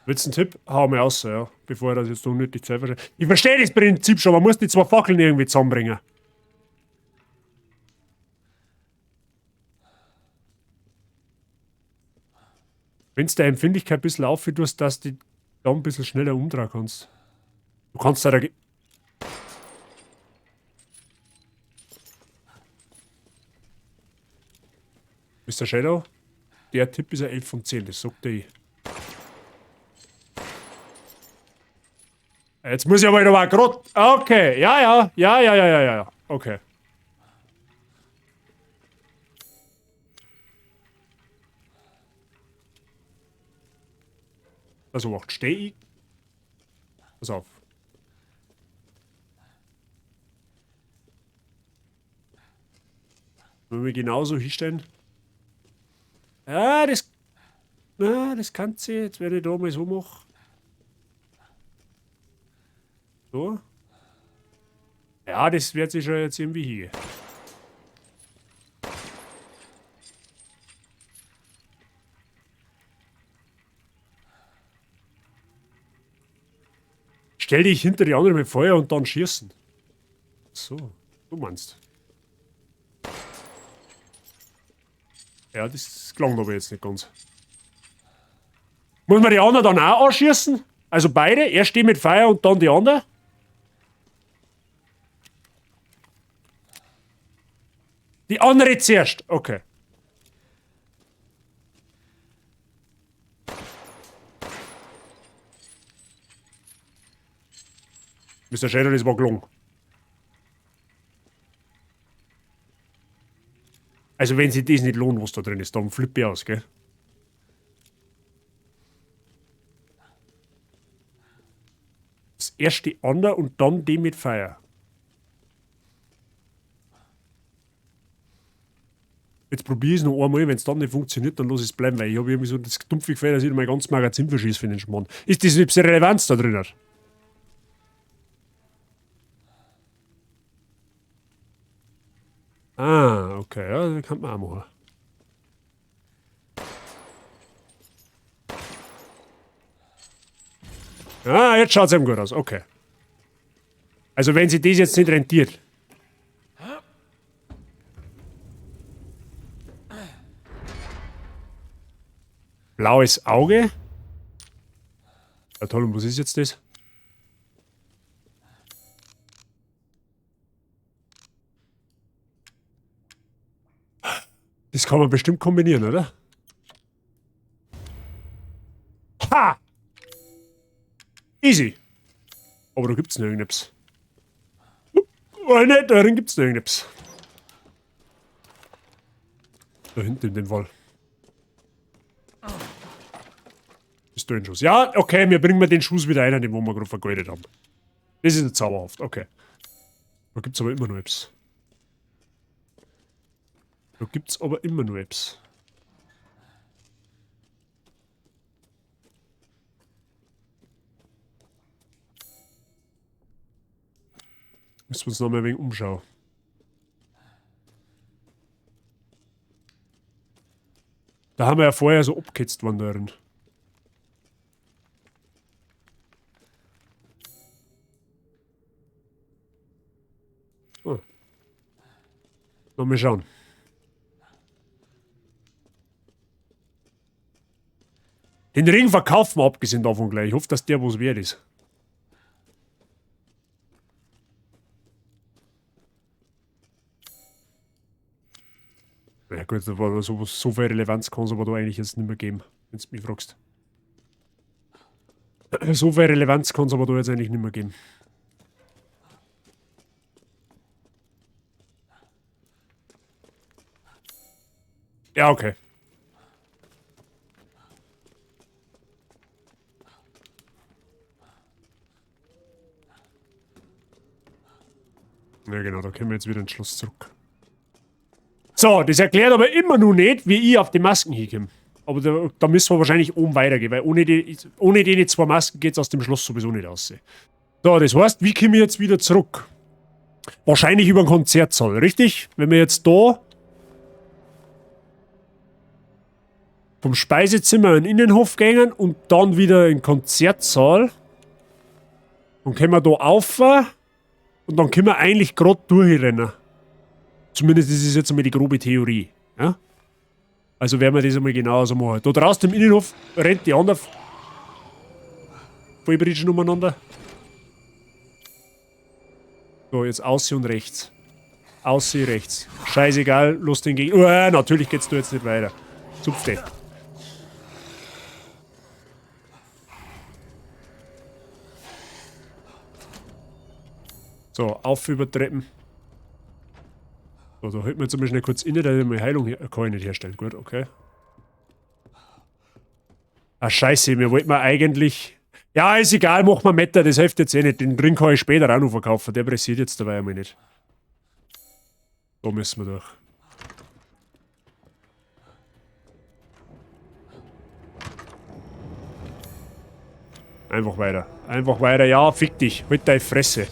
Willst du einen Tipp? Hau mal aus, ja. Bevor ich das jetzt unnötig Zeit verschwende. Ich verstehe das Prinzip schon, man muss die zwei Fackeln irgendwie zusammenbringen. Wenn du deine Empfindlichkeit ein bisschen aufhörst, dass du da ein bisschen schneller umdrehen kannst. Du kannst da. Mr. Shadow, der Tipp ist ein 11 von 10, das sagt er. Jetzt muss ich aber noch mal grad. Okay, ja, ja. Okay. Also, macht steh ich. Pass auf. Wenn wir genauso hinstellen. Ja, das. Na, das kann sie. Jetzt werde ich da mal so machen. So. Ja, das wird sich schon jetzt irgendwie hier. Stell dich hinter die anderen mit Feuer und dann schießen. So, du meinst. Ja, das klang aber jetzt nicht ganz. Muss man die anderen dann auch anschießen? Also beide? Erst die mit Feuer und dann die anderen? Die andere zuerst, okay. Mr. Shadow, das war gelungen. Also wenn sich das nicht lohnt, was da drin ist, dann flippe ich aus, gell? Das erste andere und dann die mit Feuer. Jetzt probiere ich es noch einmal, wenn es dann nicht funktioniert, dann lass ich es bleiben, weil ich habe irgendwie so das dumpfe Gefühl, dass ich mein ganzes Magazin verschieße für den Schmarrn. Ist das nicht Relevanz da drin? Ah, okay, ja, das kann man auch machen. Ah, jetzt schaut's eben gut aus, okay. Also wenn sich das jetzt nicht rentiert. Blaues Auge. Ja toll, und was ist jetzt das? Das kann man bestimmt kombinieren, oder? Ha! Easy! Aber da gibt's noch irgendetwas. Oh, nicht, darin gibt's noch irgendetwas. Da hinten in dem Fall. Pistolenschuss. Ja, okay, wir bringen den Schuss wieder rein, den wo wir gerade vergeudet haben. Das ist zauberhaft, okay. Da gibt's aber immer noch etwas. Da gibt's aber immer noch etwas. Müssen wir uns noch mal ein wenig umschauen. Da haben wir ja vorher so abgehetzt worden darin. Oh. Noch mal schauen. Den Ring verkaufen wir abgesehen davon gleich. Ich hoffe, dass der was wert ist. Ja gut, da war so, so viel Relevanz kann es aber da eigentlich jetzt nicht mehr geben, wenn du mich fragst. So viel Relevanz kann es aber da jetzt eigentlich nicht mehr geben. Ja, okay. Ja genau, da können wir jetzt wieder ins Schloss zurück. So, das erklärt aber immer noch nicht, wie ich auf die Masken hinkomme. Aber da müssen wir wahrscheinlich oben weitergehen, weil ohne die zwei Masken geht's aus dem Schloss sowieso nicht raus. So, das heißt, wie komme ich jetzt wieder zurück? Wahrscheinlich über den Konzertsaal, richtig? Wenn wir jetzt da vom Speisezimmer in den Innenhof gehen und dann wieder in den Konzertsaal, dann können wir da auf und dann können wir eigentlich grad durchrennen. Zumindest ist es jetzt einmal die grobe Theorie. Ja? Also werden wir das einmal genauso machen. Da draußen im Innenhof rennt die andere Vollbritschen umeinander. So, jetzt außen und rechts. Außen, rechts. Scheißegal, los den Gegner. Oh, natürlich geht's da jetzt nicht weiter. Zupf den. So, auf über Treppen. So, da halten wir jetzt einmal schnell kurz inne, da ich mal Heilung kann ich nicht herstellen. Gut, okay. Ah, scheiße, wir wollten mal eigentlich... Ja, ist egal, machen wir Meta, das hilft jetzt eh nicht. Den Ring kann ich später auch noch verkaufen, der pressiert jetzt dabei einmal nicht. Da müssen wir durch. Einfach weiter. Einfach weiter, ja, fick dich. Halt deine Fresse.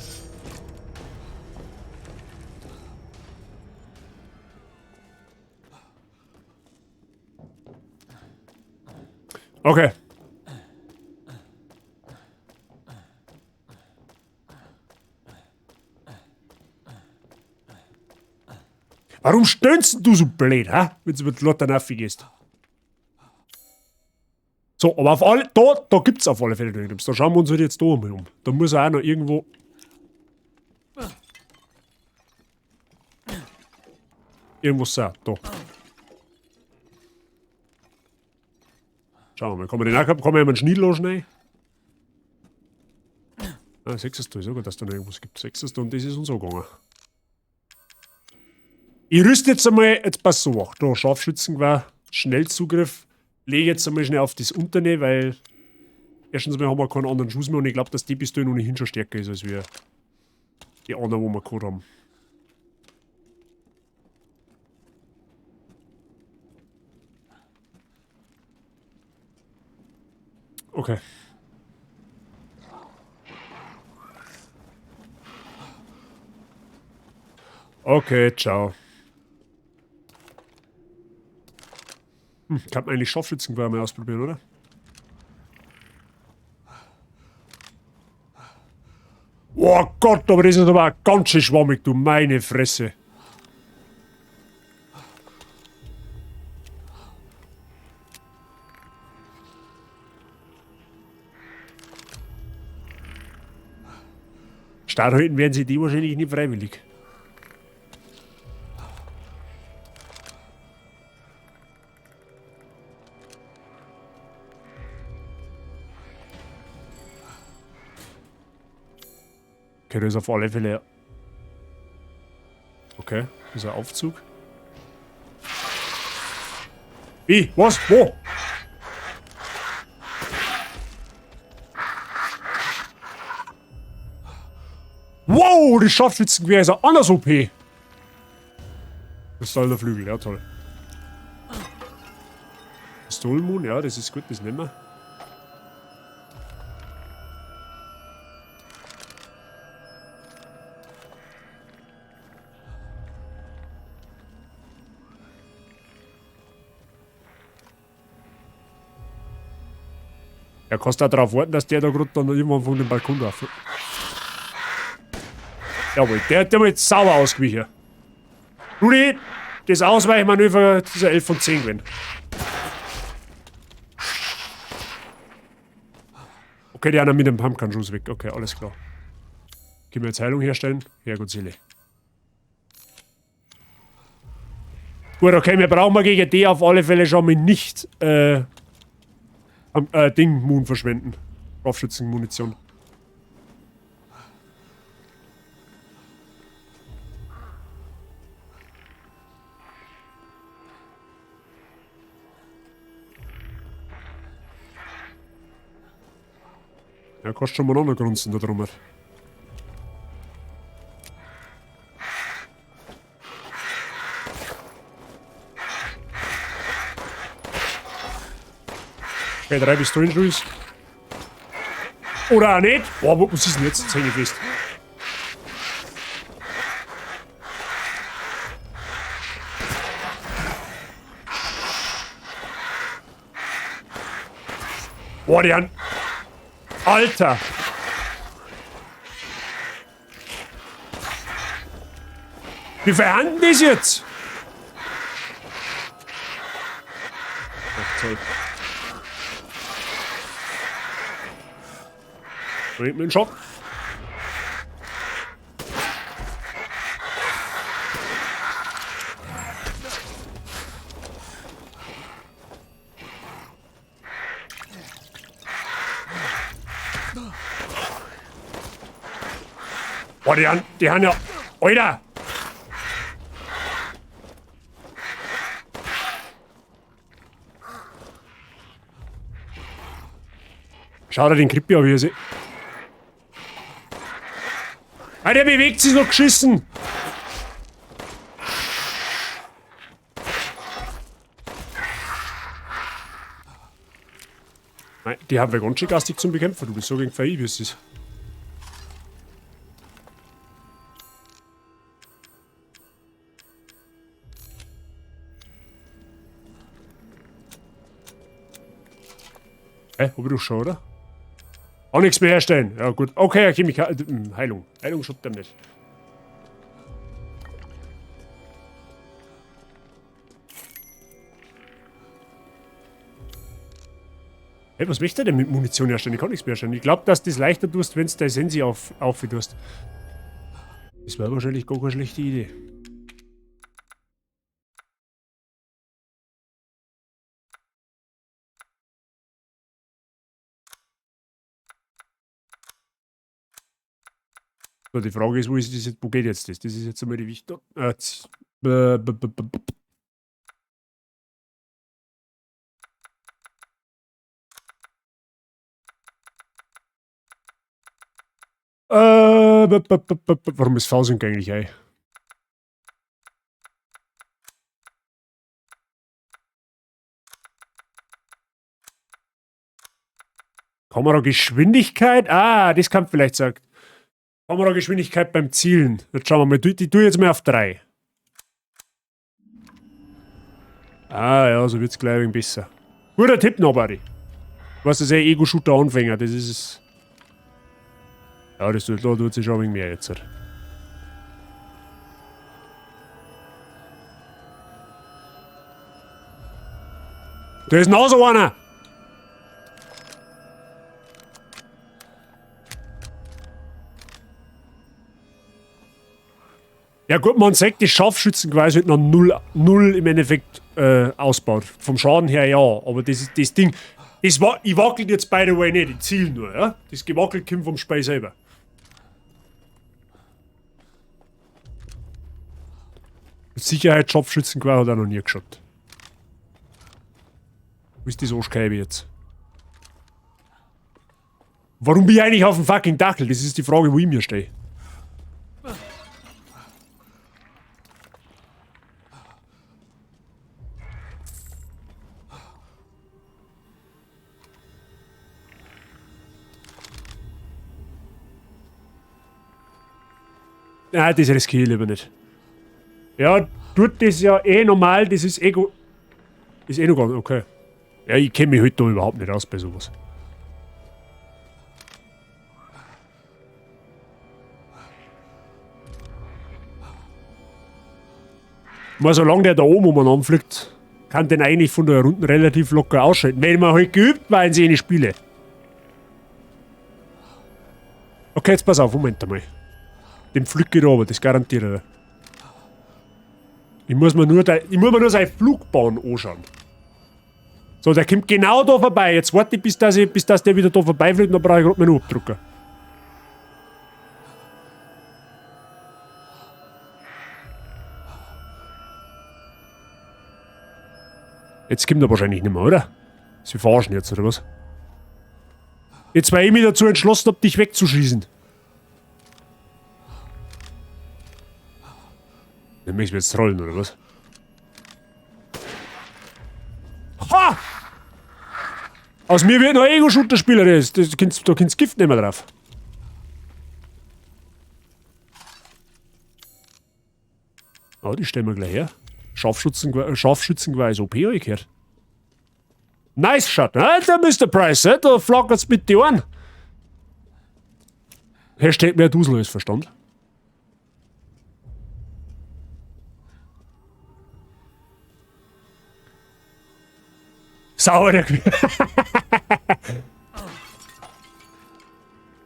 Okay. Warum stöhnst du so blöd, hä? Wenn du mit Lotter Naffi gehst. So, aber auf alle, da gibt's auf alle Fälle noch irgendwas. Da schauen wir uns halt jetzt da mal um. Da muss er auch noch irgendwo... Irgendwas sein. Da. Schauen wir mal. Kann man den auch, kann man einen Schniedel anschneiden? Ah, sechstes ist sogar, dass da noch irgendwas gibt. Sechstes und das ist uns auch gegangen. Ich rüste jetzt einmal, jetzt pass so auf, da Scharfschützengewehr, Schnellzugriff, lege jetzt einmal schnell auf das Unterne, weil erstens mal haben wir keinen anderen Schuss mehr und ich glaub, dass die Pistole ohnehin schon stärker ist als wir die anderen, wo wir gehabt haben. Okay. Okay, ciao. Kann man eigentlich Scharfschützengewehr mal ausprobieren, oder? Oh Gott, aber das ist aber auch ganz schön schwammig, du meine Fresse. Starrhalten werden sie die wahrscheinlich nicht freiwillig. Okay, das ist auf alle Fälle... Okay, das ist ein Aufzug. Wie? Was? Wo? Wow, die Scharfschützengewehr ist ja anders OP. Kristall Flügel, ja toll. Pistolenmoon, ja, das ist gut, das nehmen wir. Ja, kannst du auch darauf warten, dass der da gerade dann irgendwann von dem Balkon drauf. Jawohl, der hat damit sauber ausgewichen. Rudi, das Ausweichmanöver dieser 11 von 10 gewinnt. Okay, die anderen mit dem Pumpgun-Schuss weg. Okay, alles klar. Können wir jetzt Heilung herstellen? Ja, gut, Seele. Gut, okay, wir brauchen gegen die auf alle Fälle schon mal nicht Ding Moon verschwenden. Scharfschützenmunition. Ja, kostet schon mal noch eine Grunzen da drüber. Okay, 3 Pistolenschuss. Oder auch nicht. Boah, was ist denn jetzt? Jetzt häng ich fest. Boah, die haben... Alter! Wie verhandeln das jetzt? Ach, toll. Bringt mir einen Schock. Boah, die haben ja... Alter! Schau dir den Creepy an, wie er sich... Alter, der bewegt sich noch geschissen! Nein, die haben wir ganz schön gastig zum Bekämpfen. Du bist so gegen VI, wie es ist. Hä? Hab ich doch schon, oder? Auch nichts mehr herstellen. Ja, gut. Okay, Chemikal. Heilung. Heilung schubbt er nicht. Hey, was möchte er denn mit Munition herstellen? Ich kann nichts mehr herstellen. Ich glaub, dass du das leichter tust, wenn du dein Sensi auf tust. Das wäre wahrscheinlich gar keine schlechte Idee. So, die Frage ist, wo ist das jetzt, wo geht jetzt das? Das ist jetzt einmal die wichtige. Warum ist V-Sync eigentlich, ey? Kamerageschwindigkeit? Ah, das kann vielleicht sagen. Kamerageschwindigkeit beim Zielen. Jetzt schauen wir mal. Die tue ich jetzt mal auf 3. Ah ja, so wird's gleich ein wenig besser. Guter Tipp, Nobody. Du weißt, das ist ja Ego-Shooter-Anfänger. Das ist es. Ja, das tut, da tut sich schon ein wenig mehr jetzt. Da ist noch so einer! Ja gut, man sagt, das Scharfschützengeweih ist halt noch 0 im Endeffekt ausbaut. Vom Schaden her ja, aber das ist das Ding. Das war, ich wackel jetzt by the way nicht, ich ziel nur, ja? Das gewackelt kommt vom Spiel selber. Mit Sicherheit Scharfschützengeweih hat er noch nie geschaut. Wo ist das Arschkeibe jetzt? Warum bin ich eigentlich auf dem fucking Dackel? Das ist die Frage, wo ich mir stehe. Nein, das riskiere ich lieber nicht. Ja, tut das ja eh normal, das ist eh go-, ist eh noch gar nicht, okay. Ja, ich kenn mich halt da überhaupt nicht aus bei sowas. Mal solange der da oben umeinander fliegt, kann den eigentlich von da unten relativ locker ausschalten. Wenn man halt geübt war in seine Spiele. Okay, jetzt pass auf, Moment einmal. Den Flug geht aber, das garantiere ich. Ich muss mir nur de-, ich muss mir nur seine Flugbahn anschauen. So, der kommt genau da vorbei. Jetzt warte ich, bis dass der wieder da vorbeifliegt, dann brauche ich grad meinen Abdrucker. Jetzt kommt er wahrscheinlich nicht mehr, oder? Sie verarschen jetzt, oder was? Jetzt, weil ich mich dazu entschlossen hab, dich wegzuschießen. Dann möchten wir jetzt trollen, oder was? Ha! Aus mir wird noch Ego-Shooter-Spieler, da kannst du Gift nicht mehr drauf. Ah, die stellen wir gleich her. Scharfschützengeweih ist OP, hab ich gehört. Nice Shot, ne? Der Mister Price, ne? Da flackert's mit die Ohren. Hashtag mehr Dusel ist verstanden. Sauer, der Qu-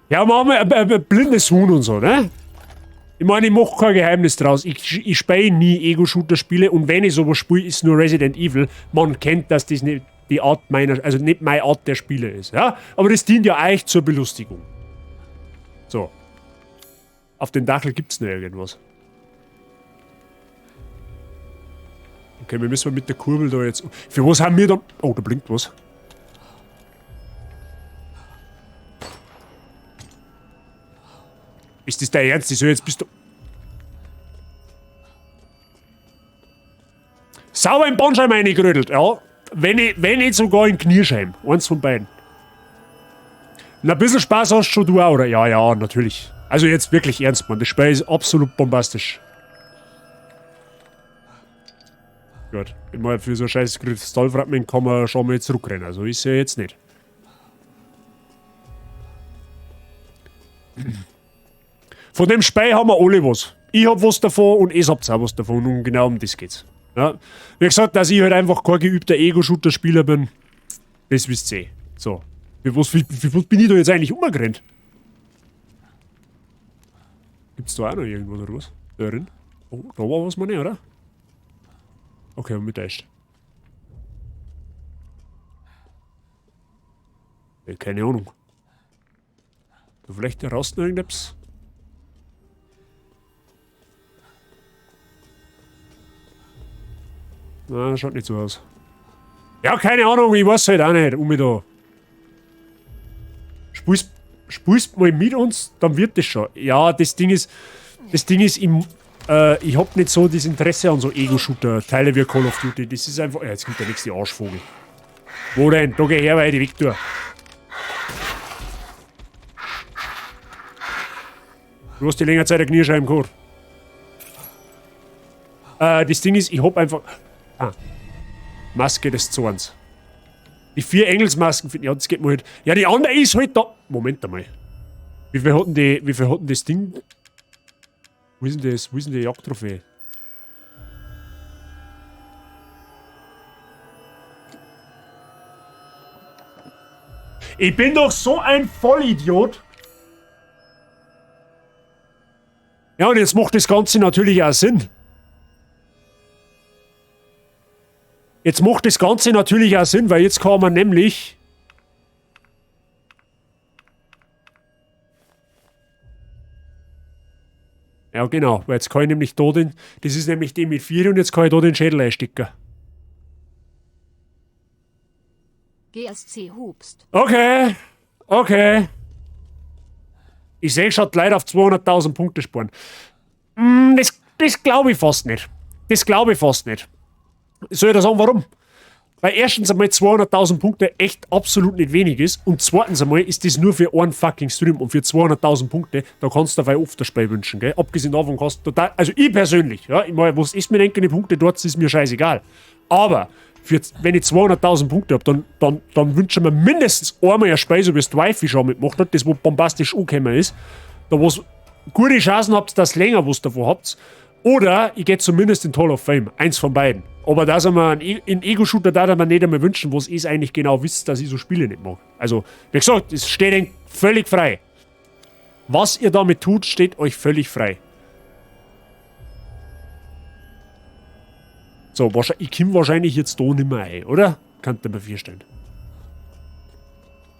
Ja, machen wir ein blindes Huhn und so, ne? Ich meine, ich mach kein Geheimnis draus. Ich spiele nie Ego-Shooter-Spiele und wenn ich sowas spiele, ist nur Resident Evil. Man kennt, dass das nicht die Art meiner, also nicht meine Art der Spiele ist, ja? Aber das dient ja eigentlich zur Belustigung. So. Auf dem Dachl gibt's noch irgendwas. Okay, wir müssen mit der Kurbel da jetzt... Für was haben wir da... Oh, da blinkt was. Ist das dein Ernst? Ich soll jetzt bist du... Sauber im Bandscheiben reingerödelt, ja. Wenn ich sogar in Kniescheiben. Eins von beiden. Na, ein bisschen Spaß hast schon du auch, oder? Ja, ja, natürlich. Also jetzt wirklich ernst, Mann. Das Spiel ist absolut bombastisch. Gut. Ich meine, für so ein scheiß Kristallfragment kann man schon mal zurückrennen. Also ist ja jetzt nicht. Von dem Spiel haben wir alle was. Ich hab was davon und ihr habt auch was davon. Und genau um das geht's. Ja. Wie gesagt, dass ich halt einfach kein geübter Ego-Shooter-Spieler bin, das wisst ihr eh. So. Für was bin ich da jetzt eigentlich umgerannt? Gibt's da auch noch irgendwas oder was? Da drin? Oh, da war was mal nicht, oder? Okay, mit echt. Ja, keine Ahnung. Da vielleicht raus noch irgendetwas? Na, schaut nicht so aus. Ja, keine Ahnung, ich weiß halt auch nicht, um mich da. Spielst mal mit uns, dann wird das schon. Ja, das Ding ist, ich hab nicht so das Interesse an so Ego-Shooter-Teile wie Call of Duty. Das ist einfach. Ja, jetzt kommt der nächste Arschvogel. Wo denn? Da geh her, weil ich die weg tue. Du hast die länger Zeit eine Kniescheibe gehabt. Das Ding ist, ich hab einfach. Ah. Maske des Zorns. Die 4 Engelsmasken finden. Ja, das geht mir halt. Ja, die andere ist halt da. Moment einmal. Wie viel hatten die, wie viel hatten das Ding? Wo ist denn das? Wo ist denn die Jagdtrophäe? Ich bin doch so ein Vollidiot. Ja, und jetzt macht das Ganze natürlich auch Sinn. Jetzt macht das Ganze natürlich auch Sinn, weil jetzt kann man nämlich... Ja, genau, weil jetzt kann ich nämlich da den... Das ist nämlich den mit 4 und jetzt kann ich da den Schädel einstecken. GSC Hubst. Okay, okay. Ich sehe schon, die Leute auf 200.000 Punkte sparen. Das glaube ich fast nicht. Das glaube ich fast nicht. Soll ich da sagen, warum? Weil erstens einmal 200.000 Punkte echt absolut nicht wenig ist und zweitens einmal ist das nur für einen fucking Stream und für 200.000 Punkte, da kannst du dabei oft das Spiel wünschen, gell? Abgesehen davon kannst du total, also ich persönlich, ja, ich meine, was ist mir denke, die Punkte dort, ist mir scheißegal. Aber für, wenn ich 200.000 Punkte hab, dann wünsche ich mir mindestens einmal ein Spiel, so wie es Wifey schon mitgemacht hat, das wo bombastisch angekommen ist, da wo's gute Chancen habt, dass länger was davon habt. Oder ich geh zumindest in Hall of Fame, eins von beiden. Aber da sind wir einen Ego-Shooter da, da man nicht einmal wünschen, was ich eigentlich genau wisst, dass ich so Spiele nicht mag. Also, wie gesagt, es steht euch völlig frei. Was ihr damit tut, steht euch völlig frei. So, ich komm wahrscheinlich jetzt da nicht mehr ein, oder? Könnt ihr mir vorstellen.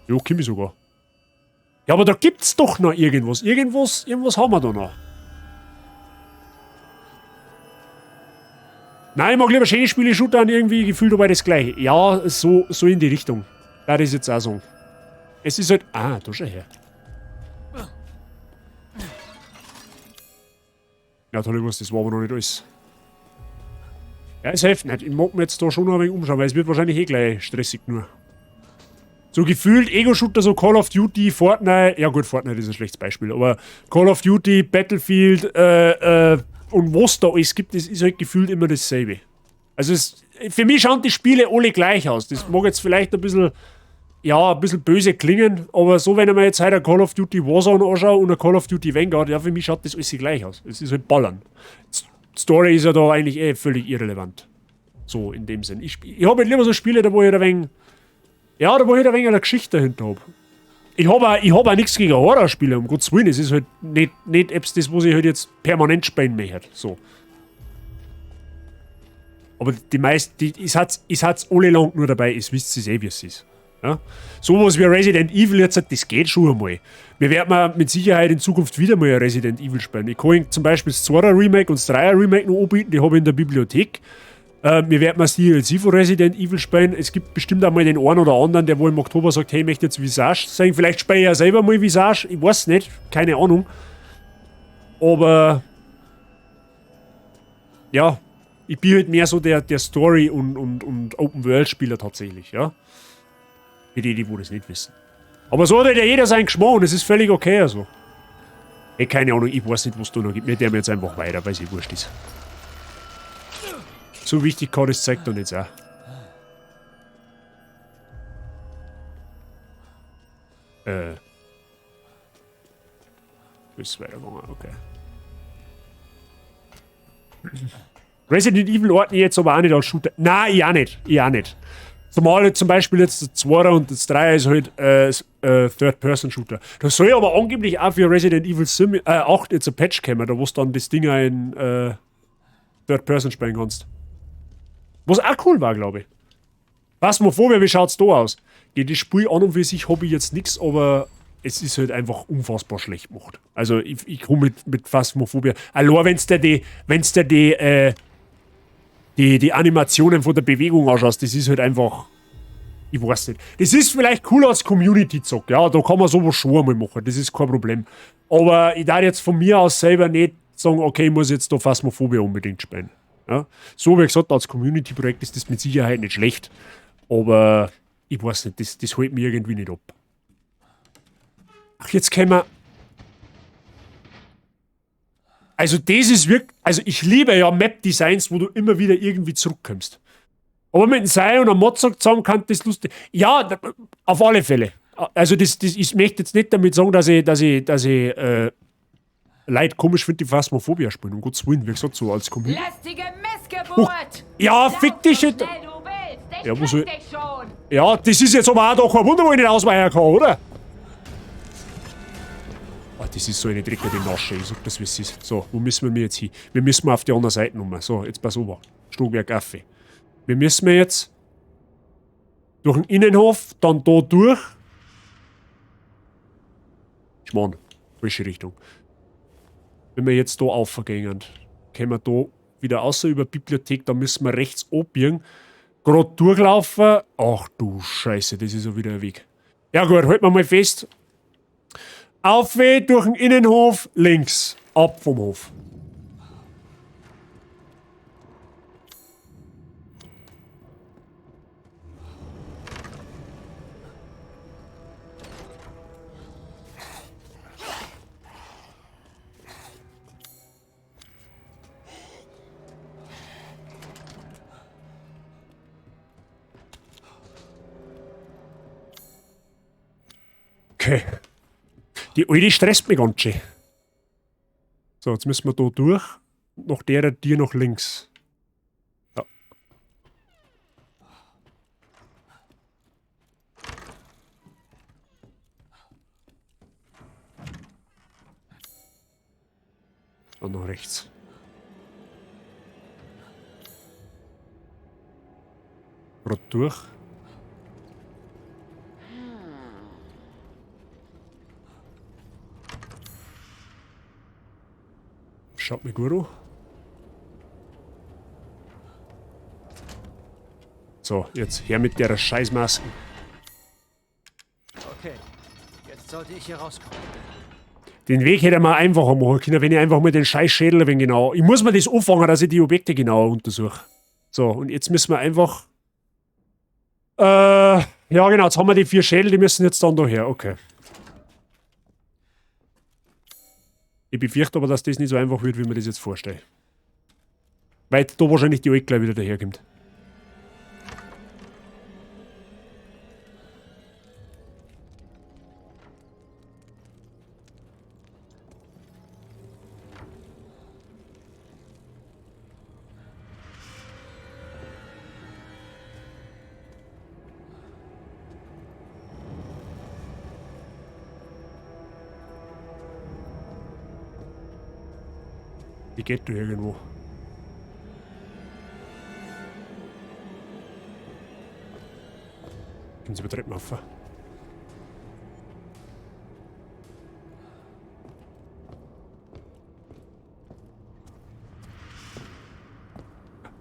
Jo, komm ich sogar. Ja, aber da gibt's doch noch irgendwas. Irgendwas haben wir da noch. Nein, ich mag lieber schöne Spiele shootern, irgendwie gefühlt dabei das Gleiche. Ja, so in die Richtung. Da ist jetzt auch so. Es ist halt... Ah, da schau her. Ja, toll, was, das war aber noch nicht alles. Ja, es hilft nicht. Ich mag mir jetzt da schon noch ein wenig umschauen, weil es wird wahrscheinlich eh gleich stressig nur. So gefühlt Ego-Shooter, so Call of Duty, Fortnite... Ja gut, Fortnite ist ein schlechtes Beispiel, aber Call of Duty, Battlefield, und was da alles gibt, das ist halt gefühlt immer dasselbe. Also es, für mich schauen die Spiele alle gleich aus. Das mag jetzt vielleicht ein bisschen, ja, ein bisschen böse klingen, aber so, wenn ich mir jetzt heute ein Call of Duty Warzone anschaue und ein Call of Duty Vanguard, ja, für mich schaut das alles gleich aus. Es ist halt Ballern. Story ist ja da eigentlich eh völlig irrelevant. So, in dem Sinn. Ich hab halt lieber so Spiele, da wo ich ein wenig, ja, da wo ich ein wenig eine Geschichte dahinter hab. Ich hab auch nichts gegen Horrorspiele, um Gottes Willen. Es ist halt nicht etwas, das, was ich halt jetzt permanent spielen möchte. So. Aber die meisten, die, es hat's alle lang nur dabei, es wisst ihr eh, wie es ist. Ja? Sowas wie Resident Evil jetzt, das geht schon einmal. Wir werden mit Sicherheit in Zukunft wieder mal ein Resident Evil spielen. Ich kann zum Beispiel das 2er Remake und das 3er Remake noch anbieten, die habe ich in der Bibliothek. Wir werden das DLC von Resident Evil spielen. Es gibt bestimmt auch mal den einen oder anderen, der wo im Oktober sagt, hey, ich möchte jetzt Visage sehen. Vielleicht spiele ich ja selber mal Visage, ich weiß nicht, keine Ahnung. Aber ja, ich bin halt mehr so der Story- und Open-World-Spieler tatsächlich, ja. Für die, die wo das nicht wissen. Aber so hat halt ja jeder seinen Geschmack und es ist völlig okay, also. Ey, keine Ahnung, ich weiß nicht, was da noch gibt. Mir der mir jetzt einfach weiter, weil es eh wurscht ist. So wichtig kann das Zeug doch nicht sein. Ist weitergegangen, okay. Resident Evil ordne ich jetzt aber auch nicht als Shooter. Nein, ich auch nicht. Ich auch nicht. Zumal zum Beispiel jetzt das 2er und das 3er ist halt Third-Person-Shooter. Da soll aber angeblich auch für Resident Evil 8 jetzt ein Patch kommen, da wo du dann das Ding auch in Third-Person spielen kannst. Was auch cool war, glaube ich. Phasmophobia, wie schaut's da aus? Geht das Spiel an und für sich hab ich jetzt nix, aber es ist halt einfach unfassbar schlecht gemacht. Also ich komme mit Phasmophobia. Allein wenn's dir die Animationen von der Bewegung anschaust, das ist halt einfach... Ich weiß nicht. Das ist vielleicht cool als Community-Zock, ja, da kann man sowas schon einmal machen, das ist kein Problem. Aber ich darf jetzt von mir aus selber nicht sagen, okay, ich muss jetzt da Phasmophobia unbedingt spielen. Ja? So wie gesagt, als Community-Projekt ist das mit Sicherheit nicht schlecht, aber ich weiß nicht, das hält mir irgendwie nicht ab. Ach, jetzt können wir... Also das ist wirklich... Also ich liebe ja Map-Designs, wo du immer wieder irgendwie zurückkommst. Aber mit dem Sei und einem Mozart zusammen kann das lustig... Ja, auf alle Fälle. Also ich möchte jetzt nicht damit sagen, dass ich Leute komisch finde, die Phasmophobia spielen. Um Gottes Willen, wie gesagt, so als Community. Lästige Missgeburt! Oh, ja, fick dich! So schnell du willst. Ich ja, muss krieg ich dich schon. Ja, das ist jetzt aber auch doch kein Wunder, wo ich nicht ausweichen kann, oder? Das ist so eine dreckige Nasche. Ich sag das, wie es ist. So, wo müssen wir jetzt hin? Wir müssen auf die andere Seite nochmal. So, jetzt pass auf. Stockwerk auf. Wir müssen jetzt durch den Innenhof, dann da durch. Schmarrn. Falsche Richtung. Wenn wir jetzt da aufgehen, können wir da wieder außer über Bibliothek, da müssen wir rechts abbiegen. Gerade durchlaufen. Ach du Scheiße, das ist ja wieder ein Weg. Ja gut, halten wir mal fest. Auf durch den Innenhof, links. Ab vom Hof. Okay. Die Alte stresst mich ganz schön. So, jetzt müssen wir da durch. Nach der Tür nach links. Ja. Und nach rechts. Gerade durch. Schaut mir gut an. So, jetzt her mit der Scheißmasken. Okay, jetzt sollte ich hier rauskommen. Den Weg hätte man einfacher machen können, wenn ich einfach mal den Scheißschädel ein wenig genau. Ich muss mir das anfangen, dass ich die Objekte genauer untersuche. So, und jetzt müssen wir einfach. Ja, genau, jetzt haben wir die 4 Schädel, die müssen jetzt dann daher. Okay. Ich befürchte aber, dass das nicht so einfach wird, wie man das jetzt vorstellt. Weil da wahrscheinlich die Alte gleich wieder daherkommt. Die geht doch irgendwo. Können Sie über Treppen rauf?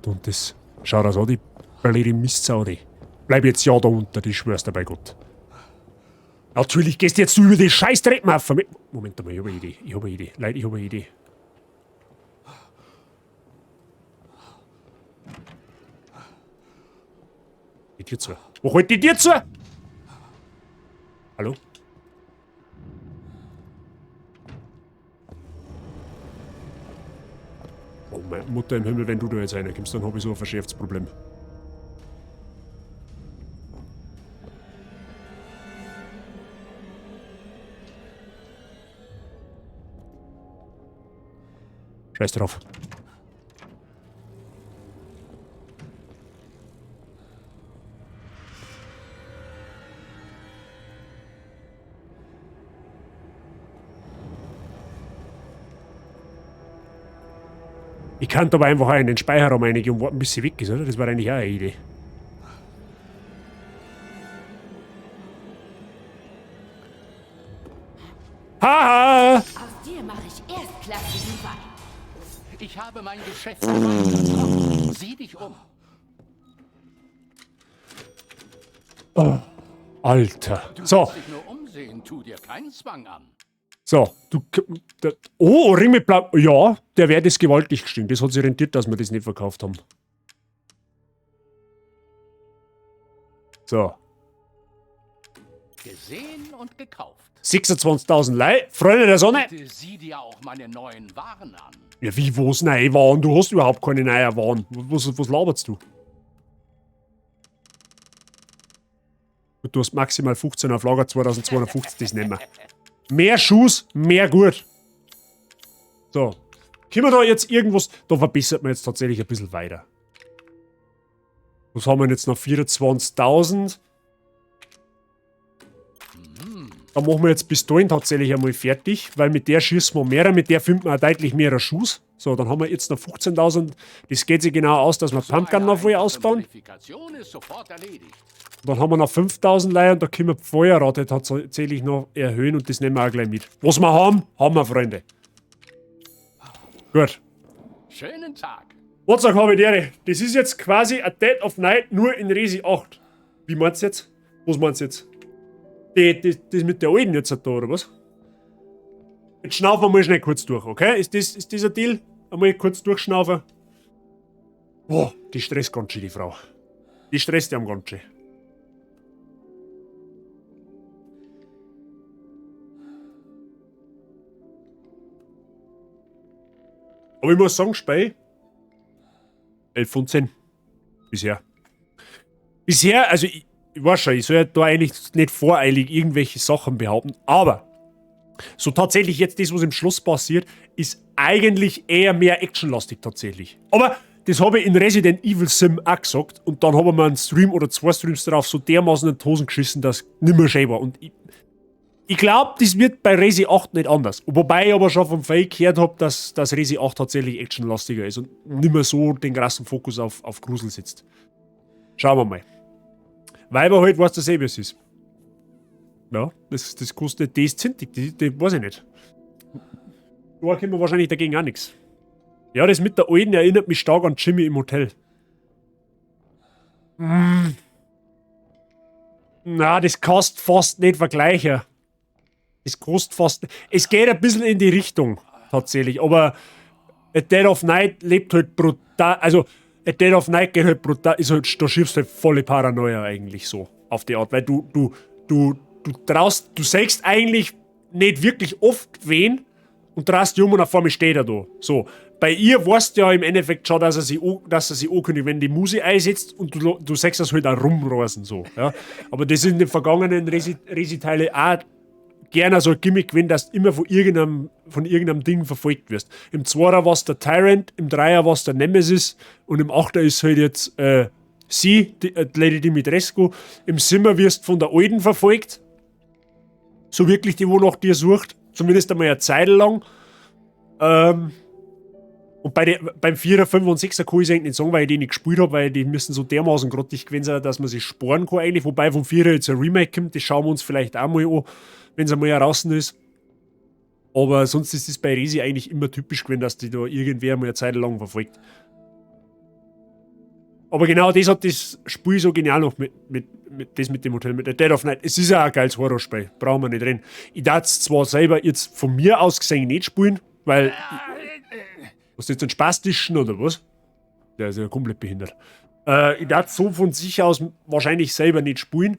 Und das schaut aus, die blöde Mistsau, die. Bleib jetzt ja da unten, ich schwör's dir bei Gott. Natürlich gehst du jetzt über die scheiß Treppen rauf. Moment mal, ich hab eine Idee. Ich hab eine Idee. Leute, ich hab eine Idee. Die Tür zu. Wo holt die Tür zu? Hallo? Oh, meine Mutter im Himmel, wenn du da jetzt reinkommst, dann hab ich so ein verschärftes Problem. Scheiß drauf. Ich kann aber einfach auch in den Speicherraum reingehen und warten, bis sie weg ist, oder? Das war eigentlich auch eine Idee. Haha! Aus dir mache ich erstklassigen Wein. Ich habe mein Geschäft erweitert. Sieh dich um. Oh, Alter. Du So. kannst dich nur umsehen, tu dir keinen Zwang an. So, du, der, oh, Ring mit Blau. Ja, der Wert ist gewaltig gestiegen. Das hat sich rentiert, dass wir das nicht verkauft haben. So. Gesehen und gekauft. 26.000 Lei. Freunde der Sonne. Bitte sieh dir auch meine neuen Waren an. Ja, wie, was neue Waren? Du hast überhaupt keine neuen Waren. Was laberst du? Und du hast maximal 15 auf Lager, 2250, das nehmen wir. Mehr Schuss, mehr gut. So. Können wir da jetzt irgendwas... Da verbessert man jetzt tatsächlich ein bisschen weiter. Was haben wir denn jetzt noch? 24.000. Da machen wir jetzt Pistolen tatsächlich einmal fertig, weil mit der schießen wir mehr, mit der finden wir auch deutlich mehr Schuss. So, dann haben wir jetzt noch 15.000. Das geht sich genau aus, dass wir Pumpgun noch voll ausbauen. Modifikation ist sofort erledigt. Dann haben wir noch 5.000 Leier und da können wir die Feuerrate tatsächlich noch erhöhen und das nehmen wir auch gleich mit. Was wir haben, haben wir, Freunde. Gut. Schönen Tag. Was sag habe ich dir? Das ist jetzt quasi a Dead of Night nur in Resi 8. Wie meinst du jetzt? Was meinst du jetzt? Das mit der alten jetzt da, oder was? Jetzt schnaufen wir mal schnell kurz durch, okay? Ist das ein Deal? Einmal kurz durchschnaufen. Boah, die stresst ganz schön, die Frau. Die stresst ja am ganz schön. Aber ich muss sagen, Spey, 11 von 10. Bisher. Bisher, also ich weiß schon, ich soll ja da eigentlich nicht voreilig irgendwelche Sachen behaupten, aber so tatsächlich jetzt das, was im Schloss passiert, ist eigentlich eher mehr actionlastig tatsächlich. Aber das habe ich in Resident Evil Sim auch gesagt und dann haben wir einen Stream oder zwei Streams drauf so dermaßen in die Hosen geschissen, dass nimmer schön war. Und ich glaub, das wird bei Resi 8 nicht anders. Wobei ich aber schon vom Fake gehört hab, dass Resi 8 tatsächlich actionlastiger ist und nimmer so den krassen Fokus auf Grusel setzt. Schauen wir mal. Weiber halt, weißt du selber, wie es ist. Ja, das kostet, die ist zintig, die weiß ich nicht. Da können wir wahrscheinlich dagegen auch nix. Ja, das mit der Alten erinnert mich stark an Jimmy im Hotel. Na, das kannst fast nicht vergleichen. Das kostet fast. Es geht ein bisschen in die Richtung, tatsächlich. Aber A Dead of Night lebt halt brutal. Also, A Dead of Night geht halt brutal. Ist halt, da schiebst du halt volle Paranoia eigentlich so. Auf die Art. Weil du traust, du sagst eigentlich nicht wirklich oft wen und traust die um und auf einmal steht er da. So. Bei ihr weißt du ja im Endeffekt schon, dass er sich ankündigt, wenn die Muse einsetzt und du sagst das halt auch rumreißen. So, ja. Aber das ist in den vergangenen Resi-Teile auch gerne so ein Gimmick, wenn du immer von irgendeinem Ding verfolgt wirst. Im Zweier war es der Tyrant, im Dreier war es der Nemesis und im Achter ist halt jetzt sie, die Lady Dimitrescu. Im Simmer wirst du von der Alten verfolgt. So wirklich die, wo nach dir sucht. Zumindest einmal eine Zeit lang. Und beim 4er, 5er und 6er kann ich es eigentlich nicht sagen, weil ich die nicht gespielt habe, weil die müssen so dermaßen grottig gewesen sein, dass man sich sporen kann eigentlich. Wobei vom 4er jetzt ein Remake kommt, das schauen wir uns vielleicht auch mal an, wenn es einmal draußen ist. Aber sonst ist es bei Resi eigentlich immer typisch gewesen, dass die da irgendwer mal eine Zeit lang verfolgt. Aber genau das hat das Spiel so genial noch mit dem Hotel, mit der Dead of Night. Es ist ja auch ein geiles Horrorspiel, brauchen wir nicht reden. Ich darf es zwar selber jetzt von mir aus gesehen nicht spielen, weil... Was ist jetzt ein Spastischen oder was? Der ist ja komplett behindert. Ich darf so von sich aus wahrscheinlich selber nicht spielen.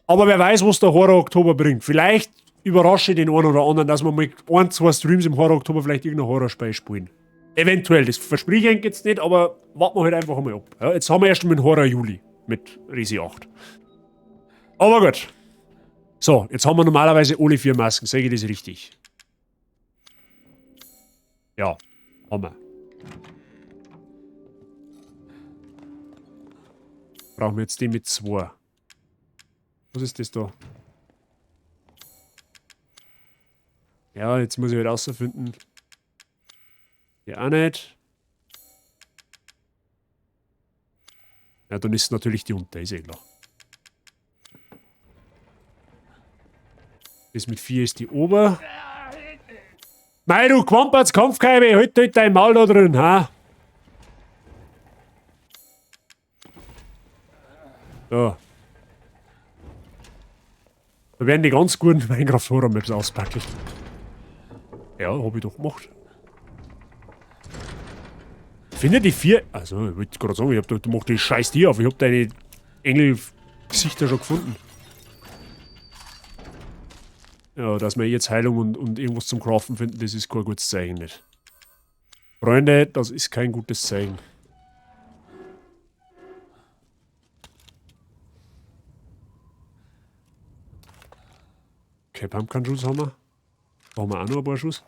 Aber wer weiß, was der Horror Oktober bringt. Vielleicht überrasche ich den einen oder anderen, dass wir mal ein, zwei Streams im Horror Oktober vielleicht irgendein Horrorspiel spielen. Eventuell, das verspreche ich jetzt nicht, aber warten wir halt einfach mal ab. Ja, jetzt haben wir erst mal den Horror Juli mit Resi 8. Aber gut. So, jetzt haben wir normalerweise alle 4 Masken. Sage ich das richtig? Ja, haben wir. Brauchen wir jetzt den mit 2. Was ist das da? Ja, jetzt muss ich halt rausfinden. Ja, auch nicht. Ja, dann ist es natürlich die unter, ist eh klar. Das mit 4 ist die Ober. Mei, du Quampertz, Kampfkeibe, halt halt dein Maul da drin, ha? So. Da werden die ganz guten Minecraft Horror Maps auspacken. Ja, hab ich doch gemacht. Finde die 4. Also, ich wollte gerade sagen, ich hab da, du machst die scheiß Tier auf. Ich hab deine Engelgesichter schon gefunden. Ja, dass wir jetzt Heilung und irgendwas zum Craften finden, das ist kein gutes Zeichen nicht. Freunde, das ist kein gutes Zeichen. Okay, Pumpkin-Schuss haben wir. Da haben wir auch noch ein paar Schuss.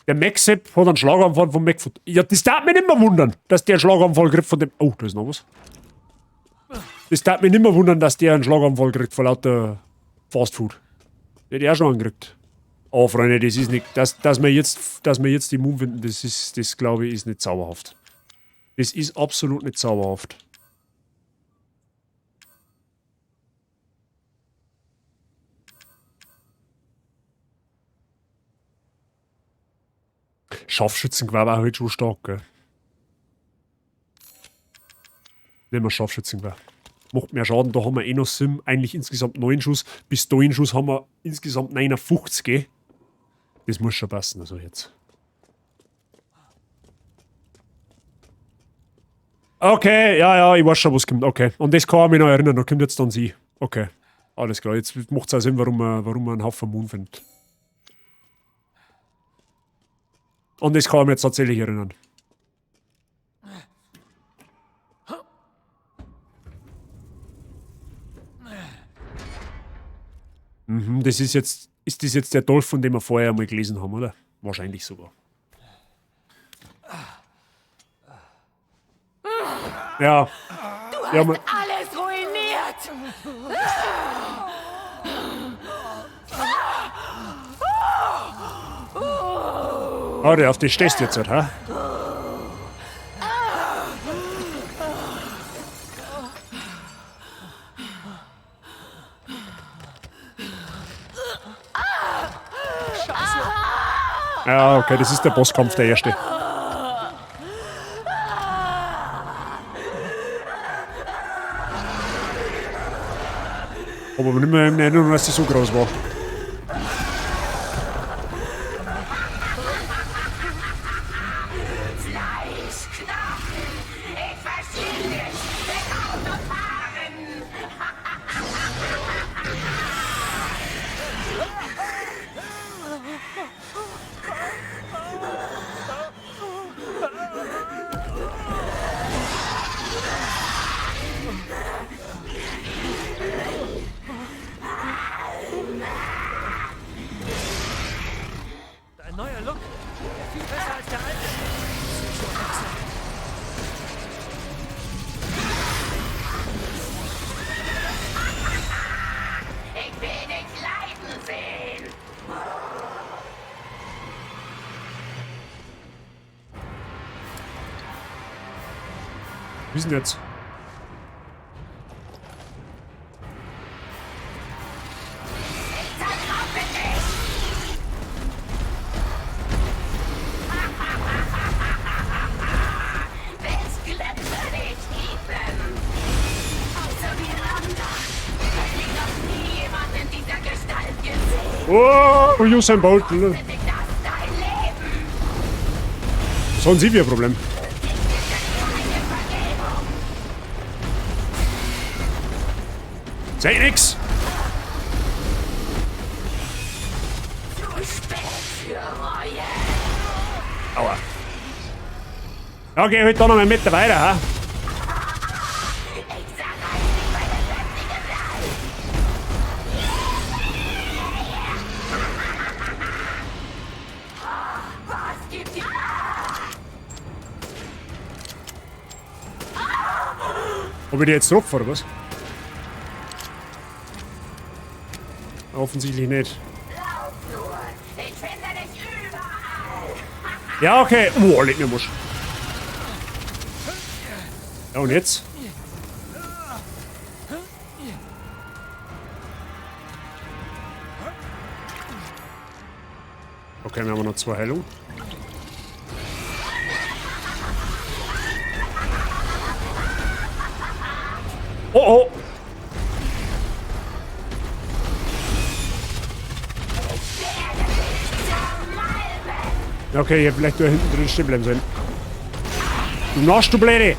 Der Mac-Sepp hat einen Schlaganfall vom Mac. Ja, das darf mich nicht mehr wundern, dass der einen Schlaganfall kriegt von dem. Oh, da ist noch was. Das darf mich nicht mehr wundern, dass der einen Schlaganfall kriegt vor lauter Fast Food. Die hätte ich auch schon angekriegt. Oh, Freunde, das ist nicht. Dass wir jetzt die Moon finden, das glaube ich, ist nicht zauberhaft. Das ist absolut nicht zauberhaft. Scharfschützengewehr war halt schon stark, gell? Nehmen wir Scharfschützengewehr. Macht mehr Schaden, da haben wir eh noch Sim, eigentlich insgesamt 9 Schuss. Pistolen-Schuss haben wir insgesamt 59, gell? Das muss schon passen, also jetzt. Okay, ja, ich weiß schon, was kommt. Okay, und das kann ich mich noch erinnern, da kommt jetzt dann sie. Okay, alles klar, jetzt macht's auch Sinn, warum man einen Haufen Moon findet. Und das kann ich mich jetzt tatsächlich erinnern. Mhm, das ist jetzt. Ist das jetzt der Dolch, von dem wir vorher einmal gelesen haben, oder? Wahrscheinlich sogar. Ja. Du hast ja, alles ruiniert! Warte, auf die stehst du jetzt, halt, hä? Ja, okay, das ist der Bosskampf, der erste. Aber nicht mehr in Erinnerung, dass sie so groß war. Ein neuer Look. Viel besser als der alte. Ich will dich leiden sehen. Wie ist denn jetzt? Oh, Usain Bolt. Was haben Sie für ein Problem? Seh nix! Aua. Okay, halt da noch einen Meter weiter, ha? Ob ich die jetzt drauf oder was? Offensichtlich nicht. Ja, okay. Oh, leg mir Musch. Ja, und jetzt? Okay, wir haben noch 2 Heilungen. Oh, oh! Okay, ich hätte vielleicht da hinten drin stehen bleiben sollen. Du Narsch, du Blöde!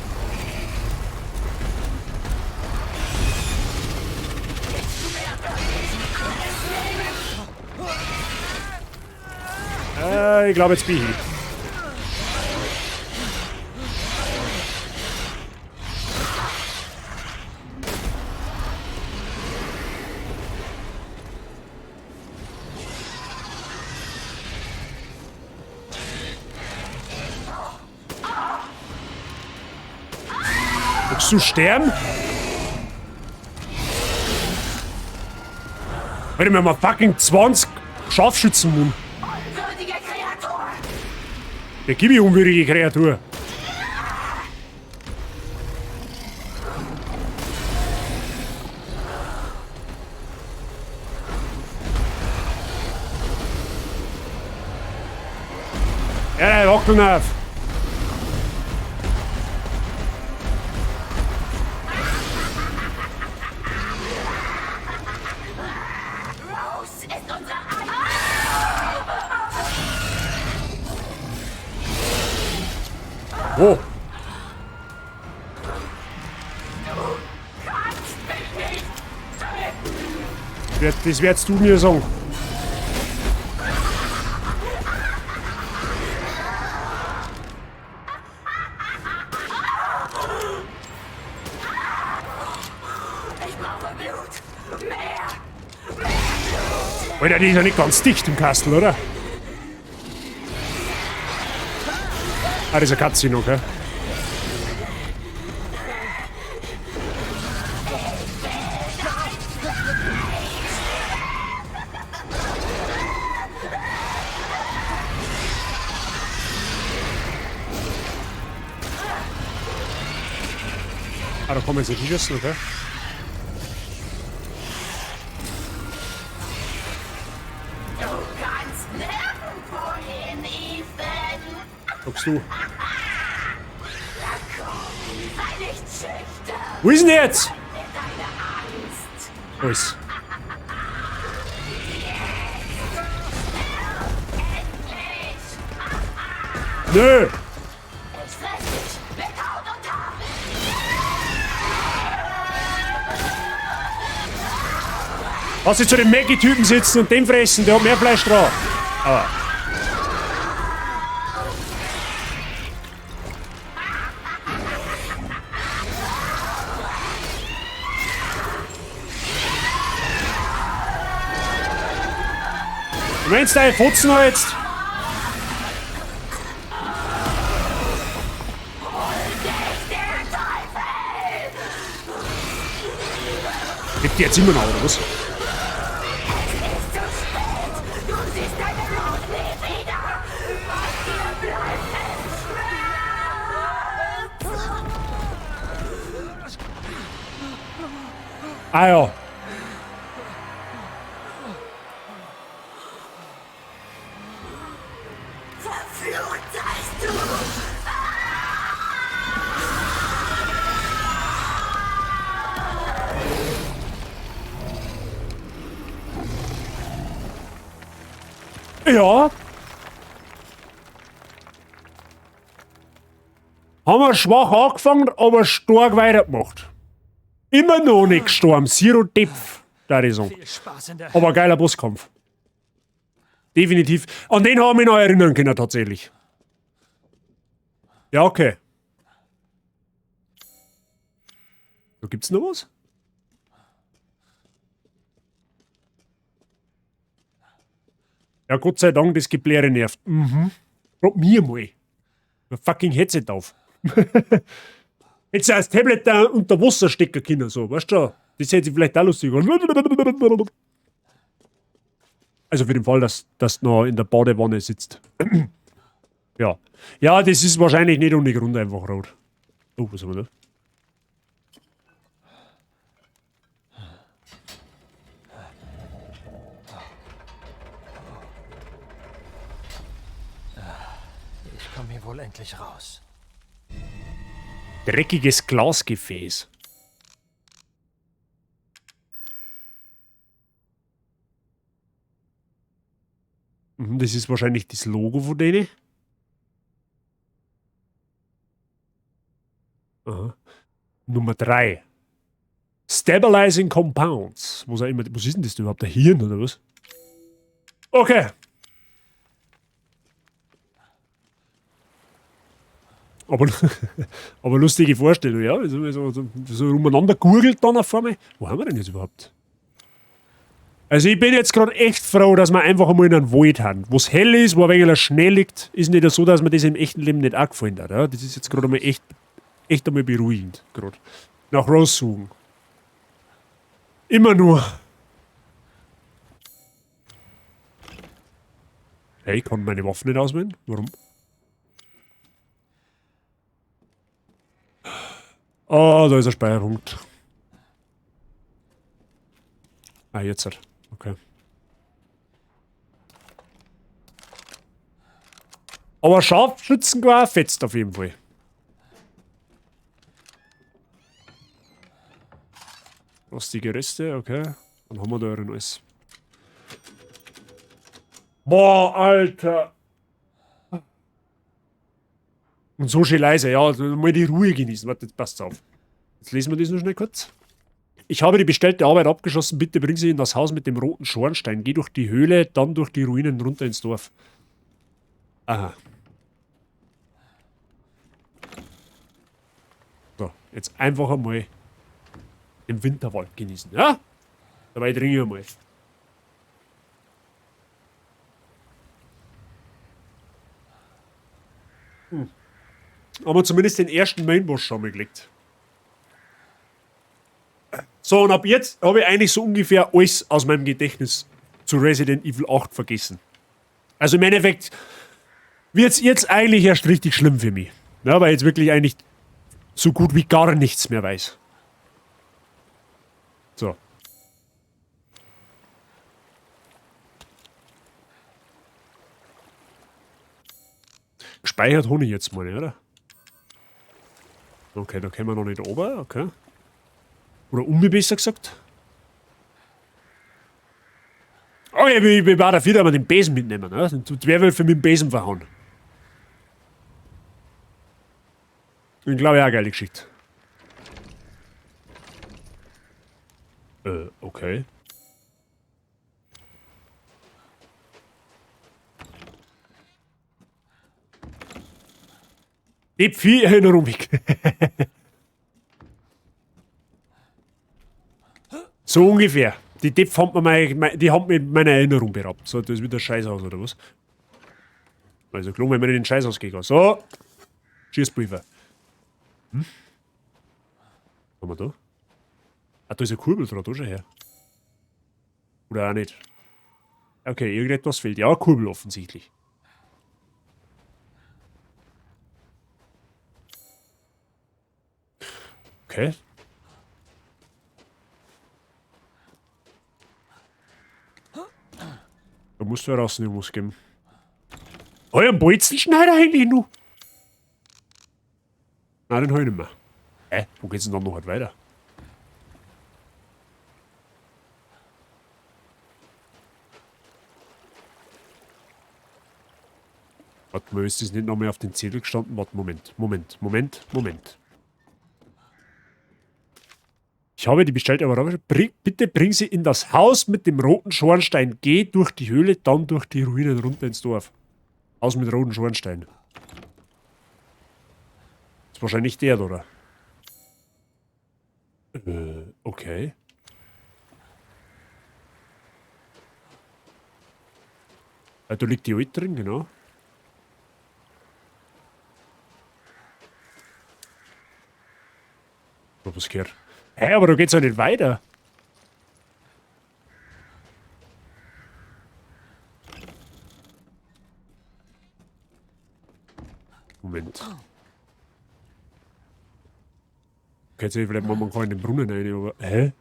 Ich glaube, jetzt bin ich. Willst du sterben? Alter, wir haben fucking 20 Scharfschützen, Mann. Unwürdige Kreatur! Ja, gib mir unwürdige Kreatur. Ja, wackeln auf. Rose ist unsere Wo? Das werdest du mir sagen. Ich brauche Blut! Mehr! Alter, die ist ja nicht ganz dicht im Kastel, oder? Ah, das ist eine Katze noch, okay? Ah, da kommen jetzt nicht schießen, okay? Du kannst nirgendwo hin, Ethan! Sagst du. Na komm, sei nicht schüchtern! Wo ist denn der jetzt? Nimm deine Angst! Wo ist? Endlich! Nö! Ich fress dich mit Haut und Haaren! Lass dich zu dem Maggie-Typen sitzen und den fressen, der hat mehr Fleisch drauf. Aber. Du meinst deine Fotzen noch jetzt? Lebt die jetzt immer noch, oder was? Es ist zu spät! Du siehst deine Rose nie wieder! Was dir bleibt, ist Schmerz! Ah ja. Verflucht seist du! Ja. Haben wir schwach angefangen, aber stark weitergemacht. Immer noch nicht gestorben. Zero Depth, da ich sagen. Viel Spaß in der Aber geiler Bosskampf. Definitiv. An den haben wir mich noch erinnern können, tatsächlich. Ja, okay. Da gibt's noch was? Ja, Gott sei Dank, das Gebläre nervt. Mhm. Prob mir mal. Ein fucking Headset auf. Hättest du das Tablet da unter Wasser stecken können, so, weißt du? Das hätte sich vielleicht auch lustig gemacht. Also für den Fall, dass du noch in der Badewanne sitzt. Ja. Ja, das ist wahrscheinlich nicht ohne Grund einfach rot. Oh, was haben wir da? Ich komme hier wohl endlich raus. Dreckiges Glasgefäß. Das ist wahrscheinlich das Logo von denen. Aha. Nummer 3. Stabilizing Compounds. Was auch immer, was ist denn das überhaupt? Der Hirn oder was? Okay. Aber, aber lustige Vorstellung, ja. So umeinander gurgelt dann auf einmal. Wo haben wir denn jetzt überhaupt? Also ich bin jetzt gerade echt froh, dass wir einfach einmal in einem Wald haben. Wo es hell ist, wo ein wenig Schnee liegt, ist nicht so, dass mir das im echten Leben nicht auch gefallen hat. Ja? Das ist jetzt gerade einmal echt einmal beruhigend. Grad. Nach Rose suchen. Immer nur. Hey, ich kann meine Waffen nicht auswählen. Warum? Oh, da ist ein Speicherpunkt. Ah, jetzt halt. Okay. Aber Scharfschützengewehr fetzt auf jeden Fall. Rostige Reste, okay. Dann haben wir da drin alles. Boah, Alter! Und so schön leise, ja. Mal die Ruhe genießen. Warte, jetzt passt's auf. Jetzt lesen wir das noch schnell kurz. Ich habe die bestellte Arbeit abgeschlossen. Bitte bring sie in das Haus mit dem roten Schornstein. Geh durch die Höhle, dann durch die Ruinen runter ins Dorf. Aha. So, jetzt einfach einmal den Winterwald genießen, ja? Dabei trinke ich einmal. Haben wir zumindest den ersten Mainboss schon mal gelegt. So, und ab jetzt habe ich eigentlich so ungefähr alles aus meinem Gedächtnis zu Resident Evil 8 vergessen. Also im Endeffekt wird's jetzt eigentlich erst richtig schlimm für mich. Ja, weil ich jetzt wirklich eigentlich so gut wie gar nichts mehr weiß. So. Gespeichert habe ich jetzt mal, oder? Okay, da können wir noch nicht runter, okay. Oder um mich besser gesagt. Oh, ich war dafür, dass wir den Besen mitnehmen, ne? Den Werwölfe mit dem Besen verhauen. Ich glaube, ja, geile Geschichte. Okay. Die Vieh-Erinnerung weg. So ungefähr. Die Depp haben mir meine, meine, die haben mir meine Erinnerung beraubt. So, das ist wieder Scheißhaus oder was? Also, klar, wenn man in den Scheißhaus geht. So. Schießpulver. Was haben wir da? Ah, da ist eine Kurbel dran, da schon her. Oder auch nicht. Okay, irgendetwas fehlt. Ja, Kurbel offensichtlich. Okay. Da musst du ja raus, muss geben. Oh, einen Bolzenschneider eigentlich noch. Nein, den hab ich nicht mehr. Hä? Wo geht's denn dann noch halt weiter? Warte mal, ist das nicht nochmal auf den Zettel gestanden? Warte, Moment, Moment, Moment, Moment. Ich habe die bestellte aber bitte bring sie in das Haus mit dem roten Schornstein. Geh durch die Höhle, dann durch die Ruinen runter ins Dorf. Haus mit rotem Schornstein. Ist wahrscheinlich der, oder? Okay. Da liegt die Alte drin, genau. Hab was gehört. Hä, aber da geht's ja nicht weiter. Moment. Okay, jetzt vielleicht mal, man kann in den Brunnen rein, aber. Hä?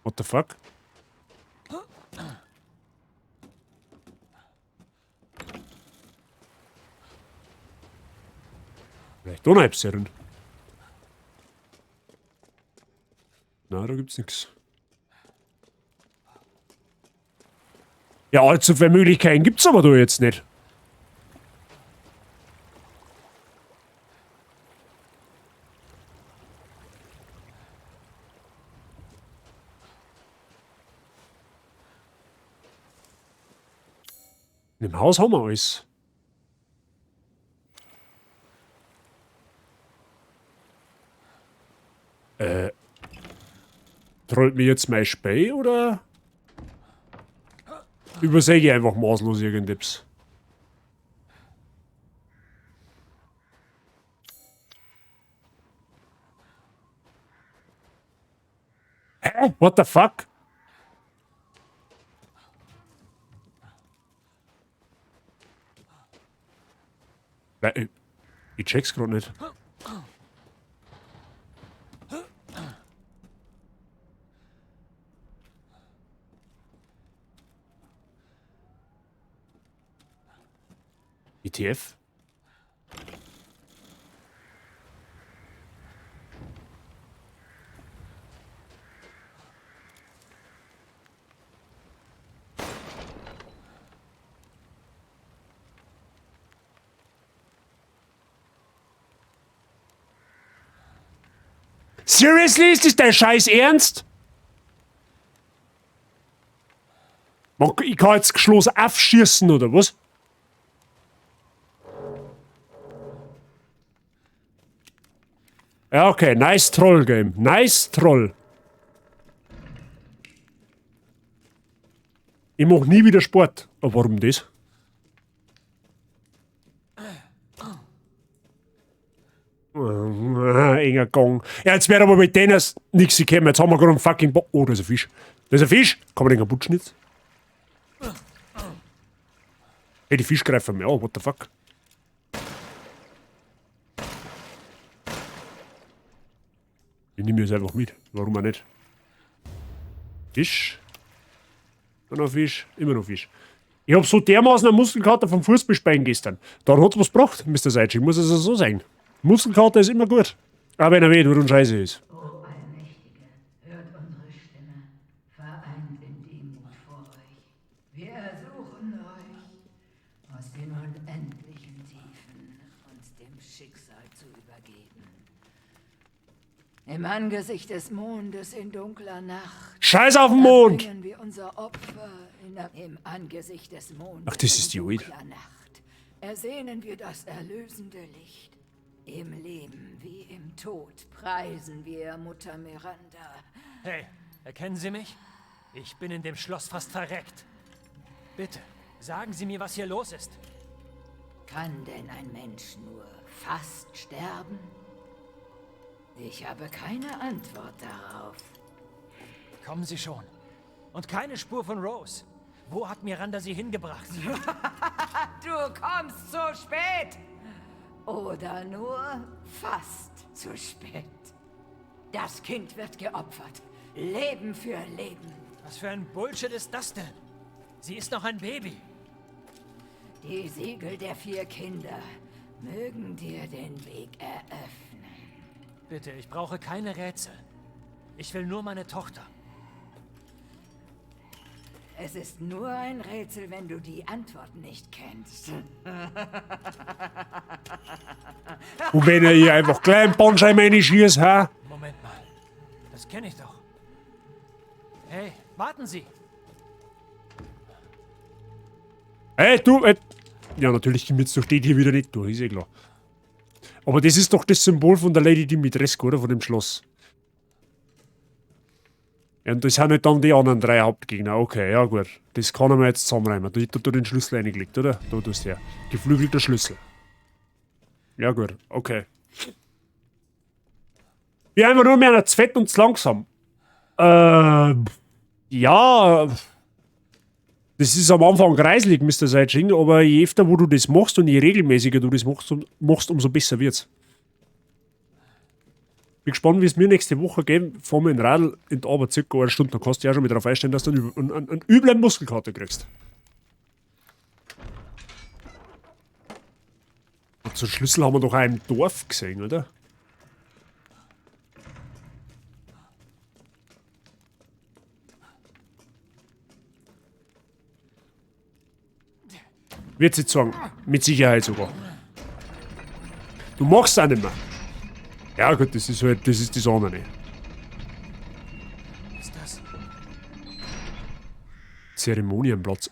What the fuck? Vielleicht da noch etwas drin. Na, da gibt's nix. Ja, allzu viele Möglichkeiten gibt's aber da jetzt nicht. In dem Haus haben wir alles. Trollt mir jetzt mein Spey oder übersehe ich einfach maßlos irgendetwas? Hä? What the fuck? Ich check's grad nicht. ETF? Seriously? Ist das dein Scheiß Ernst? Man, ich kann jetzt Schloss aufschießen, oder was? Ja, okay. Nice Troll Game. Nice Troll. Ich mach nie wieder Sport. Aber warum das? Enger Gang. Ja, jetzt wäre aber mit denen nichts gekommen. Jetzt haben wir gerade einen fucking Bo. Oh, da ist ein Fisch. Da ist ein Fisch. Kann man den kaputt schnitzen? Hey, die Fisch greifen mir an. What the fuck? Ich nehme jetzt einfach mit. Warum auch nicht? Fisch. Immer noch Fisch. Immer noch Fisch. Ich hab so dermaßen einen Muskelkater vom Fußballspielen gestern. Dann hat's was gebracht, Mr. Seitsch. Ich muss es so sagen. Muskelkater ist immer gut. Auch wenn er weh tut und scheiße ist. O Allmächtige, hört unsere Stimme, vereint in Demut vor euch. Wir ersuchen euch, aus den unendlichen Tiefen uns dem Schicksal zu übergeben. Im Angesicht des Mondes in dunkler Nacht. Scheiß auf den Mond! erbringen wir unser Opfer im Angesicht des Mondes. Ach, das ist die in Oid. dunkler Nacht. Ersehnen wir das erlösende Licht. Im Leben wie im Tod preisen wir Mutter Miranda. Hey, erkennen Sie mich? Ich bin in dem Schloss fast verreckt. Bitte, sagen Sie mir, was hier los ist. Kann denn ein Mensch nur fast sterben? Ich habe keine Antwort darauf. Kommen Sie schon. Und keine Spur von Rose. Wo hat Miranda sie hingebracht? Du kommst zu spät! Oder nur fast zu spät. Das Kind wird geopfert. Leben für Leben. Was für ein Bullshit ist das denn? Sie ist noch ein Baby. Die Siegel der 4 Kinder mögen dir den Weg eröffnen. Bitte, ich brauche keine Rätsel. Ich will nur meine Tochter. Es ist nur ein Rätsel, wenn du die Antwort nicht kennst. Und wenn er ihr einfach gleich einen Bandscheiben reinschießt, hä? Moment mal. Das kenne ich doch. Hey, warten Sie! Hey, du! Ja, natürlich kommt jetzt durch die hier wieder nicht durch, ist eh klar. Aber das ist doch das Symbol von der Lady Dimitrescu, oder? Von dem Schloss. Ja, und das sind halt dann die anderen 3 Hauptgegner. Okay, ja gut. Das kann man jetzt zusammenreimen. Da hat du den Schlüssel reingelegt, oder? Da tust du her. Geflügelter Schlüssel. Ja gut, okay. Wir einfach nur mehr zu fett und zu langsam. Ja. Das ist am Anfang kreislig, Mister Seitsching, aber je öfter, wo du das machst und je regelmäßiger du das machst, umso besser wird's. Bin gespannt, wie es mir nächste Woche geht. Fahr mit dem Radl in die Arbeit circa eine Stunde. Dann kannst du ja schon mit darauf einstellen, dass du einen üblen Muskelkater kriegst. Und so einen Schlüssel haben wir doch auch im Dorf gesehen, oder? Wird sie sagen. Mit Sicherheit sogar. Du machst auch nicht mehr. Ja gut, das ist halt, das ist das andere. Was ist das? Zeremonienplatz.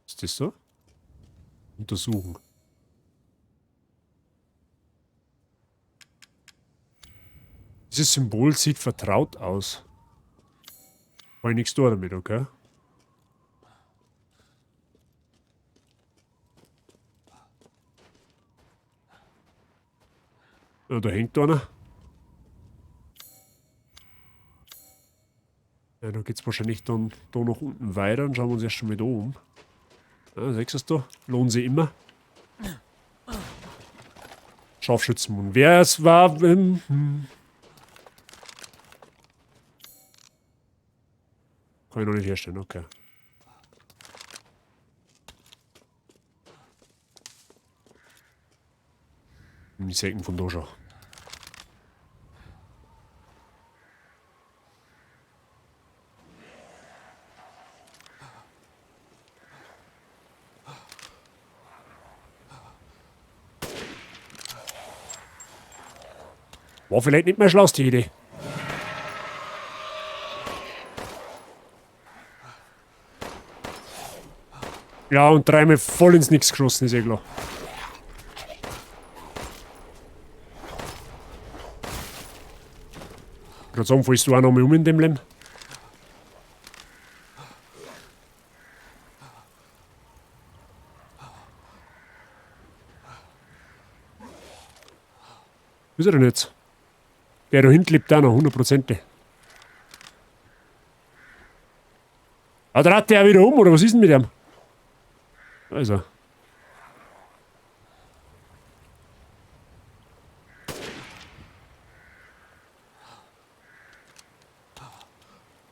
Ist das so? Untersuchen. Dieses Symbol sieht vertraut aus. War ich nichts da damit, okay? Ja, da hängt einer. Ja, da geht's wahrscheinlich dann da noch unten weiter. Dann schauen wir uns erst schon mit um. Ja, siehst du da? Lohnt sich immer. Scharfschützenmund. Wer es war. Kann ich noch nicht herstellen, okay. Die Säcken von da schon. War vielleicht nicht mehr schlauste Idee. Ja, und dreimal voll ins Nix geschossen, ist eh klar. Ich würde sagen, fällst du auch noch mal um in dem Leben? Wo ist er denn jetzt? Der da hinten lebt auch noch, hundertprozentig. Ah, dreht der wieder um, oder was ist denn mit ihm? Also.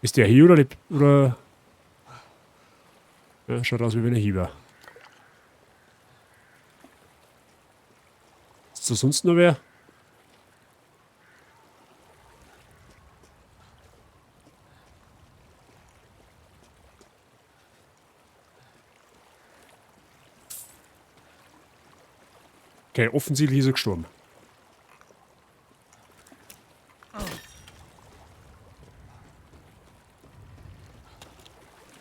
Ist der hier oder lebt, oder? Ja, schaut aus wie wenn er hier war. Ist da sonst noch wer? Okay, offensichtlich ist er gestorben.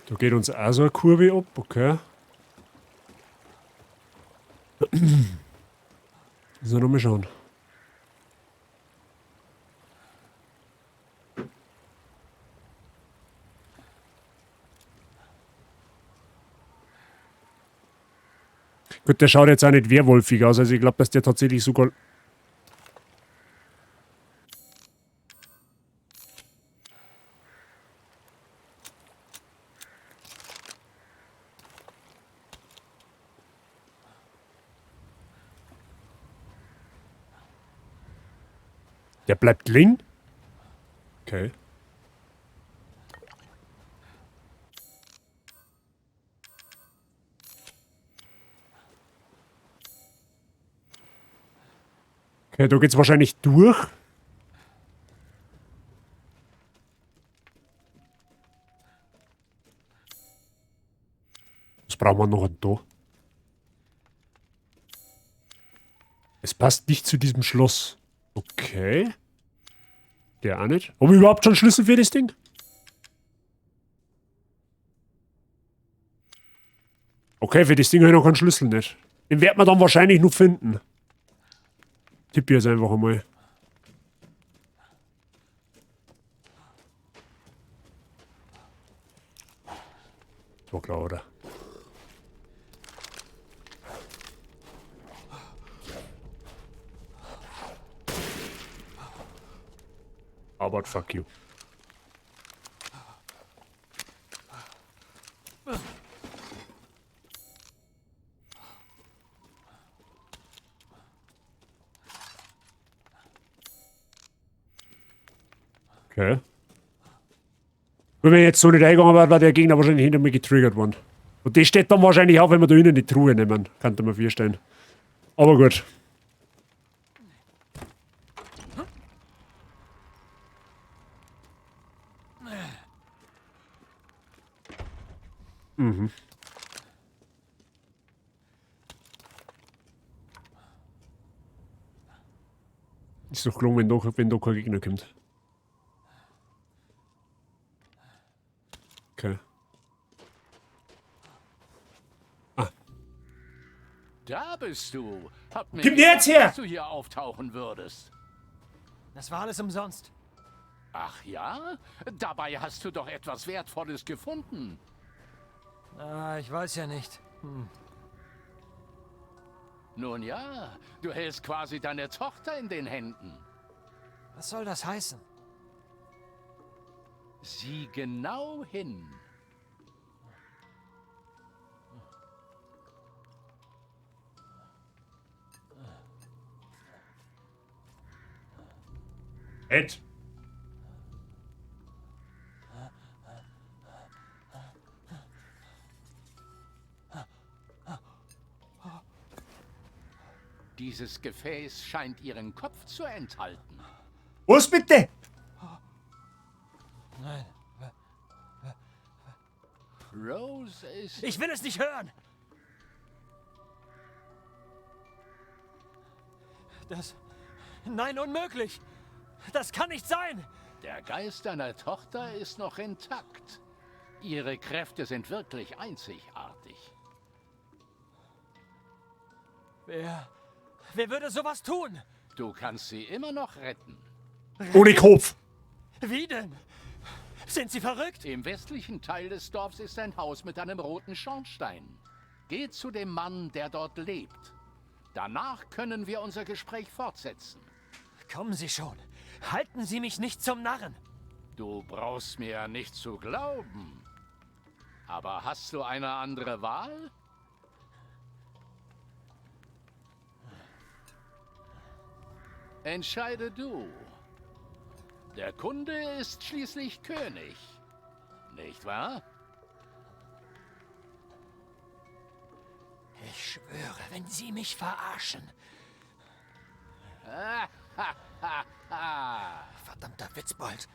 Da geht uns auch so eine Kurve ab, okay. Müssen wir nochmal schauen. Gut, der schaut jetzt auch nicht werwolfig aus, also ich glaub, dass der tatsächlich sogar... Der bleibt liegen? Okay. Okay, da geht's wahrscheinlich durch. Was brauchen wir noch da? Es passt nicht zu diesem Schloss. Okay. Der auch nicht. Hab ich überhaupt schon Schlüssel für das Ding? Okay, für das Ding hab ich noch keinen Schlüssel nicht. Den wird man dann wahrscheinlich noch finden. Tipp jetzt einfach einmal. Das war klar, oder? Aber fuck you. Okay. Wenn wir jetzt so nicht eingegangen wären, wäre der Gegner wahrscheinlich hinter mir getriggert worden. Und das steht dann wahrscheinlich auch, wenn wir da hinten die Truhe nehmen. Könnte man vorstellen. Aber gut. Ist doch gelungen, wenn da kein Gegner kommt. Okay. Ah. Da bist du. Hab mir Gib mir jetzt her! dass du hier auftauchen würdest. Das war alles umsonst. Ach ja? Dabei hast du doch etwas Wertvolles gefunden. Ah, ich weiß ja nicht. Nun ja, du hältst quasi deine Tochter in den Händen. Was soll das heißen? Sieh genau hin. Ed. Dieses Gefäß scheint ihren Kopf zu enthalten. Was bitte? Nein. Rose ist. Ich will es nicht hören! Das. Nein, unmöglich! Das kann nicht sein! Der Geist deiner Tochter ist noch intakt. Ihre Kräfte sind wirklich einzigartig. Wer. Wer würde sowas tun? Du kannst sie immer noch retten. Ohne Kopf. Wie denn? Sind Sie verrückt? Im westlichen Teil des Dorfs ist ein Haus mit einem roten Schornstein. Geh zu dem Mann, der dort lebt. Danach können wir unser Gespräch fortsetzen. Kommen Sie schon. Halten Sie mich nicht zum Narren. Du brauchst mir ja nicht zu glauben. Aber hast du eine andere Wahl? Entscheide du. Der Kunde ist schließlich König. Nicht wahr? Ich schwöre, wenn Sie mich verarschen. Verdammter Witzbold.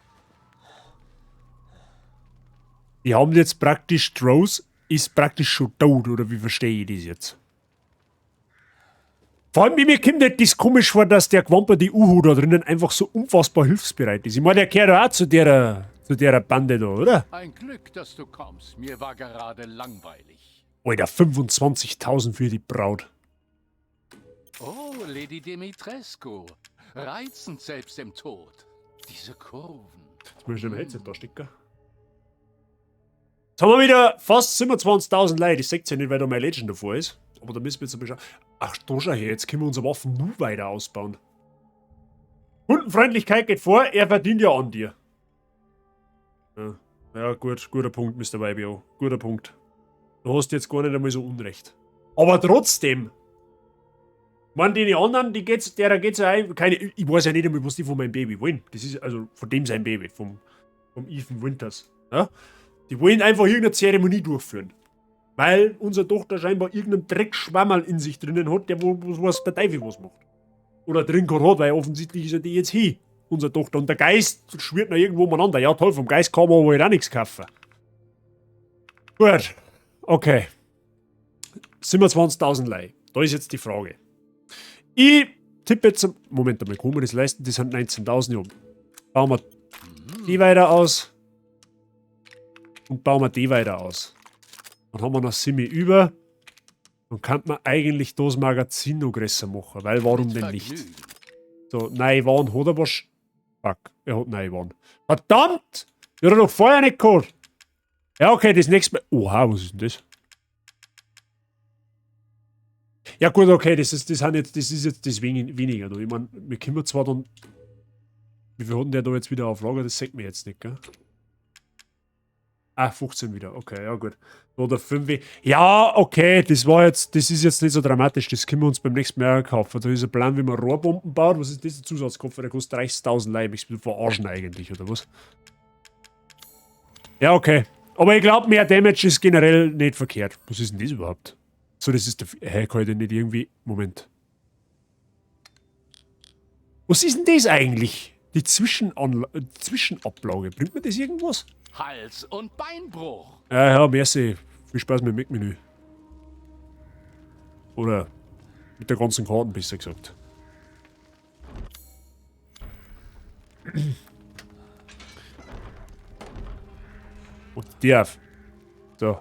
Die haben jetzt praktisch, Rose ist praktisch schon tot, oder wie verstehe ich das jetzt? Vor allem, mir kommt nicht das komisch vor, dass der Gwamper, die Uhu da drinnen, einfach so unfassbar hilfsbereit ist. Ich meine, der gehört ja auch zu der Bande da, oder? Ein Glück, dass du kommst. Mir war gerade langweilig. Alter, 25.000 für die Braut. Oh, Lady Dimitrescu. Reizend selbst im Tod. Diese Kurven. Jetzt muss ich im Headset da stecken. Jetzt haben wir wieder fast 27.000 Leute. Ich sehe ja nicht, weil da mein Legend davor ist. Aber da müssen wir jetzt mal schauen. Ach, da schau her, jetzt können wir unsere Waffen nur weiter ausbauen. Kundenfreundlichkeit geht vor, er verdient ja an dir. Ja, ja gut, guter Punkt, Mr. YBO. Guter Punkt. Du hast jetzt gar nicht einmal so Unrecht. Aber trotzdem. Ich meine, die anderen, die geht's, derer geht's ja auch, keine, ich weiß ja nicht einmal, was die von meinem Baby wollen. Das ist also von dem sein Baby, vom Ethan Winters. Ja? Die wollen einfach irgendeine Zeremonie durchführen. Weil unsere Tochter scheinbar irgendeinen Dreckschwammerl in sich drinnen hat, der wo was der Teufel was macht. Oder drin gerade hat, weil offensichtlich ist ja die jetzt hin, unsere Tochter. Und der Geist schwirrt noch irgendwo umeinander. Ja toll, vom Geist kann man aber halt auch nichts kaufen. Gut, okay. 27.000 Lei. Da ist jetzt die Frage. Ich tippe jetzt... Moment einmal, kann man das leisten? Das sind 19.000. Ja. Bauen wir die weiter aus. Und bauen wir die weiter aus. Dann haben wir noch Simi über. Dann kann man eigentlich das Magazin noch größer machen, weil warum denn nicht? So, nein, Waren hat er was. Fuck, er hat nein Waren. Verdammt! Ich hab er doch vorher nicht gehabt. Ja, okay, das nächste Mal. Oha, was ist denn das? Ja gut, okay, das ist, das sind jetzt, das ist jetzt das weniger. Ich meine, wir können zwar dann. Wie viel hat denn der da jetzt wieder auf Lager? Das sagt mir jetzt nicht, gell? Ah, 15 wieder. Okay, ja gut. Oder 5. Ja, okay, das war jetzt, das ist jetzt nicht so dramatisch. Das können wir uns beim nächsten Mal auch kaufen. Da ist ein Plan, wie man Rohrbomben baut. Was ist das? Der Zusatzkoffer, der kostet 30.000 Leih. Ich will verarschen eigentlich, oder was? Ja, okay. Aber ich glaube, mehr Damage ist generell nicht verkehrt. Was ist denn das überhaupt? So, das ist der. Hä, kann ich denn nicht irgendwie. Moment. Was ist denn das eigentlich? Die Zwischenablage. Bringt mir das irgendwas? Hals- und Beinbruch. Ja, ja, merci. Viel Spaß mit dem Mac-Menü. Oder mit der ganzen Karten, besser gesagt. Und die auf. So.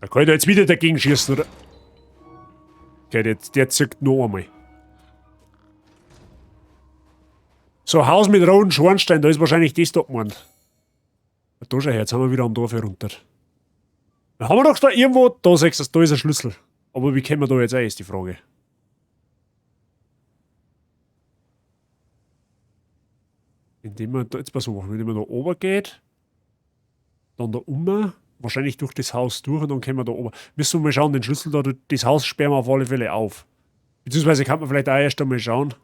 Da kann ich da jetzt wieder dagegen schießen, oder? Okay, der zirkt noch einmal. So, Haus mit roten Schornstein, da ist wahrscheinlich das da gemeint. Da schau her, jetzt haben wir wieder am Dorf herunter. Da haben wir doch da irgendwo, da siehst du, da ist ein Schlüssel. Aber wie kommen wir da jetzt rein, ist die Frage. Indem man da, jetzt pass auf, indem man da oben geht, dann da um, wahrscheinlich durch das Haus durch und dann können wir da oben. Müssen wir mal schauen, den Schlüssel da, das Haus sperren wir auf alle Fälle auf. Beziehungsweise kann man vielleicht auch erst einmal schauen,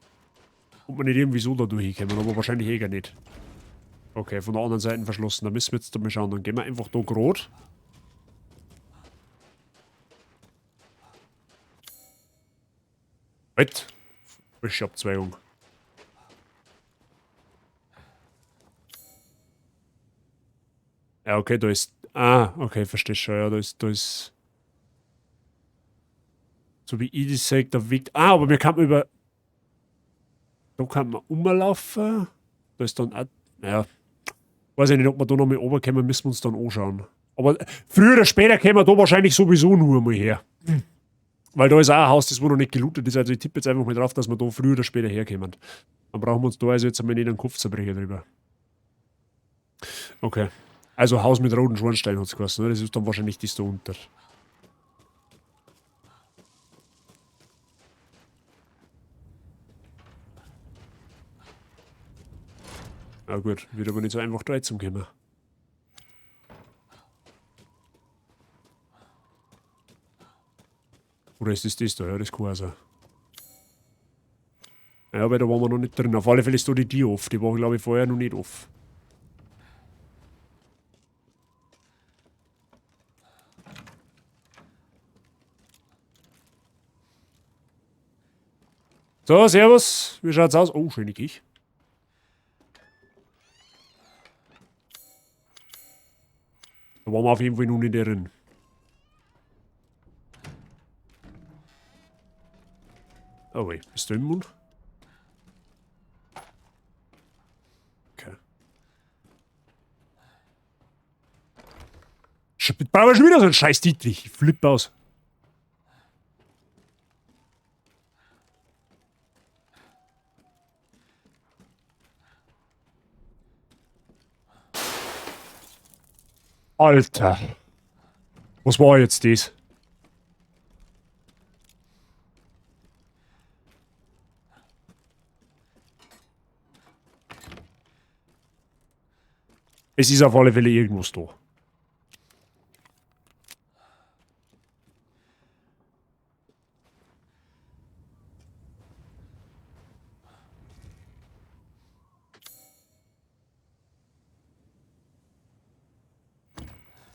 ob wir nicht irgendwie so da durchkommen, aber wahrscheinlich eh gar nicht. Okay, von der anderen Seite verschlossen, da müssen wir jetzt mal schauen. Dann gehen wir einfach da grad. Halt! Frische Abzweigung. Ja, okay, da ist... Ah, okay, verstehe schon. Ja, da ist... So wie ich das sage, da wiegt... Ah, aber wir kann über... Da kann man umlaufen. Da ist dann auch... Naja. Weiß ich nicht, ob wir da noch mal runterkommen, müssen wir uns dann anschauen. Aber früher oder später kommen wir da wahrscheinlich sowieso nur mal her. Weil da ist auch ein Haus, das wo noch nicht gelootet ist. Also ich tippe jetzt einfach mal drauf, dass wir da früher oder später herkommen. Dann brauchen wir uns da also jetzt einmal nicht einen Kopf zerbrechen drüber. Okay. Also Haus mit roten Schornstein hat's geheißen, ne? Das ist dann wahrscheinlich das da unter. Na gut, wird aber nicht so einfach da reinzukommen. Oder ist das das da? Ja, das kann auch sein. Ja, aber da waren wir noch nicht drin. Auf alle Fälle ist da die Tür offen. Die war, glaube ich, vorher noch nicht offen. So, servus. Wie schaut's aus? Oh, schöne Kirche. Da waren wir auf jeden Fall noch nicht drin. Oh weh, bist du im Mund? Okay. Ich brauche schon wieder so einen scheiß Dietrich. Ich flippe aus. Alter. Was war jetzt das? Es ist auf alle Fälle irgendwas da.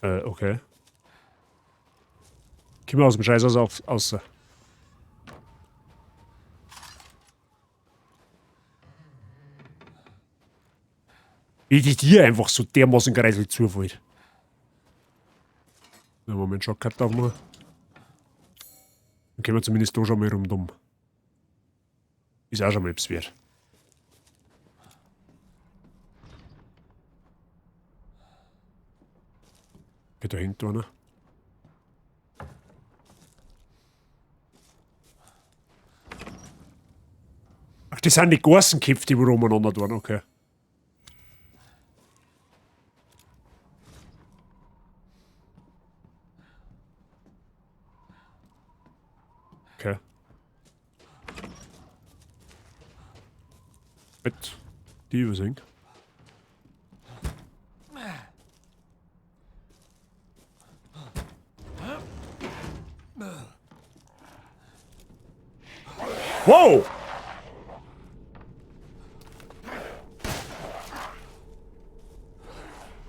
Okay. Komm aus dem Scheiß aus, außer. Wie die dir einfach so dermaßen kreisel zufällt. Na, Moment, Shortcut aufmachen. Dann können wir zumindest da schon mal rundum. Ist auch schon mal etwas wert. Okay, da hängt einer. Ach, das sind die Gorsenköpfe, die wo umeinander tun, okay. Okay. Mit die übersehen. Wow!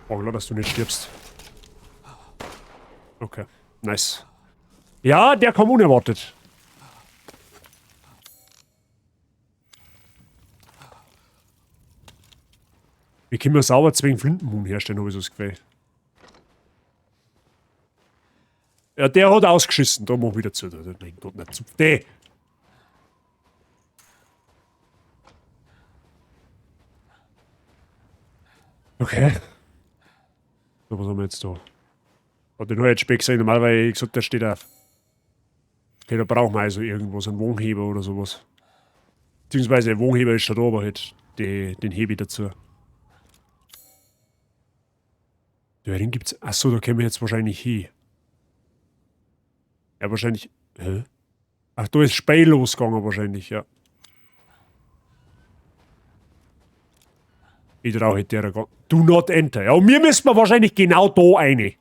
Oh, klar, dass du nicht stirbst. Okay, nice. Ja, der kam unerwartet. Wir können ja sauber zwingen Flintenhuhn herstellen, habe ich so das Gefühl. Ja, der hat ausgeschissen. Da mach ich wieder zu. Mein Gott, nicht zu. Der. Okay. So, was haben wir jetzt da? Hat den jetzt spät gesehen. Normalerweise, ich gesagt, der steht auf. Okay, da brauchen wir also irgendwas, einen Wohnheber oder sowas. Beziehungsweise, der Wohnheber ist schon da, aber halt den Hebi dazu. Da drin gibt's. Achso, da kämen wir jetzt wahrscheinlich hin. Ja, wahrscheinlich. Hä? Ach, da ist Spey losgegangen wahrscheinlich, ja. Ich trau halt der gar. Do not enter. Ja, und mir müssen wir wahrscheinlich genau da rein.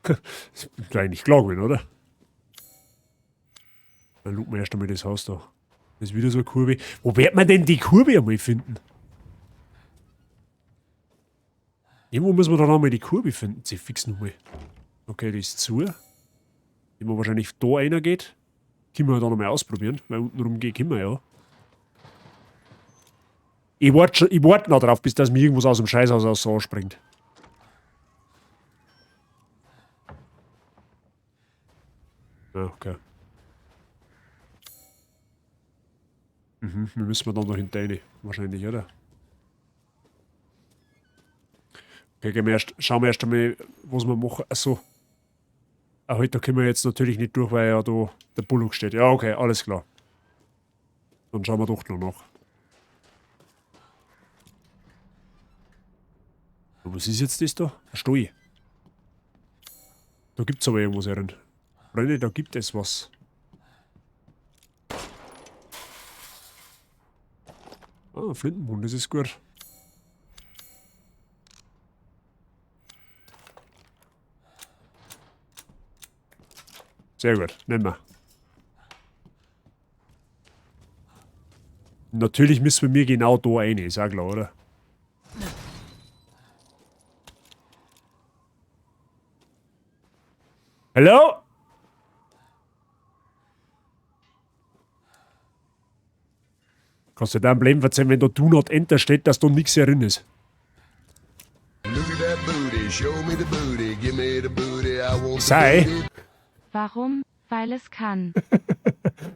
Das ist eigentlich klar gewesen, oder? Dann looten wir erst einmal das Haus da. Das ist wieder so eine Kurve. Wo wird man denn die Kurve einmal finden? Irgendwo müssen wir da noch mal die Kurve finden. Sie fix nochmal. Okay, die ist zu. Wenn man wahrscheinlich da einer geht. Können wir da noch mal ausprobieren, weil unten rum geht, können wir ja. Ich warte wart noch drauf, bis das mir irgendwas aus dem Scheißhaus aus so anspringt. Ja, okay. Mhm, wir müssen wir dann noch hinter rein, wahrscheinlich, oder? Okay, gehen wir erst, schauen wir erst einmal, was wir machen. Achso. Ah, halt, da können wir jetzt natürlich nicht durch, weil ja da der Bullock steht. Ja, okay, alles klar. Dann schauen wir doch noch nach. Was ist jetzt das da? Ein Stall. Da gibt's aber irgendwas herin. Freunde, da gibt es was. Ah, Flintenbund, das ist gut. Sehr gut, nehmen wir. Natürlich müssen wir mir genau da rein, ist auch klar, oder? Hallo? Kannst du deinem Leben verzeihen, wenn da Do Not Enter steht, dass da nichts herin ist. Sei. Warum? Weil es kann.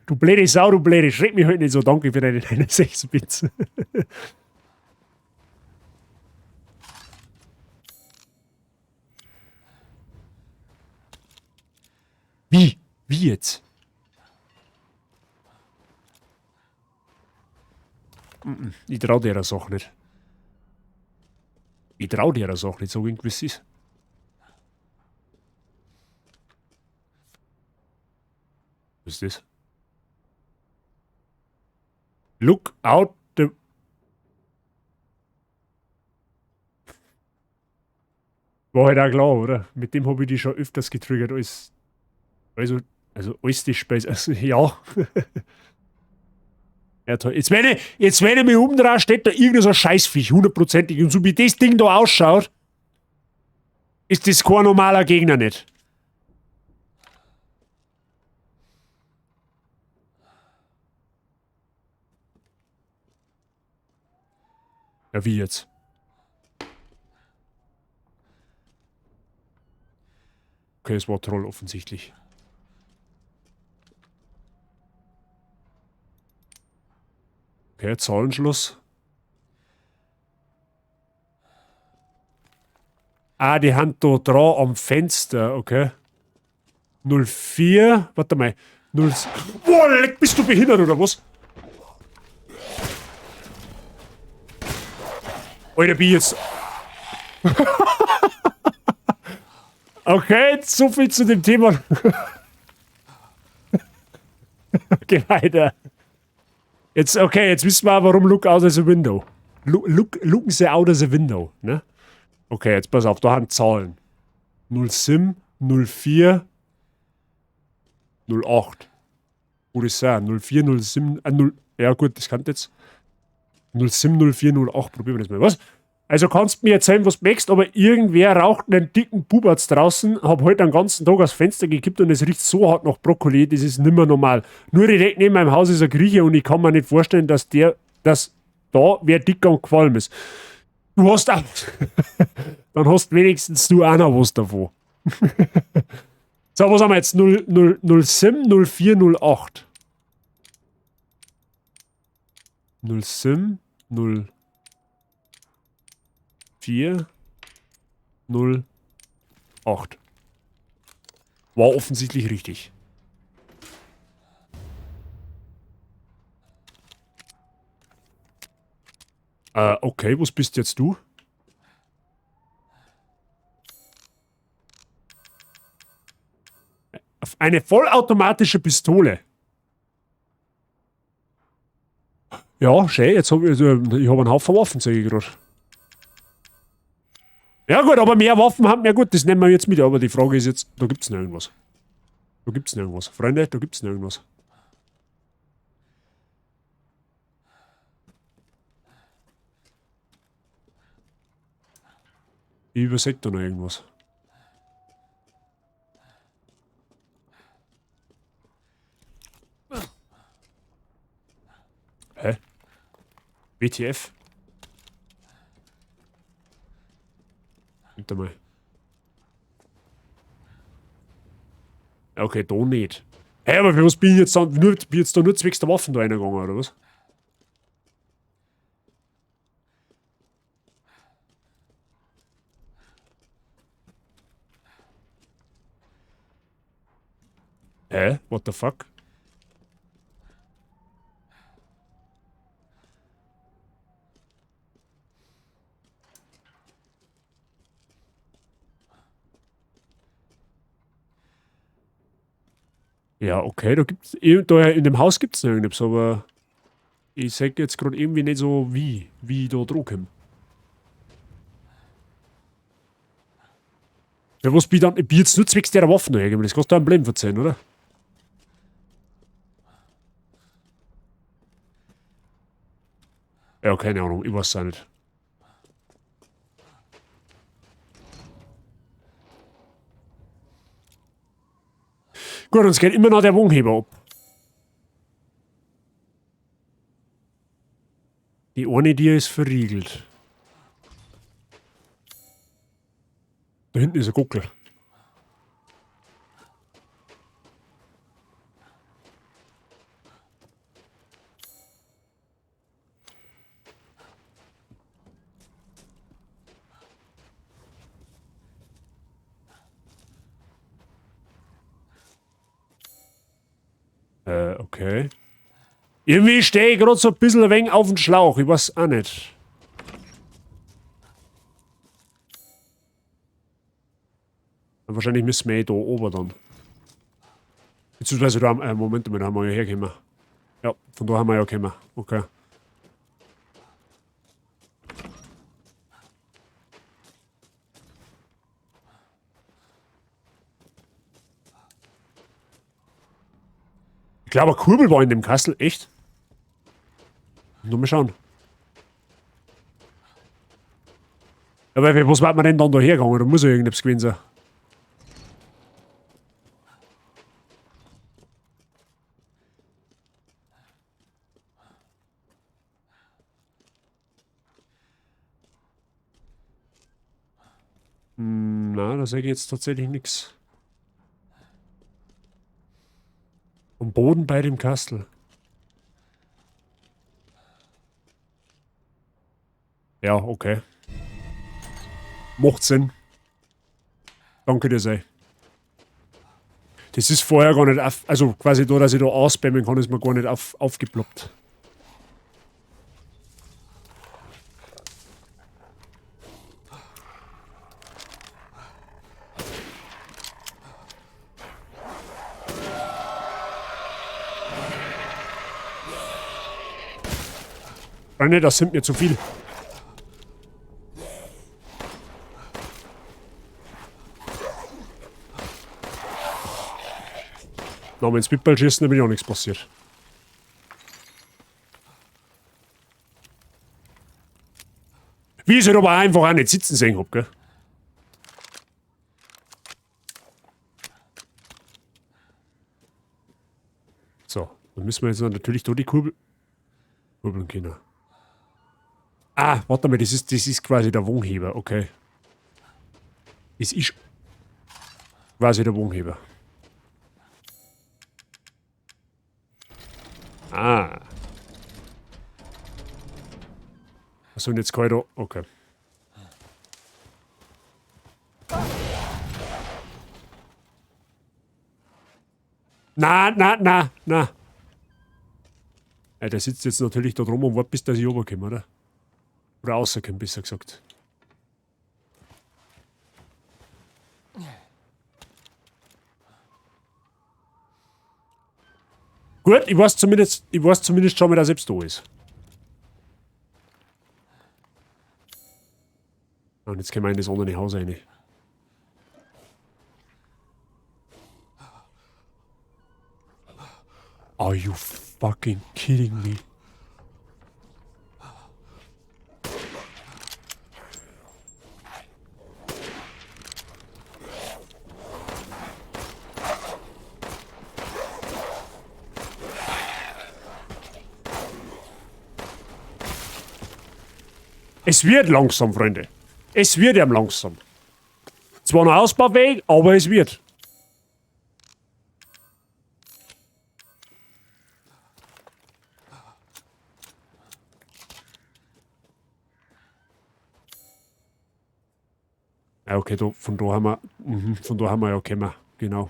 Du blöde Sau, du blöde. Schreck mich heute nicht so. Danke für deine 61 Bits. Wie? Wie jetzt? Ich trau der Sache nicht. Ich trau der Sache nicht, so wie es ist. Was ist das? Look out the... War halt auch klar, oder? Mit dem hab ich die schon öfters getriggert als... Also alles die Speise. Also, ja. Ja, toll. Jetzt, wenn ich mich umdrehe, steht da irgendein so ein Scheißviech, hundertprozentig. Und so wie das Ding da ausschaut, ist das kein normaler Gegner nicht. Ja, wie jetzt? Okay, es war Troll offensichtlich. Okay, Zahlenschluss. Ah, die Hand da dran am Fenster, okay. 04, warte mal. 0. Boah, leck, bist du behindert oder was? Alter, bin ich jetzt. Okay, so viel zu dem Thema. Okay, weiter. Jetzt, okay, jetzt wissen wir auch, warum look out of the window. Looken sie out of the window, ne? Okay, jetzt pass auf, da haben Zahlen. 07, 04, 08. Wo das sein? 04, 07, 0. Ja gut, das kann jetzt. 07, 04, 08, probieren wir das mal. Was? Also kannst du mir erzählen, was du möchtest, aber irgendwer raucht einen dicken Bubatz draußen, hab heute den ganzen Tag aus Fenster gekippt und es riecht so hart nach Brokkoli, das ist nimmer normal. Nur direkt neben meinem Haus ist ein Grieche und ich kann mir nicht vorstellen, dass da wer dick und gefallen ist. Du hast auch. Dann hast wenigstens du auch noch was davon. So, was haben wir jetzt? 0, 0, 0, 7, 0, 4, 0, 8. 0, 7, 0, 4, 0, 8. War offensichtlich richtig. Okay, was bist jetzt du? Eine vollautomatische Pistole. Ja, schön. Jetzt hab ich, also, ich hab einen Haufen Waffen, sag ich gerade. Ja gut, aber mehr Waffen haben wir gut, das nehmen wir jetzt mit. Aber die Frage ist jetzt, da gibt's noch irgendwas. Da gibt's noch irgendwas. Freunde, da gibt's noch irgendwas. Ich übersehe da noch irgendwas. Hä? WTF? Warte mal. Okay, da nicht. Hä, aber für was bin ich jetzt da, nur, bin jetzt da nur zwecks der Waffen da reingegangen, oder was? Hä? What the fuck? Ja, okay, da gibt's, da in dem Haus gibt's noch irgendetwas, aber ich sag jetzt gerade irgendwie nicht so, wie ich da dran komme. Ja, was bin ich dann? Ich bin jetzt nur zwecks der Waffen da hergekommen, das kannst du einem Problem verzeihen, oder? Ja, keine Ahnung, ich weiß es auch nicht. Gut, uns geht immer noch der Wohnheber ab. Die eine Tür ist verriegelt. Da hinten ist ein Gockel. Okay. Irgendwie stehe ich gerade so ein bisschen ein wenig auf dem Schlauch. Ich weiß auch nicht. Wahrscheinlich müssen wir eh da oben dann. Beziehungsweise da, Moment mal, da haben wir ja hergekommen. Ja, von da haben wir ja gekommen. Okay. Ich glaube, eine Kurbel war in dem Kastel, echt? Nur mal schauen. Aber was war man denn dann da hergegangen? Da muss ja irgendetwas gewesen sein. Na, da sehe ich jetzt tatsächlich nix. Am Boden bei dem Kastel. Ja, okay. Macht Sinn. Danke dir, sei. Das ist vorher gar nicht auf, also quasi da, dass ich da ausspammen kann, ist mir gar nicht aufgeploppt. Freunde, das sind mir zu viel. Na, wenn Speedball schießen, dann bin ich auch nichts passiert. Wie ich es halt aber einfach auch nicht sitzen sehen hab, gell? So, dann müssen wir jetzt natürlich da die Kurbel kurbeln können. Ah, warte mal, das ist quasi der Wohnheber, okay. Das ist quasi der Wohnheber. Ah. Achso, und jetzt kann ich da... Okay. Na, na, na, na. Ja, der sitzt jetzt natürlich da drum und wartet, bis dass ich runterkomme, oder? Oder rauskomme, besser gesagt. Gut, ich weiß zumindest schon mal, dass selbst da ist. Und jetzt können wir in das andere Haus rein. Are you fucking kidding me? Es wird langsam, Freunde. Es wird ja langsam. Zwar noch Ausbaufähig, aber es wird. Ja, okay, da, von da haben wir, von da haben wir ja gekommen, genau.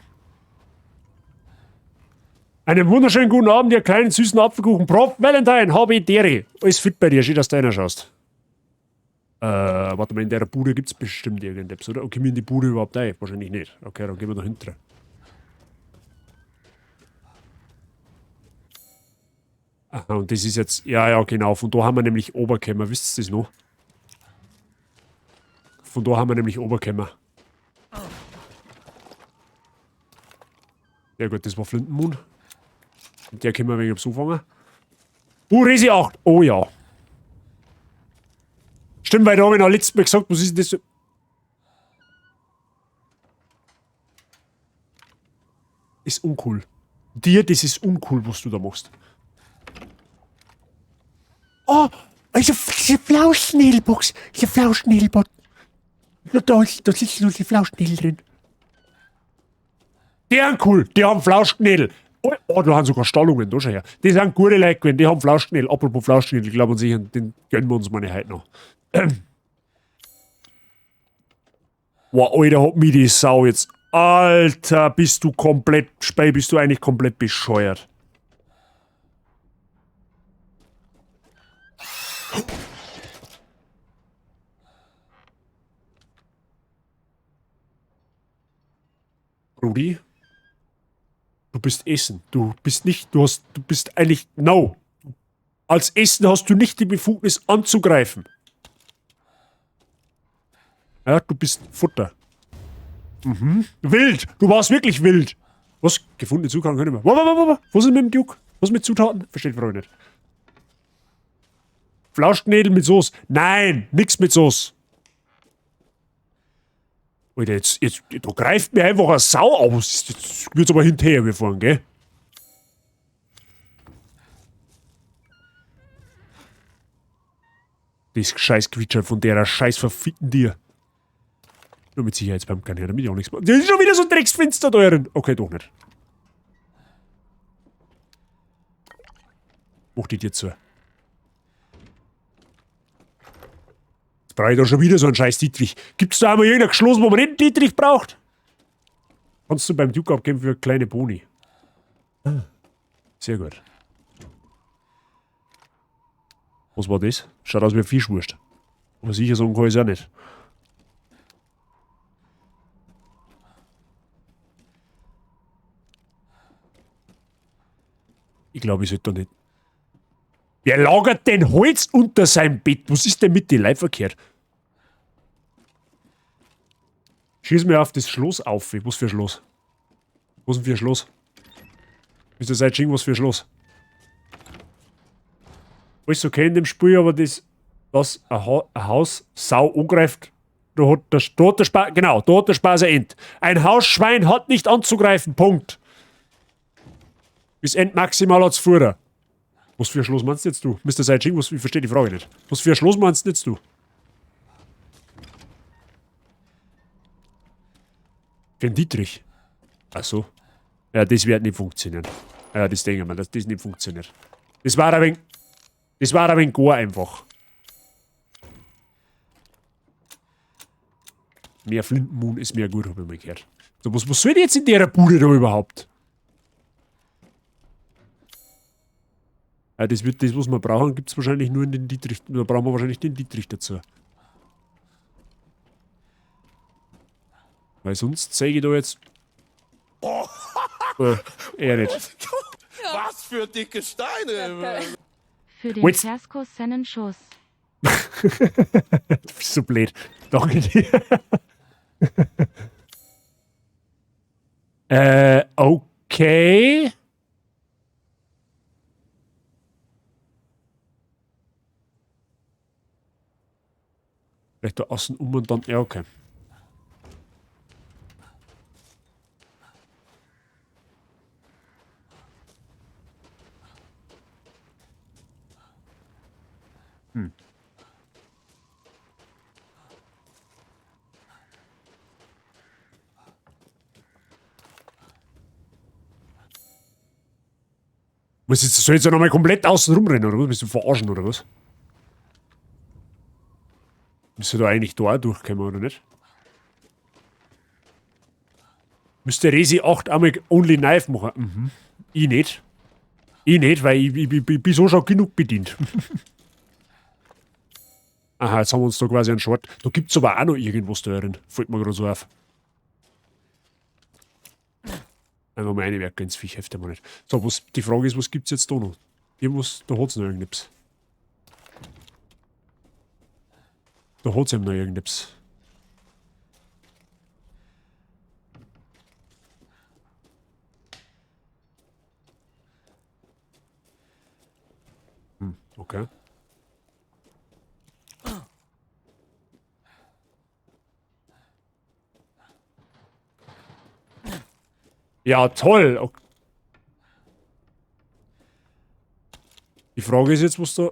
Einen wunderschönen guten Abend, ihr kleinen süßen Apfelkuchen. Prof Valentine, habe ich Dere. Alles fit bei dir, schön, dass du einer schaust. Warte mal, in der Bude gibt's bestimmt irgendetwas, oder? Okay, wir in die Bude überhaupt rein? Wahrscheinlich nicht. Okay, dann gehen wir da hinten. Aha, und das ist jetzt... Ja, ja, genau. Von da haben wir nämlich Oberkämmer. Wisst ihr das noch? Von da haben wir nämlich Oberkämmer. Ja gut, das war Flintenmund. Mit der können wir ein wenig anfangen. Resi 8! Oh ja. Stimmt, weil da hab ich noch letztes Mal gesagt, was ist denn das? Ist uncool. Dir, das ist uncool, was du da machst. Oh, also diese Flauschnädelbox. Diese Flauschnädelbot. Da sitzen nur die Flauschnädel drin. Die sind cool, die haben Flauschnädel. Oh, oh, da haben sogar Stallungen, da schau her. Die sind gute Leute gewesen, die haben Flauschnädel. Apropos Flauschnädel, ich glaube uns sicher, den gönnen wir uns mal heute noch. Boah, Alter, hat mich die Sau jetzt. Alter, bist du komplett, Spey, bist du eigentlich komplett bescheuert. Rudi? Du bist Essen. Du bist nicht, du hast, du bist eigentlich, no. Als Essen hast du nicht die Befugnis anzugreifen. Ja, du bist Futter. Mhm. Wild! Du warst wirklich wild! Was? Gefundene Zutaten können wir. Wa. Was ist mit dem Duke? Was mit Zutaten? Versteht Frau nicht. Flauschknädel mit Soße. Nein! Nix mit Soße. Alter, jetzt, da greift mir einfach eine Sau aus. Jetzt wird's aber hinterher wir fahren, gell? Das scheiß Quietscher von der scheiß verfickten Tier. Nur mit Sicherheitsbeim kann ich damit auch nichts machen. Das ist schon wieder so ein Drecksfenster da drin. Okay, doch nicht. Mach die Tür zu. Jetzt brauche ich da schon wieder so einen scheiß Dietrich. Gibt's da einmal irgendein Schloss, wo man nicht einen Dietrich braucht? Kannst du beim Duke abgeben für kleine Boni. Ah. Sehr gut. Was war das? Schaut aus wie eine Fischwurst. Aber sicher sagen kann ich es auch nicht. Ich glaube, ich sollte da nicht. Wer lagert denn Holz unter seinem Bett? Was ist denn mit den Leuten verkehrt? Schieß mir auf das Schloss auf. Was für ein Schloss? Was denn für ein Schloss? Mister Seitsching, was für ein Schloss? Alles okay in dem Spiel, aber das, was ein Haus Sau angreift, da hat der, da hat der Spaß, genau, da hat der Spaß ein End. Ein Hausschwein hat nicht anzugreifen, Punkt. Bis End maximal hat's Fuhrer. Was für ein Schloss meinst jetzt du? Mister Seitsching, was, ich verstehe die Frage nicht. Was für ein Schloss meinst jetzt du? Für den Dietrich. Ach so. Ja, das wird nicht funktionieren. Ja, das denke ich mir, dass das nicht funktioniert. Das war ein wenig, das war ein wenig gar einfach. Mehr Flintenmoon ist mehr gut, hab ich mal gehört. So, was soll ich jetzt in der Bude da überhaupt? Ja, das wird das, was wir brauchen, gibt's wahrscheinlich nur in den Dietrich. Da brauchen wir wahrscheinlich den Dietrich dazu. Weil sonst zeige ich da jetzt. Oh. Eher nicht. Was für dicke Steine! Für den Wait. Fersko Sennenschuss. Du bist so blöd. Danke dir. Okay. Vielleicht da außen um und dann. Ja, okay. Was ist, soll ich jetzt ja nochmal komplett außen rumrennen, oder was? Bist du verarschen, oder was? Müsste da eigentlich da auch durchkommen, oder nicht? Müsste Resi 8 einmal Only Knife machen? Mhm. Ich nicht. Ich nicht, weil ich bin so schon genug bedient. Aha, jetzt haben wir uns da quasi einen Short. Da gibt's aber auch noch irgendwas da drin. Fällt mir gerade so auf. Einfach mal reinwerken ins Viech, hilft ja mal nicht. So, was, die Frage ist, was gibt's jetzt da noch? Irgendwas, da hat's noch irgendetwas. Da hat's eben noch irgendetwas. Okay. Ja, toll. Ok. Die Frage ist jetzt, was da...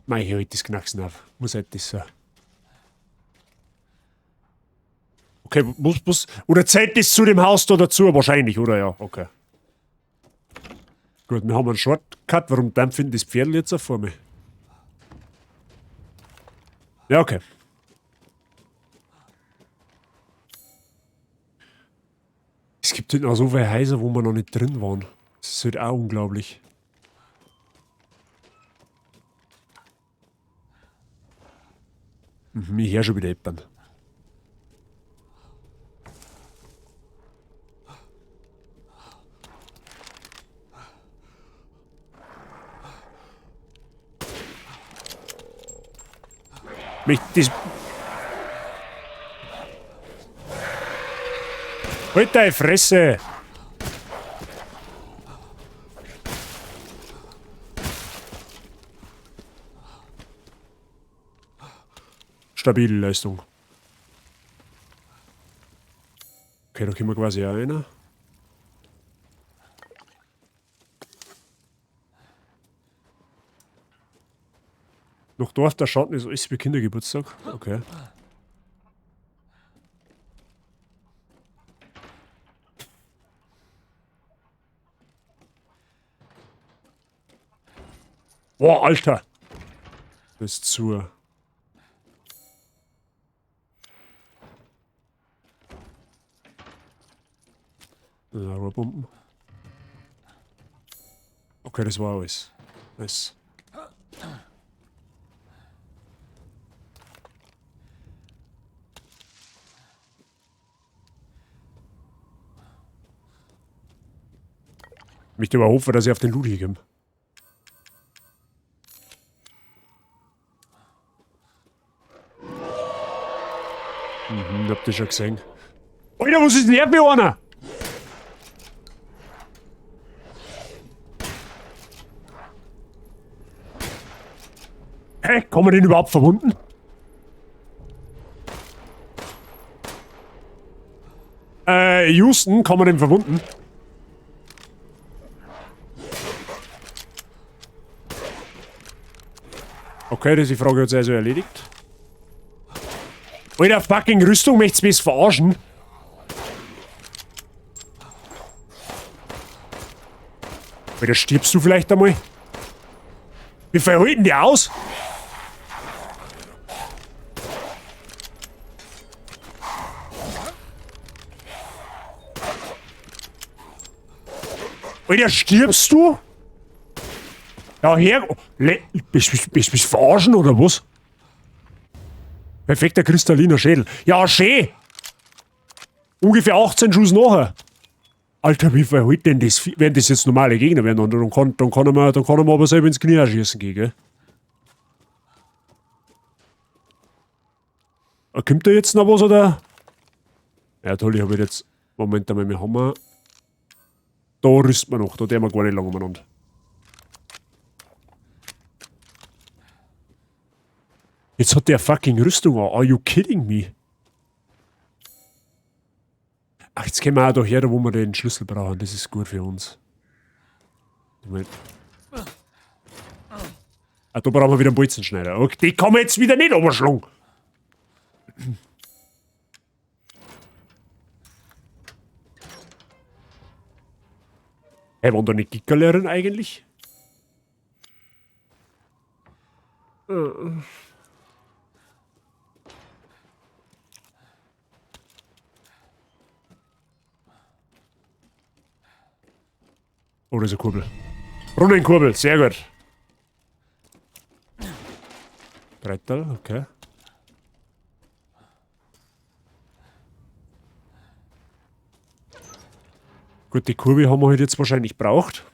Mei, hier halt das Knacksen auf. Muss halt das sein. Okay, was... Oder zählt das zu dem Haus da dazu? Wahrscheinlich, oder? Ja, okay. Gut, wir haben einen Shortcut. Warum dampfen das Pferd jetzt auf vor mir? Ja, okay. Es gibt halt noch so viele Häuser, wo wir noch nicht drin waren. Das ist halt auch unglaublich. Ich hör schon wieder jemanden. Mich das. Halt deine Fresse! Stabile Leistung. Okay, da können wir quasi auch rein. Noch Dorf der Schatten ist alles wie Kindergeburtstag. Okay. Boah, Alter! Das ist zu. Ja, Rohrbomben. Okay, das war alles. Nice. Ich möchte aber hoffen, dass ich auf den Loot hier komme. Hab das schon gesehen. Alter, was ist denn her mit einer? Hä? Kann man den überhaupt verwunden? Houston, kann man den verwunden? Okay, das die Frage hat sich also erledigt. Alter, fucking Rüstung, möchtest du mich verarschen? Alter, stirbst du vielleicht einmal? Wie verhalten die aus? Alter, stirbst du? Ja, her... Bist du mich verarschen oder was? Perfekter kristalliner Schädel. Ja, schön! Ungefähr 18 Schuss nachher. Alter, wie verhält denn das? Wenn das jetzt normale Gegner wären, dann kann er mir aber selber ins Knie schießen gehen, gell? Kommt da jetzt noch was, oder? Ja, toll, ich habe jetzt... Moment einmal, wir haben... Da rüsten wir noch, da tun wir gar nicht lange umeinander. Jetzt hat der fucking Rüstung an. Are you kidding me? Ach, jetzt kommen wir auch da her, wo wir den Schlüssel brauchen. Das ist gut für uns. Moment. Ah, da brauchen wir wieder einen Bolzenschneider. Okay, die kann man jetzt wieder nicht überschlagen. Hey, waren da nicht Gickerlehrerin eigentlich? Oh, da ist eine Kurbel. Brunnenkurbel, sehr gut. Bretterl, okay. Gut, die Kurbel haben wir halt jetzt wahrscheinlich braucht.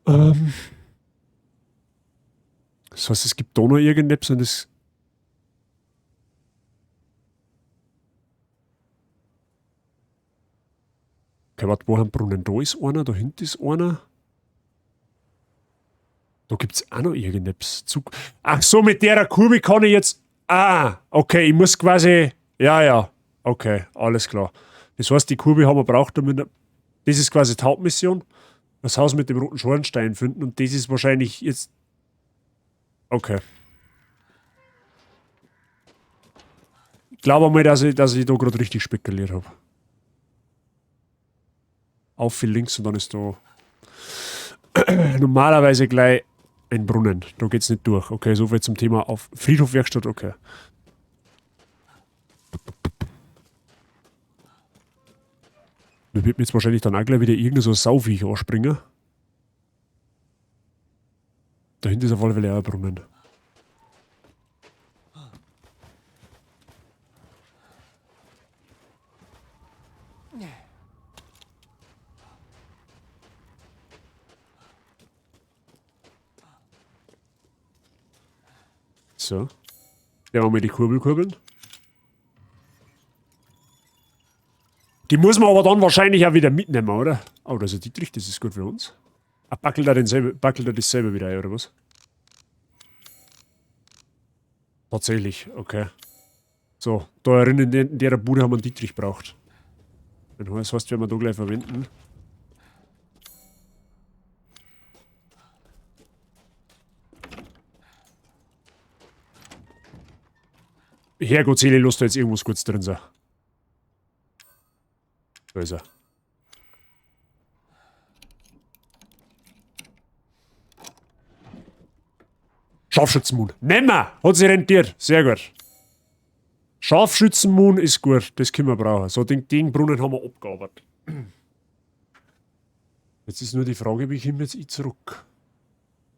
Das heißt, es gibt da noch irgendetwas und das... Okay, warte, wo haben Brunnen? Da ist einer, da hinten ist einer. Da gibt's auch noch irgendetwas. Zug. Ach so, mit der Kurbel kann ich jetzt... Ah, okay, ich muss quasi... Ja, ja, okay, alles klar. Das heißt, die Kurbel haben wir braucht, damit... Das ist quasi die Hauptmission. Das Haus mit dem roten Schornstein finden und das ist wahrscheinlich jetzt... Okay. Ich glaube mal, dass ich da gerade richtig spekuliert habe. Auf viel links und dann ist da normalerweise gleich ein Brunnen. Da geht's nicht durch. Okay, soviel zum Thema auf Friedhofwerkstatt, okay. Da wird mir jetzt wahrscheinlich dann auch gleich wieder irgendein so ein Sauviech anspringen. Da hinten ist auf alle Fälle auch ein Brunnen. So. Ja, mal die Kurbel kurbeln. Die muss man aber dann wahrscheinlich auch wieder mitnehmen, oder? Oh, da ist ein Dietrich, das ist gut für uns. Ah, buckelt er dasselbe wieder ein, oder was? Tatsächlich, okay. So, da erinnern in der Bude haben wir einen Dietrich braucht. Das heißt, werden wir da gleich verwenden. Herrgott, Seele, lass da jetzt irgendwas kurz drin sein. Da ist er. Scharfschützenmoon. Nehmen wir! Hat sich rentiert. Sehr gut. Scharfschützenmoon ist gut. Das können wir brauchen. So, den Brunnen haben wir abgearbeitet. Jetzt ist nur die Frage, wie kommen wir jetzt ich zurück?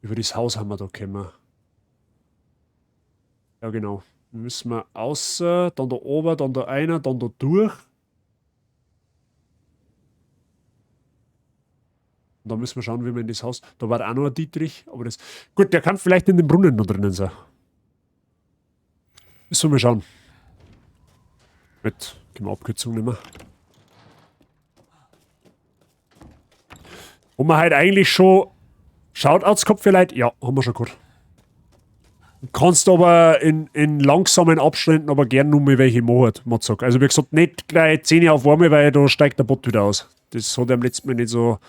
Über das Haus haben wir da gekommen. Ja, genau. Müssen wir außer, dann da oben, dann da einer, dann da durch. Und dann müssen wir schauen, wie wir in das Haus... Da war auch noch ein Dietrich, aber das... Gut, der kann vielleicht in dem Brunnen noch drinnen sein. Müssen wir mal schauen. Mit, können wir Abkürzung nehmen. Haben wir halt eigentlich schon... Shoutouts gehabt vielleicht? Ja, haben wir schon gehabt. Kannst aber in langsamen Abständen aber gern nur mal welche machen, Matzok. Also wie gesagt, nicht gleich 10 auf einmal, weil da steigt der Bot wieder aus. Das hat er am letzten Mal nicht so...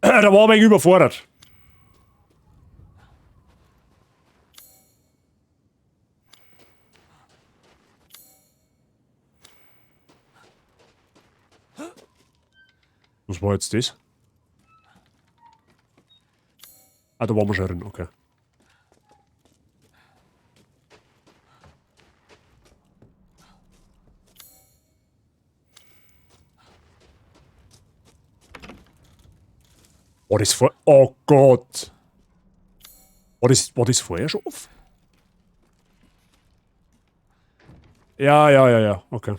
Da war er ein wenig überfordert. Was war jetzt das? Ah, da waren wir schon drin, okay. War das vor... Oh Gott! War das vorher schon off? Ja, ja, ja, ja, okay.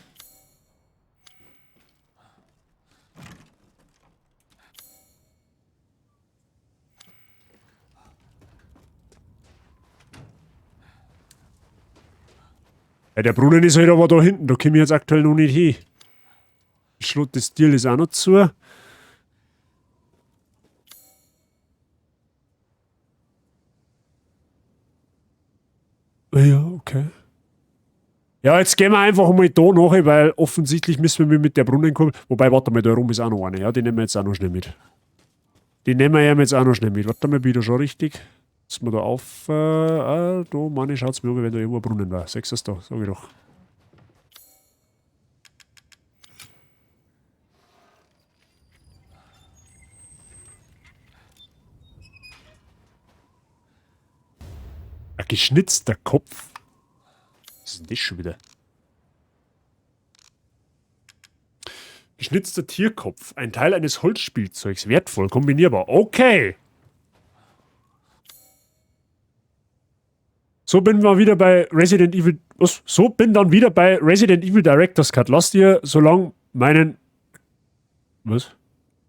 Ja, der Brunnen ist halt aber da hinten, da komme ich jetzt aktuell noch nicht hin. Schlot des Tier ist auch noch zu. Ja, okay. Ja, jetzt gehen wir einfach mal da nach, weil offensichtlich müssen wir mit der Brunnen kommen. Wobei, warte mal, da rum ist auch noch eine. Ja, die nehmen wir jetzt auch noch schnell mit. Die nehmen wir jetzt auch noch schnell mit. Warte mal, bin ich da schon richtig? Dass wir da auf. Da, meine, schaut's mir an, wenn da irgendwo ein Brunnen war. Sechs ist da, sag ich doch. Ein geschnitzter Kopf. Was ist denn das schon wieder? Geschnitzter Tierkopf. Ein Teil eines Holzspielzeugs. Wertvoll, kombinierbar. Okay. So bin wir wieder bei Resident Evil. Was? So bin dann wieder bei Resident Evil Director's Cut. Lass dir so lang meinen. Was?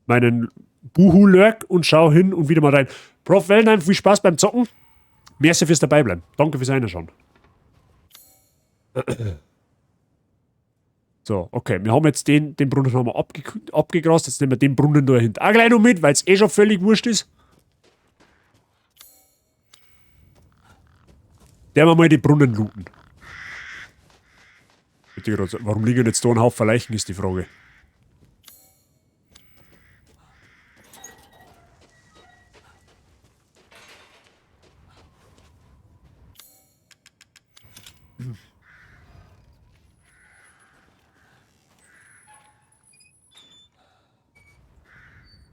Meinen Buhu-Lurk und schau hin und wieder mal rein. Prof Wellenheim, viel Spaß beim Zocken. Merci fürs Dabeibleiben. Danke fürs Reinschauen. So, okay. Wir haben jetzt den Brunnen haben wir abgegrast. Jetzt nehmen wir den Brunnen da hinten auch gleich noch mit, weil es eh schon völlig wurscht ist. Der wir mal die Brunnen looten. Warum liegen jetzt da ein Haufen Leichen, ist die Frage.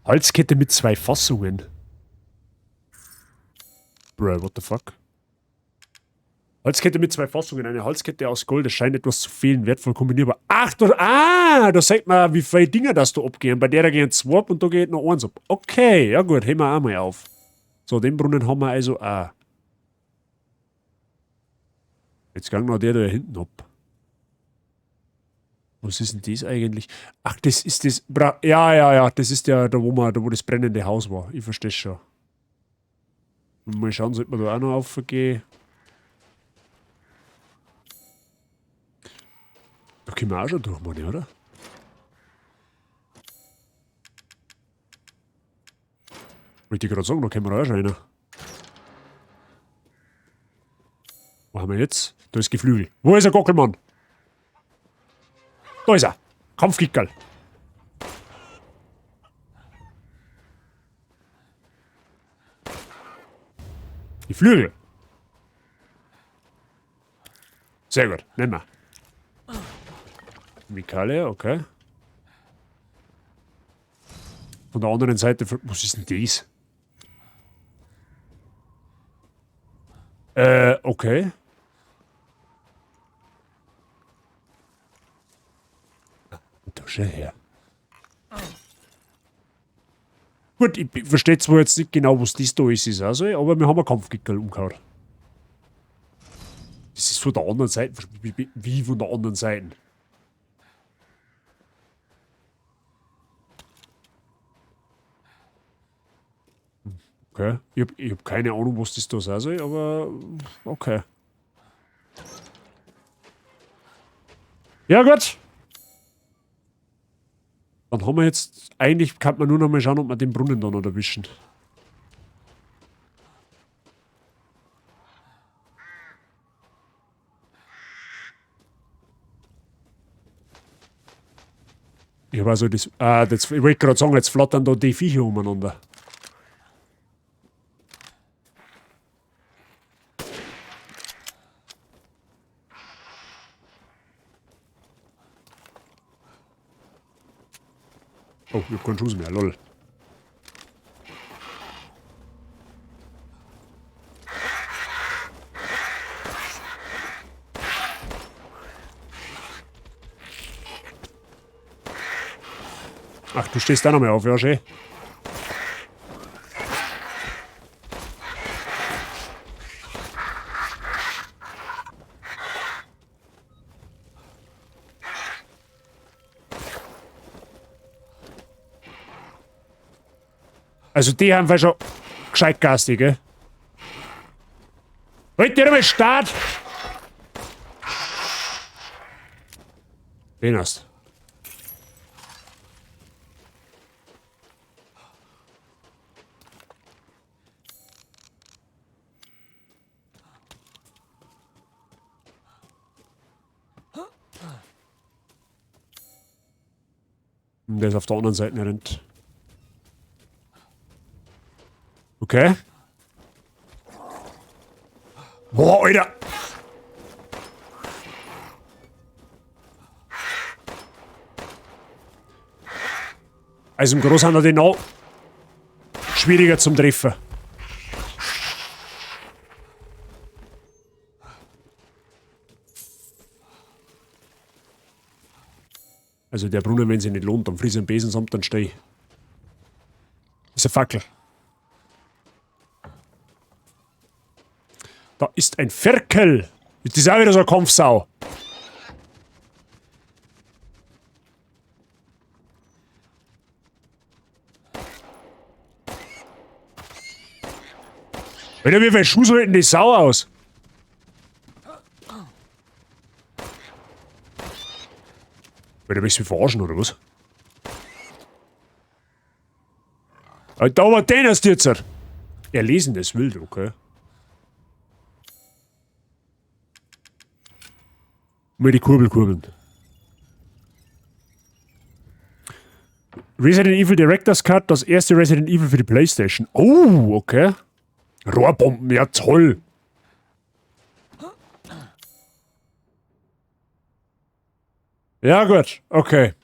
Halskette mit 2 Fassungen. Bro, what the fuck? Halskette mit 2 Fassungen. Eine Halskette aus Gold. Es scheint etwas zu fehlen. Wertvoll kombinierbar. Ach, da, da sieht man, wie viele Dinger das da abgehen. Bei der gehen 2 ab und da geht noch eins ab. Okay, ja gut, heben wir auch mal auf. So, den Brunnen haben wir also auch. Jetzt gang noch der da hinten ab. Was ist denn das eigentlich? Ach, das ist das. Ja, ja, ja, das ist der, da wo das brennende Haus war. Ich verstehe schon. Mal schauen, sollte man da auch noch raufgehen. Da können wir auch schon durch, meine, oder? Wollte ich gerade sagen, da können wir auch schon rein. Wo haben wir jetzt? Da ist Geflügel. Wo ist der Gockelmann? Da ist er. Kampfkickerl. Die Flügel. Sehr gut. Nehmen wir. Mikale, okay. Von der anderen Seite... Was ist denn das? Okay. Da schau her. Gut, ich verstehe zwar jetzt nicht genau, was das da ist, also, aber wir haben einen Kampfgickel umgehauen. Das ist von der anderen Seite. Wie von der anderen Seite? Okay. Ich hab keine Ahnung, was das da sein soll, aber okay. Ja, gut. Dann haben wir jetzt... Eigentlich kann man nur noch mal schauen, ob wir den Brunnen da noch erwischen. Ich habe also das... Ah, das, ich wollte gerade sagen, jetzt flattern da die Viecher umeinander. Oh, ich hab keinen Schuss mehr, lol. Ach, du stehst da noch mal auf, ja, schön. Also die haben wir schon gescheit garstig, gell? Halt dir mal Start! Den hast. Der ist auf der anderen Seite rennt. Okay. Boah, Alter! Also im Großhandel den auch schwieriger zum Treffen. Also der Brunnen, wenn sich nicht lohnt, dann friss ich einen Besen samt, dann steh ich. Ist eine Fackel. Da ist ein Ferkel. Das ist auch wieder so eine Kampfsau. Alter, wie viel Schuss hält denn die Sau aus? Alter, willst du mich verarschen, oder was? Alter, aber den hast du jetzt. Erlesen das wild, okay. Mal die Kurbel kurbeln. Resident Evil Director's Cut, das erste Resident Evil für die Playstation. Oh, okay. Rohrbomben, ja toll. Ja gut, okay.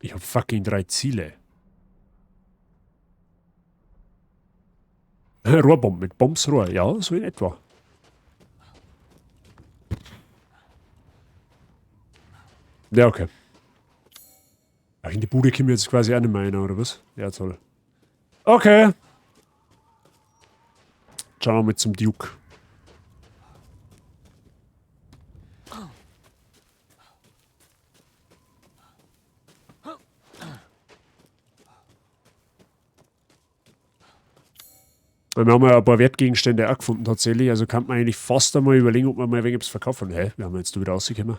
Ich hab fucking 3 Ziele. Rohrbomben mit Bombsrohr, ja, so in etwa. Ja, okay. Ach, in die Bude kommen wir jetzt quasi auch nicht mehr rein, oder was? Ja, toll. Okay. Schauen wir mal zum Duke. Wir haben ja ein paar Wertgegenstände auch gefunden tatsächlich, also kann man eigentlich fast einmal überlegen, ob wir mal ein wenig etwas verkaufen. Hä? Wir haben jetzt da wieder rausgekommen.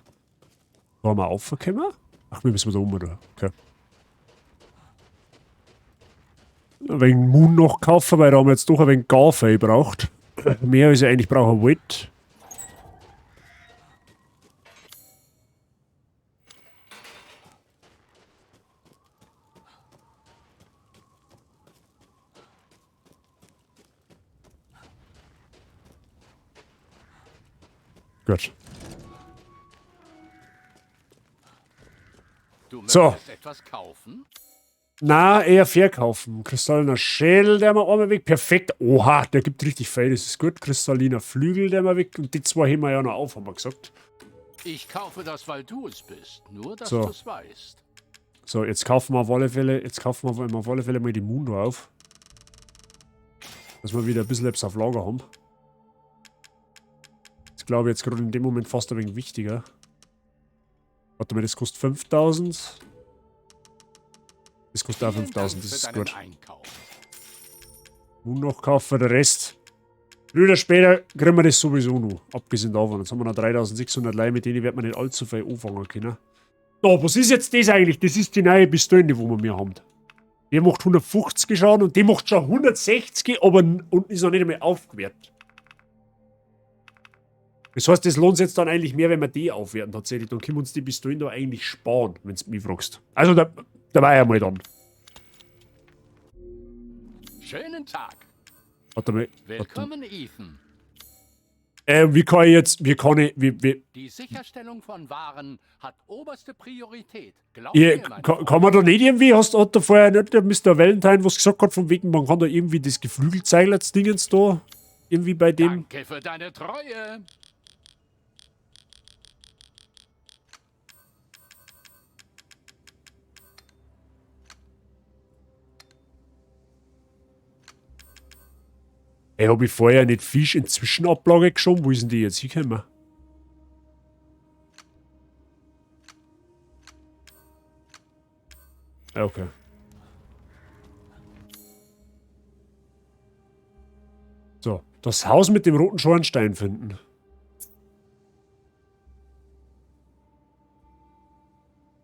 Wo haben wir aufgekommen? Ach, wir müssen da oben, oder? Okay. Ein wenig Moon noch kaufen, weil da haben wir jetzt doch ein wenig Garfei gebraucht. Mehr als ich eigentlich brauchen wollte. Gut. Du So. möchtest etwas kaufen? Na, eher verkaufen. Kristallener Schädel, der mal einmal weg. Perfekt. Oha, der gibt richtig viel. Das ist gut. Kristalliner Flügel, der mal weg. Und die zwei heben wir ja noch auf, haben wir gesagt. Ich kaufe das, weil du es bist. Nur, dass So. du's weißt. So, jetzt kaufen wir auf alle Fälle, jetzt kaufen wir auf alle Fälle mal die Mundo auf. Dass wir wieder ein bisschen etwas auf Lager haben. Das glaube ich jetzt gerade in dem Moment fast ein wenig wichtiger. Warte mal, das kostet 5000. Das kostet auch Vielen Dank 5000, das für ist deinen gut. Einkauf. Nun noch kaufen, der Rest. Früher oder später kriegen wir das sowieso noch. Abgesehen davon. Jetzt haben wir noch 3600 Leih, mit denen wird man nicht allzu viel anfangen können. So, was ist jetzt das eigentlich? Das ist die neue Pistole, die wir mir haben. Die macht 150 Schaden und die macht schon 160, aber und ist noch nicht einmal aufgewertet. Das heißt, das lohnt sich jetzt dann eigentlich mehr, wenn wir die aufwerten tatsächlich. Dann können wir uns die Pistolen da eigentlich sparen, wenn du mich fragst. Also, da war ich ja mal dann. Schönen Tag. Warte mal. Willkommen, Ethan. Wie kann ich jetzt, wie kann ich, wie, wie Die Sicherstellung von Waren hat oberste Priorität. Glaub Ihr, mir, mein kann, kann man da nicht irgendwie, hast, hat da vorher nicht der Mister Valentine was gesagt hat, von wegen, man kann da irgendwie das Geflügelzeigler-Dingens da irgendwie bei dem. Danke für deine Treue. Ey, hab ich vorher nicht Fisch in Zwischenablage geschoben? Wo ist denn die jetzt hingekommen? Ja, okay. So. Das Haus mit dem roten Schornstein finden.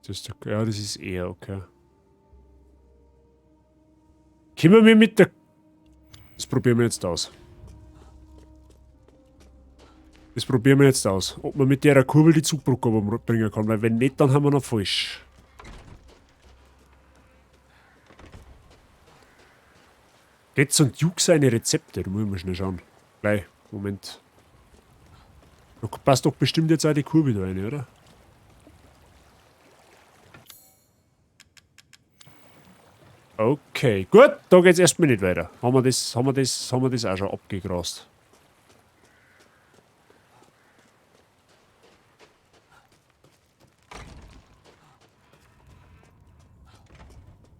Das ist doch, ja, das ist eher okay. Können wir mit der... Das probieren wir jetzt aus. Das probieren wir jetzt aus. Ob man mit der Kurbel die Zugbrücke bringen kann, weil wenn nicht, dann haben wir noch falsch. Getz und Duke seine Rezepte, da muss ich mal schnell schauen. Gleich, Moment. Da passt doch bestimmt jetzt auch die Kurbel da rein, oder? Okay, gut, da geht's erstmal nicht weiter. Haben wir das auch schon abgegrast.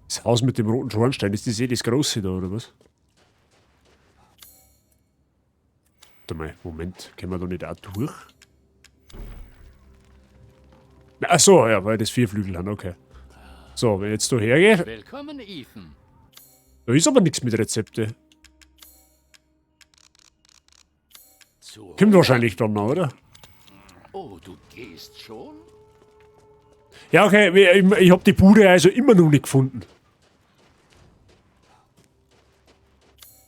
Das Haus mit dem roten Schornstein, ist das eh das große da, oder was? Warte mal, Moment, können wir da nicht auch durch? Ach so, ja, weil das 4 Flügel haben, okay. So, wenn ich jetzt da hergehe. Willkommen, Ethan. Da ist aber nichts mit Rezepte. Kommt wahrscheinlich dann noch, oder? Oh, du gehst schon? Ja, okay, ich hab die Bude also immer noch nicht gefunden.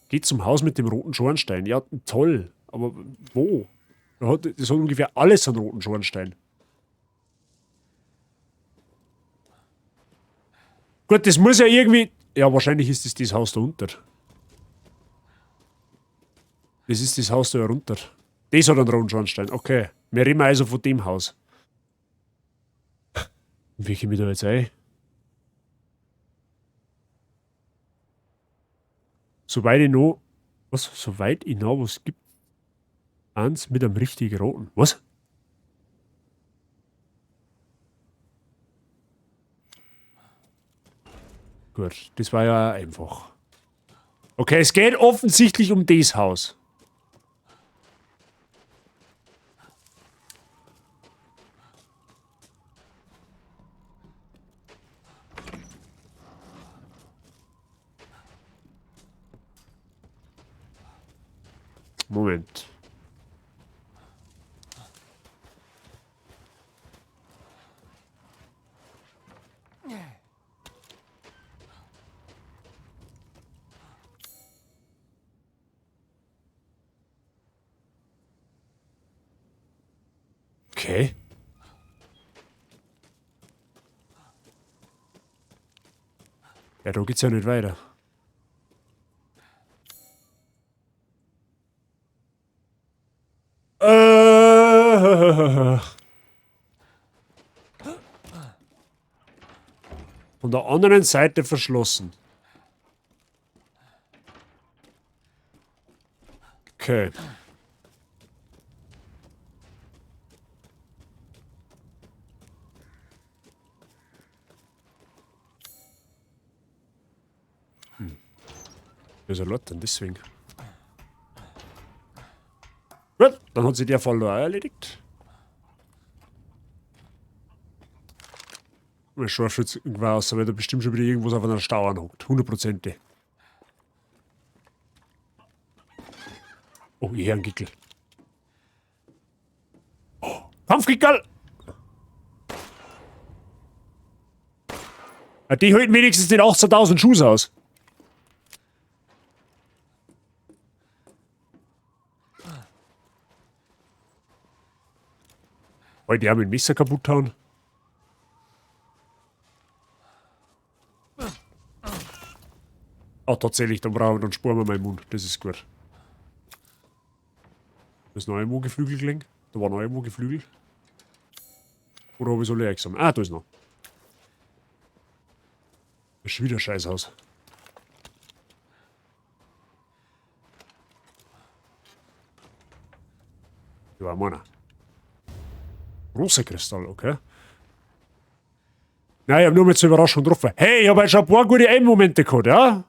Geht zum Haus mit dem roten Schornstein. Ja, toll. Aber wo? Das hat ungefähr alles einen roten Schornstein. Gut, das muss ja irgendwie... Ja, wahrscheinlich ist das das Haus da unter. Das ist das Haus da runter. Das hat einen roten Schornstein. Okay. Wir reden also von dem Haus. Und wie komme ich da jetzt ein? Soweit ich noch... Was? Soweit ich noch was gibt... Eins mit einem richtigen roten. Was? Gut, das war ja einfach. Okay, es geht offensichtlich um das Haus. Moment. Okay. Ja, da geht's ja nicht weiter. Von der anderen Seite verschlossen. Okay. Das ist ein Lot, deswegen. Gut, dann hat sich der Fall auch erledigt. Mein Scharfschütze war aus, weil da bestimmt schon wieder irgendwas auf einer Stauern hockt. 100%. Oh, ich höre einen Gickel. Oh, Kampfgickel! Ja, die halten wenigstens den 18.000 Schuss aus. Weil die haben ein Messer kaputt hauen. Ah, tatsächlich, dann brauchen wir, dann sparen wir meinen Mund. Das ist gut. Da ist noch irgendwo Geflügel gelegen. Da war noch irgendwo Geflügel. Oder habe ich so leer gesammelt? Ah, da ist noch. Das ist schon wieder ein Scheißhaus. Da war meiner. Großer Kristall, okay. Nein, ich hab nur mit zur Überraschung getroffen. Hey, ich hab halt schon ein paar gute Aim-Momente gehabt, ja?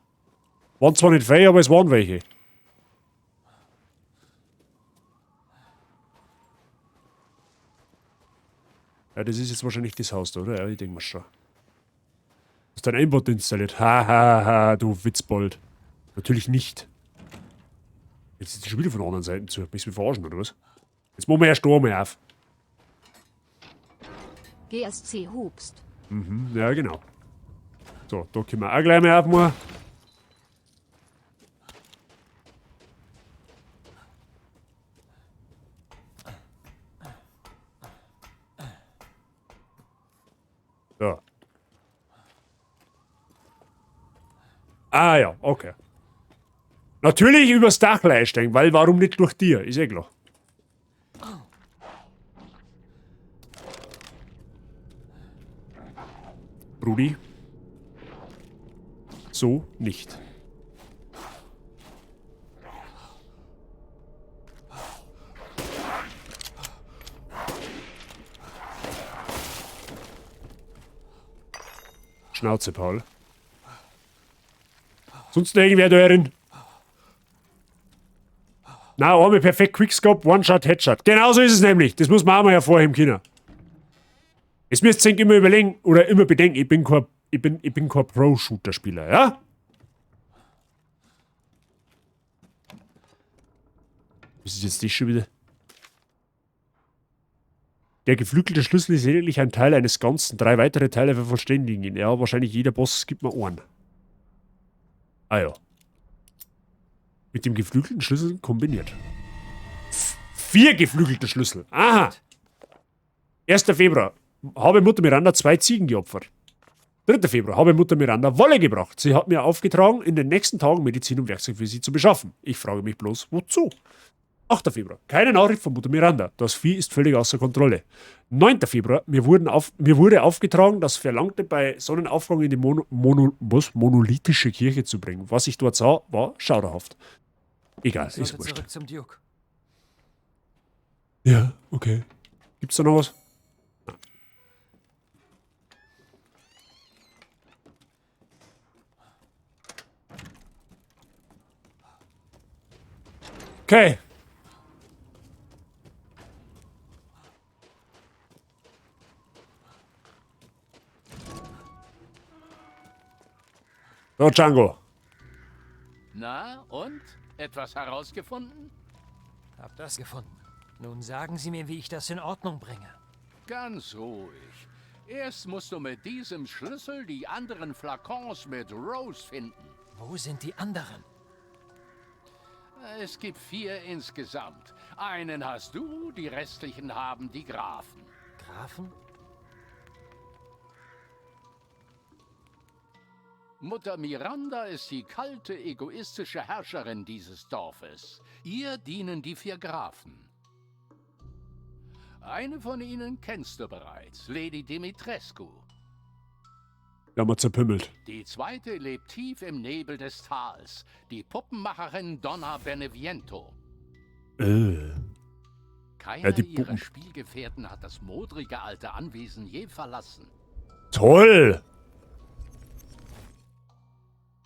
Waren zwar nicht viele, aber es waren welche. Ja, das ist jetzt wahrscheinlich das Haus da, oder? Ja, ich denk mir schon. Hast du ein Aimbot installiert? Ha, ha, ha, du Witzbold. Natürlich nicht. Jetzt ist die schon wieder von der anderen Seite zu. Willst du mich verarschen, oder was? Jetzt machen wir erst da mal auf. GSC Hubst. Mhm, ja, genau. So, da können wir auch gleich mal aufmachen. So. Ah ja, okay. Natürlich übers Dach einsteigen, weil warum nicht durch dir? Ist eh klar. Brudi. So nicht. Schnauze, Paul. Sonst noch irgendwer da herin? Na, einmal perfekt Quickscope, One-Shot, Headshot. Genau so ist es nämlich. Das muss man auch mal hervorheben können. Es müsst ihr immer überlegen oder immer bedenken, ich bin kein Pro-Shooter-Spieler, ja? Was ist jetzt das schon wieder? Der geflügelte Schlüssel ist lediglich ein Teil eines Ganzen. 3 weitere Teile vervollständigen ihn. Ja, wahrscheinlich jeder Boss gibt mir einen. Ah ja. Mit dem geflügelten Schlüssel kombiniert. 4 geflügelte Schlüssel. Aha. 1. Februar. Habe Mutter Miranda 2 Ziegen geopfert. 3. Februar. Habe Mutter Miranda Wolle gebracht. Sie hat mir aufgetragen, in den nächsten Tagen Medizin und Werkzeug für sie zu beschaffen. Ich frage mich bloß, wozu? 8. Februar. Keine Nachricht von Mutter Miranda. Das Vieh ist völlig außer Kontrolle. 9. Februar. Mir wurde aufgetragen, das Verlangte bei Sonnenaufgang in die monolithische Kirche zu bringen. Was ich dort sah, war schauderhaft. Egal, ist wurscht. Zurück zum Duke. Ja, okay. Gibt's da noch was? Okay. So, Django. Na, und? Etwas herausgefunden? Hab das gefunden. Nun sagen Sie mir, wie ich das in Ordnung bringe. Ganz ruhig. Erst musst du mit diesem Schlüssel die anderen Flakons mit Rose finden. Wo sind die anderen? Es gibt 4 insgesamt. Einen hast du, die restlichen haben die Grafen. Grafen? Mutter Miranda ist die kalte, egoistische Herrscherin dieses Dorfes. Ihr dienen die 4 Grafen. Eine von ihnen kennst du bereits, Lady Dimitrescu. Ja, mal zerpümmelt. Die zweite lebt tief im Nebel des Tals, die Puppenmacherin Donna Beneviento. Keiner Ja, die ihrer Puppen. Spielgefährten hat das modrige alte Anwesen je verlassen. Toll!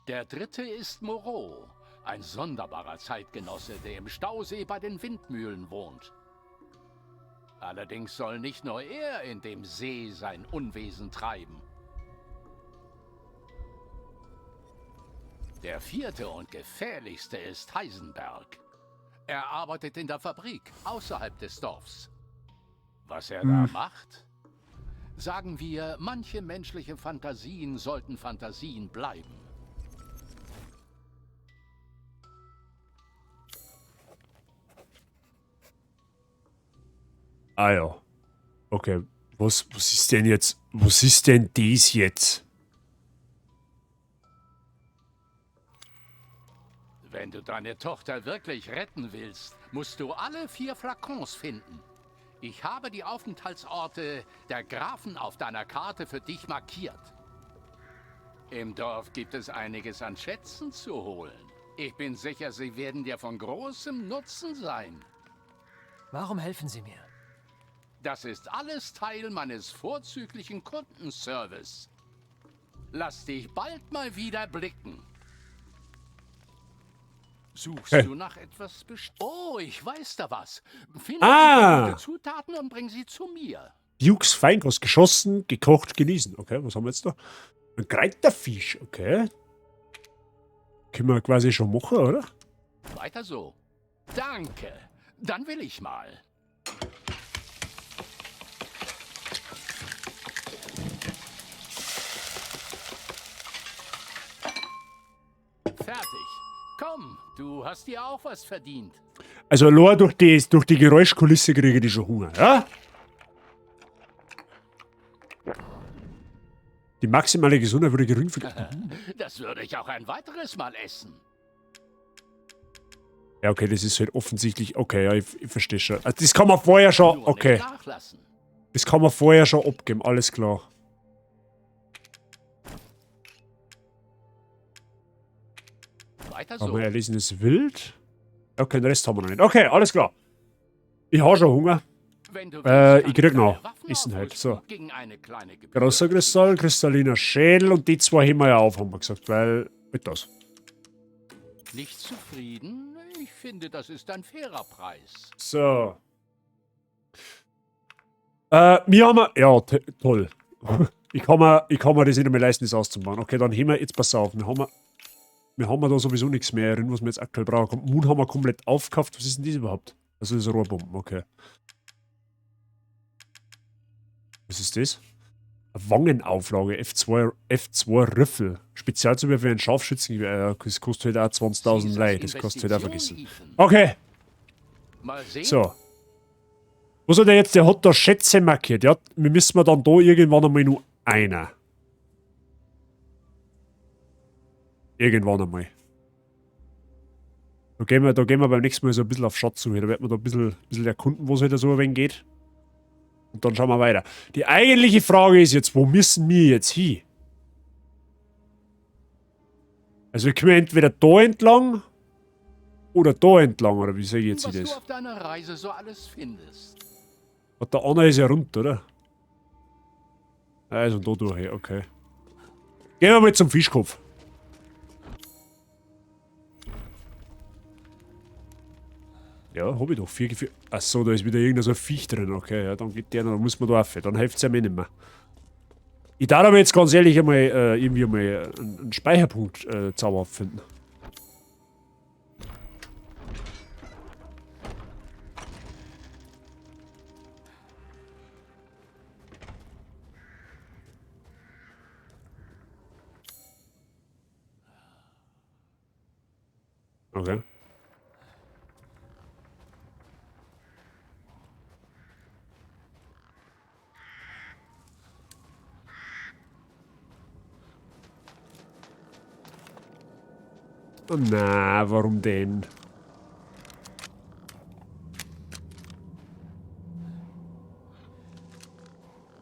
Der dritte ist Moreau, ein sonderbarer Zeitgenosse, der im Stausee bei den Windmühlen wohnt. Allerdings soll nicht nur er in dem See sein Unwesen treiben. Der vierte und gefährlichste ist Heisenberg. Er arbeitet in der Fabrik außerhalb des Dorfs. Was er da macht? Sagen wir, manche menschliche Fantasien sollten Fantasien bleiben. Ah ja. Okay. Was ist denn jetzt? Was ist denn dies jetzt? Wenn du deine Tochter wirklich retten willst, musst du alle 4 Flakons finden. Ich habe die Aufenthaltsorte der Grafen auf deiner Karte für dich markiert. Im Dorf gibt es einiges an Schätzen zu holen. Ich bin sicher, sie werden dir von großem Nutzen sein. Warum helfen Sie mir? Das ist alles Teil meines vorzüglichen Kundenservice. Lass dich bald mal wieder blicken. Suchst du nach etwas Oh, ich weiß da was. Finde gute Zutaten und bring sie zu mir. Dukes Feinkost geschossen, gekocht, genießen. Okay, was haben wir jetzt da? Ein Kräuterfisch, okay. Können wir quasi schon machen, oder? Weiter so. Danke. Dann will ich mal. Fertig. Komm, du hast dir auch was verdient. Also allein durch die Geräuschkulisse kriege ich schon Hunger, ja? Die maximale Gesundheit wurde geringfügig. Das würde ich auch ein weiteres Mal essen. Ja, okay, das ist halt offensichtlich. Okay, ja, ich verstehe schon. Also das kann man vorher schon. Nur Okay. nicht nachlassen. Das kann man vorher schon abgeben, alles klar. Weiter Haben so. wir erlesenes Wild? Okay, den Rest haben wir noch nicht. Okay, alles klar. Ich habe schon Hunger. Wenn du willst, Ich krieg kann noch. deine Waffen Essen halt. aufrüsten So. gegen eine kleine Gebühr. Großer Kristall, kristalliner Schädel und die zwei heben wir ja auf, haben wir gesagt, weil. Mit das. Nicht zufrieden? Ich finde, das ist ein fairer Preis. So. Wir haben. Ja, toll. Ich kann mir das nicht mehr leisten, das auszubauen. Okay, dann heben wir jetzt, pass auf, wir haben da sowieso nichts mehr drin, was wir jetzt aktuell brauchen. Moon haben wir komplett aufgekauft. Was ist denn das überhaupt? Also das ist Rohrbomben, okay. Was ist das? Eine Wangenauflage, F2, F2 Rüffel. Spezialzubehör für einen Scharfschützen. Das kostet halt auch 20.000 Sieh Lei. es als Das kostet halt auch Investition, vergessen. Ethan. Okay. Mal sehen. So. Was hat der jetzt? Der hat da Schätze markiert. Ja, wir müssen wir dann da irgendwann einmal nur einer. Irgendwann einmal. Da gehen wir beim nächsten Mal so ein bisschen auf Schatzsuche. Da werden wir da ein bisschen erkunden, wo es halt so ein wenig geht. Und dann schauen wir weiter. Die eigentliche Frage ist jetzt, wo müssen wir jetzt hin? Also wir können entweder da entlang oder da entlang, oder wie sehe ich jetzt Was das? du auf deiner Reise so alles findest. Und der andere ist ja rund, oder? Also da durch, okay. Gehen wir mal zum Fischkopf. Ja, hab ich doch. Vier, vier. Achso, da ist wieder irgendein so ein Viech drin. Okay, ja, dann geht der noch, dann muss man da auf. Dann hilft es ja mir nicht mehr. Ich darf aber jetzt ganz ehrlich einmal irgendwie einmal einen Speicherpunkt zauberhaft finden. Okay. Oh na, warum denn?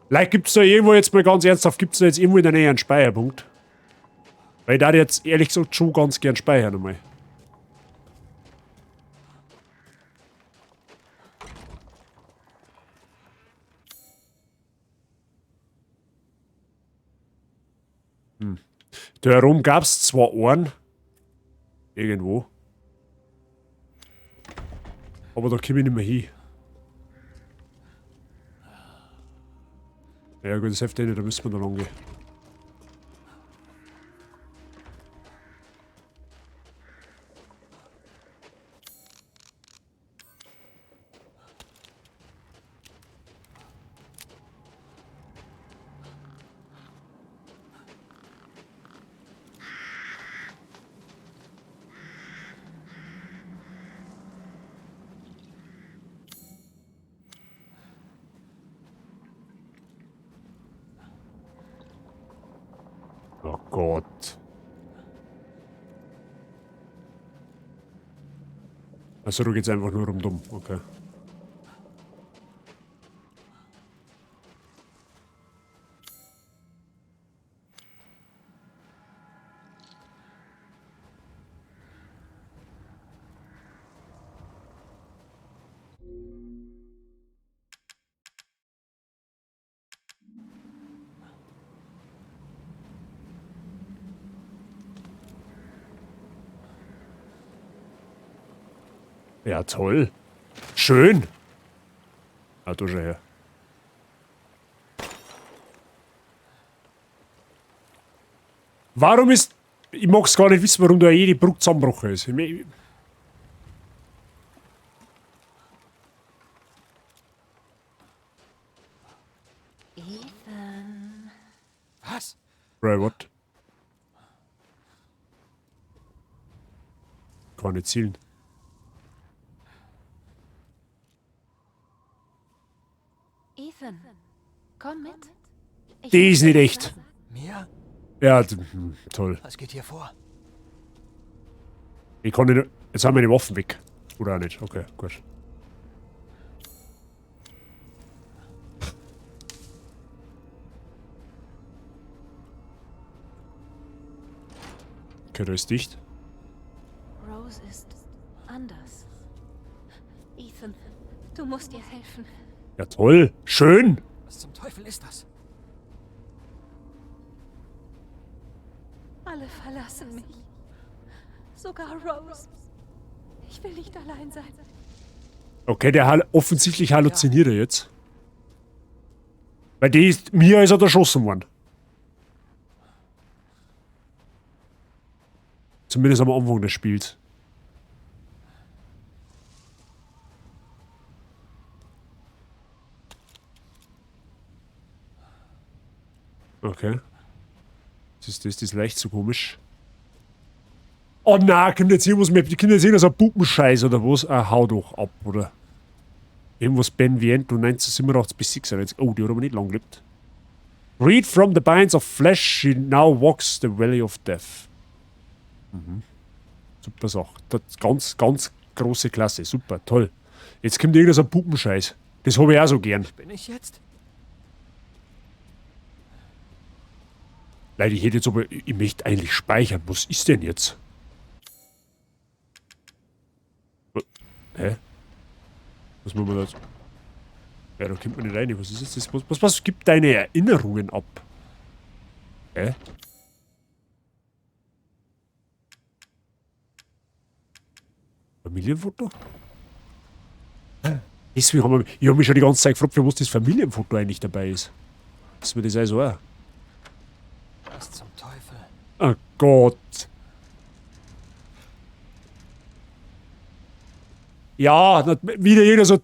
Vielleicht gibt es da irgendwo jetzt mal ganz ernsthaft, gibt es da jetzt irgendwo in der Nähe einen Speicherpunkt? Weil ich da jetzt ehrlich gesagt schon ganz gern speichern einmal. Da herum gab es zwar Ohren. Irgendwo. Aber da komme ich nicht mehr hin. Ja gut, das hilft eh nicht, da müssen wir da lang gehen. Oh Gott. Also du geht's einfach nur rundum, okay. Ja, toll. Schön. Ah, du schon her. Warum ist... Ich mag's gar nicht wissen, warum da jede Brücke zusammengebrochen ist. Ich mein, Right, what? Kann nicht zielen. Ethan, komm mit. Ich Die ist möchte nicht etwas echt. sagen. Mia? Ja, toll. Was geht hier vor? Ich kann nicht. Jetzt haben wir die Waffen weg. Oder auch nicht. Okay, gut. Okay, da ist dicht. Rose ist anders. Ethan, du musst ihr helfen. Ja, toll. Schön. Was zum Teufel ist das? Alle verlassen mich. Sogar Rose. Ich will nicht allein sein. Okay, der offensichtlich halluziniert er jetzt. Weil die ist. Mia ist er erschossen worden. Zumindest am Anfang des Spiels. Okay. Was ist das? Das ist leicht so komisch. Oh na, kommt jetzt irgendwas mit. Die Kinder sehen das ein Puppenscheiß oder was? Ah, hau doch ab, oder? Irgendwas Benviento 1987 bis 96. Oh, die hat aber nicht lang gelebt. Read from the binds of flesh, she now walks the valley of death. Super Sache. Das ist ganz, ganz große Klasse. Super, toll. Jetzt kommt irgendein so ein Puppenscheiß. Das hab ich auch so gern. Bin ich jetzt? Leute, ich hätte jetzt aber. Ich möchte eigentlich speichern. Was ist denn jetzt? Hä? Was machen wir da jetzt? Ja, da kommt man nicht rein. Was ist jetzt das? Was gibt deine Erinnerungen ab? Hä? Familienfoto? Deswegen haben wir, ich hab mich schon die ganze Zeit gefragt, für was das Familienfoto eigentlich dabei ist. Ist mir das also auch. Was zum Teufel? Oh Gott. Ja, na, wieder jeder so.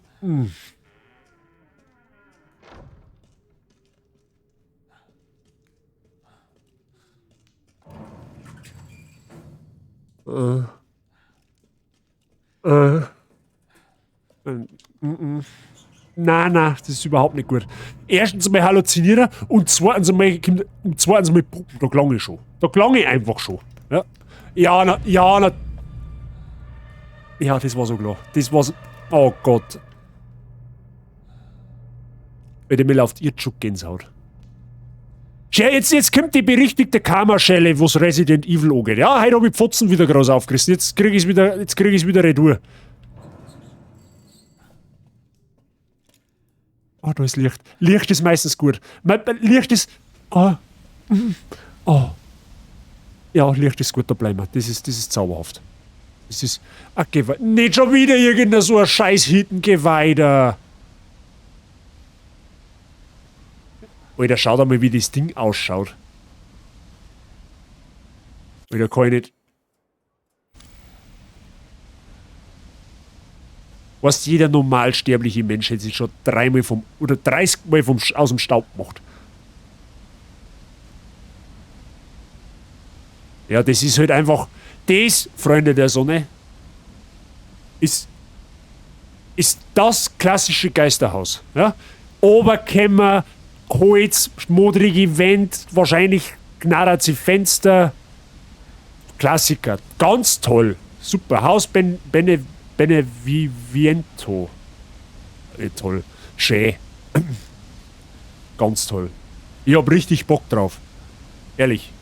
Na, na, das ist überhaupt nicht gut. Erstens einmal halluzinieren und zweitens einmal, kommt, und zweitens einmal Puppen, da klang ich schon. Da klang ich einfach schon. Ja, ja, na, ja, na. Ja, das war so klar. Das war so. Oh Gott. Alter, mir läuft jetzt schon Gänsehaut. Schau, jetzt kommt die berichtigte Karma-Schelle, wo's Resident Evil angeht. Ja, heute hab ich Pfotzen wieder groß aufgerissen. Jetzt krieg ich's wieder, jetzt krieg ich's wieder retour. Oh, da ist Licht. Licht ist meistens gut. Licht ist. Oh. Oh. Ja, Licht ist gut, da bleiben wir. Das ist zauberhaft. Das ist. Ach, nicht schon wieder irgendein so ein scheiß Hittengeweih. Alter, schaut einmal, wie das Ding ausschaut. Alter, kann ich nicht. Weißt, jeder normalsterbliche Mensch hätte sich schon dreimal vom, oder 30 Mal vom, aus dem Staub gemacht. Ja, das ist halt einfach, das, Freunde der Sonne, ist das klassische Geisterhaus. Ja? Oberkämmer, Holz, modrige Wände, wahrscheinlich knarrt sie Fenster. Klassiker. Ganz toll. Super. Haus Beneviento. Toll. Schön. Ganz toll. Ich hab richtig Bock drauf. Ehrlich.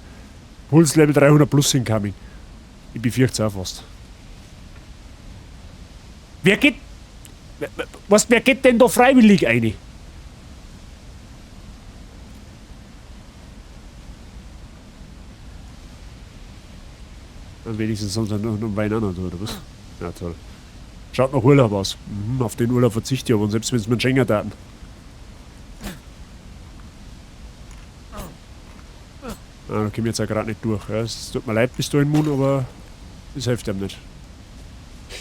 Puls Level 300 plus incoming. Ich bin 14 auch fast. Wer geht... Was, wer geht denn da freiwillig rein? Dann wenigstens sonst noch einen Wein an, oder was? Ja, toll. Schaut nach Urlaub aus. Auf den Urlaub verzichte ich aber, und selbst wenn es mir einen Schenker taten. Ah, da komme ich jetzt auch grad nicht durch. Ja, es tut mir leid bis dahin, Moon, aber das hilft einem nicht.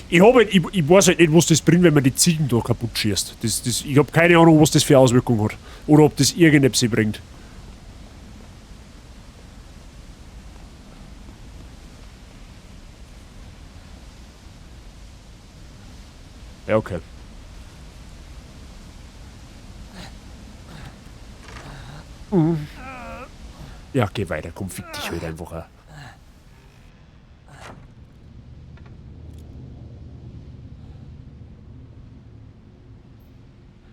Ich weiß halt nicht, was das bringt, wenn man die Ziegen da kaputt schießt. Ich hab keine Ahnung, was das für Auswirkungen hat. Oder ob das irgendetwas bringt. Ja, okay. Mhm. Ja, geh weiter, komm, fick dich halt einfach auch.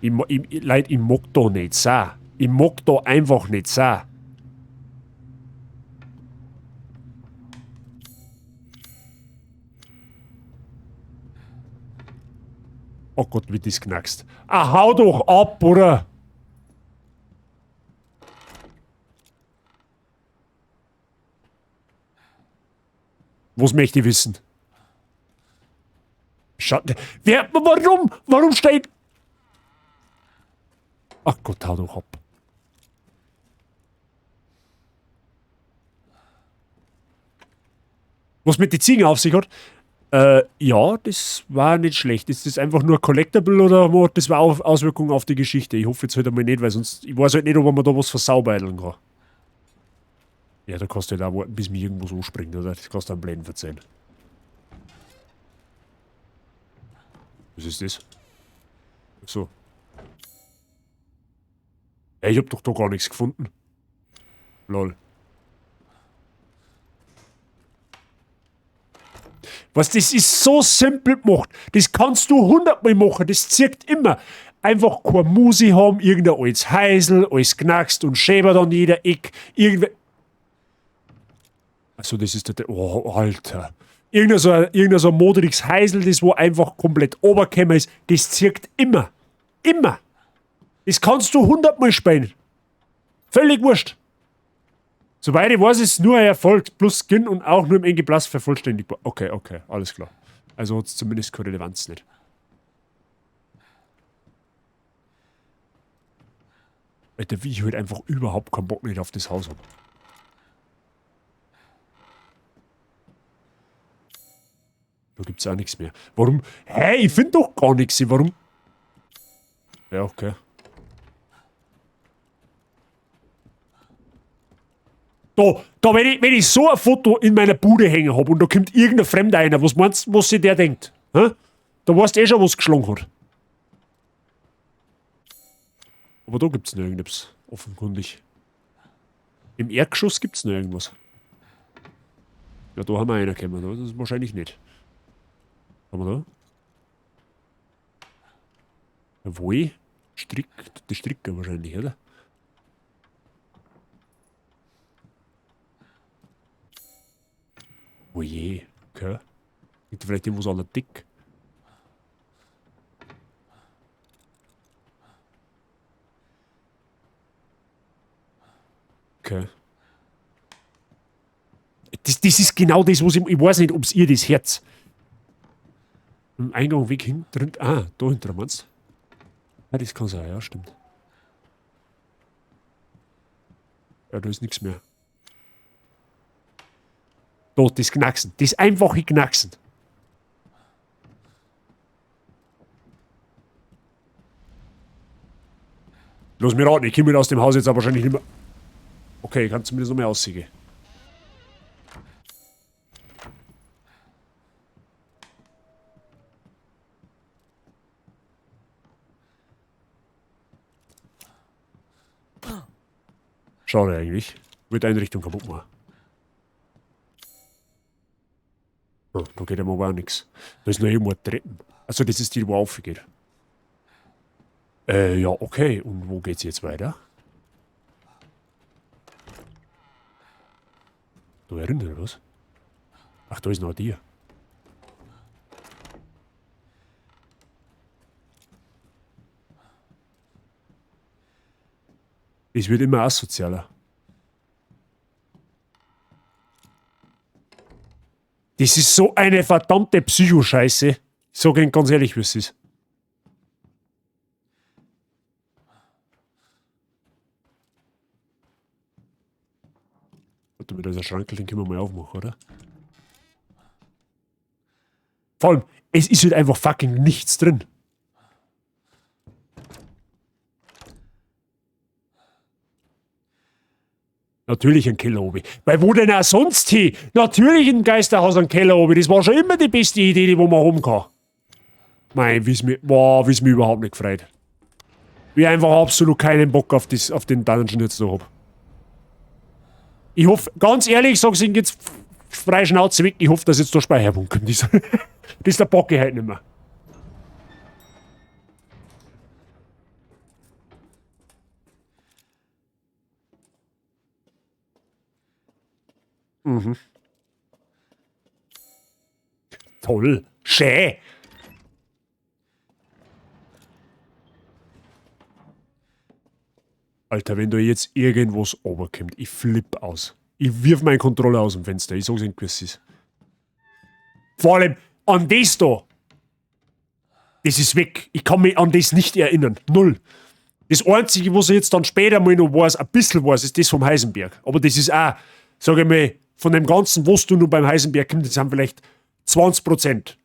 Leute, ich mag da nicht sein. Ich mag da einfach nicht sein. Oh Gott, wie das knackst. Ah, hau doch ab, oder? Was möchte ich wissen? Schatten. Wer, warum? Warum steht... Ach Gott, hau doch ab. Was mit den Ziegen auf sich hat? Ja, das war nicht schlecht. Ist das einfach nur Collectible oder hat das war auch Auswirkungen auf die Geschichte? Ich hoffe jetzt halt einmal nicht, weil sonst... Ich weiß halt nicht, ob man da was versaubeiteln kann. Ja, da kannst du halt auch warten, bis mich irgendwo so springt, oder? Das kannst du am Blenden verzeihen. Was ist das? Ach so. Ja, ich hab doch da gar nichts gefunden. Lol. Was, das ist so simpel gemacht. Das kannst du 100-mal machen, das zirkt immer. Einfach keine Musi haben, irgendein altes Heisel, alles knackst und schäbert an jeder Eck. Irgendwer. Achso, das ist der. Oh, Alter. Irgendein so ein modriges Heisel, das wo einfach komplett oberkämmer ist, das zirkt immer. Immer. Das kannst du 100-mal spielen. Völlig wurscht. Soweit ich weiß, ist nur ein Erfolg plus Skin und auch nur im NG Plus vervollständigbar. Okay, okay, alles klar. Also hat es zumindest keine Relevanz nicht. Alter, wie ich halt einfach überhaupt keinen Bock nicht auf das Haus hab. Da gibt's auch nichts mehr. Warum? Hä, ich find doch gar nichts. Warum? Ja, okay. Da, wenn ich so ein Foto in meiner Bude hängen hab und da kommt irgendein Fremder einer, was meinst du, was sich der denkt? Hä? Da weißt du eh schon, was geschlagen hat. Aber da gibt's noch irgendetwas, offenkundig. Im Erdgeschoss gibt's noch irgendwas. Ja, da haben wir einen gekommen, das ist wahrscheinlich nicht. Haben wir da? Jawohl. Strick, die Stricker wahrscheinlich, oder? Oh je, okay. Liegt vielleicht irgendwo so an der Dick. Okay. Das ist genau das, was ich. Ich weiß nicht, ob's ihr das Herz. Im Eingang weg hin, drin. Ah, da hinten meinst du? Ja, das kann sein, ja, stimmt. Ja, da ist nichts mehr. Da, das Knacksen. Das einfache Knacksen. Lass mich raten, ich komme aus dem Haus jetzt aber wahrscheinlich nicht mehr. Okay, ich kann zumindest noch mehr aussehen. Schade eigentlich. Wird Einrichtung kaputt machen. Oh, da geht aber auch nichts. Da ist noch irgendwo eine Treppe. Also das ist die, wo aufgeht. Ja, okay. Und wo geht's jetzt weiter? Da erinnert was? Ach, da ist noch ein Tier. Es wird immer asozialer. Das ist so eine verdammte Psychoscheiße. Ich sag Ihnen ganz ehrlich, wie es ist. Warte mal, da ist ein Schrank, den können wir mal aufmachen, oder? Vor allem, es ist halt einfach fucking nichts drin. Natürlich ein Keller oben. Weil wo denn auch sonst hin? Natürlich ein Geisterhaus ein Keller oben. Das war schon immer die beste Idee, die wo man haben kann. Mei, wie's mich, boah, wie's mich überhaupt nicht gefreut. Wie ich einfach absolut keinen Bock auf, das, auf den Dungeon jetzt noch hab. Ich hoffe, ganz ehrlich, ich sag's Ihnen jetzt frei Schnauze weg, ich hoffe, dass jetzt der Speicherpunkt kommt. Das, das der Bock ich halt nicht mehr. Mhm. Toll. Schön. Alter, wenn da jetzt irgendwas runterkommt, ich flipp aus. Ich wirf meinen Controller aus dem Fenster. Ich sag's Ihnen, wie es ist. Vor allem an das da. Das ist weg. Ich kann mich an das nicht erinnern. Null. Das Einzige, was ich jetzt dann später mal noch weiß, ein bisschen weiß, ist das vom Heisenberg. Aber das ist auch, sag ich mal, von dem Ganzen, was du nur beim Heisenberg kommst, das sind vielleicht 20%.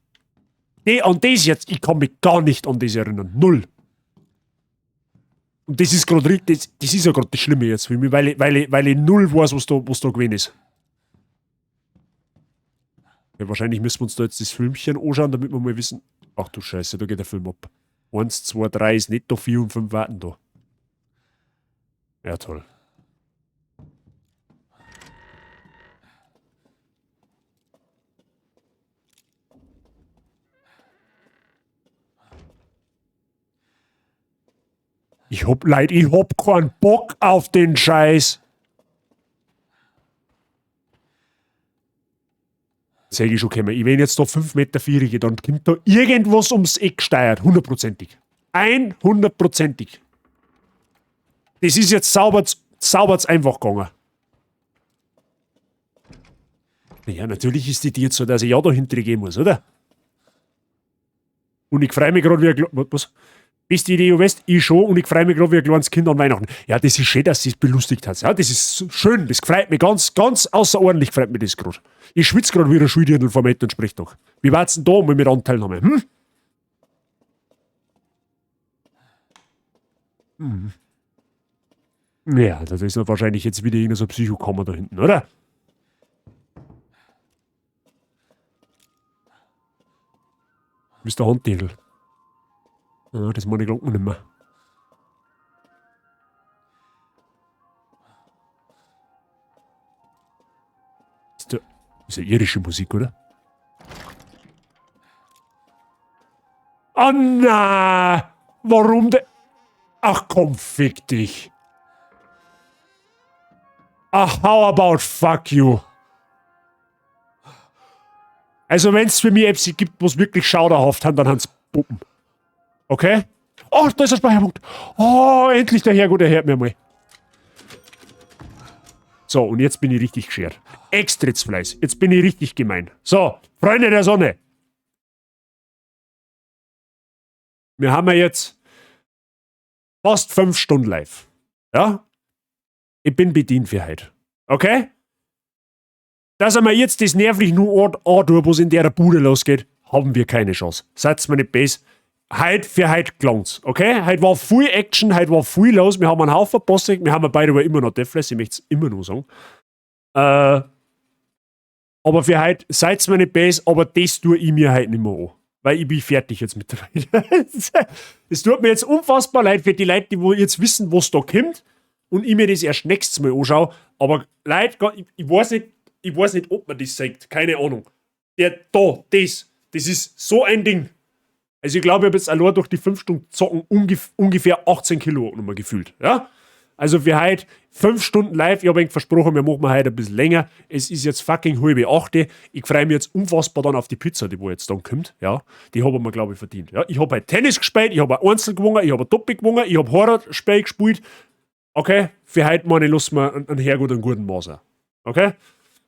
Nee, an das jetzt, ich kann mich gar nicht an das erinnern. Null. Und das ist gerade das, das ist ja gerade das Schlimme jetzt für mich, weil ich null weiß, was da gewesen ist. Ja, wahrscheinlich müssen wir uns da jetzt das Filmchen anschauen, damit wir mal wissen. Ach du Scheiße, da geht der Film ab. 1, 2, 3 ist nicht da, 4 und 5 warten da. Ja, toll. Ich hab leid, ich hab keinen Bock auf den Scheiß. Sag ich schon, ich wenn jetzt da 5 Meter vierige, dann kommt da irgendwas ums Eck gesteuert, hundertprozentig. 100%. Das ist jetzt sauber, sauber einfach gegangen. Ja, natürlich ist die Idee jetzt so, dass ich ja dahinter gehen muss, oder? Und ich freu mich grad wie ein was? Beste Idee, weißt, ich schon, und ich freu mich grad wie ein kleines Kind an Weihnachten. Ja, das ist schön, dass sie es belustigt hat. Ja, das ist schön, das freut mich ganz, ganz außerordentlich, freut mich das grad. Ich schwitz grad wie ein Schuldirndl vor Eltern spricht doch. Wie war's denn da mal mit Anteilnahme? Hm? Hm. Ja, das ist wahrscheinlich jetzt wieder irgendein so Psychokammer da hinten, oder? Mr. Handtitel. Ah, das meine ich nicht mehr. Ist ja irische Musik, oder? Ah, na! Warum denn? Ach komm, fick dich. Ach, how about fuck you? Also wenn's für mich Apps gibt, wo's wirklich schauderhaft haben, dann haben's Puppen. Okay? Oh, da ist der Speicherpunkt. Oh, endlich der Herrgott, der hört mir mal. So, und jetzt bin ich richtig geschert. Extrittsfleiß. Jetzt bin ich richtig gemein. So, Freunde der Sonne. Wir haben ja jetzt fast 5 Stunden live. Ja? Ich bin bedient für heute. Okay? Dass wir jetzt das nervlich nur antun, was in der Bude losgeht, haben wir keine Chance. Seid's mir nicht böse. Heut für heut gelangt's, okay? Heut war viel Action, heut war viel los. Wir haben einen Haufen Bosse, wir haben beide aber immer noch Deathless, ich möchte es immer noch sagen. Aber für heut, seid's mir nicht böse, aber das tue ich mir heut nicht mehr an. Weil ich bin fertig jetzt mittlerweile. Es tut mir jetzt unfassbar leid für die Leute, die wo jetzt wissen, was da kommt und ich mir das erst nächstes Mal anschaue. Aber Leute, ich weiß nicht, ob man das sagt, keine Ahnung. Der da, das ist so ein Ding. Also ich glaube, ich habe jetzt allein durch die 5 Stunden Zocken ungefähr 18 Kilo nochmal gefühlt. Ja? Also für heute 5 Stunden live. Ich habe eigentlich versprochen, wir machen heute ein bisschen länger. Es ist jetzt fucking 7:30. Ich freue mich jetzt unfassbar dann auf die Pizza, die wo jetzt dann kommt. Ja? Die habe ich mir, glaube ich, verdient. Ja? Ich habe heute Tennis gespielt, ich habe ein Einzel gewonnen, ich habe ein Doppel gewonnen, ich habe Horrorspiel gespielt. Okay, für heute meine ich, lassen wir einen Herrgott einen guten Maser. Okay?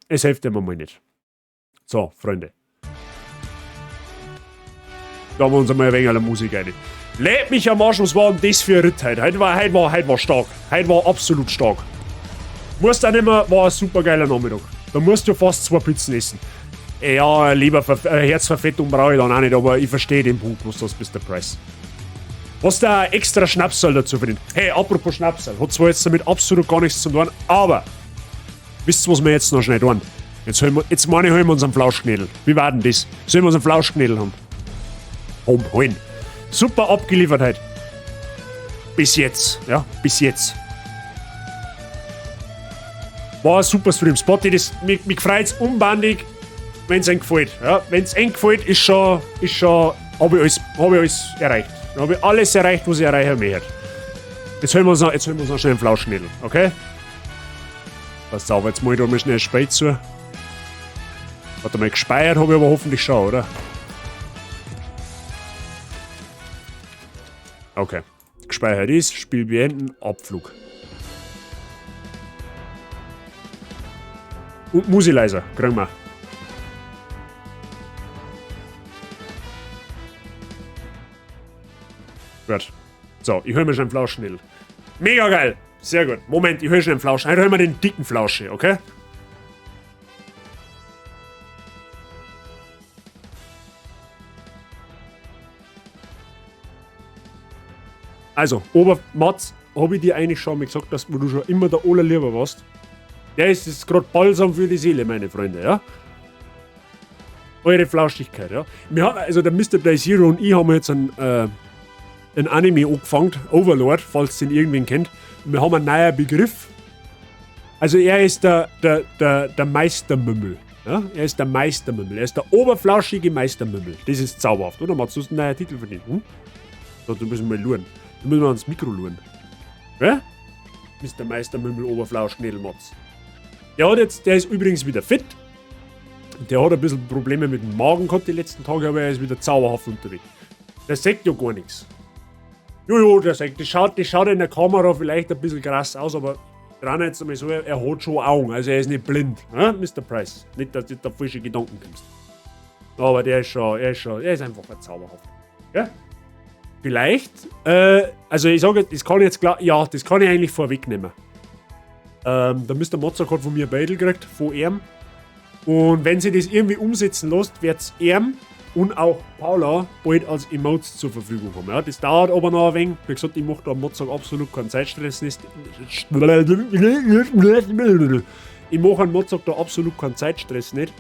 Es hilft immer mal nicht. So, Freunde. Da haben wir uns einmal ein wenig an der Musik rein. Leck mich am Arsch, was war denn das für ein Ritt heute? Heute war stark. Heute war absolut stark. Musst auch nicht mehr, war ein super geiler Nachmittag. Da musst du fast 2 Pizzen essen. Ja, lieber Herzverfettung brauche ich dann auch nicht, aber ich verstehe den Punkt, was das bist, der Preis. Was da extra Schnapsal dazu verdient. Hey, apropos Schnapsal, hat zwar jetzt damit absolut gar nichts zu tun, aber wisst ihr, was wir jetzt noch schnell tun? Jetzt, holen wir, jetzt meine ich, holen wir uns einen Flauschknädel. Wie war denn das? Sollen wir uns einen Flauschknädel haben? Komm, holen. Super abgeliefert heute. Bis jetzt, ja, bis jetzt. War ein super Stream. Spotty, das, mich freut's unbandig, wenn's einem gefällt. Ja, wenn's einem gefällt, ist schon, ist schon, hab ich alles, hab ich alles erreicht. Dann hab ich alles erreicht, was ich erreichen möchte. Jetzt hören wir uns noch, jetzt hören wir uns noch schnell einen Flauschnädel, okay? Pass auf, jetzt mach ich da mal schnell ein Spiel zu. Warte mal, gespeichert hab ich aber hoffentlich schon, oder? Okay. Gespeichert ist, Spiel beenden, Abflug. Und Musi leiser, kriegen wir. Gut. So, ich hol mir schon einen Flauschnädel. Mega geil! Sehr gut. Moment, ich hol schon einen Flausch. Heute hol mir den dicken Flausche, okay? Also, Obermatz, hab ich dir eigentlich schon mal gesagt, dass du schon immer der Allerlieber warst? Der ist jetzt grad Balsam für die Seele, meine Freunde, ja? Eure Flauschigkeit, ja? Wir haben, also der Mister Day Zero und ich haben jetzt einen Anime angefangen, Overlord, falls den irgendwen kennt. Und wir haben einen neuen Begriff. Also er ist der Meistermümmel. Ja? Er ist der Meistermümmel. Er ist der oberflauschige Meistermümmel. Das ist zauberhaft, oder? Mats, du hast einen neuen Titel verdient. Hm? So, da müssen wir mal luren. Da müssen wir ans Mikro luren. Ja? Mister Meistermümmel Oberflauschnädelmatz. Der hat jetzt, der ist übrigens wieder fit. Der hat ein bisschen Probleme mit dem Magen gehabt die letzten Tage, aber er ist wieder zauberhaft unterwegs. Der sagt ja gar nichts. Jojo, der sagt, das schaut in der Kamera vielleicht ein bisschen krass aus, aber dran jetzt einmal so, er hat schon Augen, also er ist nicht blind, ne, Mister Price. Nicht, dass du da falsche Gedanken kommst. Aber der ist schon, er ist schon, er ist einfach ein zauberhaft. Ja? Vielleicht, also ich sage, das kann ich jetzt klar, ja, das kann ich eigentlich vorwegnehmen. Da müsste der Mozart gerade von mir ein Beutel gekriegt, von ihm. Und wenn sie das irgendwie umsetzen lässt, wird's ihm und auch Paula bald als Emotes zur Verfügung haben. Ja, das dauert aber noch ein wenig. Wie gesagt, ich mach da am Mozart absolut keinen Zeitstress. Ich mach am Mozart da absolut keinen Zeitstress nicht,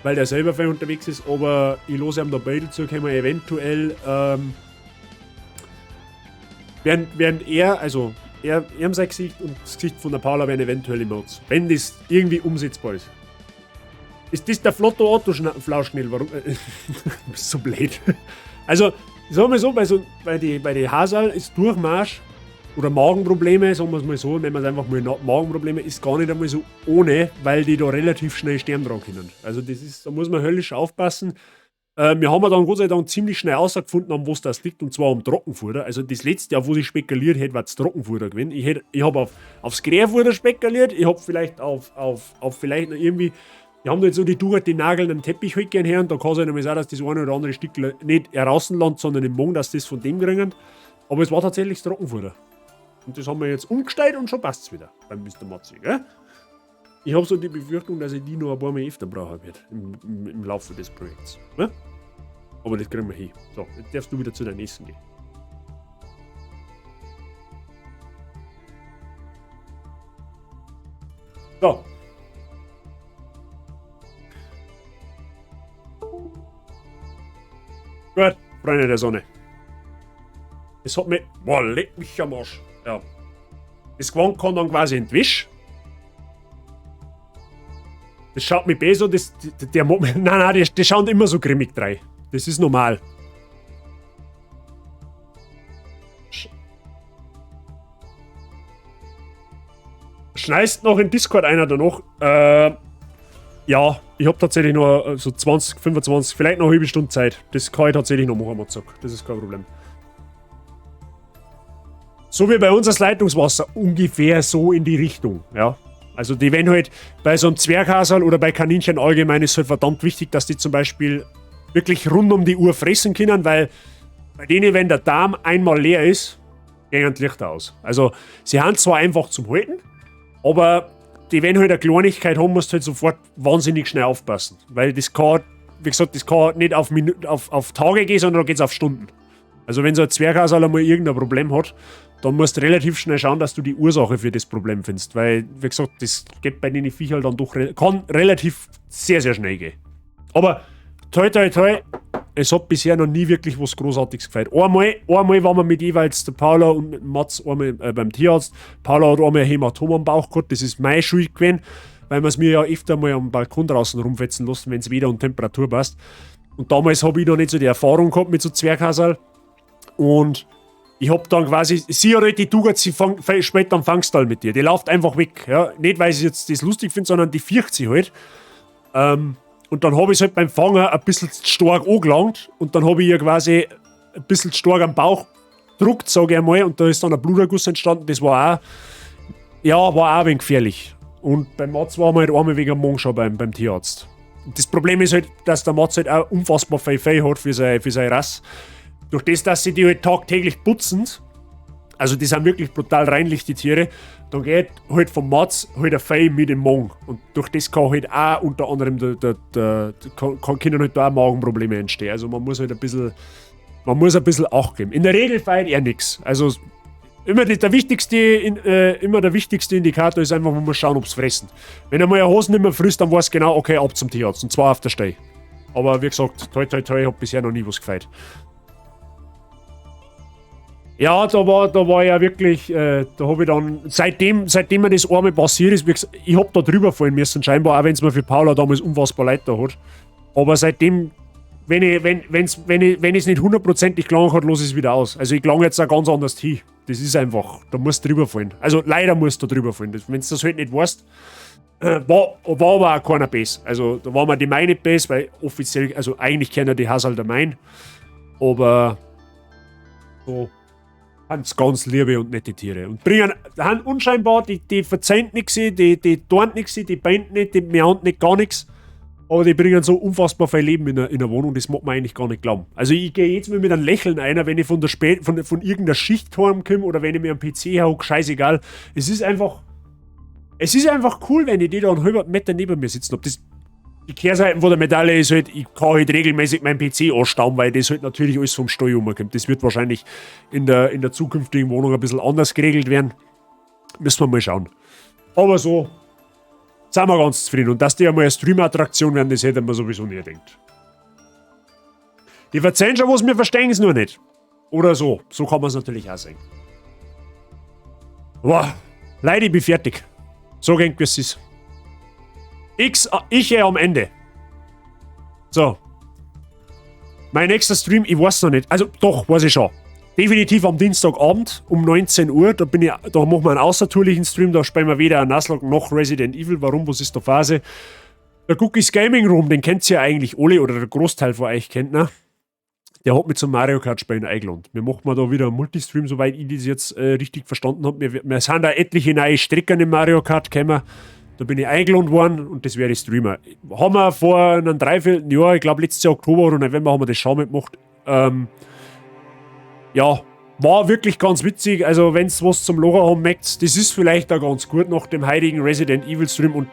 weil der selber viel unterwegs ist, aber ich lasse ihm da Beutel zukommen, eventuell während er, also er, ihm sein Gesicht und das Gesicht von der Paula werden eventuell Emotes, wenn das irgendwie umsetzbar ist. Ist das der Flotto Otto Flauschnell? Warum? Du bist so blöd. Also, sagen wir so, bei die Hasal ist Durchmarsch oder Magenprobleme, sagen wir's mal so, nennen wir's einfach mal Magenprobleme, ist gar nicht einmal so ohne, weil die da relativ schnell sterben dran können. Also das ist, da muss man höllisch aufpassen. Wir haben ja dann Gott sei Dank ziemlich schnell herausgefunden, an was das liegt, und zwar am Trockenfutter. Also das letzte Jahr, wo ich spekuliert hätte, war das Trockenfutter gewesen. Ich hab aufs Kräherfutter spekuliert, ich hab vielleicht auf vielleicht noch irgendwie... Die haben da jetzt so die Dugat, die nageln einen Teppich halt gern her, und da kann es halt einmal sein, dass das eine oder andere Stück nicht heraus landet, sondern im Magen, dass das von dem kriegen. Aber es war tatsächlich das Trockenfutter. Und das haben wir jetzt umgestellt und schon passt's wieder beim Mister Matzi, gell? Ich hab so die Befürchtung, dass ich die noch ein paar Mal öfter brauchen werde im Laufe des Projekts. Ne? Aber das kriegen wir hin. So, jetzt darfst du wieder zu der nächsten gehen. So. Gut, Freunde der Sonne. Es hat mich... Boah, leck mich am Arsch. Ja. Das Gewand kann dann quasi in die Wäsche. Das schaut mich besser, das, der, der Moment, nein, nein, die schauen immer so grimmig drei. Das ist normal. Schneist noch in Discord einer danach? Ja, ich hab tatsächlich noch so 20, 25, vielleicht noch eine halbe Stunde Zeit. Das kann ich tatsächlich noch machen, Mozart. Das ist kein Problem. So wie bei uns das Leitungswasser, ungefähr so in die Richtung, ja. Also die wenn halt bei so einem Zwerghasel oder bei Kaninchen allgemein ist halt verdammt wichtig, dass die zum Beispiel wirklich rund um die Uhr fressen können, weil bei denen, wenn der Darm einmal leer ist, gehen die Lichter aus. Also sie haben zwar einfach zum Halten, aber die, wenn halt eine Kleinigkeit haben, musst du halt sofort wahnsinnig schnell aufpassen. Weil das kann, wie gesagt, das kann nicht auf Tage gehen, sondern da geht's auf Stunden. Also wenn so ein Zwerghasel einmal irgendein Problem hat, dann musst du relativ schnell schauen, dass du die Ursache für das Problem findest. Weil, wie gesagt, das geht bei den Viechern dann doch kann relativ sehr, sehr schnell gehen. Aber toi, toi, toi, Es hat bisher noch nie wirklich was Großartiges gefehlt. Einmal waren wir mit jeweils der Paula und mit Mats einmal beim Tierarzt. Paula hat einmal ein Hämatom am Bauch gehabt, das ist meine Schuld gewesen, weil wir es mir ja öfter mal am Balkon draußen rumfetzen lassen, wenn es Wetter und Temperatur passt. Und damals habe ich noch nicht so die Erfahrung gehabt mit so Zwerghasal. Und ich hab dann quasi, sie hat halt die Tugend, sie spielt dann Fangstall mit dir. Die läuft einfach weg. Ja? Nicht, weil sie jetzt das lustig findet, sondern die fürchtet sie halt. Und dann habe ich es halt beim Fangen ein bisschen zu stark angelangt und dann habe ich ihr quasi ein bisschen zu stark am Bauch gedruckt, sage ich einmal, und da ist dann ein Bluterguss entstanden. Das war auch, ja, war auch ein wenig gefährlich. Und beim Mats waren wir halt einmal wegen dem Magen schon beim Tierarzt. Und das Problem ist halt, dass der Mats halt auch unfassbar viel Fell hat für seine Rasse. Durch das, dass sie die halt tagtäglich putzen, also die sind wirklich brutal reinlich, die Tiere, dann geht halt vom Mats halt ein Fell mit im Magen. Und durch das kann halt auch unter anderem können halt da auch Magenprobleme entstehen. Also man muss ein bisschen Acht geben. In der Regel fehlt er nichts. Also immer der wichtigste Indikator ist einfach, man muss schauen, ob's fressen. Wenn er mal eine Hose nicht mehr frisst, dann weiß genau, okay, ab zum Tierarzt. Und zwar auf der Stelle. Aber wie gesagt, toi toi toi, hab bisher noch nie was gefehlt. Ja, da war ja wirklich, da habe ich dann, seitdem mir das einmal passiert ist, wie gesagt, ich hab da drüber fallen müssen, scheinbar, auch wenn es mir für Paula damals unfassbar leid da hat. Aber seitdem, wenn ich, wenn, wenn's, wenn ich, wenn es nicht hundertprozentig gelangt hat, los ich es wieder aus. Also ich gelang jetzt auch ganz anders hin. Das ist einfach, da musst du drüber fallen. Also leider musst du drüber fallen. Wenn du das halt nicht weißt, war aber auch keiner bös. Also da war mir die meine nicht bös, weil offiziell, also eigentlich kennen die Hasal der mein. Aber so ganz, ganz liebe und nette Tiere. Und bringen, haben unscheinbar, die verzeihen nichts, die tun nichts, die beint nicht, die miauen nicht, gar nichts. Aber die bringen so unfassbar viel Leben in der Wohnung, das mag man eigentlich gar nicht glauben. Also ich gehe jetzt mal mit einem Lächeln einer, wenn ich von der Spät, von irgendeiner Schicht heimkomme oder wenn ich mir am PC hocke, scheißegal. Es ist einfach cool, wenn ich die da einen halben Meter neben mir sitzen hab. Die Kehrseite von der Medaille ist halt, ich kann halt regelmäßig meinen PC anstauben, weil das halt natürlich alles vom Stall rumkommt. Das wird wahrscheinlich in der zukünftigen Wohnung ein bisschen anders geregelt werden. Müssen wir mal schauen. Aber so sind wir ganz zufrieden. Und dass die einmal eine Stream-Attraktion werden, das hätte man sowieso nie gedacht. Die verzeihen schon was, wir verstehen es nur nicht. Oder so. So kann man es natürlich auch sagen. Boah, Leute, ich bin fertig. So ging, wie es ist. Ich am Ende. So. Mein nächster Stream, ich weiß noch nicht. Also doch, weiß ich schon. Definitiv am Dienstagabend um 19 Uhr. Da machen wir einen außertourlichen Stream. Da spielen wir weder ein Nuzlocke noch Resident Evil. Warum? Was ist da Phase? Der Cookies Gaming Room, den kennt ihr ja eigentlich alle oder der Großteil von euch kennt, ne? Der hat mich zum Mario Kart Spielen eingeladen. Wir machen mal da wieder einen Multistream, soweit ich das jetzt richtig verstanden habe. Wir sind da etliche neue Strecken im Mario Kart gekommen. Da bin ich eingeladen worden und das werde ich streamen. Haben wir vor einem Dreivierteljahr, ich glaube letztes Jahr Oktober oder November, haben wir das schon mitgemacht. Ja, war wirklich ganz witzig. Also, wenn es was zum Lachen haben möchtet, das ist vielleicht auch ganz gut nach dem heutigen Resident Evil Stream und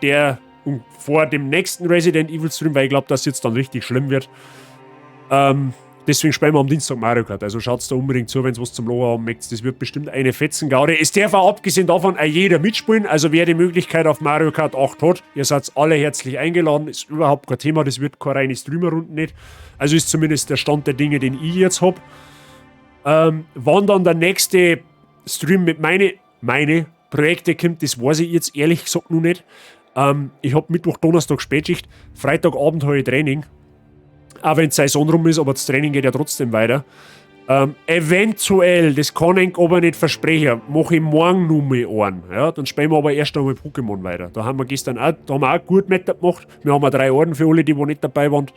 vor dem nächsten Resident Evil Stream, weil ich glaube, dass es jetzt dann richtig schlimm wird. Deswegen spielen wir am Dienstag Mario Kart. Also schaut da unbedingt zu, wenn es was zum Lachen haben möchtet. Das wird bestimmt eine Fetzengaudi. Es darf auch abgesehen davon auch jeder mitspielen. Also wer die Möglichkeit auf Mario Kart 8 hat, ihr seid alle herzlich eingeladen. Ist überhaupt kein Thema. Das wird keine reine Streamerrunde nicht. Also ist zumindest der Stand der Dinge, den ich jetzt hab. Wann dann der nächste Stream mit meine Projekte kommt, das weiß ich jetzt ehrlich gesagt noch nicht. Ich hab Mittwoch, Donnerstag Spätschicht, Freitagabend habe ich Training. Auch wenn Saison rum ist, aber das Training geht ja trotzdem weiter. Eventuell, das kann ich aber nicht versprechen, mache ich morgen nur mal einen. Ja, dann spielen wir aber erst einmal Pokémon weiter. Da haben wir gestern auch, da haben wir auch gut mitgemacht. Wir haben auch drei Orden für alle, die wo nicht dabei waren.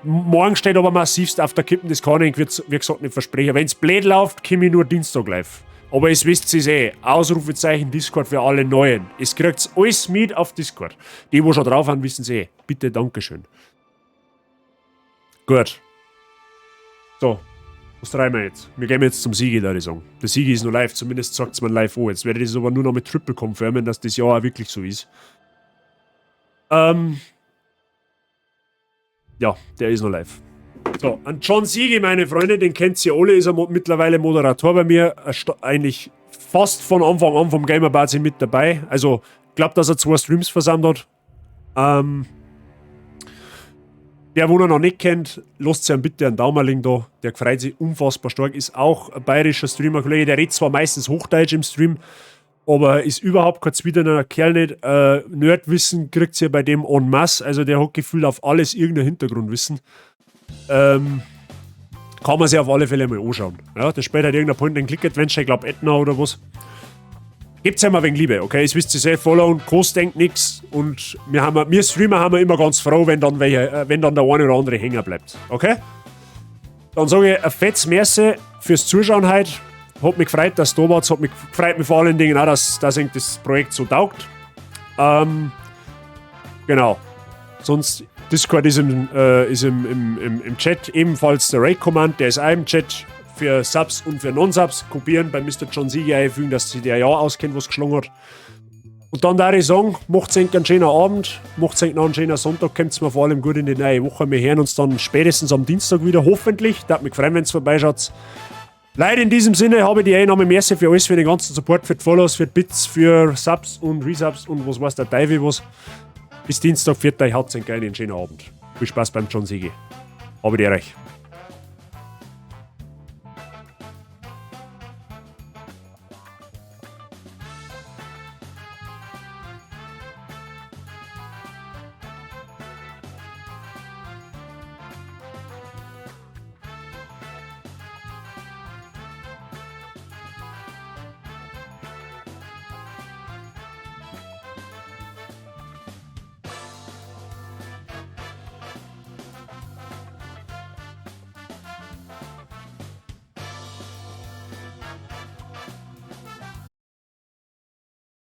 Morgen steht aber massivst auf der Kippen, das kann ich, wie gesagt, nicht versprechen. Wenn es blöd läuft, komme ich nur Dienstag live. Aber es wisst ihr eh, Ausrufezeichen Discord für alle Neuen. Es kriegt alles mit auf Discord. Die, wo schon drauf haben, wissen sie eh. Bitte, Dankeschön. Gut. So, was treiben wir jetzt? Wir gehen jetzt zum Sigi, da ich sagen. Der Sigi ist noch live, zumindest sagt es man live an. Jetzt werde ich das aber nur noch mit Triple confirmen, dass das ja auch wirklich so ist. Ja, der ist noch live. So, an John Siegi, meine Freunde, den kennt ihr alle, ist er mittlerweile Moderator bei mir. Eigentlich fast von Anfang an vom Gamer Bazi mit dabei. Also, glaubt, dass er zwei Streams versammelt hat. Der, wo er noch nicht kennt, lasst sich bitte einen Daumenling da. Der freut sich unfassbar stark. Ist auch ein bayerischer Streamer-Kollege. Der redet zwar meistens Hochdeutsch im Stream, aber ist überhaupt kein zwiderner Kerl nicht. Nerdwissen kriegt ihr bei dem en masse. Also der hat gefühlt auf alles irgendein Hintergrundwissen. Kann man sich auf alle Fälle mal anschauen. Ja, der spielt halt irgendein Point-and-Click-Adventure, ich glaube Edna oder was. Gebt's ihm ein wenig Liebe, okay? Es wisst ihr selbst, followen, kostet enk nix und wir Streamer haben immer ganz froh, wenn dann der eine oder andere hängen bleibt, okay? Dann sage ich ein fettes Merci fürs Zuschauen heute. Hat mich gefreut, dass du da warst. Hat mich gefreut mich vor allen Dingen auch, dass enk das Projekt so taugt. Genau. Sonst, Discord ist im Chat, ebenfalls der Raid-Command, der ist auch im Chat für Subs und für Non-Subs. Kopieren, bei Mr. John Siege einfügen, dass sich der ja auskennt, was geschlagen hat. Und dann darf ich sagen, macht's enk einen schönen Abend, macht's enk noch einen schönen Sonntag, kommt's mir vor allem gut in die neue Woche. Wir hören uns dann spätestens am Dienstag wieder, hoffentlich. Darf mich freuen, wenn's vorbeischaut. Leute, in diesem Sinne habe ich die Einnahme. Merci für alles, für den ganzen Support, für die Follows, für die Bits, für Subs und Resubs und was weiß der Teufel was. Bis Dienstag, pfiat euch, habt's einen geilen, schönen Abend. Viel Spaß beim John Siege. Habe die euch.